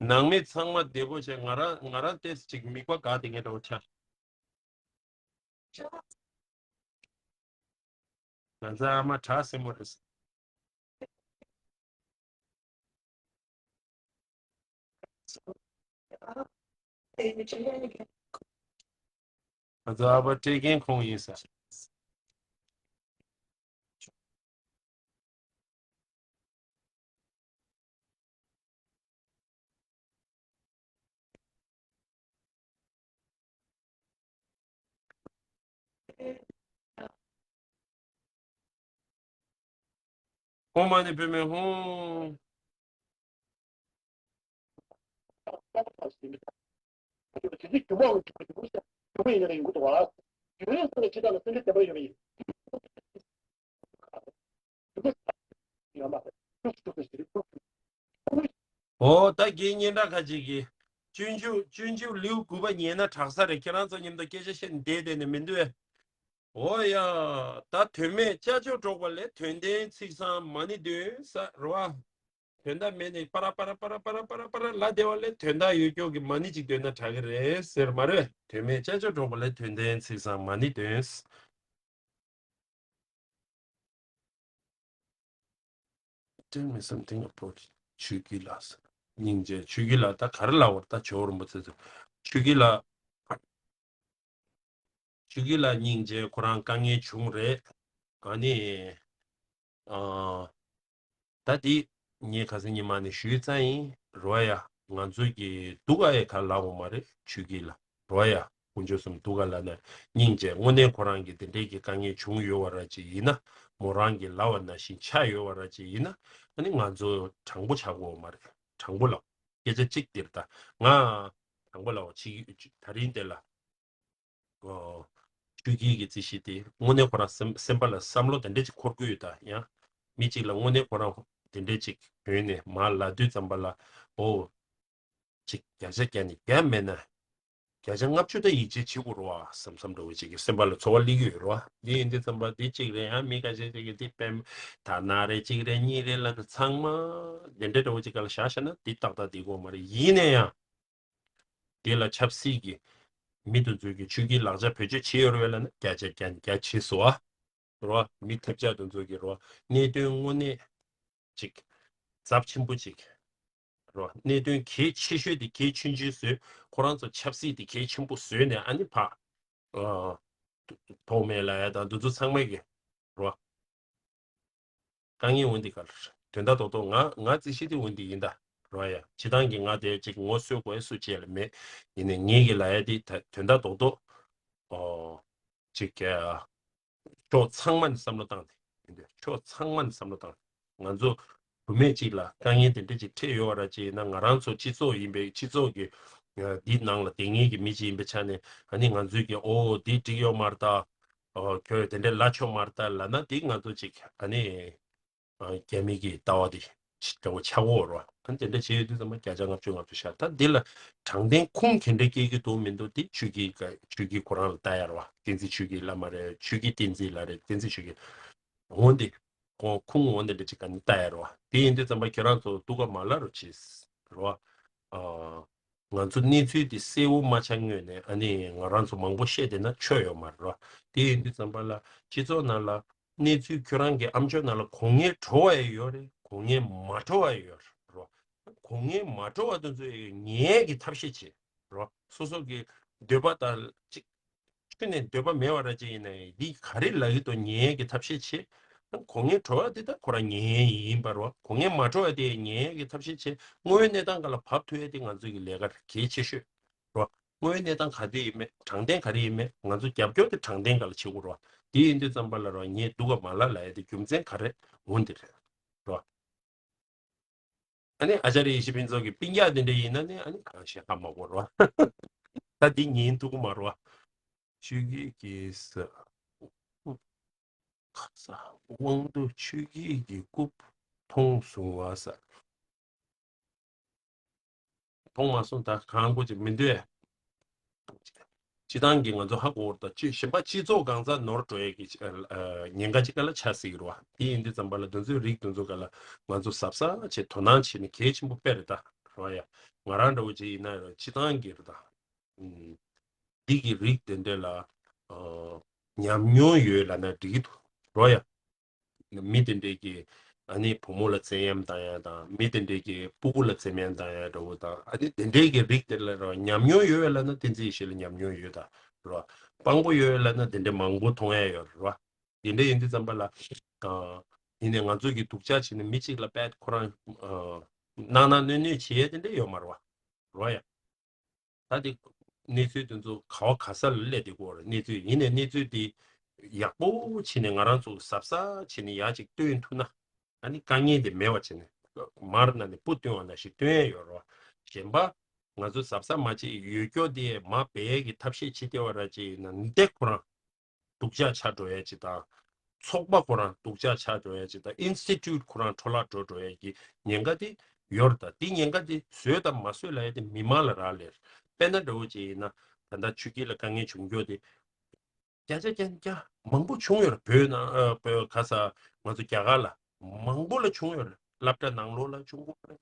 ནང་མི་ཚང་མ་བདེ་པོ་བྱས། ང་རང་ང་རང་ཏོག་ཙམ་ཅིག་མིད་པ་འགག་བསྡད་མཁན་འདྲ་བོ་ཆགས། ང་ཚོ་ཨ་མ་གྲགས་སེ་མོ་རེད། ང་ཚོ་ཨ་ཕ་སྤྲད་མཁན་ཁོང་ཡིན་ས། ཧོ་མ་ནི་བུད་མེད་ཧོ། ཨོ་ད་དགེ་བསྙེན་གྲགས་ཁ་ཅིག་གིས། སྤྱོད་འཇུག་སྤྱོད་འཇུག་ལེའུ་དགུ་པ་ཉན་ན་དྲག་ས་རེད། ཁྱེད་རང་ཚོ་མཉམ་དུ་སྐད་ཆ་བཤད་ནས་བསྡད་བསྡད་ནས་མི་འདུག་ཨེ། ཨོ་ཡ། ད་དོན་མེད་ཅ་ཅོ་སྒྲོག་པ་ལས་དོན་ལྡན་ཚིག་བཟང་མ་ཎི་འདོན་ས་རེད་བ། དོན་དག་མེད་ནས་པ་ར་པ་ར་པ་ར་པ་ར་པ་ར་པ་ར་ལབ་བསྡད་པ་ལས་དོན་དག་ཡོད་ཀྱོག་གི་མ་ཎི་ཅིག་འདོན་ན་དྲག་གི་རེད་ཟེར་མ་རེད། དོན་མེད་ཅ་ཅོ་སྒྲོག་པ་ལས་དོན་ལྡན་ཚིག་བཟང་མ་ཎི་འདོན། Tell me something about ཆོས་སྐྱིད་ལགས། སྙིང་རྗེ། ཆོས་སྐྱིད་ལགས་ད་ག་རེ་ལབ་པ་རེད། ད་ཇོ་བོ་རིན་པོ་ཆེ་ཚོ། ཆོས་སྐྱིད་ལགས། ཆོས་སྐྱིད་ལགས་སྙིང་རྗེ། ཁོ་རང་དཀའ་ངལ་བྱུང་རེད། ཨ་ནི། ཨ། ད་འདི་ངས་ཁ་སང་ཉི་མ་ནས་ཞུས་ཚར་ཡིན་རོ་ཡ། ང་ཚོ་གི་སྡུག་ག་ཡེ་ག་ལབ་འོང་མ་རེད། ཆོས་སྐྱིད་ལགས་རོ་ཡ། དཀོན་མཆོག་གསུམ་སྡུག་ག་ལབ་ན་སྙིང་རྗེ། དངོས་གནས་ཁོ་རང་གི་དེ་འདྲའི་གི་དཀའ་ངལ་བྱུང་ཡོད་པ་ར་ཅིག་ཡིན་ན། མོ་རང་གི་ལབ་པ་ནང་བཞིན་ཆགས་ཡོད་པ་ར་ཅིག་ཡིན་ན། ཨ་ནི་ང་ཚོ་དྲང་པོ་ཆགས་དགོས་མ་རེད། དྲང་པོ་ལབ། སྐད་ཆ་གཅིག་འདིར་ད་ང་དྲང་པོ་ལབ་པ་ཅིག་ད་རིང་འདི་ལ། ཨོ། ཆོས་སྐྱིད་ཀྱི་རྩིས་གཞི་དེ་དངོས་གནས་ཁོ་རང་སེམས་སེམས་པ་ལ་བསམ་བློ་དེ་འདྲ་ཅིག་འཁོར་གྱི་ཡོད་ད། ཡང་མི་གཅིག་ལ་དངོས་གནས་ཁོ་རང་དེ་འདྲ་ཅིག་བོས་ནས་མར་ལབ་དུས་ཙམ་པ་ལ། ཨོ། ཅིག་བརྒྱ་ཆ་བརྒྱ་ནས་བརྒྱ་མེད་ན། བརྒྱ་ཆ་ལྔ་བཅུ་ད་ཡིད་ཆེས་བྱེད་དགོས་རེད་བ་བསམ་བསམ་འདྲ་བོ་ཅིག་གི་སེམས་པ་ལ་ཚོར་བ་སླེབས་ཀྱི་ཡོད་རེད་བ། འདི་ཡིན་དུས་ཙམ་པ་འདི་གཅིག་རེད། ཡང་མི་ཁ་ཤས་ཅིག་གིས་འདི་དཔེ་དར་ནག་རེད། གཅིག་རེད། གཉིས་རེད་ལབ་ནས་ཚང་མ་དེ་འདྲ་འདྲ་བོ་ཅིག་སྒང་ལ་བཞག་བཞག་ན་འདི་ཏག་ཏག་འདི་དགོས་མ་རེད། ཡིན་ན་ཡང་། དེ་ལ་ཆབ་སྲིད་ཀྱི་མི་དེ་ཚོས་ཀྱི་ཆོས་ཀྱི་ལག་ཆ་བེད་སྤྱོད་བྱས་ཡོད་རེད་པས་ལབ་ན་བརྒྱ་ཆ་བརྒྱ་ནས་བརྒྱ་བྱས་སོང་ཨ། རོ། མི་ཐབས་ཆག་དེ་ཚོས་ཀྱི་རོ། གནད་དོན་དངོས་གནས་ཅིག་ཚབས་ཆེན་པོ་ཅིག་རོ། གནད་དོན་གལ་ཆེ་ཤོས་དེ་གལ་ཆུང་ཆུང་བཟོས། ཁོ་རང་ཚོ་ཆབ་སྲིད་དེ་གལ་ཆེན་པོ་བཟོས་ནས་ཨ་ནི་ཕ། ཨ། ཐོགས་མེད་ལབ་ཡ་དང་འདི་ཚོ་ཚང་མས་ཀྱི་རོ། དཀའ་ངལ་འོན་ཏེ་ག་ལ་དོན་དག་རྡོག་རྡོག་ང་ང་རྩིས་གཞི་དེ་འོན་ཏེ་ཡིན་ད་རོ་ཡ། སྤྱི་བཏང་གི་ང་དེ་ཅིག་ངོ་སོས་དགོས་སུ་བྱས་ལ་མེད། ཡིན་ནའི་ངེད་ཀྱི་ལ་ཡ་དེ་ད་དོན་དག་རྡོག་རྡོག་ཨོ། ཅིག་ཕྱོགས་ཚང་མ་ནས་བསམ་བློ་བཏང་སྟེ་ཡིན་དུས་ཕྱོགས་ཚང་མ་ནས་བསམ་བློ་བཏང་། ང་ཚོ་བུད་མེད་ཅིག་ལ་དཀའ་ངལ་དེ་འདྲ་ཅིག་འཕྲད་ཡོད་པ་ར་ཅིག་ཡིན་ན་ང་རང་ཚོ་སྤྱི་ཚོགས་ཡིན་པའི་སྤྱི་ཚོགས་ཀྱི་ འདི་ནང་ལ་བསྡད་མཁན་གྱི་མི་ཅིག་ཡིན་པའི་ཆ་ནས་ཨ་ནི་ང་ཚོས་ཀྱི་ཨོ་འདི་འགྲིག་ཡོད་མ་རེད་ད། ཨོ་ཁྱོད་དེ་འདྲའི་ལབ་ཆོག་མ་རེད་ད་ལབ་ན་འདི་ང་ཚོ་ཅིག་ཨ་ནི་རྒྱ་མི་གི་ལྟ་བ་དེ་ཆགས་ཀྱི་ཡོད་རེད་བ། ཨ་ནི་དེ་འདྲ་བྱེད་ཡོད་དུས་ཙམ་པ་བརྒྱ་ཆ་ལྔ་བཅུ་ང་ཚོ་ཤར། ད་འདི་ལ་དྲང་བདེན་ཁུངས་ག་འདྲ་སྐྱེལ་གྱི་འདུག་མི་འདུག་དེ་ཆོས་ཀྱི་ཆོས་ཀྱི་ཁོ་རང་ལ་ལྟ་ཡ་རེད་བ། བསྟན་འཛིན་ཆོས་ཀྱི་བླ་མ་རེད། ཆོས་ཀྱི་བསྟན་འཛིན་ལ་རེད། བསྟན་འཛིན་ཆོས་ཀྱི་འོ་འདི་ཁོང་ཁུངས་འོ་འདི་འདྲ་ཅིག་ག་ནས་ལྟ་ཡ་རེད་བ། དེ་ཡིན་དུས་ཙམ་པ་ཁྱེད་རང་ཚོ་སྡུག་ག་མ་ལབ་རོགས་བྱེད་རེད་བ། ཨ། ང་ཚོ་གནས་ཚུལ་འདི་གསལ་བོ་མ་ཆགས་སྔོན་ནས་ཨ་ནི་ང་རང་ཚོ་མང་པོ་བཤད་བསྡད་ན་ཆོ་ཡོད་མ་རེད་བ། དེ་ཡིན་དུས་ཙམ་པ་ལ་སྤྱི་ཚོགས་ནང་ལ་གནས་ཚུལ་ཁྱོད་རང་གི་ཨམ་ཅོག་ནང་ལ་གོ་ངེས་བྲོ་བ་ཡི་ཡོད་རེད། གོ་ངེས་མ་བྲོ་བ་ཡི་ཡོད་རེད་བ། གོ་ངེས་མ་བྲོ་བ་དེ་ཚོ་ཡི་ཉན་གི་ཐབས་ཤེས་བྱེད་རེད་བ། སོ་སོ་གི་འདོད་པ་དང་གཅིག་ཁྱོན་ནས་འདོད་པ་མེད་པ་ར་ཅིག་ཡིན་ན་ཡང་འདི་ག་རེ་ལབ་ཀྱི་འདུག་ཉན་ཡས་ཀྱི་ཐབས་ཤེས་བྱེད། གོ་ངེས་བྲོ་བ་དེ་ད་ཁོ་རང་ཉན་ཡས་ཡིན་པ་རེད་བ། གོ་ངེས་མ་བྲོ་བ་དེ་ཉན་ཡས་ཀྱི་ཐབས་ཤེས་བྱེད། དངོས་ཡོད་གནས་སྟངས་སྒང་ལ་བབས་ཐུབ་ཡས་དེ་ང་ཚོའི་གི་ལས་ཀ་གལ་ཆེ་ཤོས་རེད་བ། དངོས་ཡོད་གནས་སྟངས་ག་དེ་ཡིན་མེད་དྲང་བདེན་ག་རེ་ཡིན་མེད་ང་ཚོ་རྒྱབ་སྐྱོར་དེ་དྲང་བདེན་སྒང་ལ་བྱེད་དགོས་རེད་བ། དེ་ཡིན་དུས་ཙམ་པ་ལ་རེད་བ་ངས་སྡུག་ག་མ་ལབ་ལབ་ཡས་དེ་རྒྱུ་མཚན་ག་རེ་འོ་འདི་རེད་རེད་བ། ཨ་ནི་ཨ་ཅཱརྱ་ཡེ་ཤེས་ཕུན་ཚོགས་ཀྱི་སྤུན་ཀྱག་དེ་འདྲ་ཡིན་ན་ནི་ཨ་ནི་གང་ཤེས་ཧ་མ་གོ་རོ། ད་འདི་ཉན་ཐུབ་ཀྱི་མ་རོ། ཆོས་ཀྱི་གེ་སར་ཁ་ས་དབང་དུ་ཆོས་ཀྱི་གི་སྐུ་མཐོང་བཟུང་བ་ས། མཐོང་མ་སོང་ད་གང་དགོས་ཀྱི་མི་འདོད། སྤྱི་བཏང་གི་ང་ཚོ་ཧ་གོ་བར་ད་སྤྱི་གཞན་པ་སྤྱི་ཚོགས་གང་ཚ་ནོར་འགྲོ་ཡས་ཀྱི་ཨ་ཨ་ཉེན་ཁ་ཅིག་ག་ལ་ཆགས་སྲིད་ཀྱི་རེད་བ། དེ་ཡིན་དུས་ཙམ་པ་ལ་དེ་ཚོའི་རིགས་དེ་ཚོ་ག་ལ་ང་ཚོ་གཟབ་གཟབ་བྱས་དོ་སྣང་བྱས་ནས་གལ་ཆེན་པོ་དཔེ་རེད་ད་རེད་བ་ཡ། ང་རང་འདྲ་བོ་ཅིག་ཡིན་ན་རེད་སྤྱི་བཏང་གི་རེད་ད། ཨུམ། འདི་གི་རིགས་དེ་འདྲ་ལ་ཨ་ཉམས་མྱོང་ཡོད་ལབ་ན་འགྲིག་གི་འདུག་རེད་བ་ཡ། མི་དེ་འདྲས་ཀྱིས་ཨ་ནི་བུ་མོ་ལ་བཙན་གཡེམ་བཏང་ཡ་དང་མི་དེ་འདྲས་ཀྱིས་སྤུ་གུ་ལ་བཙན་གཡེམ་བཏང་ཡ་འདྲ་བོ་དང་ཨ་ནི་དེ་འདྲས་ཀྱི་རིགས་དེ་ལ་ར་ཉམས་མྱོང་ཡོད་ལབ་ན་བསྟན་འཛིན་ཡེ་ཤེས་ལ་ཉམས་མྱོང་ཡོད་ད་ར། སྤང་པོ་ཡོད་ལབ་ན་དེ་འདྲས་མང་པོ་མཐོང་ཡ་ཡོད་ར། དེ་འདྲས་ཡིན་དུས་ཙམ་པ་ལ་ཨ་ཡིན་ནའི་ང་ཚོ་གི་སྡུག་ཅག་བྱས་ནས་མི་གཅིག་ལ་དཔེ་ཁོ་རང་ཨ་གནག་གནག་གནོད་གནོད་བྱེད་ཡ་དེ་འདྲས་ཡོད་མ་རེད་བ་ར་ཡ། ད་དེ་གནས་ཚུལ་དེ་ཚོ་ག་བ་ག་ས་ལ་སླེབས་བསྡད་ཀྱི་ཡོད་རེད། གནས་ཚུལ་ཡིན་ནའི་གནས་ཚུལ་དེ་ཡག་པོ་བྱས་ནས་ང་རང་ཚོ་གཟབ་གཟབ་བྱས་ནས་ཡག་ཅིག་སྟོན་ཐུབ་ན་ཨ་ནི་དཀའ་ངལ་དེ་མེད་པ་བྱས་ནས་མར་ན་ནས་སྤུ་བཏོན་པ་ནང་བཞིན་བཏོན་ཡས་ཡོད་རེད་བ། གཞན་པ་ང་ཚོ་གཟབ་གཟབ་མ་བྱས་ཡོད་སྐྱོ་དེ་མར་སྦས་ཡས་ཀྱི་ཐབས་ཤེས་བྱེད་བསྡད་པ་ར་ཅིག་ཡིན་ན་འདི་ཁོ་རང་སྡུག་ཅག་ཆགས་འགྲོ་ཡ་ཅིག་དང་། ཚོགས་པ་ཁོ་རང་སྡུག་ཅག་ཆགས་འགྲོ་ཡ་ཅིག་དང་། ཨིན་སི་ཊི་ཊུཊ་ཁོ་རང་འཕྲོ་བརླག་འགྲོ་འགྲོ་ཡ་གི་ཉེན་ཁ་དེ་ཡོད་རེད། ད་དེ་ཉེན་ཁ་དེ་བཟོས་དང་མ་བཟོས་ལབ་ཡ་དེ་མི་མང་ལ་རག་ལས་རེད། དཔེར་ན་འདྲ་བོ་ཅིག་ཡིན་ན་ད་ལྟ་ཆོས་སྐྱིད་ལ་དཀའ་ངལ་བྱུང་རྒྱུ་དེ་བརྒྱ་ཆ་བརྒྱ་ནས་བརྒྱ་མང་པོ་བྱུང་ཡོད་རེད། བོད་ནང་ཨ་བོད་ག་ས་ང་ཚོ་རྒྱ་གར་ལ་མང་པོ་ལ་བྱུང་ཡོད་རེད། སློབ་གྲྭ་ནང་ལོགས་ལ་བྱུང་གི་རེད།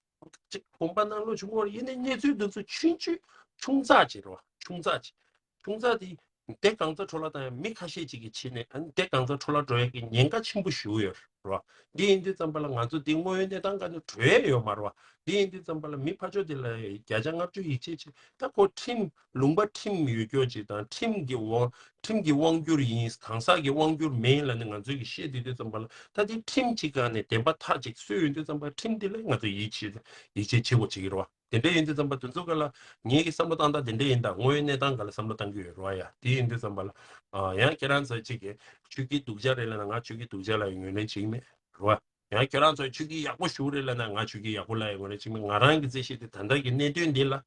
གཅིག་དགོན་པ་ནང་ལོགས་བྱུང་གི་རེད། ཡིན་ནའི་གནས་ཚུལ་འདི་ཚོ་ཆུང་ཆུང་ཆུང་ཙག་ཅིག་རེད་བ། ཆུང་ཙག་ཅིག་ཆུང་ཙག་དེ་སྡེ་གང་ཚ་འཕྲོ་བརླག་བཏང་ཡ་མི་ཁ་ཤས་ཅིག་གིས་བྱས་ནས་ཨ་ནི་སྡེ་གང་ཚ་འཕྲོ་བརླག་འགྲོ་ཡ་གི་ཉེན་ཁ་ཆེན་པོ་ཞེ་པོ་ཡོད་རེད་བ། འདི་ཡིན་དུས་ཙམ་པ་ལ་ང་ཚོ་འདི་དངོས་ཡོད་གནས་སྟངས་ག་ནས་གྲོལ་ཡ་ཡོད་མ་རེད་བ། འདི་ཡིན་དུས་ཙམ་པ་ལ་མི་ཕར་ཕྱོགས་དེ་ལ་བརྒྱ་ཆ་ལྔ་བཅུ་ཡིད་ཆེས་བྱེད་ད་ཁོ་ཁྲིམས་ལུང་པ་ཁྲིམས་ཡོད་སྐྱོ་ཅིག་དང་ཁྲིམས་ཀྱི་དབང་ཁྲིམས་ཀྱི་དབང་སྒྱུར་ཡིན་གང་ཟག་གི་དབང་སྒྱུར་མིན་ལབ་ནས་ང་ཚོས་ཀྱི་བཤད་དུས་དུས་ཙམ་པ་ལ་ད་དེ་ཁྲིམས་ཅིག་སྒང་ནས་བདེན་པ་ཐག་ཅིག་གསོས་ཡོང་དུས་ཙམ་པ་ཁྲིམས་དེ་ལ་ང་ཚོ་ཡིད་ཆེས་ཡིད་ཆེས་བྱེད་དགོས་བྱེད་ཀྱི་རེད་བ། དེ་འདྲ་ཡིན་དུས་ཙམ་པ་དེ་ཚོ་ག་ལ་ངེད་ཀྱི་བསམ་བློ་བཏང་སྟངས་དེ་འདྲ་ཡིན་ད་དངོས་ཡོད་གནས་སྟངས་ག་ལ་བསམ་བློ་བཏང་གི་ཡོད་རེད་བ་ཡ། དེ་ཡིན་དུས་ཙམ་པ་ལ་ཨ་ཡང་ཁྱེད་རང་ཚོ་གཅིག་གིས་ཆོས་སྐྱིད་སྡུག་ཅག་རེད་ལབ་ན་ང་ཆོས་སྐྱིད་སྡུག་ཅག་ལབ་ཡ་ངོས་ལེན་བྱེད་ཀྱི་མེད་རེད་བ། ཡང་ཁྱེད་རང་ཚོ་ཆོས་སྐྱིད་ཡག་པོ་ཞུ་རེད་ལབ་ན་ང་ཆོས་སྐྱིད་ཡག་པོ་ལབ་ཡ་ངོས་ལེན་བྱེད་ཀྱི་མེད། ང་རང་གི་རྩིས་གཞི་དེ་ད་ལྟ་གི་གནད་དོན་འདི་ལ་རེད་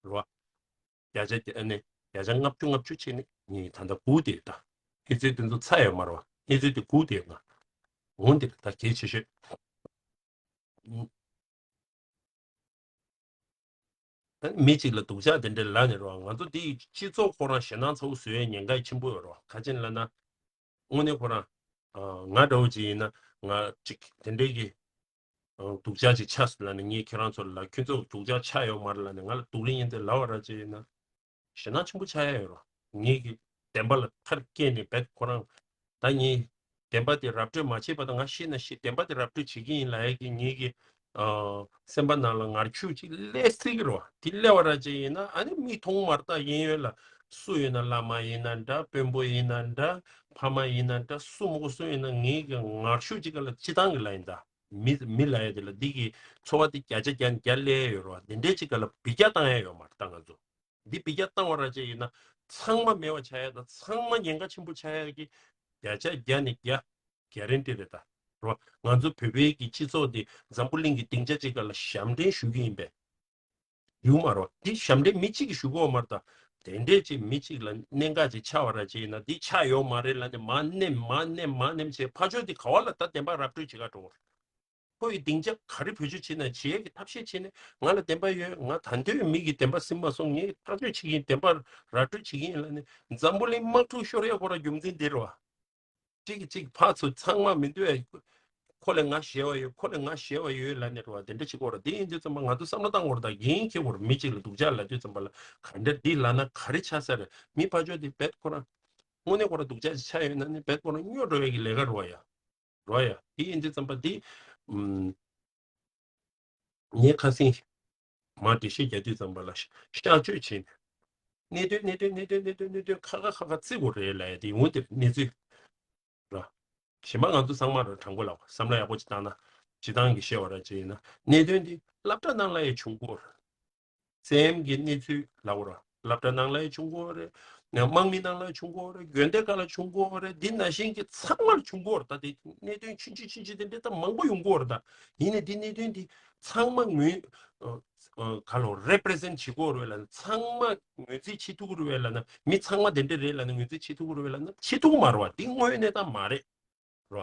བ། བརྒྱ་ཆ་དེ་ཨ་ནི་བརྒྱ་ཆ་ལྔ་བཅུ་ལྔ་བཅུ་བྱས་ནས་ངས་ད་ལྟ་སྒུག་བསྡད་ད། ཨེ་ཙི་དེ་ཚོ་ཚར་ཡོད་མ་རེད་བ། ཨེ་ཙི་དེ་སྒུག་བསྡད་ཡོད་ང་། འོང་དེ་ད་གལ་ཆེ་ཤོས། ཨ་ནི་མི་གཅིག་ལ་སྡུག་ཅག་དེ་འདྲ་ལབ་ནས་རེད་བ། ང་ཚོ་དེ་སྤྱི་ཚོགས་ཁོ་རང་ཞེད་སྣང་ཚ་བོ་བཟོ་ཡའི་ཉེན་ཁ་ཆེན་པོ་ཡོད་རེད་བ། ག་ཅི་ལབ་ན། དངོས་གནས་ཁོ་རང་ང་འདྲ་བོ་ཅིག་ཡིན་ན་ང་ཅིག་དེ་འདྲའི་གི་སྡུག་ཅག་ཅིག་ཆགས་སོང་ལབ་ནས་ངས་ཁྱེད་རང་ཚོ་ལ་ཁྱོད་ཚོ་སྡུག་ཅག་ཆགས་ཡོད་མ་རེད་ལབ་ནས་ང་ལ་སྡུག་རུས་ཡིན་ཏེ་ལབ་པ་ར་ཅིག་ཡིན་ན། ཞེད་སྣང་ཆེན་པོ་ཆགས་ཡ་ཡོད་རེད། ངེད་ཀྱི་བདེན་པ་ལ་ཐར་སྐྱེས་ནས་བེད་ཁོ་རང་ད་ངས་བདེན་པ་དེ་ར་སྤྲོད་མ་བྱས་པ་དང་ང་ཤི་ན་ཤི་བདེན་པ་དེ་ར་སྤྲོད་བྱེད་ཀྱི་ཡིན་ལབ་ཡ་གི་ངེད་ཀྱི་སེམས་པ་ནང་ལ་ངར་ཤུགས་ཅིག་སླེབས་སྲིད་ཀྱི་རེད་བ། དེ་སླེབས་པ་ར་ཅིག་ཡིན་ན་ཨ་ནི་མིག་མཐོང་མར་ལྟ་ཡིན་ཡོད་ལ་སུ་ཡིན་ན་བླ་མ་ཡིན་ན་འདྲ་དཔོན་པོ་ཡིན་ན་འདྲ་ཕ་མ་ཡིན་ན་འདྲ་སུ་མོ་གོ་སུ་ཡིན་ན་ངེད་ཀྱི་ངར་ཤུགས་ཅིག་ག་ལ་སྤྱི་བཏང་གི་ལ་ཡིན་ད། མི་མི་ལབ་ཡ་དེ་ལ་འདི་གི་ཚོར་བ་དེ་བརྒྱ་ཆ་བརྒྱ་ནས་བརྒྱ་སླེབས་ཡོད་རེད་བ། དེ་འདྲའི་ཅིག་ག་ལ་འབུད་རྒྱག་བཏང་ཡ་ཡོད་མ་རེད་ད་ང་ཚོ། འདི་འབུད་རྒྱག་བཏང་བ་ར་ཅིག་ཡིན་ན་ཚང་མ་མེད་པ་ཆགས་ཡ་དང་ཚང་མ་ཉེན་ཁ་ཆེན་པོ་ཆགས་ཡ་གི་བརྒྱ་ཆ་བརྒྱ་ནས་བརྒྱ་གྷ་རན་ཊི་རེད་ད། རོ། ང་ཚོ་བོད་པའི་གི་སྤྱི་ཚོགས་འདི་འཛམ་བུ་གླིང་གི་སྡིངས་ཆ་ཅིག་ག་ལ་ཞབས་འདྲེན་ཞུ་གི་ཡིན་པས། ཡོད་མ་རེད་བ། འདི་ཞབས་འདྲེན་མི་གཅིག་གིས་ཞུ་གི་ཡོད་མ་རེད་ད། དེ་འདྲས་ཅིག་མི་གཅིག་ལ་གནད་འགག་ཅིག་ཆགས་པ་ར་ཅིག་ཡིན་ན་འདི་ཆགས་ཡོད་མ་རེད་ལབ་ནས་མར་ནེམ་མར་ནེམ་མར་ནེམ་བྱས། ཕར་ཕྱོགས་འདི་ག་བ་ལ་ད་བདེན་པ་ར་སྤྲོད་བྱེད་ག་འགྲོ་བ་རེད། ཁོ་ཡི་སྡིངས་ཆ་ག་རེ་བེད་སྤྱོད་བྱེད་ན་བྱེད་ཡས་ཀྱི་ཐབས་ཤེས་བྱེད་ནས། ང་ལ་བདེན་པ་ཡོད། ང་ད་འདོད་མི་གི་བདེན་པ་ཟིན་མ་སོང་། ངས་ཐག་གཅོད་བྱེད་ཀྱི་ཡིན། བདེན་པ་ར་སྤྲོད་བྱེད་ཀྱི་ཡིན་ལབ་ནས་འཛམ་བུ་གླིང་དམག་འཁྲུག་ཤོར་ཡས་ཁོ་ར་རྒྱུ་མཚན་འདི་རེད་བ། གཅིག་གིས་གཅིག་ཕར་ཚུར་ཚང་མ་མི་འདོད་ཡ། ཁོ་ལས་ང་ཞན་པ་ཡོད། ཁོ་ལས་ང་ཞན་པ་ཡོད་ལབ་ནས་རེད་བ། དེ་འདྲ་བྱེད་ཀྱི་ཡོད་རེད། དེ་ཡིན་དུས་ཙམ་པ་ང་ཚོ་བསམ་བློ་བཏང་དགོས་རེད་ད། འགན་འཁྱེར་དགོས་རེད། མི་གཅིག་ལ་སྡུག་ཅག་ལབ་དུས་ཙམ་པ་ལ་ག་འདྲ་འདི་ལབ་ན་ག་རེ་ཆགས་ས་རེད། མི་ཕར་ཕྱོགས་འདི་རྦད་ཁོ་རང་དངོས་གནས་ཁོ་རང་སྡུག་ཅག་ཅིག་ཆགས་ཡོད་ན་ནི་རྦད་ཁོ་རང་སྨྱོ་འགྲོ་ཡ་གི་ལས་ཀ་རེད་བ་ཡ། རོ་ཡ། དེ་ཡིན་དུས་ཙམ་པ་དེ། ཨུམ། ངས་ཁ་སང་མར་འགྲེལ་བཤད་རྒྱག་དུས་ཙམ་པ་ལ་གཤག་བཅོས་བྱས་ནས། གནད་དོན་གནད་དོན་གནད་དོན་གནད་དོན་གནད་དོན་ཁ་ཁ་ཁ་ཁ་བརྩི་དགོས་རེད་ལབ་ཡ་དེ་འོ་དེ་གནས་ཚུལ་ར། གཞན་པ་ང་ཚོ་ཚང་མ་ར་དྲང་པོ་ལབ་བསམ་བློ་ཡག་པོ་ཅིག་བཏང་ན། སྤྱིར་བཏང་གི་བཤད་པ་ར་ཅིག་ཡིན་ན་གནད་དོན་འདི་སློབ་གྲྭ་ནང་ལ་ཡང་བྱུང་གི་ཡོད་རེད། བཙན་གཡེམ་གྱི་གནས་ཚུལ་ལབ་དགོས་རེད། སློབ་གྲྭ་ནང་ལ་ཡང་བྱུང་གི་ཡོད་རེད། དམག་མི་ནང་ལ་ཡང་བྱུང་གི་ཡོད་རེད། དགོན་སྡེ་ཁག་ལ་བྱུང་གི་ཡོད་རེད། འདི་ནང་བཞིན་གྱི་ཚང་མར་བྱུང་གི་ཡོད་རེད། ད་དེ་གནད་དོན་ཆུང་ཆུང་ཆུང་ཆུང་དེ་འདྲ་ད་མང་པོ་ཡོང་གི་ཡོད་རེད་ད། ཡིན་ནའི་འདི་གནད་དོན་འདི་ཚང་མ་ངོས་ཨ་ཨ་ག་ལོ་རེ་པི་རི་ཟེན་བྱེད་ཀྱི་ཡོད་རེད་ལབ་ན། ཚང་མ་ངོས་འཛིན་བྱེད་ཐུབ་ཀྱི་རེད་ལབ་ན། མི་ཚང་མ་དེ་འདྲ་རེད་ལབ་ན། ངོས་འཛིན་བྱེད་ཐུབ་ཀྱི་རེད་ལབ་ན་བྱེད་ཐུབ་ཀྱི་མ་རེད་བ། འདི་དངོས་གནས་ད་མ་རེད། རོ།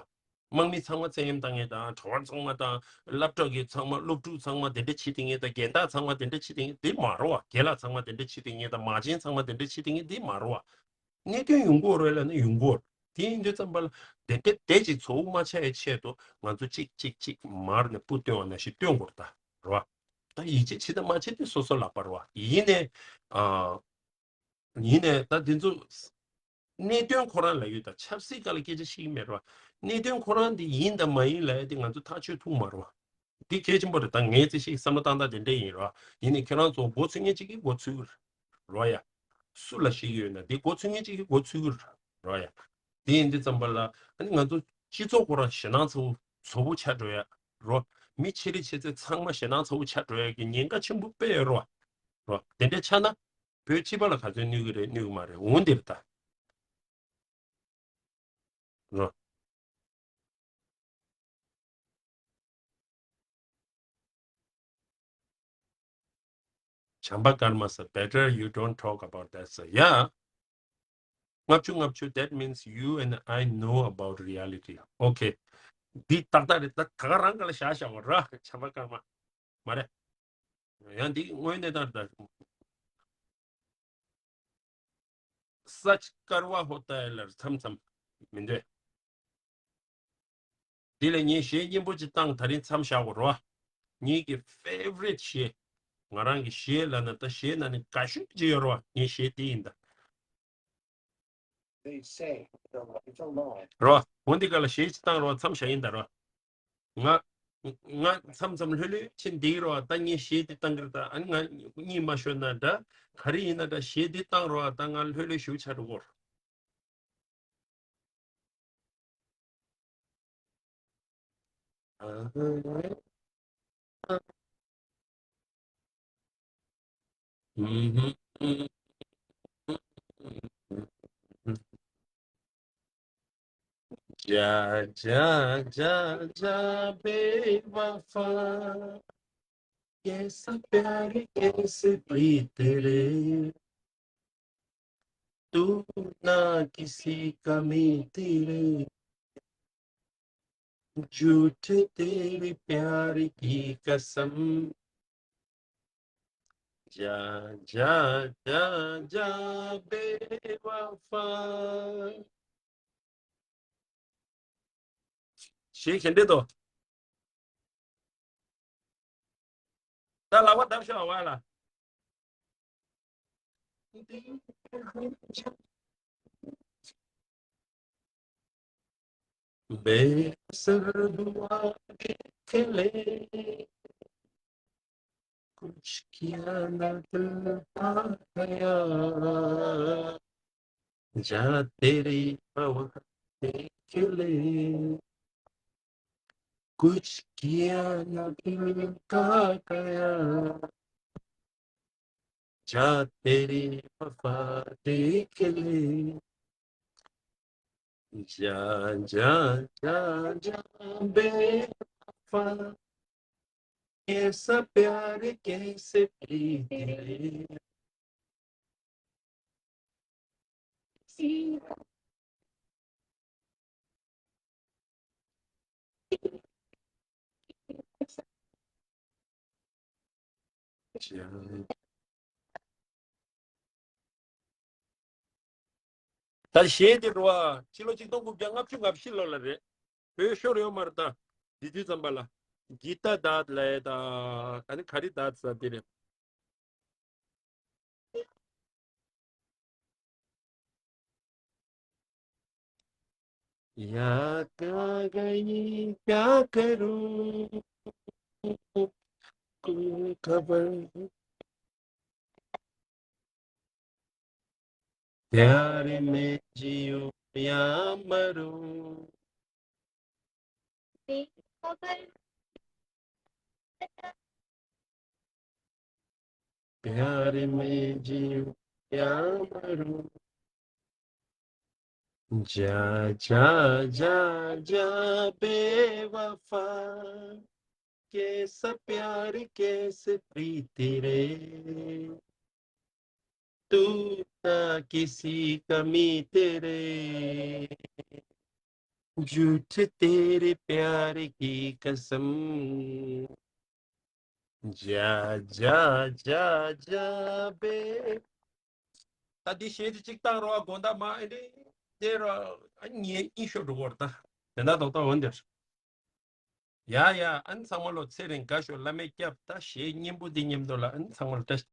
དམག་མི་ཚང་མ་བཙན་གཡེམ་བཏང་མཁན་དང་། གྲྭ་པ་ཚང་མ་དང་། སློབ་གྲྭ་གི་ཚང་མ། སློབ་ཕྲུག་ཚང་མ་དེ་འདྲ་བྱེད་བསྡད་མཁན་དང་། རྒན་བདག་ཚང་མ་དེ་འདྲ་བྱེད་བསྡད་མཁན་དེ་མ་རེད་བ། རྒན་ལགས་ཚང་མ་དེ་འདྲ་བྱེད་བསྡད་མཁན་དང་། དམག་ཆེན་ཚང་མ་དེ་འདྲ་བྱེད་བསྡད་མཁན་དེ་མ་རེད་བ། གནད་དོན་ཡོང་གི་ཡོད་རེད་ལབ་ན་ཡོང་གི་ཡོད་རེད། དེ་ཡིན་དུས་ཙམ་པ་ལ་དེ་འདྲ་དེ་ཅིག་ཚོར་བ་མ་ཆགས་ཡའི་ཆེད་དུ་ང་ཚོ་གཅིག་གཅིག་གཅིག་མར་ནས་སྤུ་བཏོན་པ་ནང་བཞིན་བཏོན་དགོས་རེད་ད། རེད་བ། ད་ཡིད་ཆེས་བྱེད་དང་མ་བྱེད་དེ་སོ་སོ་ལག་པ་རེད་བ། ཡིན་ནའི་ཨ། ཡིན་ནའི་ད་དེ་ཚོ་གནད་དོན་ཁོ་རང་ལ་ཡོད་ད། ཆབ་སྲིད་སྒང་ལ་སྐད་ཆ་བཤད་ཀྱི་མེད་རེད་བ། གནད་དོན་ཁོ་རང་འདི་ཡིན་དང་མ་ཡིན་ལབ་ཡ་དེ་ང་ཚོ་ཐག་གཅོད་ཐུབ་མ་རེད་བ། འདི་གལ་ཆེན་པོ་རེད། ད་ངའི་རྩིས་ཤིག་བསམ་བློ་བཏང་སྟངས་དེ་འདྲ་ཡིན་རེད་བ། ཡིན་ནའི་ཁྱེད་རང་ཚོ་མགོ་ཚོས་མཁན་གཅིག་གིས་མགོ་ཚོས་ཀྱི་རེད་བ་ཡ། སུ་ལ་བཤད་ཀྱི་ཡོད་ན་དེ་མགོ་ཚོས་མཁན་གཅིག་གིས་མགོ་ཚོས་ཀྱི་རེད་བ་ཡ། དེ་ཡིན་དུས་ཙམ་པ་ལ་ཨ་ནི་ང་ཚོ་སྤྱི་ཚོགས་ཁོ་རང་ཞེད་སྣང་ཚ་པོ་ཚ་པོ་ཆགས་འགྲོ་ཡ་རེད་བ། མི་ཆེ་རིགས་ཆེ་ཚད་ཚང་མ་ཞེད་སྣང་ཚ་པོ་ཆགས་འགྲོ་ཡ་གི་ཉེན་ཁ་ཆེན་པོ་དཔེ་ཡོད་རེད་བ། རོ། དེ་འདྲ་ཆགས་ན་བོད་སྤྱི་པ་ལ་ག་ཚོད་གནོད་ཀྱི་རེད། གནོད་ཀྱི་མ་རེད། འོན་ཏེ་རེད་ད། རོ། བྱམས་པ་ཀརྨ་sir, better you don't talk about that, sir. Yeah. ལྔ་བཅུ་ལྔ་བཅུ, that means you and I know about reality. Okay. འདི་ཏག་ཏག་རེད། ད་ད་ག་རང་ག་ལ་བཞག་བཞག་པ་ར། བྱམས་པ་ཀརྨ། མ་རེད། ཡང་འདི་དངོས་གནས་དང་ད། सच कड़वा होता है ལབ་མཚམས་མཚམས་མི་འདོད། འདི་ལ་ངས་གཞས་སྙན་པོ་ཅིག་བཏང་། ད་རིང་མཚམས་བཞག་དགོས་རོ། ངེད་ཀྱི་favorite གཞས། ང་རང་གི་གཞས་ལབ་ན་ད་གཞས་ནང་ནས་དགའ་ཤོས་ཅིག་ཡོད་རོ། ངའི་གཞས་འདི་ཡིན་ད། རོ། འོ་འདི་ག་ལ་གཞས་ཅིག་བཏང་རོ། མཚམས་བཞག་ཡིན་ད་རོ། ང་ང་མཚམས་མཚམས་ལྷོད་ལྷོད་ཕྱིན་འདི་རོ། ད་ངས་གཞས་འདི་བཏང་གི་རེད་ད། ཨ་ནི་ང་གཉིད་མ་ཤོར་ན་འདྲ། ག་རེ་ཡིན་ན་འདྲ། གཞས་འདི་བཏང་རོ། ད་ང་ལྷོད་ལྷོད་ཞུ་ཆ་འགྲོ་གོ། जा जा जा जा बेवफा, कैसा प्यार कैसे प्रीत रे, तू ना किसी का मीत रे, झूठ तेरे प्यार की कसम, जा जा जा जा बेवफा। གཞས་ག་འདྲ་འདུག་ད་ལག་པ་བརྡབ་ཤོག་ཨ་བ་ལ། बेसर दुआ के खिले, कुछ किया ना दिल का गया, जा तेरी हवा देख ले, कुछ किया ना दिल का गया, जा तेरी वफा देख ले, जा जा जा जा बेवफा। कैसा प्यार कैसे प्रीत रे। ད་གཞས་དེ་རུ་བ་ཕྱི་ལོ་ཆིག་སྟོང་དགུ་བརྒྱ་ལྔ་བཅུ་ང་བཞི་ལོ་ལ་རེད། བོད་ཤོར་ཡོད་མ་རེད་ད། དེ་དུས་ཙམ་པ་ལ། གི་ཏ་དཱད་ལ་ད། ཨ་ནི་ག་རེ་དཱད་ཟེར་དེ་རེད། या कहाँ गई क्या करूँ, कोई खबर। प्यार में जीऊँ या मरूँ। प्यार में जीऊँ या मरूँ। जा जा जा जा बेवफा, कैसा प्यार कैसे प्रीत रे। तू ना किसी का मीत रे, झूठ तेरे प्यार की कसम। जा जा जा जा बे। ད་འདི་གཞས་འདི་གཅིག་བཏང་རོགས། དགོང་དག་མ་ཨེ་འདྲེ་དེ་རོ། ཨ་ངའི་ཨིན་ཤོ་འགྲོ་བར་ད། དེ་འདྲ་ཏོག་ཏོག་འོན་དེར། ཡ་ཡ། ཨ་ནི་ཚང་མ་ལོ་ཚེ་རིང་དགའ་ཤོག་བླ་མས་སྐྱབས། ད་གཞས་སྙན་པོ་འདི་མཉམ་དུ་ལ། ཨ་ནི་ཚང་མ་ལོ་བཀྲ་ཤིས།